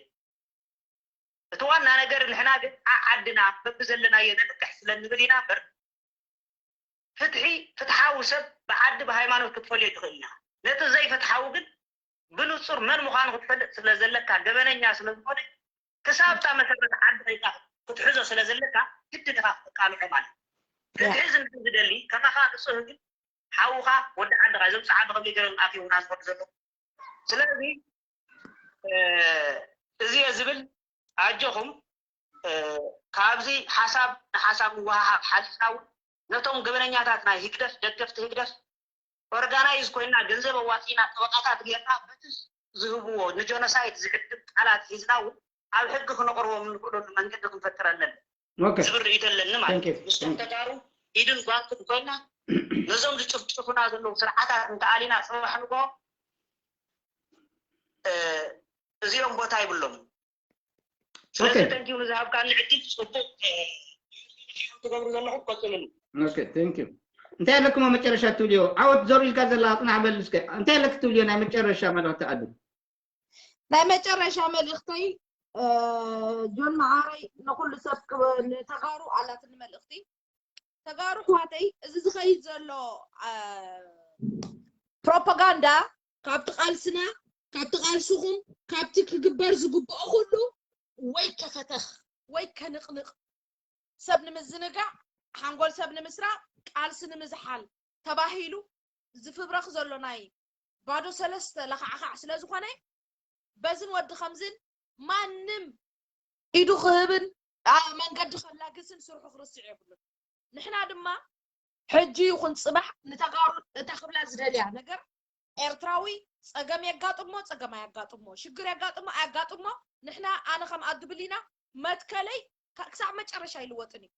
እቲ ዋና ነገር ንሕና ግን ዓዓድና በብዘለናዮ ነንቅሕ ስለ ንብል ኢና እምበር ፍትሒ ፍትሓዊ ሰብ ብዓዲ ብሃይማኖት ክትፈልዮ ትኽእል ኢና ነቲ ዘይፍትሓዊ ግን ብንፁር መን ምዃኑ ክትፈልጥ ስለ ዘለካ ገበነኛ ስለ ዝኾነ ክሳብታ መሰረት ዓዲ ከይካ ክትሕዞ ስለ ዘለካ ግድን ኢኻ ክትቃልዖ ማለት ፍትሒ ዝንዲ ዝደሊ ከማኻ ንፁህ ግን ሓውኻ ወዲ ዓድኻ እዞም ፃዓዱ ከም ገረን ኣትየውና ዝኸዱ ዘለዉ ስለዚ እዚ እየ ዝብል ኣጆኹም ካብዚ ሓሳብ ንሓሳብ ምወሃሃብ ሓሊፍና እውን ነቶም ገበነኛታት ናይ ህግደፍ ደገፍቲ ህግደፍ ኦርጋናይዝ ኮይና ገንዘብ ኣዋፂና ጠበቃታት ጌርና በቲ ዝህብዎ ንጀኖሳይድ ዝዕድም ቃላት ሒዝና እውን ኣብ ሕጊ ክነቕርቦም እንኽእለሉ መንገዲ ክንፈጥር ኣለና ዝብል ርእይቶ ኣለኒ ማለት እዩ። ምስቶም ተጋሩ ኢድን ጓንትን ኮይና ነዞም ዝጭፍጭፉና ዘለዉ ስርዓታት እንተኣሊና ፅባሕ ንግሆ እዚኦም ቦታ ይብሎም። ስለዚ ተንኪዩ ንዝሃብካኒ ዕድል ፅቡቅ ትገብሩ ዘለኹም ቀፅልሉ። እንታይ ኣለኩም መጨረሻ ትብልዮ? ዓወት ዞር ኢልካ ዘላ ኣፅናዕ በል እስከ። እንታይ ኣለክ ትብልዮ ናይ መጨረሻ መልእክቲ ኣዱ? ናይ መጨረሻ መልእክተይ ጆን መዓረይ ንኩሉ ሰብ ንተጋሩ ኣላትኒ መልእክቲ ተጋሩ ኣሕዋተይ እዚ ዝኸይድ ዘሎ ፕሮፓጋንዳ ካብቲ ቃልስና ካብቲ ቃልስኹም ካብቲ ክግበር ዝግብኦ ኩሉ ወይ ከፈተኽ ወይ ከንቕንቕ ሰብ ንምዝንጋዕ ሓንጎል ሰብ ንምስራቕ ቃልሲ ንምዝሓል ተባሂሉ ዝፍብረኽ ዘሎ ናይ ባዶ ሰለስተ ለኻዕኻዕ ስለ ዝኾነ በዝን ወዲ ከምዝን ማንም ኢዱ ክህብን መንገዲ ከላግስን ስርሑ ክርስዕ የብሉን። ንሕና ድማ ሕጂ ይኹን ፅባሕ ንተጋሩ እታ ክብላ ዝደልያ ነገር ኤርትራዊ ፀገም የጋጥሞ ፀገም ኣያጋጥሞ ሽግር የጋጥሞ ኣያጋጥሞ ንሕና ኣነ ከም ኣዱ ብሊና መትከለይ ክሳብ መጨረሻ ይልወጥን እዩ።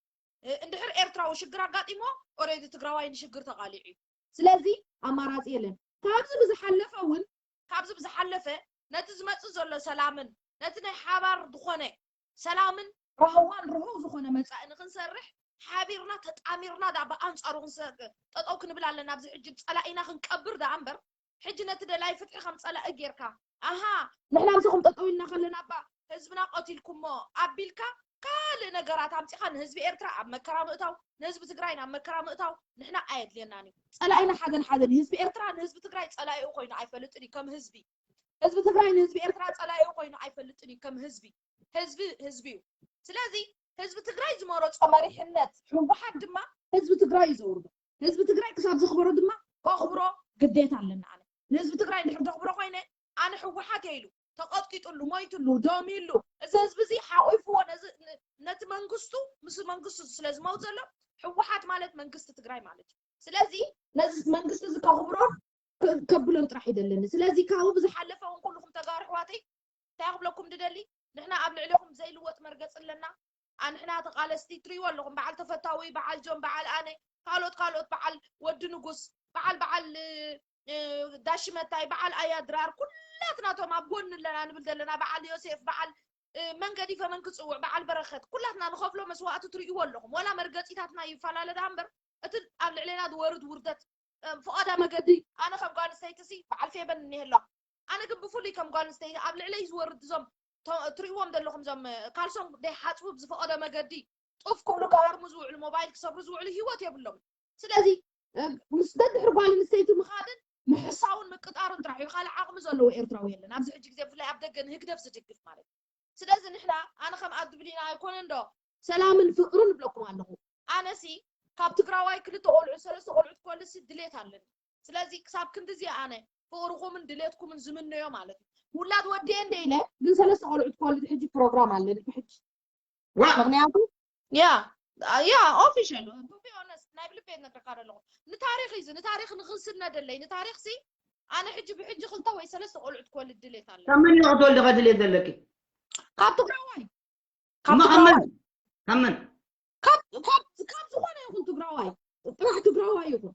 እንድሕር ኤርትራዊ ሽግር ኣጋጢሞ ኦሬዲ ትግራዋይ ንሽግር ተቃሊዑ እዩ። ስለዚ ኣማራፂ የለን። ካብዚ ብዝሓለፈ እውን ካብዚ ብዝሓለፈ ነቲ ዝመፅእ ዘሎ ሰላምን ነቲ ናይ ሓባር ዝኾነ ሰላምን ራህዋን ርሁው ዝኾነ መፃኢ ንክንሰርሕ ሓቢርና ተጣሚርና ዳ ብኣንፃሩ ጠጠው ክንብል ኣለና። ኣብዚ ሕጂ ፀላኢና ክንቀብር ዳ እምበር ሕጂ ነቲ ደላይ ፍትሒ ከም ፀላኢ ጌርካ ኣሃ ንሕና ምሳኹም ጠጠው ኢልና ከለና እባ ህዝብና ቀቲልኩሞ ኣቢልካ ካልእ ነገራት ኣምፂኻ ንህዝቢ ኤርትራ ኣብ መከራ ምእታው፣ ንህዝቢ ትግራይ ናብ መከራ ምእታው ንሕና ኣየድልየናን እዩ። ፀላኢና ሓደን ሓደን እዩ። ህዝቢ ኤርትራ ንህዝቢ ትግራይ ፀላኢኡ ኮይኑ ኣይፈልጥን እዩ። ከም ህዝቢ ህዝቢ ትግራይ ንህዝቢ ኤርትራ ፀላኢኡ ኮይኑ ኣይፈልጥን እዩ። ከም ህዝቢ ህዝቢ ህዝቢ እዩ። ስለዚ ህዝቢ ትግራይ ዝመረፆ መሪሕነት ህወሓት ድማ ህዝቢ ትግራይ እዩ ዘውርዶ። ህዝቢ ትግራይ ክሳብ ዘኽበሮ ድማ ከኽብሮ ግዴታ ኣለና። ኣነ ንህዝቢ ትግራይ እንድሕር ዘኽብሮ ኮይነ ኣነ ህወሓት እየ ኢሉ ተቐጥቂጥሉ ሞይትሉ ደሚሉ እዚ ህዝቢ እዚ ሓቑፍዎ ነዚ ን- ነቲ መንግስቱ ምስ መንግስቱ ስለ ዝመውት ዘሎ ህወሓት ማለት መንግስቲ ትግራይ ማለት እዩ። ስለዚ ነዚ መንግስቲ እዚ ከኽብሮ ክ- ከብሎም ጥራሕ ይደለኒ። ስለዚ ካብኡ ብዝሓለፈ እውን ኩልኹም ተጋሩ ኣሕዋተይ እንታይ ክብለኩም ድደሊ ንሕና ኣብ ልዕሌኹም ዘይልወጥ መርገፂ ኣለና። ኣንሕና ተቃለስቲ ትሪእዎ ኣለኹም በዓል ተፈታዊ በዓል ጆን በዓል ኣነ ካልኦት ካልኦት በዓል ወዲ ንጉስ በዓል በዓል ዳሽመታይ በዓል ኣያ ድራር ኩላትና ቶም ኣብ ጎኒ ኣለና ንብል ዘለና በዓል ዮሴፍ በዓል መንገዲ ፈመን ክፅውዕ በዓል በረከት ኩላትና ንኸፍሎ መስዋእቲ ትርእይዎ ኣለኹም። ወላ መርገፂታትና ይፈላለ ደኣ እምበር እቲ ኣብ ልዕሌና ዝወርድ ውርደት ፍቓዳ መገዲ ኣነ ከም ጓል ኣንስተይቲ ሲ በዓል ፌበን እኒሀ ኣለዋ። ኣነ ግን ብፍሉይ ከም ጓል ኣንስተይቲ ኣብ ልዕለይ ዝወርድ እዞም ትርእይዎም ዘለኹም እዞም ካልሶም ዘይሓፅቡ ብዝፈቐዶ መገዲ ጡፍ ክብሉ ክሃርሙ ዝውዕሉ ሞባይል ክሰብሩ ዝውዕሉ ህይወት የብሎም። ስለዚ ምስ ደድሕሪ ጓል ኣንስተይቲ ምኻድን ምሕሳውን ምቅጣርን ጥራሕ እዩ። ካልእ ዓቕሚ ዘለዎ ኤርትራዊ የለን ኣብዚ ሕጂ ግዜ ብፍላይ ኣብ ደገ ንህግደፍ ዝድግፍ ማለት እዩ። ስለዚ ንሕና ኣነ ከም ኣዱ ብሊና ኣይኮነን ዶ ሰላምን ፍቅርን እብለኩም ኣለኹ። ኣነሲ ካብ ትግራዋይ ክልተ ቆልዑ ሰለስተ ቆልዑ ትኮልሲ ድሌት ኣለኒ። ስለዚ ክሳብ ክንድዚ ኣነ ፍቅርኩምን ድሌትኩምን ዝምነዮ ማለት እዩ። ውላድ ወዲኤ እንደ ኢለ ግን ሰለስተ ቆልዑ ትኮልድ ሕጂ ፕሮግራም ኣለኒ ብሕጂ ዋ ምክንያቱ ያ ያ ኦፊሻል ቱ ቢ ኦነስት ናይ ብልቤ ነግረካ ዘለኹ ንታሪክ እዩ ንታሪክ ንክስነደለይ ንታሪክ ሲ ኣነ ሕጂ ብሕጂ ክልተ ወይ ሰለስተ ቆልዑ ትኮልድ ድሌት ኣለኒ። ካብ መን እዩ ክትወልዲ ከድልየት ዘለኪ? ካብ ትግራዋይ እሞ ካብ መን ካብ መን ካብ ካብ ካብ ዝኾነ ይኹን ትግራዋይ ጥራሕ ትግራዋይ ይኹን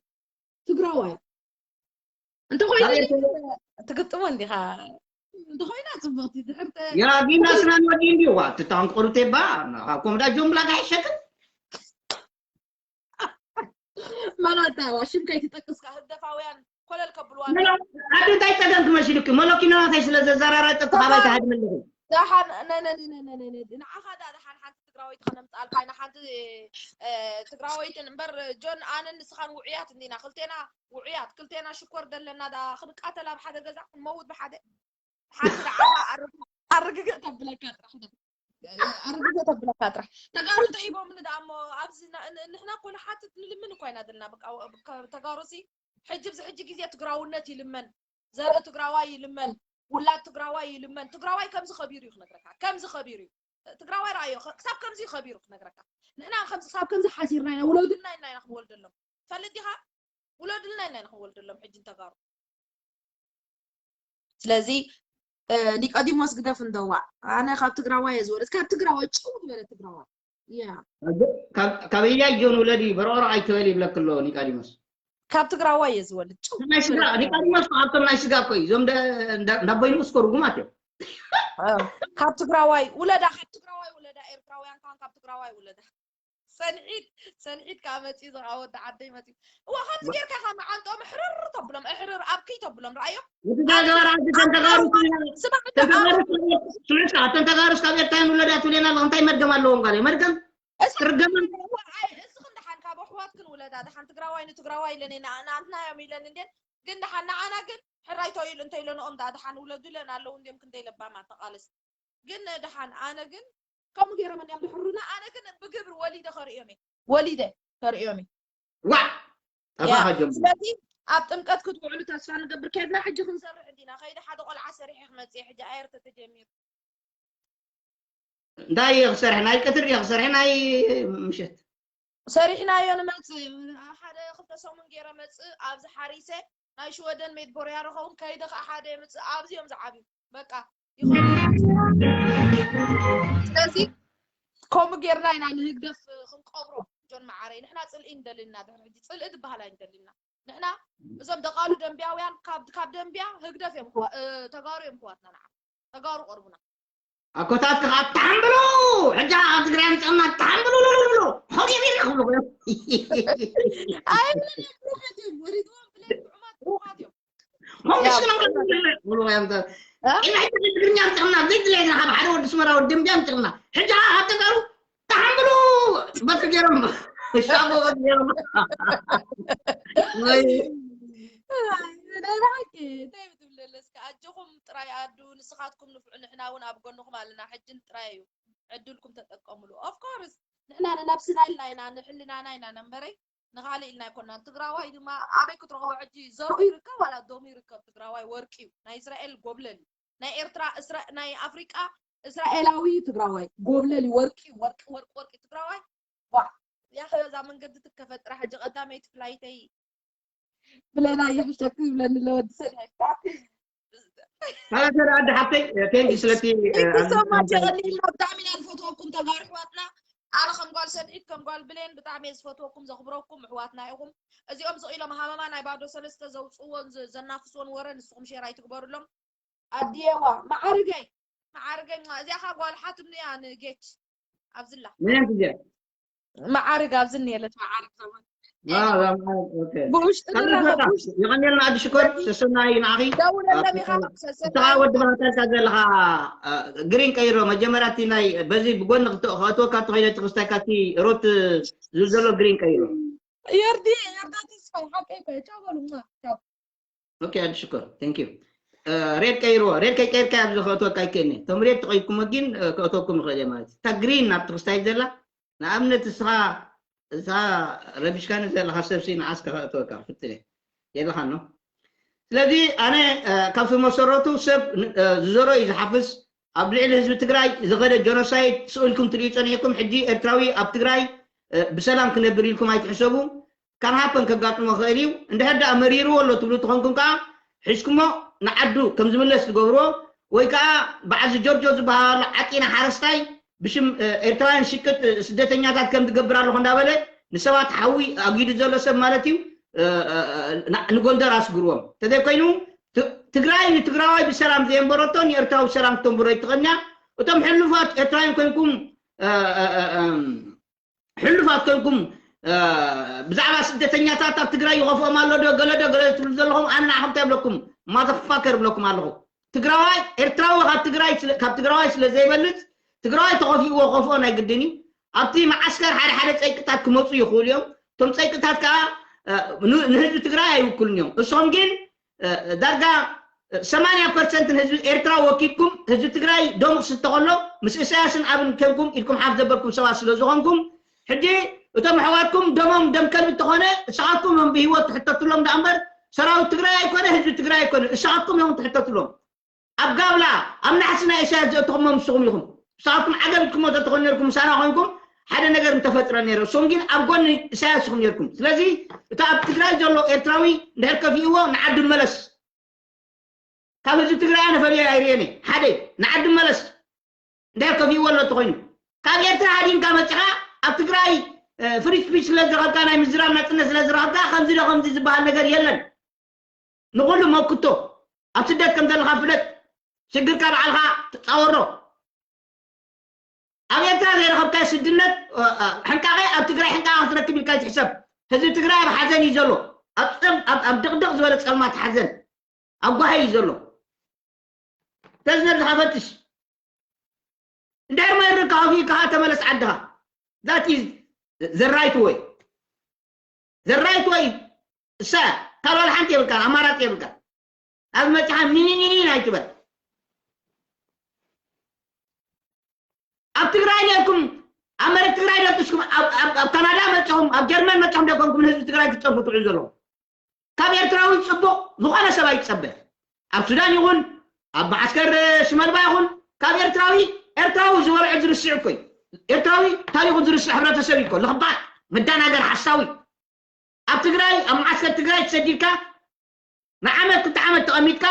ትግራዋይ እንተኾይኑ ትግጥሞ እንዲኻ እንተኾይና ፅብቕቲ ድሕር ያ ጊና ስናን ወዲ እንዲዋ ትታን ቆሩቴባ ኮምዳ ጆምላ ጋይሸክን መላታ ሽም ከይትጠቅስካ ህግደፋውያን ኮለል ከብልዋ ኣደ እንታይ ጸገም ክመሽልኪ መለኪኖ ናተይ ስለ ዘዘራረጠ ተኻባይ ተሃድመለኹ ደሓን ንዓኻ ዳ ደሓን ሓንቲ ትግራወይቲ ከነምፅኣልካ ኢና ሓንቲ ትግራወይትን እምበር ጆን ኣነን ንስኻን ውዑያት እንዲና ክልቴና ውዑያት ክልቴና ሽኮር ደለና ዳ ክንቃተል ኣብ ሓደ ገዛ ክንመውት ብሓደ ሓንቲ ንዓኻ ኣርግግእ ተብለካ ጥራሕ ኣርግግእ ተብለካ ጥራሕ ተጋሩ እንታይ ሂቦምኒ ደኣ እሞ ኣብዚ ንሕና እኮ ንሓትት ንልምን እኮ ኢና ዘለና ተጋሩ ሲ ሕጂ ብዚ ሕጂ ግዜ ትግራውነት ይልመን ዘርኢ ትግራዋይ ይልመን ውላድ ትግራዋይ ይልመን ትግራዋይ ከምዚ ከቢሩ እዩ ክነግረካ ከምዚ ከቢሩ እዩ ትግራዋይ ረኣዮ ክሳብ ከምዚ ከቢሩ ክነግረካ ንሕና ክሳብ ከምዚ ሓሲርና ኢና ውለዱልና ኢና ኢና ክንወልደሎም ትፈልጥ ዲኻ ውለዱልና ኢና ኢና ክንወልደሎም ሕጂ ንተጋሩ ስለዚ ኒቆዲሞስ ግደፍ እንደዋዕ ኣነ ካብ ትግራዋይ እየ ዝወለድ ካብ ትግራዋይ ጭው ዝበለ ትግራዋይ ያ ካብ እያይ ጆን ውለዲ በርዖሮ ኣይትበል ይብለክ ኣሎ ኒቃዲሞስ ካብ ትግራዋይ እየ ዝወልድ ጭው ናይ ስጋ ኒቃዲሞስ ካብቶም ናይ ስጋ እኮ እዩ እዞም እንዳቦይ ንኡስ ኮ ርጉማት እዮም ካብ ትግራዋይ ውለዳ ካብ ትግራዋይ ውለዳ ኤርትራውያን ካን ካብ ትግራዋይ ውለዳ ሰንሒት ሰንሒት ከዓ መፂኡ ዝቃወት ዓደይ መፂኡ እዋ ከምዚ ጌርካ ኢኻ መዓንጥኦም እሕርር ተብሎም እሕርር ኣብክይ ተብሎም ረኣዮም እቲ ተጋሩ ተጋሩ ስምዕካ ኣቶም ተጋሩ ካብ ኤርትራ ንውለዳ ትብለና ኣለኹ እንታይ መድገም ኣለዎም ጋር መድገም ትርገመን እስኽን ደሓን ካብ ኣሕዋትክን ውለዳ ደሓን ትግራዋይ ንትግራዋይ ኢለን ናንትና እዮም ኢለን እንዴን ግን ደሓን ንዓና ግን ሕራይ ተይሉ እንተይለንኦም ደኣ ደሓን ውለዱ ኢለን ኣለዉ እንዲዮም ክንደይ ለባማት ተቃለስ ግን ደሓን ኣነ ግን ከምኡ ገይሮም እዮም ድሕሩና ኣነ ግን ብግብሪ ወሊደ ከርእዮም እየ ወሊደ ከርእዮም እየ ዋ ተባሃጆም ስለዚ ኣብ ጥምቀት ክትውዕሉ ተስፋ ንገብር ከድና ሕጂ ክንሰርሕ እንዲና ከይደ ሓደ ቆልዓ ሰሪሐ ክመፅእ ሕጂ ኣየር ተተጀሚሩ እንታይ ክሰርሕ ናይ ቀትሪ ክሰርሕ ናይ ምሸት ሰሪሕናዮ ንመፅእ ሓደ ክልተ ሰሙን ገይረ መፅእ ኣብዚ ሓሪሰ ናይ ሽወደን ሜድቦርያ ረኸውን ከይደ ከዓ ሓደ የምፅእ ኣብዚኦም ዝዓብዩ በቃ ይኸውን ስለዚ ከምኡ ጌርና ኢና ንህግደፍ ክንቀብሮ ጆን መዓረይ ንሕና ፅልኢ ንደልና ድሕሪ ሕጂ ፅልኢ ዝበሃል ኣይንደልና ንሕና እዞም ደቃሉ ደንቢያውያን ካብ ካብ ደንቢያ ህግደፍ እዮም ተጋሩ እዮም ክዋትና ንዓ ተጋሩ ቀርቡና ኣኮታትካ ኣተሓምብሉ ሕጂ ኣብ ትግራይ ኣምፀና ኣተሓምብሉ ሉሉሉሉ ሆጌቤ ክብሉ ኣይብለን እዮም ብሩኻት እዮም ወሪድዎም ብለን ጥዑማት ብሩኻት እዮም ሆጌሽ ክነምረ ብሉ እዮም ኢማይ ትግርኛ ኣምፅና ዘይድለየና ካብ ሓደ ወዲ ስመራ ወዲ ደንቢያ ኣምፅና ሕጂ ኣብ ተጋሩ ክሻሞ በጊኦም። ወይ ደራቂ እንታይ ብትብለለስ ኣጆኹም ጥራይ ኣዱ ንስኻትኩም ንፍዑ ንሕና እውን ኣብ ጎንኹም ኣለና። ሕጅን ጥራይ እዩ ዕድልኩም ተጠቀሙሉ። Of course ንሕና ንነብስና ኢልና ኢና ንሕልናና ኢና ነንበረይ ንኻልእ ኢልና ኣይኮናን። ትግራዋይ ድማ ኣበይ ክትረኽቦ ሕጂ ዘርኡ ይርከብ ዋላ ዶሙ ይርከብ። ትግራዋይ ወርቂ እዩ። ናይ እስራኤል ጎብለል እዩ። ናይ ኤርትራ እስራ ናይ ኣፍሪቃ እስራኤላዊ እዩ ትግራዋይ ጎብለል እዩ። ወርቂ እዩ። ወርቂ ወርቂ ወርቂ ትግራዋይ ዋ ያኸ እዛ መንገዲ ትከፈት ጥራሕ ሕጂ ቀዳመይቲ ፍላይተይ ብለና ይሕሸኩ ይብለኒ ለወዲ ሰድሕካ ሰላም ሰላም ኣዲ ሓፍተይ ቴንኪ ስለቲ ይሰማቸቀኒልና ብጣዕሚ ኢና ዝፈትወኩም ተጋሩ ኣሕዋትና። ኣነ ከም ጓል ሰድዒት ከም ጓል ብሌን ብጣዕሚ እየ ዝፈትወኩም ዘኽብረኩም ኣሕዋትና ኢኹም። እዚኦም ዝቕ ኢሎም ሃመማ ናይ ባዶ ሰለስተ ዘውፅእዎን ዘናፍስዎን ወረ ንስኹም ሼር ኣይትግበሩሎም። ኣዲየዋ መዓርገይ መዓርገይ እዚኣ ካ ጓል ሓትኑ እያ ንጌች ኣብዝላ መን ትጀ መዓርግ ኣብዚ እኒሀለት መዓርግ ዘመን ኦኬ ብውሽጢ ንራኸብ ብውሽጢ የቐንየልና ኣዲ ሽኮር ሰሰናይ ንዓኺ ደውለሎም ኢኻ እተኻ ወዲ ባህታልካ ዘለኻ ግሪን ቀይሮ መጀመርያ እቲ ናይ በዚ ብጎኒ ክእትወካ ተኸይለ እቲ ክስታይካ እቲ ሮት ዝዘሎ ግሪን ቀይሮ የርዲ የርዳ ተስፋይ ሓቀይ ኮ ቻው በሉ ቻው ኦኬ ኣዲ ሽኮር ቴንክ ዩ ሬድ ቀይርዎ ሬድ ከይቀይርካ ኣብዚ ከእትወካ ይክእልኒ እቶም ሬድ ተቐይርኩሞ ግን ከእትወኩም ይኽእል እየ ማለት እዩ እታ ግሪን ናብቲ ክስታይ ዘላ ንኣብነት እስኻ እዛ ረቢሽካኒ ዘለኻ ሰብሲ ንዓስ ከእትወካ ፍትነ የለኻን ነው ስለዚ ኣነ ካብ መሰረቱ ሰብ ዝዘሮ እዩ ዝሓፍስ ኣብ ልዕሊ ህዝቢ ትግራይ ዝኸደ ጀኖሳይድ ስእልኩም ትሪኡ ፀኒሕኩም ሕጂ ኤርትራዊ ኣብ ትግራይ ብሰላም ክነብር ኢልኩም ኣይትሕሰቡ ካን ሃፐን ከጋጥሞ ክእል እዩ እንድሕር ደኣ መሪርዎ ኣሎ ትብሉ ተኾንኩም ከዓ ሒዝኩሞ ንዓዱ ከም ዝምለስ ትገብርዎ ወይ ከዓ በዓዚ ጆርጆ ዝበሃል ዓጢና ሓረስታይ ብሽም ኤርትራውያን ሽቅጥ ስደተኛታት ከም ዝገብር ኣለኹ እንዳበለ ንሰባት ሓዊ ኣጊዱ ዘሎ ሰብ ማለት እዩ ንጎንደር ኣስግርዎም ተዘይኮይኑ ትግራይ ንትግራዋይ ብሰላም ዘየንበረቶ ንኤርትራዊ ብሰላም ክተንብሮ ይትኽእልኛ እቶም ሕሉፋት ኤርትራውያን ኮይንኩም ሕሉፋት ኮይንኩም ብዛዕባ ስደተኛታት ኣብ ትግራይ ይኸፍኦም ኣሎ ዶ ገለ ዶ ገለ ትብሉ ዘለኹም ኣነ ንዓኹም እንታይ ብለኩም ማዘፋከር ብለኩም ኣለኹ ትግራዋይ ኤርትራዊ ካብ ትግራይ ካብ ትግራዋይ ስለ ዘይበልፅ ትግራዋይ ተኸፊእዎ ከፍኦ ናይ ግድን እዩ ኣብቲ መዓስከር ሓደ ሓደ ፀይቅታት ክመፁ ይኽእሉ እዮም እቶም ፀይቅታት ከዓ ንህዝቢ ትግራይ ኣይውክሉን እዮም እሶም ግን ዳርጋ ሰማንያ ፐርሰንት ንህዝቢ ኤርትራ ወኪልኩም ህዝቢ ትግራይ ደሙ ክስተ ከሎ ምስ እሳያስን ኣብን ከንኩም ኢልኩም ሓፍ ዘበልኩም ሰባት ስለ ዝኾንኩም ሕጂ እቶም ኣሕዋትኩም ደሞም ደም ከልቢ እንተኾነ ንስኻትኩም እዮም ብህይወት ትሕተትሎም ደኣ እምበር ሰራዊት ትግራይ ኣይኮነ ህዝቢ ትግራይ ኣይኮነ ንስኻትኩም እዮም ትሕተትሎም ኣብ ጋብላ ኣብ ናሕሲ ናይ እሳያስ ዘእተኹሞ ንስኹም ኢኹም ንስኻትኩም ዓገብ ኢልኩሞ ተተኾን ነርኩም ምሳና ኮንኩም ሓደ ነገር እንተፈጥረ ነይረ እሶም ግን ኣብ ጎኒ እሳያስ ኢኹም ነርኩም ስለዚ እቲ ኣብ ትግራይ ዘሎ ኤርትራዊ እንድሕር ከፊእዎ ንዓዱ መለስ ካብ ህዝቢ ትግራይ ኣነ ፈልየ ኣይርእየን እየ ሓደ ንዓዲ መለስ እንድሕር ከፊእዎ ኣሎ ተኮይኑ ካብ ኤርትራ ሃዲምካ መፂኻ ኣብ ትግራይ ፍሪ ስፒች ስለ ዝረኸብካ ናይ ምዝራብ ናፅነት ስለ ዝረኸብካ ከምዚ ዶ ከምዚ ዝበሃል ነገር የለን ንኩሉ መክቶ ኣብ ስደት ከም ዘለካ ፍለጥ ሽግርካ በዓልካ ተፃወሮ ኣብ ኤርትራ ዘይረኸብካዮ ስድነት ሕንቃቐ ኣብ ትግራይ ሕንቃቐ ክትረክብ ኢልካ ይትሕሰብ ህዝቢ ትግራይ ኣብ ሓዘን እዩ ዘሎ ኣብ ድቕድቕ ዝበለ ፀልማት ሓዘን ኣብ ጓሂ እዩ ዘሎ ተዝነብዝኻ ፈትሽ እንድሕር መርካ ኣውፊካ ተመለስ ዓድኻ that is the right way the right way እሳ ካልኦት ሓንቲ የብልካ ኣማራፂ የብልካ ኣብ መፅሓ ሚኒኒኒን ኣይትበል ኣብ ትግራይ ነርኩም ኣብ መሬት ትግራይ ደርትስኩም ኣብ ካናዳ መፅኹም ኣብ ጀርመን መፅኹም ደኮንኩም ንህዝቢ ትግራይ ክትፀርፉ ትውዕሉ ዘለኹም ካብ ኤርትራዊ ፅቡቕ ዝኾነ ሰብ ኣይትፀበ ኣብ ሱዳን ይኹን ኣብ መዓስከር ሽመልባ ይኹን ካብ ኤርትራዊ ኤርትራዊ ዝበልዖ ዝርስዕ እኮ እዩ ኤርትራዊ ታሪኹ ዝርስዕ ሕብረተሰብ እዩ እኮ ልኽባጥ መዳናገር ሓሳዊ ኣብ ትግራይ ኣብ መዓስከር ትግራይ ተሰዲድካ ንዓመት ክልተ ዓመት ተቐሚጥካ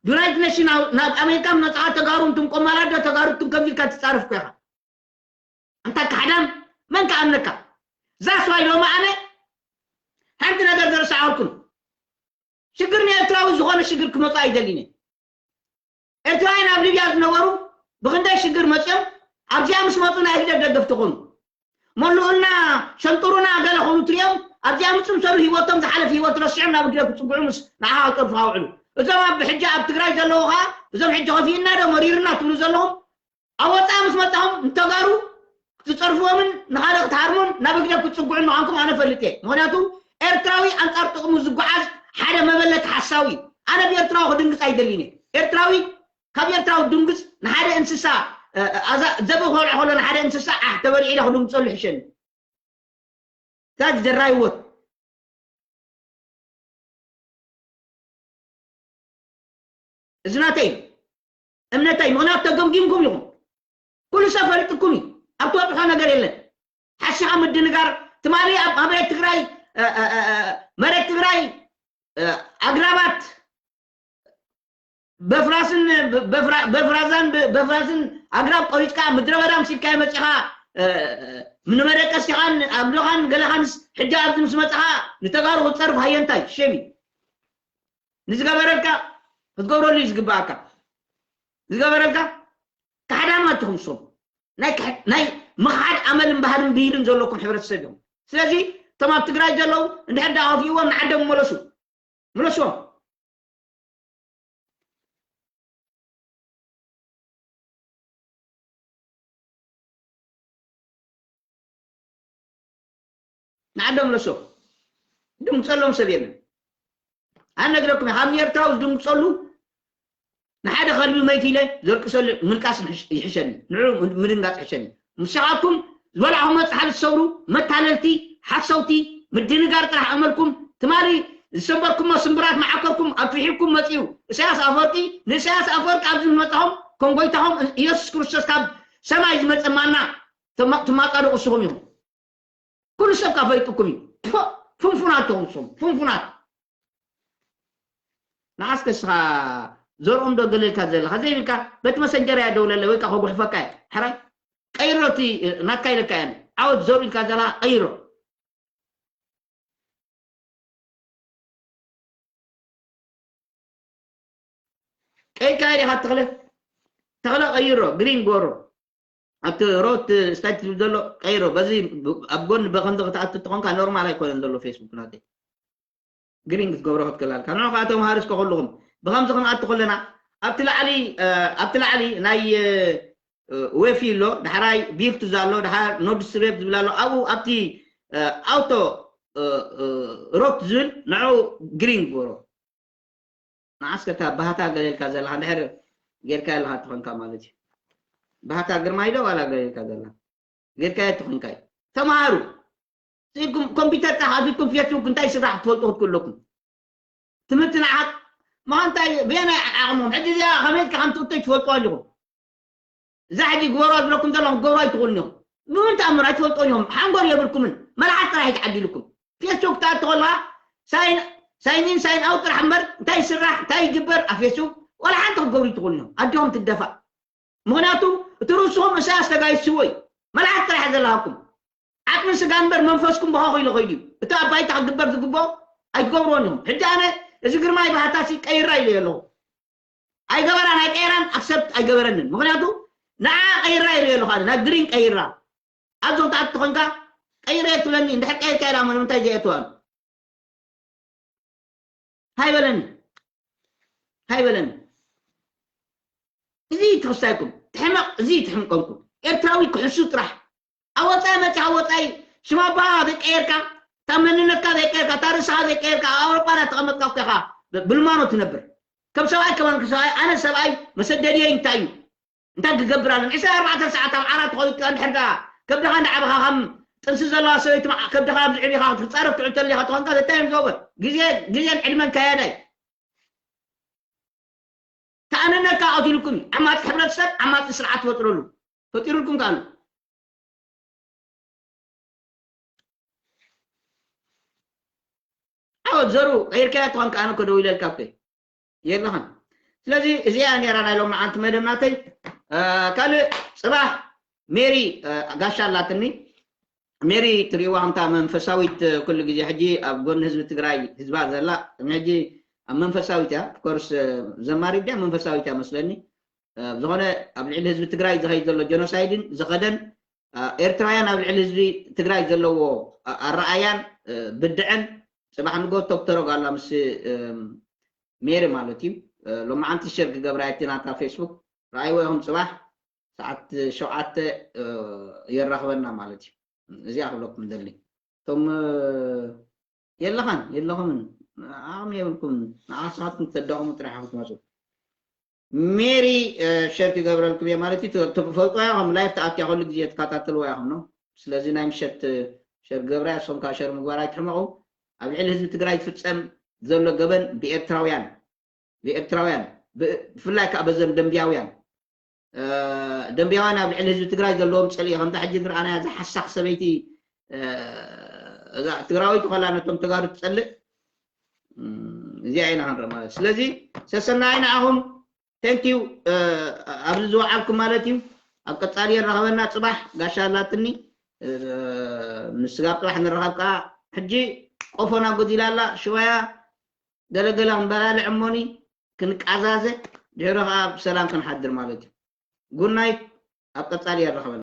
ዩናይትድ ኔሽን ናብ ኣሜሪካ መፅኻ ተጋሩ እንትን ቆማላዶ ተጋሩ እንትን ከምዚ ኢልካ ትፃረፍ እኮ ኢኻ ኣንታ ካሕዳም መን ከኣምነካ ዛስዋይ ሎሚ ኣነ ሓንቲ ነገር ዘረሳዓልኩም ሽግር ንኤርትራዊ ዝኾነ ሽግር ክመፁ ኣይደሊን እየ ኤርትራውያን ኣብ ሊብያ ዝነበሩ ብክንደይ ሽግር መፅኦም ኣብዚኣ ምስ መፁ ናይ ህግደፍ ደገፍቲ ኾኑ መሉኡልና ሸንጥሩና ገለ ኾኑ ትሪኦም ኣብዚኣ ምፅም ሰሉ ህይወቶም ዝሓለፍ ህይወት ረሲዖም ናብ ህግደፍ ክፅግዑ ምስ ንዓኻ ክፀርፉ ውዕሉ እዞም ኣብ ሕጂ ኣብ ትግራይ ዘለዉ ከዓ እዞም ሕጂ ከፊእና ዶ መሪርና ትብሉ ዘለኹም ኣብ ወፃኢ ምስ መፃኹም ንተጋሩ ትጸርፍዎምን ንኻልእ ክትሃርሙን ናብ ህግደፍ ክትጽግዑን ምዃንኩም ኣነ ፈልጥ እየ። ምኽንያቱ ኤርትራዊ ኣንጻር ጥቕሙ ዝጓዓዝ ሓደ መበለት ሓሳዊ እዩ። ኣነ ብኤርትራዊ ክድንግጽ ኣይደልን እየ። ኤርትራዊ ካብ ኤርትራዊ ድንግጽ ንሓደ እንስሳ፣ እ፣ ኣዛ ዘብኢ ክበልዖ ከሎ ንሓደ እንስሳ ኣሕ ተበሊዑ ኢለ ክድንግጸሉ ይሕሸኒ። That's the right word። እዚ ናተይ እዩ። እምነተይ፣ ምኽንያቱ ተገምጊምኩም ኢኹም። ኩሉ ሰብ ፈልጥኩም እዩ። ኣብ ትወጥሖ ነገር የለን። ሓሲኻ ምድንጋር፣ ትማሊ ኣብ መሬት ትግራይ፣ እ፣ እ፣ እ፣ እ፣ መሬት ትግራይ፣ እ፣ ኣግራባት በፍራስን፣ በፍራ-፣ በፍራዛን፣ በፍራስን ኣግራብ ቆሪጽካ ምድረ በዳ ምሲልካዮ መጺኻ፣ እ፣ እ፣ ንመደቀሲኻን ኣግዶኻን ገለኻንስ ሕጂ ኣብዚ ምስ መጻኻ ንተጋሩ ክትጸርፍ ሃየንታይ ሸም እዩ። ንዝገበረልካ ክትገብረሉ እዩ ዝግባኣካ። ዝገበረልካ ካሕዳማት ኢኹም ንሶም። ናይ ክሕ-፣ ናይ ምኽሓድ ኣመልን ባህልን ብሂልን ዘለኩም ሕብረተሰብ ኢኹም። ስለዚ እቶም ኣብ ትግራይ ዘለዉ እንድሕር ደኣ ከፊእዎም ንዓዶም ይመለሱ። ምለስዎም። ንዓዶም ምለስዎም። ድምፀሎም ሰብ የለን። ኣነ ነግረኩም እየ፣ ካብ ንኤርትራዊ ዝድንግፀሉ ንሓደ ከልቢ መይት ኢለ ዘልቅሰሉ ምልቃስ ይሕሽ-፣ ይሕሸኒ። ንዑ ምድንጋፅ ይሕሸኒ። ምሳኻትኩም ዝበላዕኹሞ ጻሕሊ ትሰብሩ፣ መታለልቲ፣ ሓሰውቲ፣ ምድንጋር ጥራሕ ኣመልኩም። ትማሊ ዝሰንበርኩሞ ስምብራት መዓከርኩም ኣትሪሒብኩም መጺኡ። ኢሳያስ ኣፈወርቂ፣ ንኢሳያስ ኣፈወርቂ ኣብዚ ዝመጻኹም ከም ጎይታኹም ኢየሱስ ክርስቶስ ካብ ሰማይ ዝመጸ ማና ትማ-፣ ትማጻደቑ ንስኹም ኢኹም። ኩሉ ሰብ ከኣ ፈልጥኩም እዩ። ፎ-፣ ፍንፉናት ኢኹም ንስኹም፣ ፍንፉናት። ንዓስከ እስኻ ዘርኦም ዶ ገለ ኢልካ ዘለኻ ዘይብልካ በቲ መሰንጀር እያ ደውለለ ወይ ከኣ ከጉሕፈካ እየ። ሕራይ ቀይሮ፣ እቲ ናትካ ኢለካ እየ። ዓወት ዘርኡ ኢልካ ዘለኻ ቀይሮ። ቀይርካ ዲኻ ተኽለ? ተኽለ ቀይሮ፣ ግሪን ጎሮ። ኣብቲ ሮት ስታይል ትብል ዘሎ ቀይሮ። በዚ ብ-፣ ኣብ ጎኒ በኸምዚ ክትኣቱ ተኾንካ ኖርማል ኣይኮነን ዘሎ ፌስቡክ ናተይ። ግሪን ክትገብሮ ክትክእል ኣለካ። ንዑ ከኣ ተምሃሩ እስከ ኩልኹም። ብኸምዚ ክንኣቱ ከለና ኣብቲ ላዕሊ፣ እ፣ ኣብቲ ላዕሊ ናይ፣ እ፣ እ፣ ዌፊ ኣሎ፣ ዳሕራይ ቢርቱዝ ኣሎ፣ ዳሓር ኖድ ስትሪፕ ዝብል ኣሎ። ኣብኡ ኣብቲ፣ እ፣ ኣውቶ፣ እ፣ እ፣ ሮት ዝብል ንዑ ግሪን ግበሮ። ንዓስከ እታ ባህታ ገለ ኢልካ ዘለኻ እንድሕር ጌርካያ ኣለኻ ተኾንካ ማለት እዩ። ባህታ ግርማይ ዶ ዋላ ገለ ኢልካ ዘለኻ? ጌርካያ ተኾንካ እዩ። ተምሃሩ። ስኢልኩም ኮምፒውተር ጥራሕ ኣቢልኩም ፌስቡክ እንታይ ይስራሕ ትፈልጡ ክትክእለኩም። ትምህርቲ ንዓት ምዃን እንታይ በየናይ ዓቕሞም? ሕጂ እዚኣ ከመይ ኢልካ ከም ትእቶ ይትፈልጡ ኣለኹም። እዛ ሕጂ ግበሩ ዝብለኩም ዘለኹም ክትገብሩ ኣይትኽእሉን ኢኹም። ብምንም ተኣምር ኣይትፈልጡን ኢኹም። ሓንጎል የብልኩምን። መልሓስ ጥራሕ እዩ ተዓዲልኩም። ፌስቡክ ትኣቱ ከለኻ ሳይን፣ ሳይን ኢን ሳይን ኣውት ጥራሕ እምበር እንታይ ይስራሕ እንታይ ይግበር ኣብ ፌስቡክ ዋላ ሓንቲ ክትገብሩ ኣይትኽእሉን ኢኹም። ኣዲኹም ትደፋእ። ምኽንያቱ እቲ ርእስኹም እሳያስ ተጋይስዎ እዩ። መልሓስ ጥራሕ ዘለሃኩም። ዓቕሚ ስጋ እምበር መንፈስኩም ብኸኹ ኢሉ ኸይዱ እዩ። እቲ ኣብ ባይታ ክግበር ዝግብኦ ኣይትገብርዎን ኢኹም። ሕጂ ኣነ እዚ ግርማይ ባህታሲ ቀይራ ኢለ ኣለኹ። ኣይገበራን ኣይቀይራን ኣክሰፕት ኣይገበረንን። ምኽንያቱ ንዓ ቀይራ ኢለ ኣለኹ። ኣነ ናብ ግሪን ቀይራ። ኣብዞም ትኣቱ ተኾንካ ቀይረ ትብለኒ። እንድሕር ቀይርካ ኢላ እሞ ንምንታይ ዘይኣትዋን? ሃይበለኒ። ሃይበለኒ። እዚ ትኽሳይኩም። ትሕመቕ፣ እዚ ትሕምቀንኩም። ኤርትራዊ ክሕሱ ጥራሕ። ኣብ ወጻኢ መጺኻ ኣብ ወጻኢ ሽም ኣቦኻ ዘይቀየርካ፣ እታ መንነትካ ዘይቀየርካ፣ እታ ርእስኻ ዘይቀየርካ፣ ኣብ ኣውሮጳ እናተቐመጥካ እኮ ኢኻ ብ-፣ ብልማኖ ትነብር። ከም ሰብኣይ ከማን፣ ከም ሰብኣይ፣ ኣነ ሰብኣይ መሰደድየይ እንታይ እዩ? እንታይ ክገብር ኣለኒ? ዕስራን ኣርባዕተን ሰዓት ኣብ ዓራት ተኾይጥካ እንድሕር ደኣ ከብድኻ እንዳዓበኻ ከም ጥንሲ ዘለዋ ሰበይቲ መዓ-፣ ከብድኻ ኣብ ዝዕቢኻ ክትጻረፍ ትውዕል ተሊኻ ተኾንካ ዘታይ እዮም ዝገብር? ግዜ፣ ግዜን ዕድመን ከያዳ እዩ። ተኣነነካ ቀቲሉኩም እዩ። ዓማጺ ሕብረተሰብ፣ ዓማጺ ስርዓት ፈጥረሉ። ፈጢሩልኩም ከኣሉ። ዓወት ዘሩ ቀይርካያ ተኾንካ ኣነ እኮ ደው ኢለልካ እኮ የለኻን። ስለዚ እዚኣ ነይራ ናይ ሎማዓንቲ መደብ ናተይ። እ፣ ካልእ ጽባሕ ሜሪ፣ እ፣ ጋሻ ኣላትኒ። ሜሪ ትሪእዋ ከምታ መንፈሳዊት፣ እ፣ ኩሉ ግዜ ሕጂ ኣብ ጎኒ ህዝቢ ትግራይ ህዝባ ዘላ፣ ሕጂ ኣብ መንፈሳዊት እያ። ኦፍኮርስ፣ እ፣ ዘማሪት ድያ መንፈሳዊት እያ መስለኒ። እ፣ ዝኾነ ኣብ ልዕሊ ህዝቢ ትግራይ ዝኸይድ ዘሎ ጀኖሳይድን ዝኸደን፣ እ፣ ኤርትራውያን ኣብ ልዕሊ ህዝቢ ትግራይ ዘለዎ፣ እ፣ ኣረኣያን፣ እ፣ ብድዐን ጽባሕ ንግሆ ቶክተሮግ ኣላ ምስ፣ እ፣ ሜሪ ማለት እዩ። እ፣ ሎማዓንቲ ሸር ክገብራ እቲ ናታ ፌስቡክ ረኣይዎ ኢኹም ጽባሕ ሰዓት ሸውዓተ የራኽበና ማለት እዩ። እዚኣ ክብለኩም ደሊ እቶም የለኻን የለኹምን ዓቕሚ የብልኩም። ንዓስኻትኩም ተዳቕሙ ጥራሕ ክትመፁ ሜሪ ሸር ክገብረልኩም እየ ማለት እዩ። ትፈልጦ ኢኹም፣ ላይፍ ተኣትያ ኩሉ ግዜ ትከታተልዎ ኢኹም ነው። ስለዚ ናይ ምሸት ሸር ገብራ እሶም ከዓ ሸር ምግባር ኣይትሕመቑ። ኣብ ልዕሊ ህዝቢ ትግራይ ዝፍፀም ዘሎ ገበን ብኤርትራውያን ብኤርትራውያን ብፍላይ ከዓ በዘም ደንቢያውያን ደንቢያውያን ኣብ ልዕሊ ህዝቢ ትግራይ ዘለዎም ፅልኢ ከምታ ሕጂ ዝረኣናያ እዛ ሓሳኽ ሰበይቲ እዛ ትግራዊት ኾላ ነቶም ተጋሩ ትፀልእ እዚኣ ኢና ክንርኢ ማለት። ስለዚ ሰሰናይ ንዓኹም። Thank you ኣብዚ ዝወዓልኩም ማለት እዩ። ኣብ ቀፃሊ የራኸበና። ፅባሕ ጋሻ ኣላትኒ፣ ንስጋብ ፅባሕ ንረኸብ ከዓ። ሕጂ ቆፎና ጎዲላ ኣላ ሽወያ ገለገለ ክንበላልዕ እሞኒ ክንቃዛዘ ድሕሪ ከዓ ብሰላም ክንሓድር ማለት እዩ። ጉናይት ኣብ ቀፃሊ የራኸበና።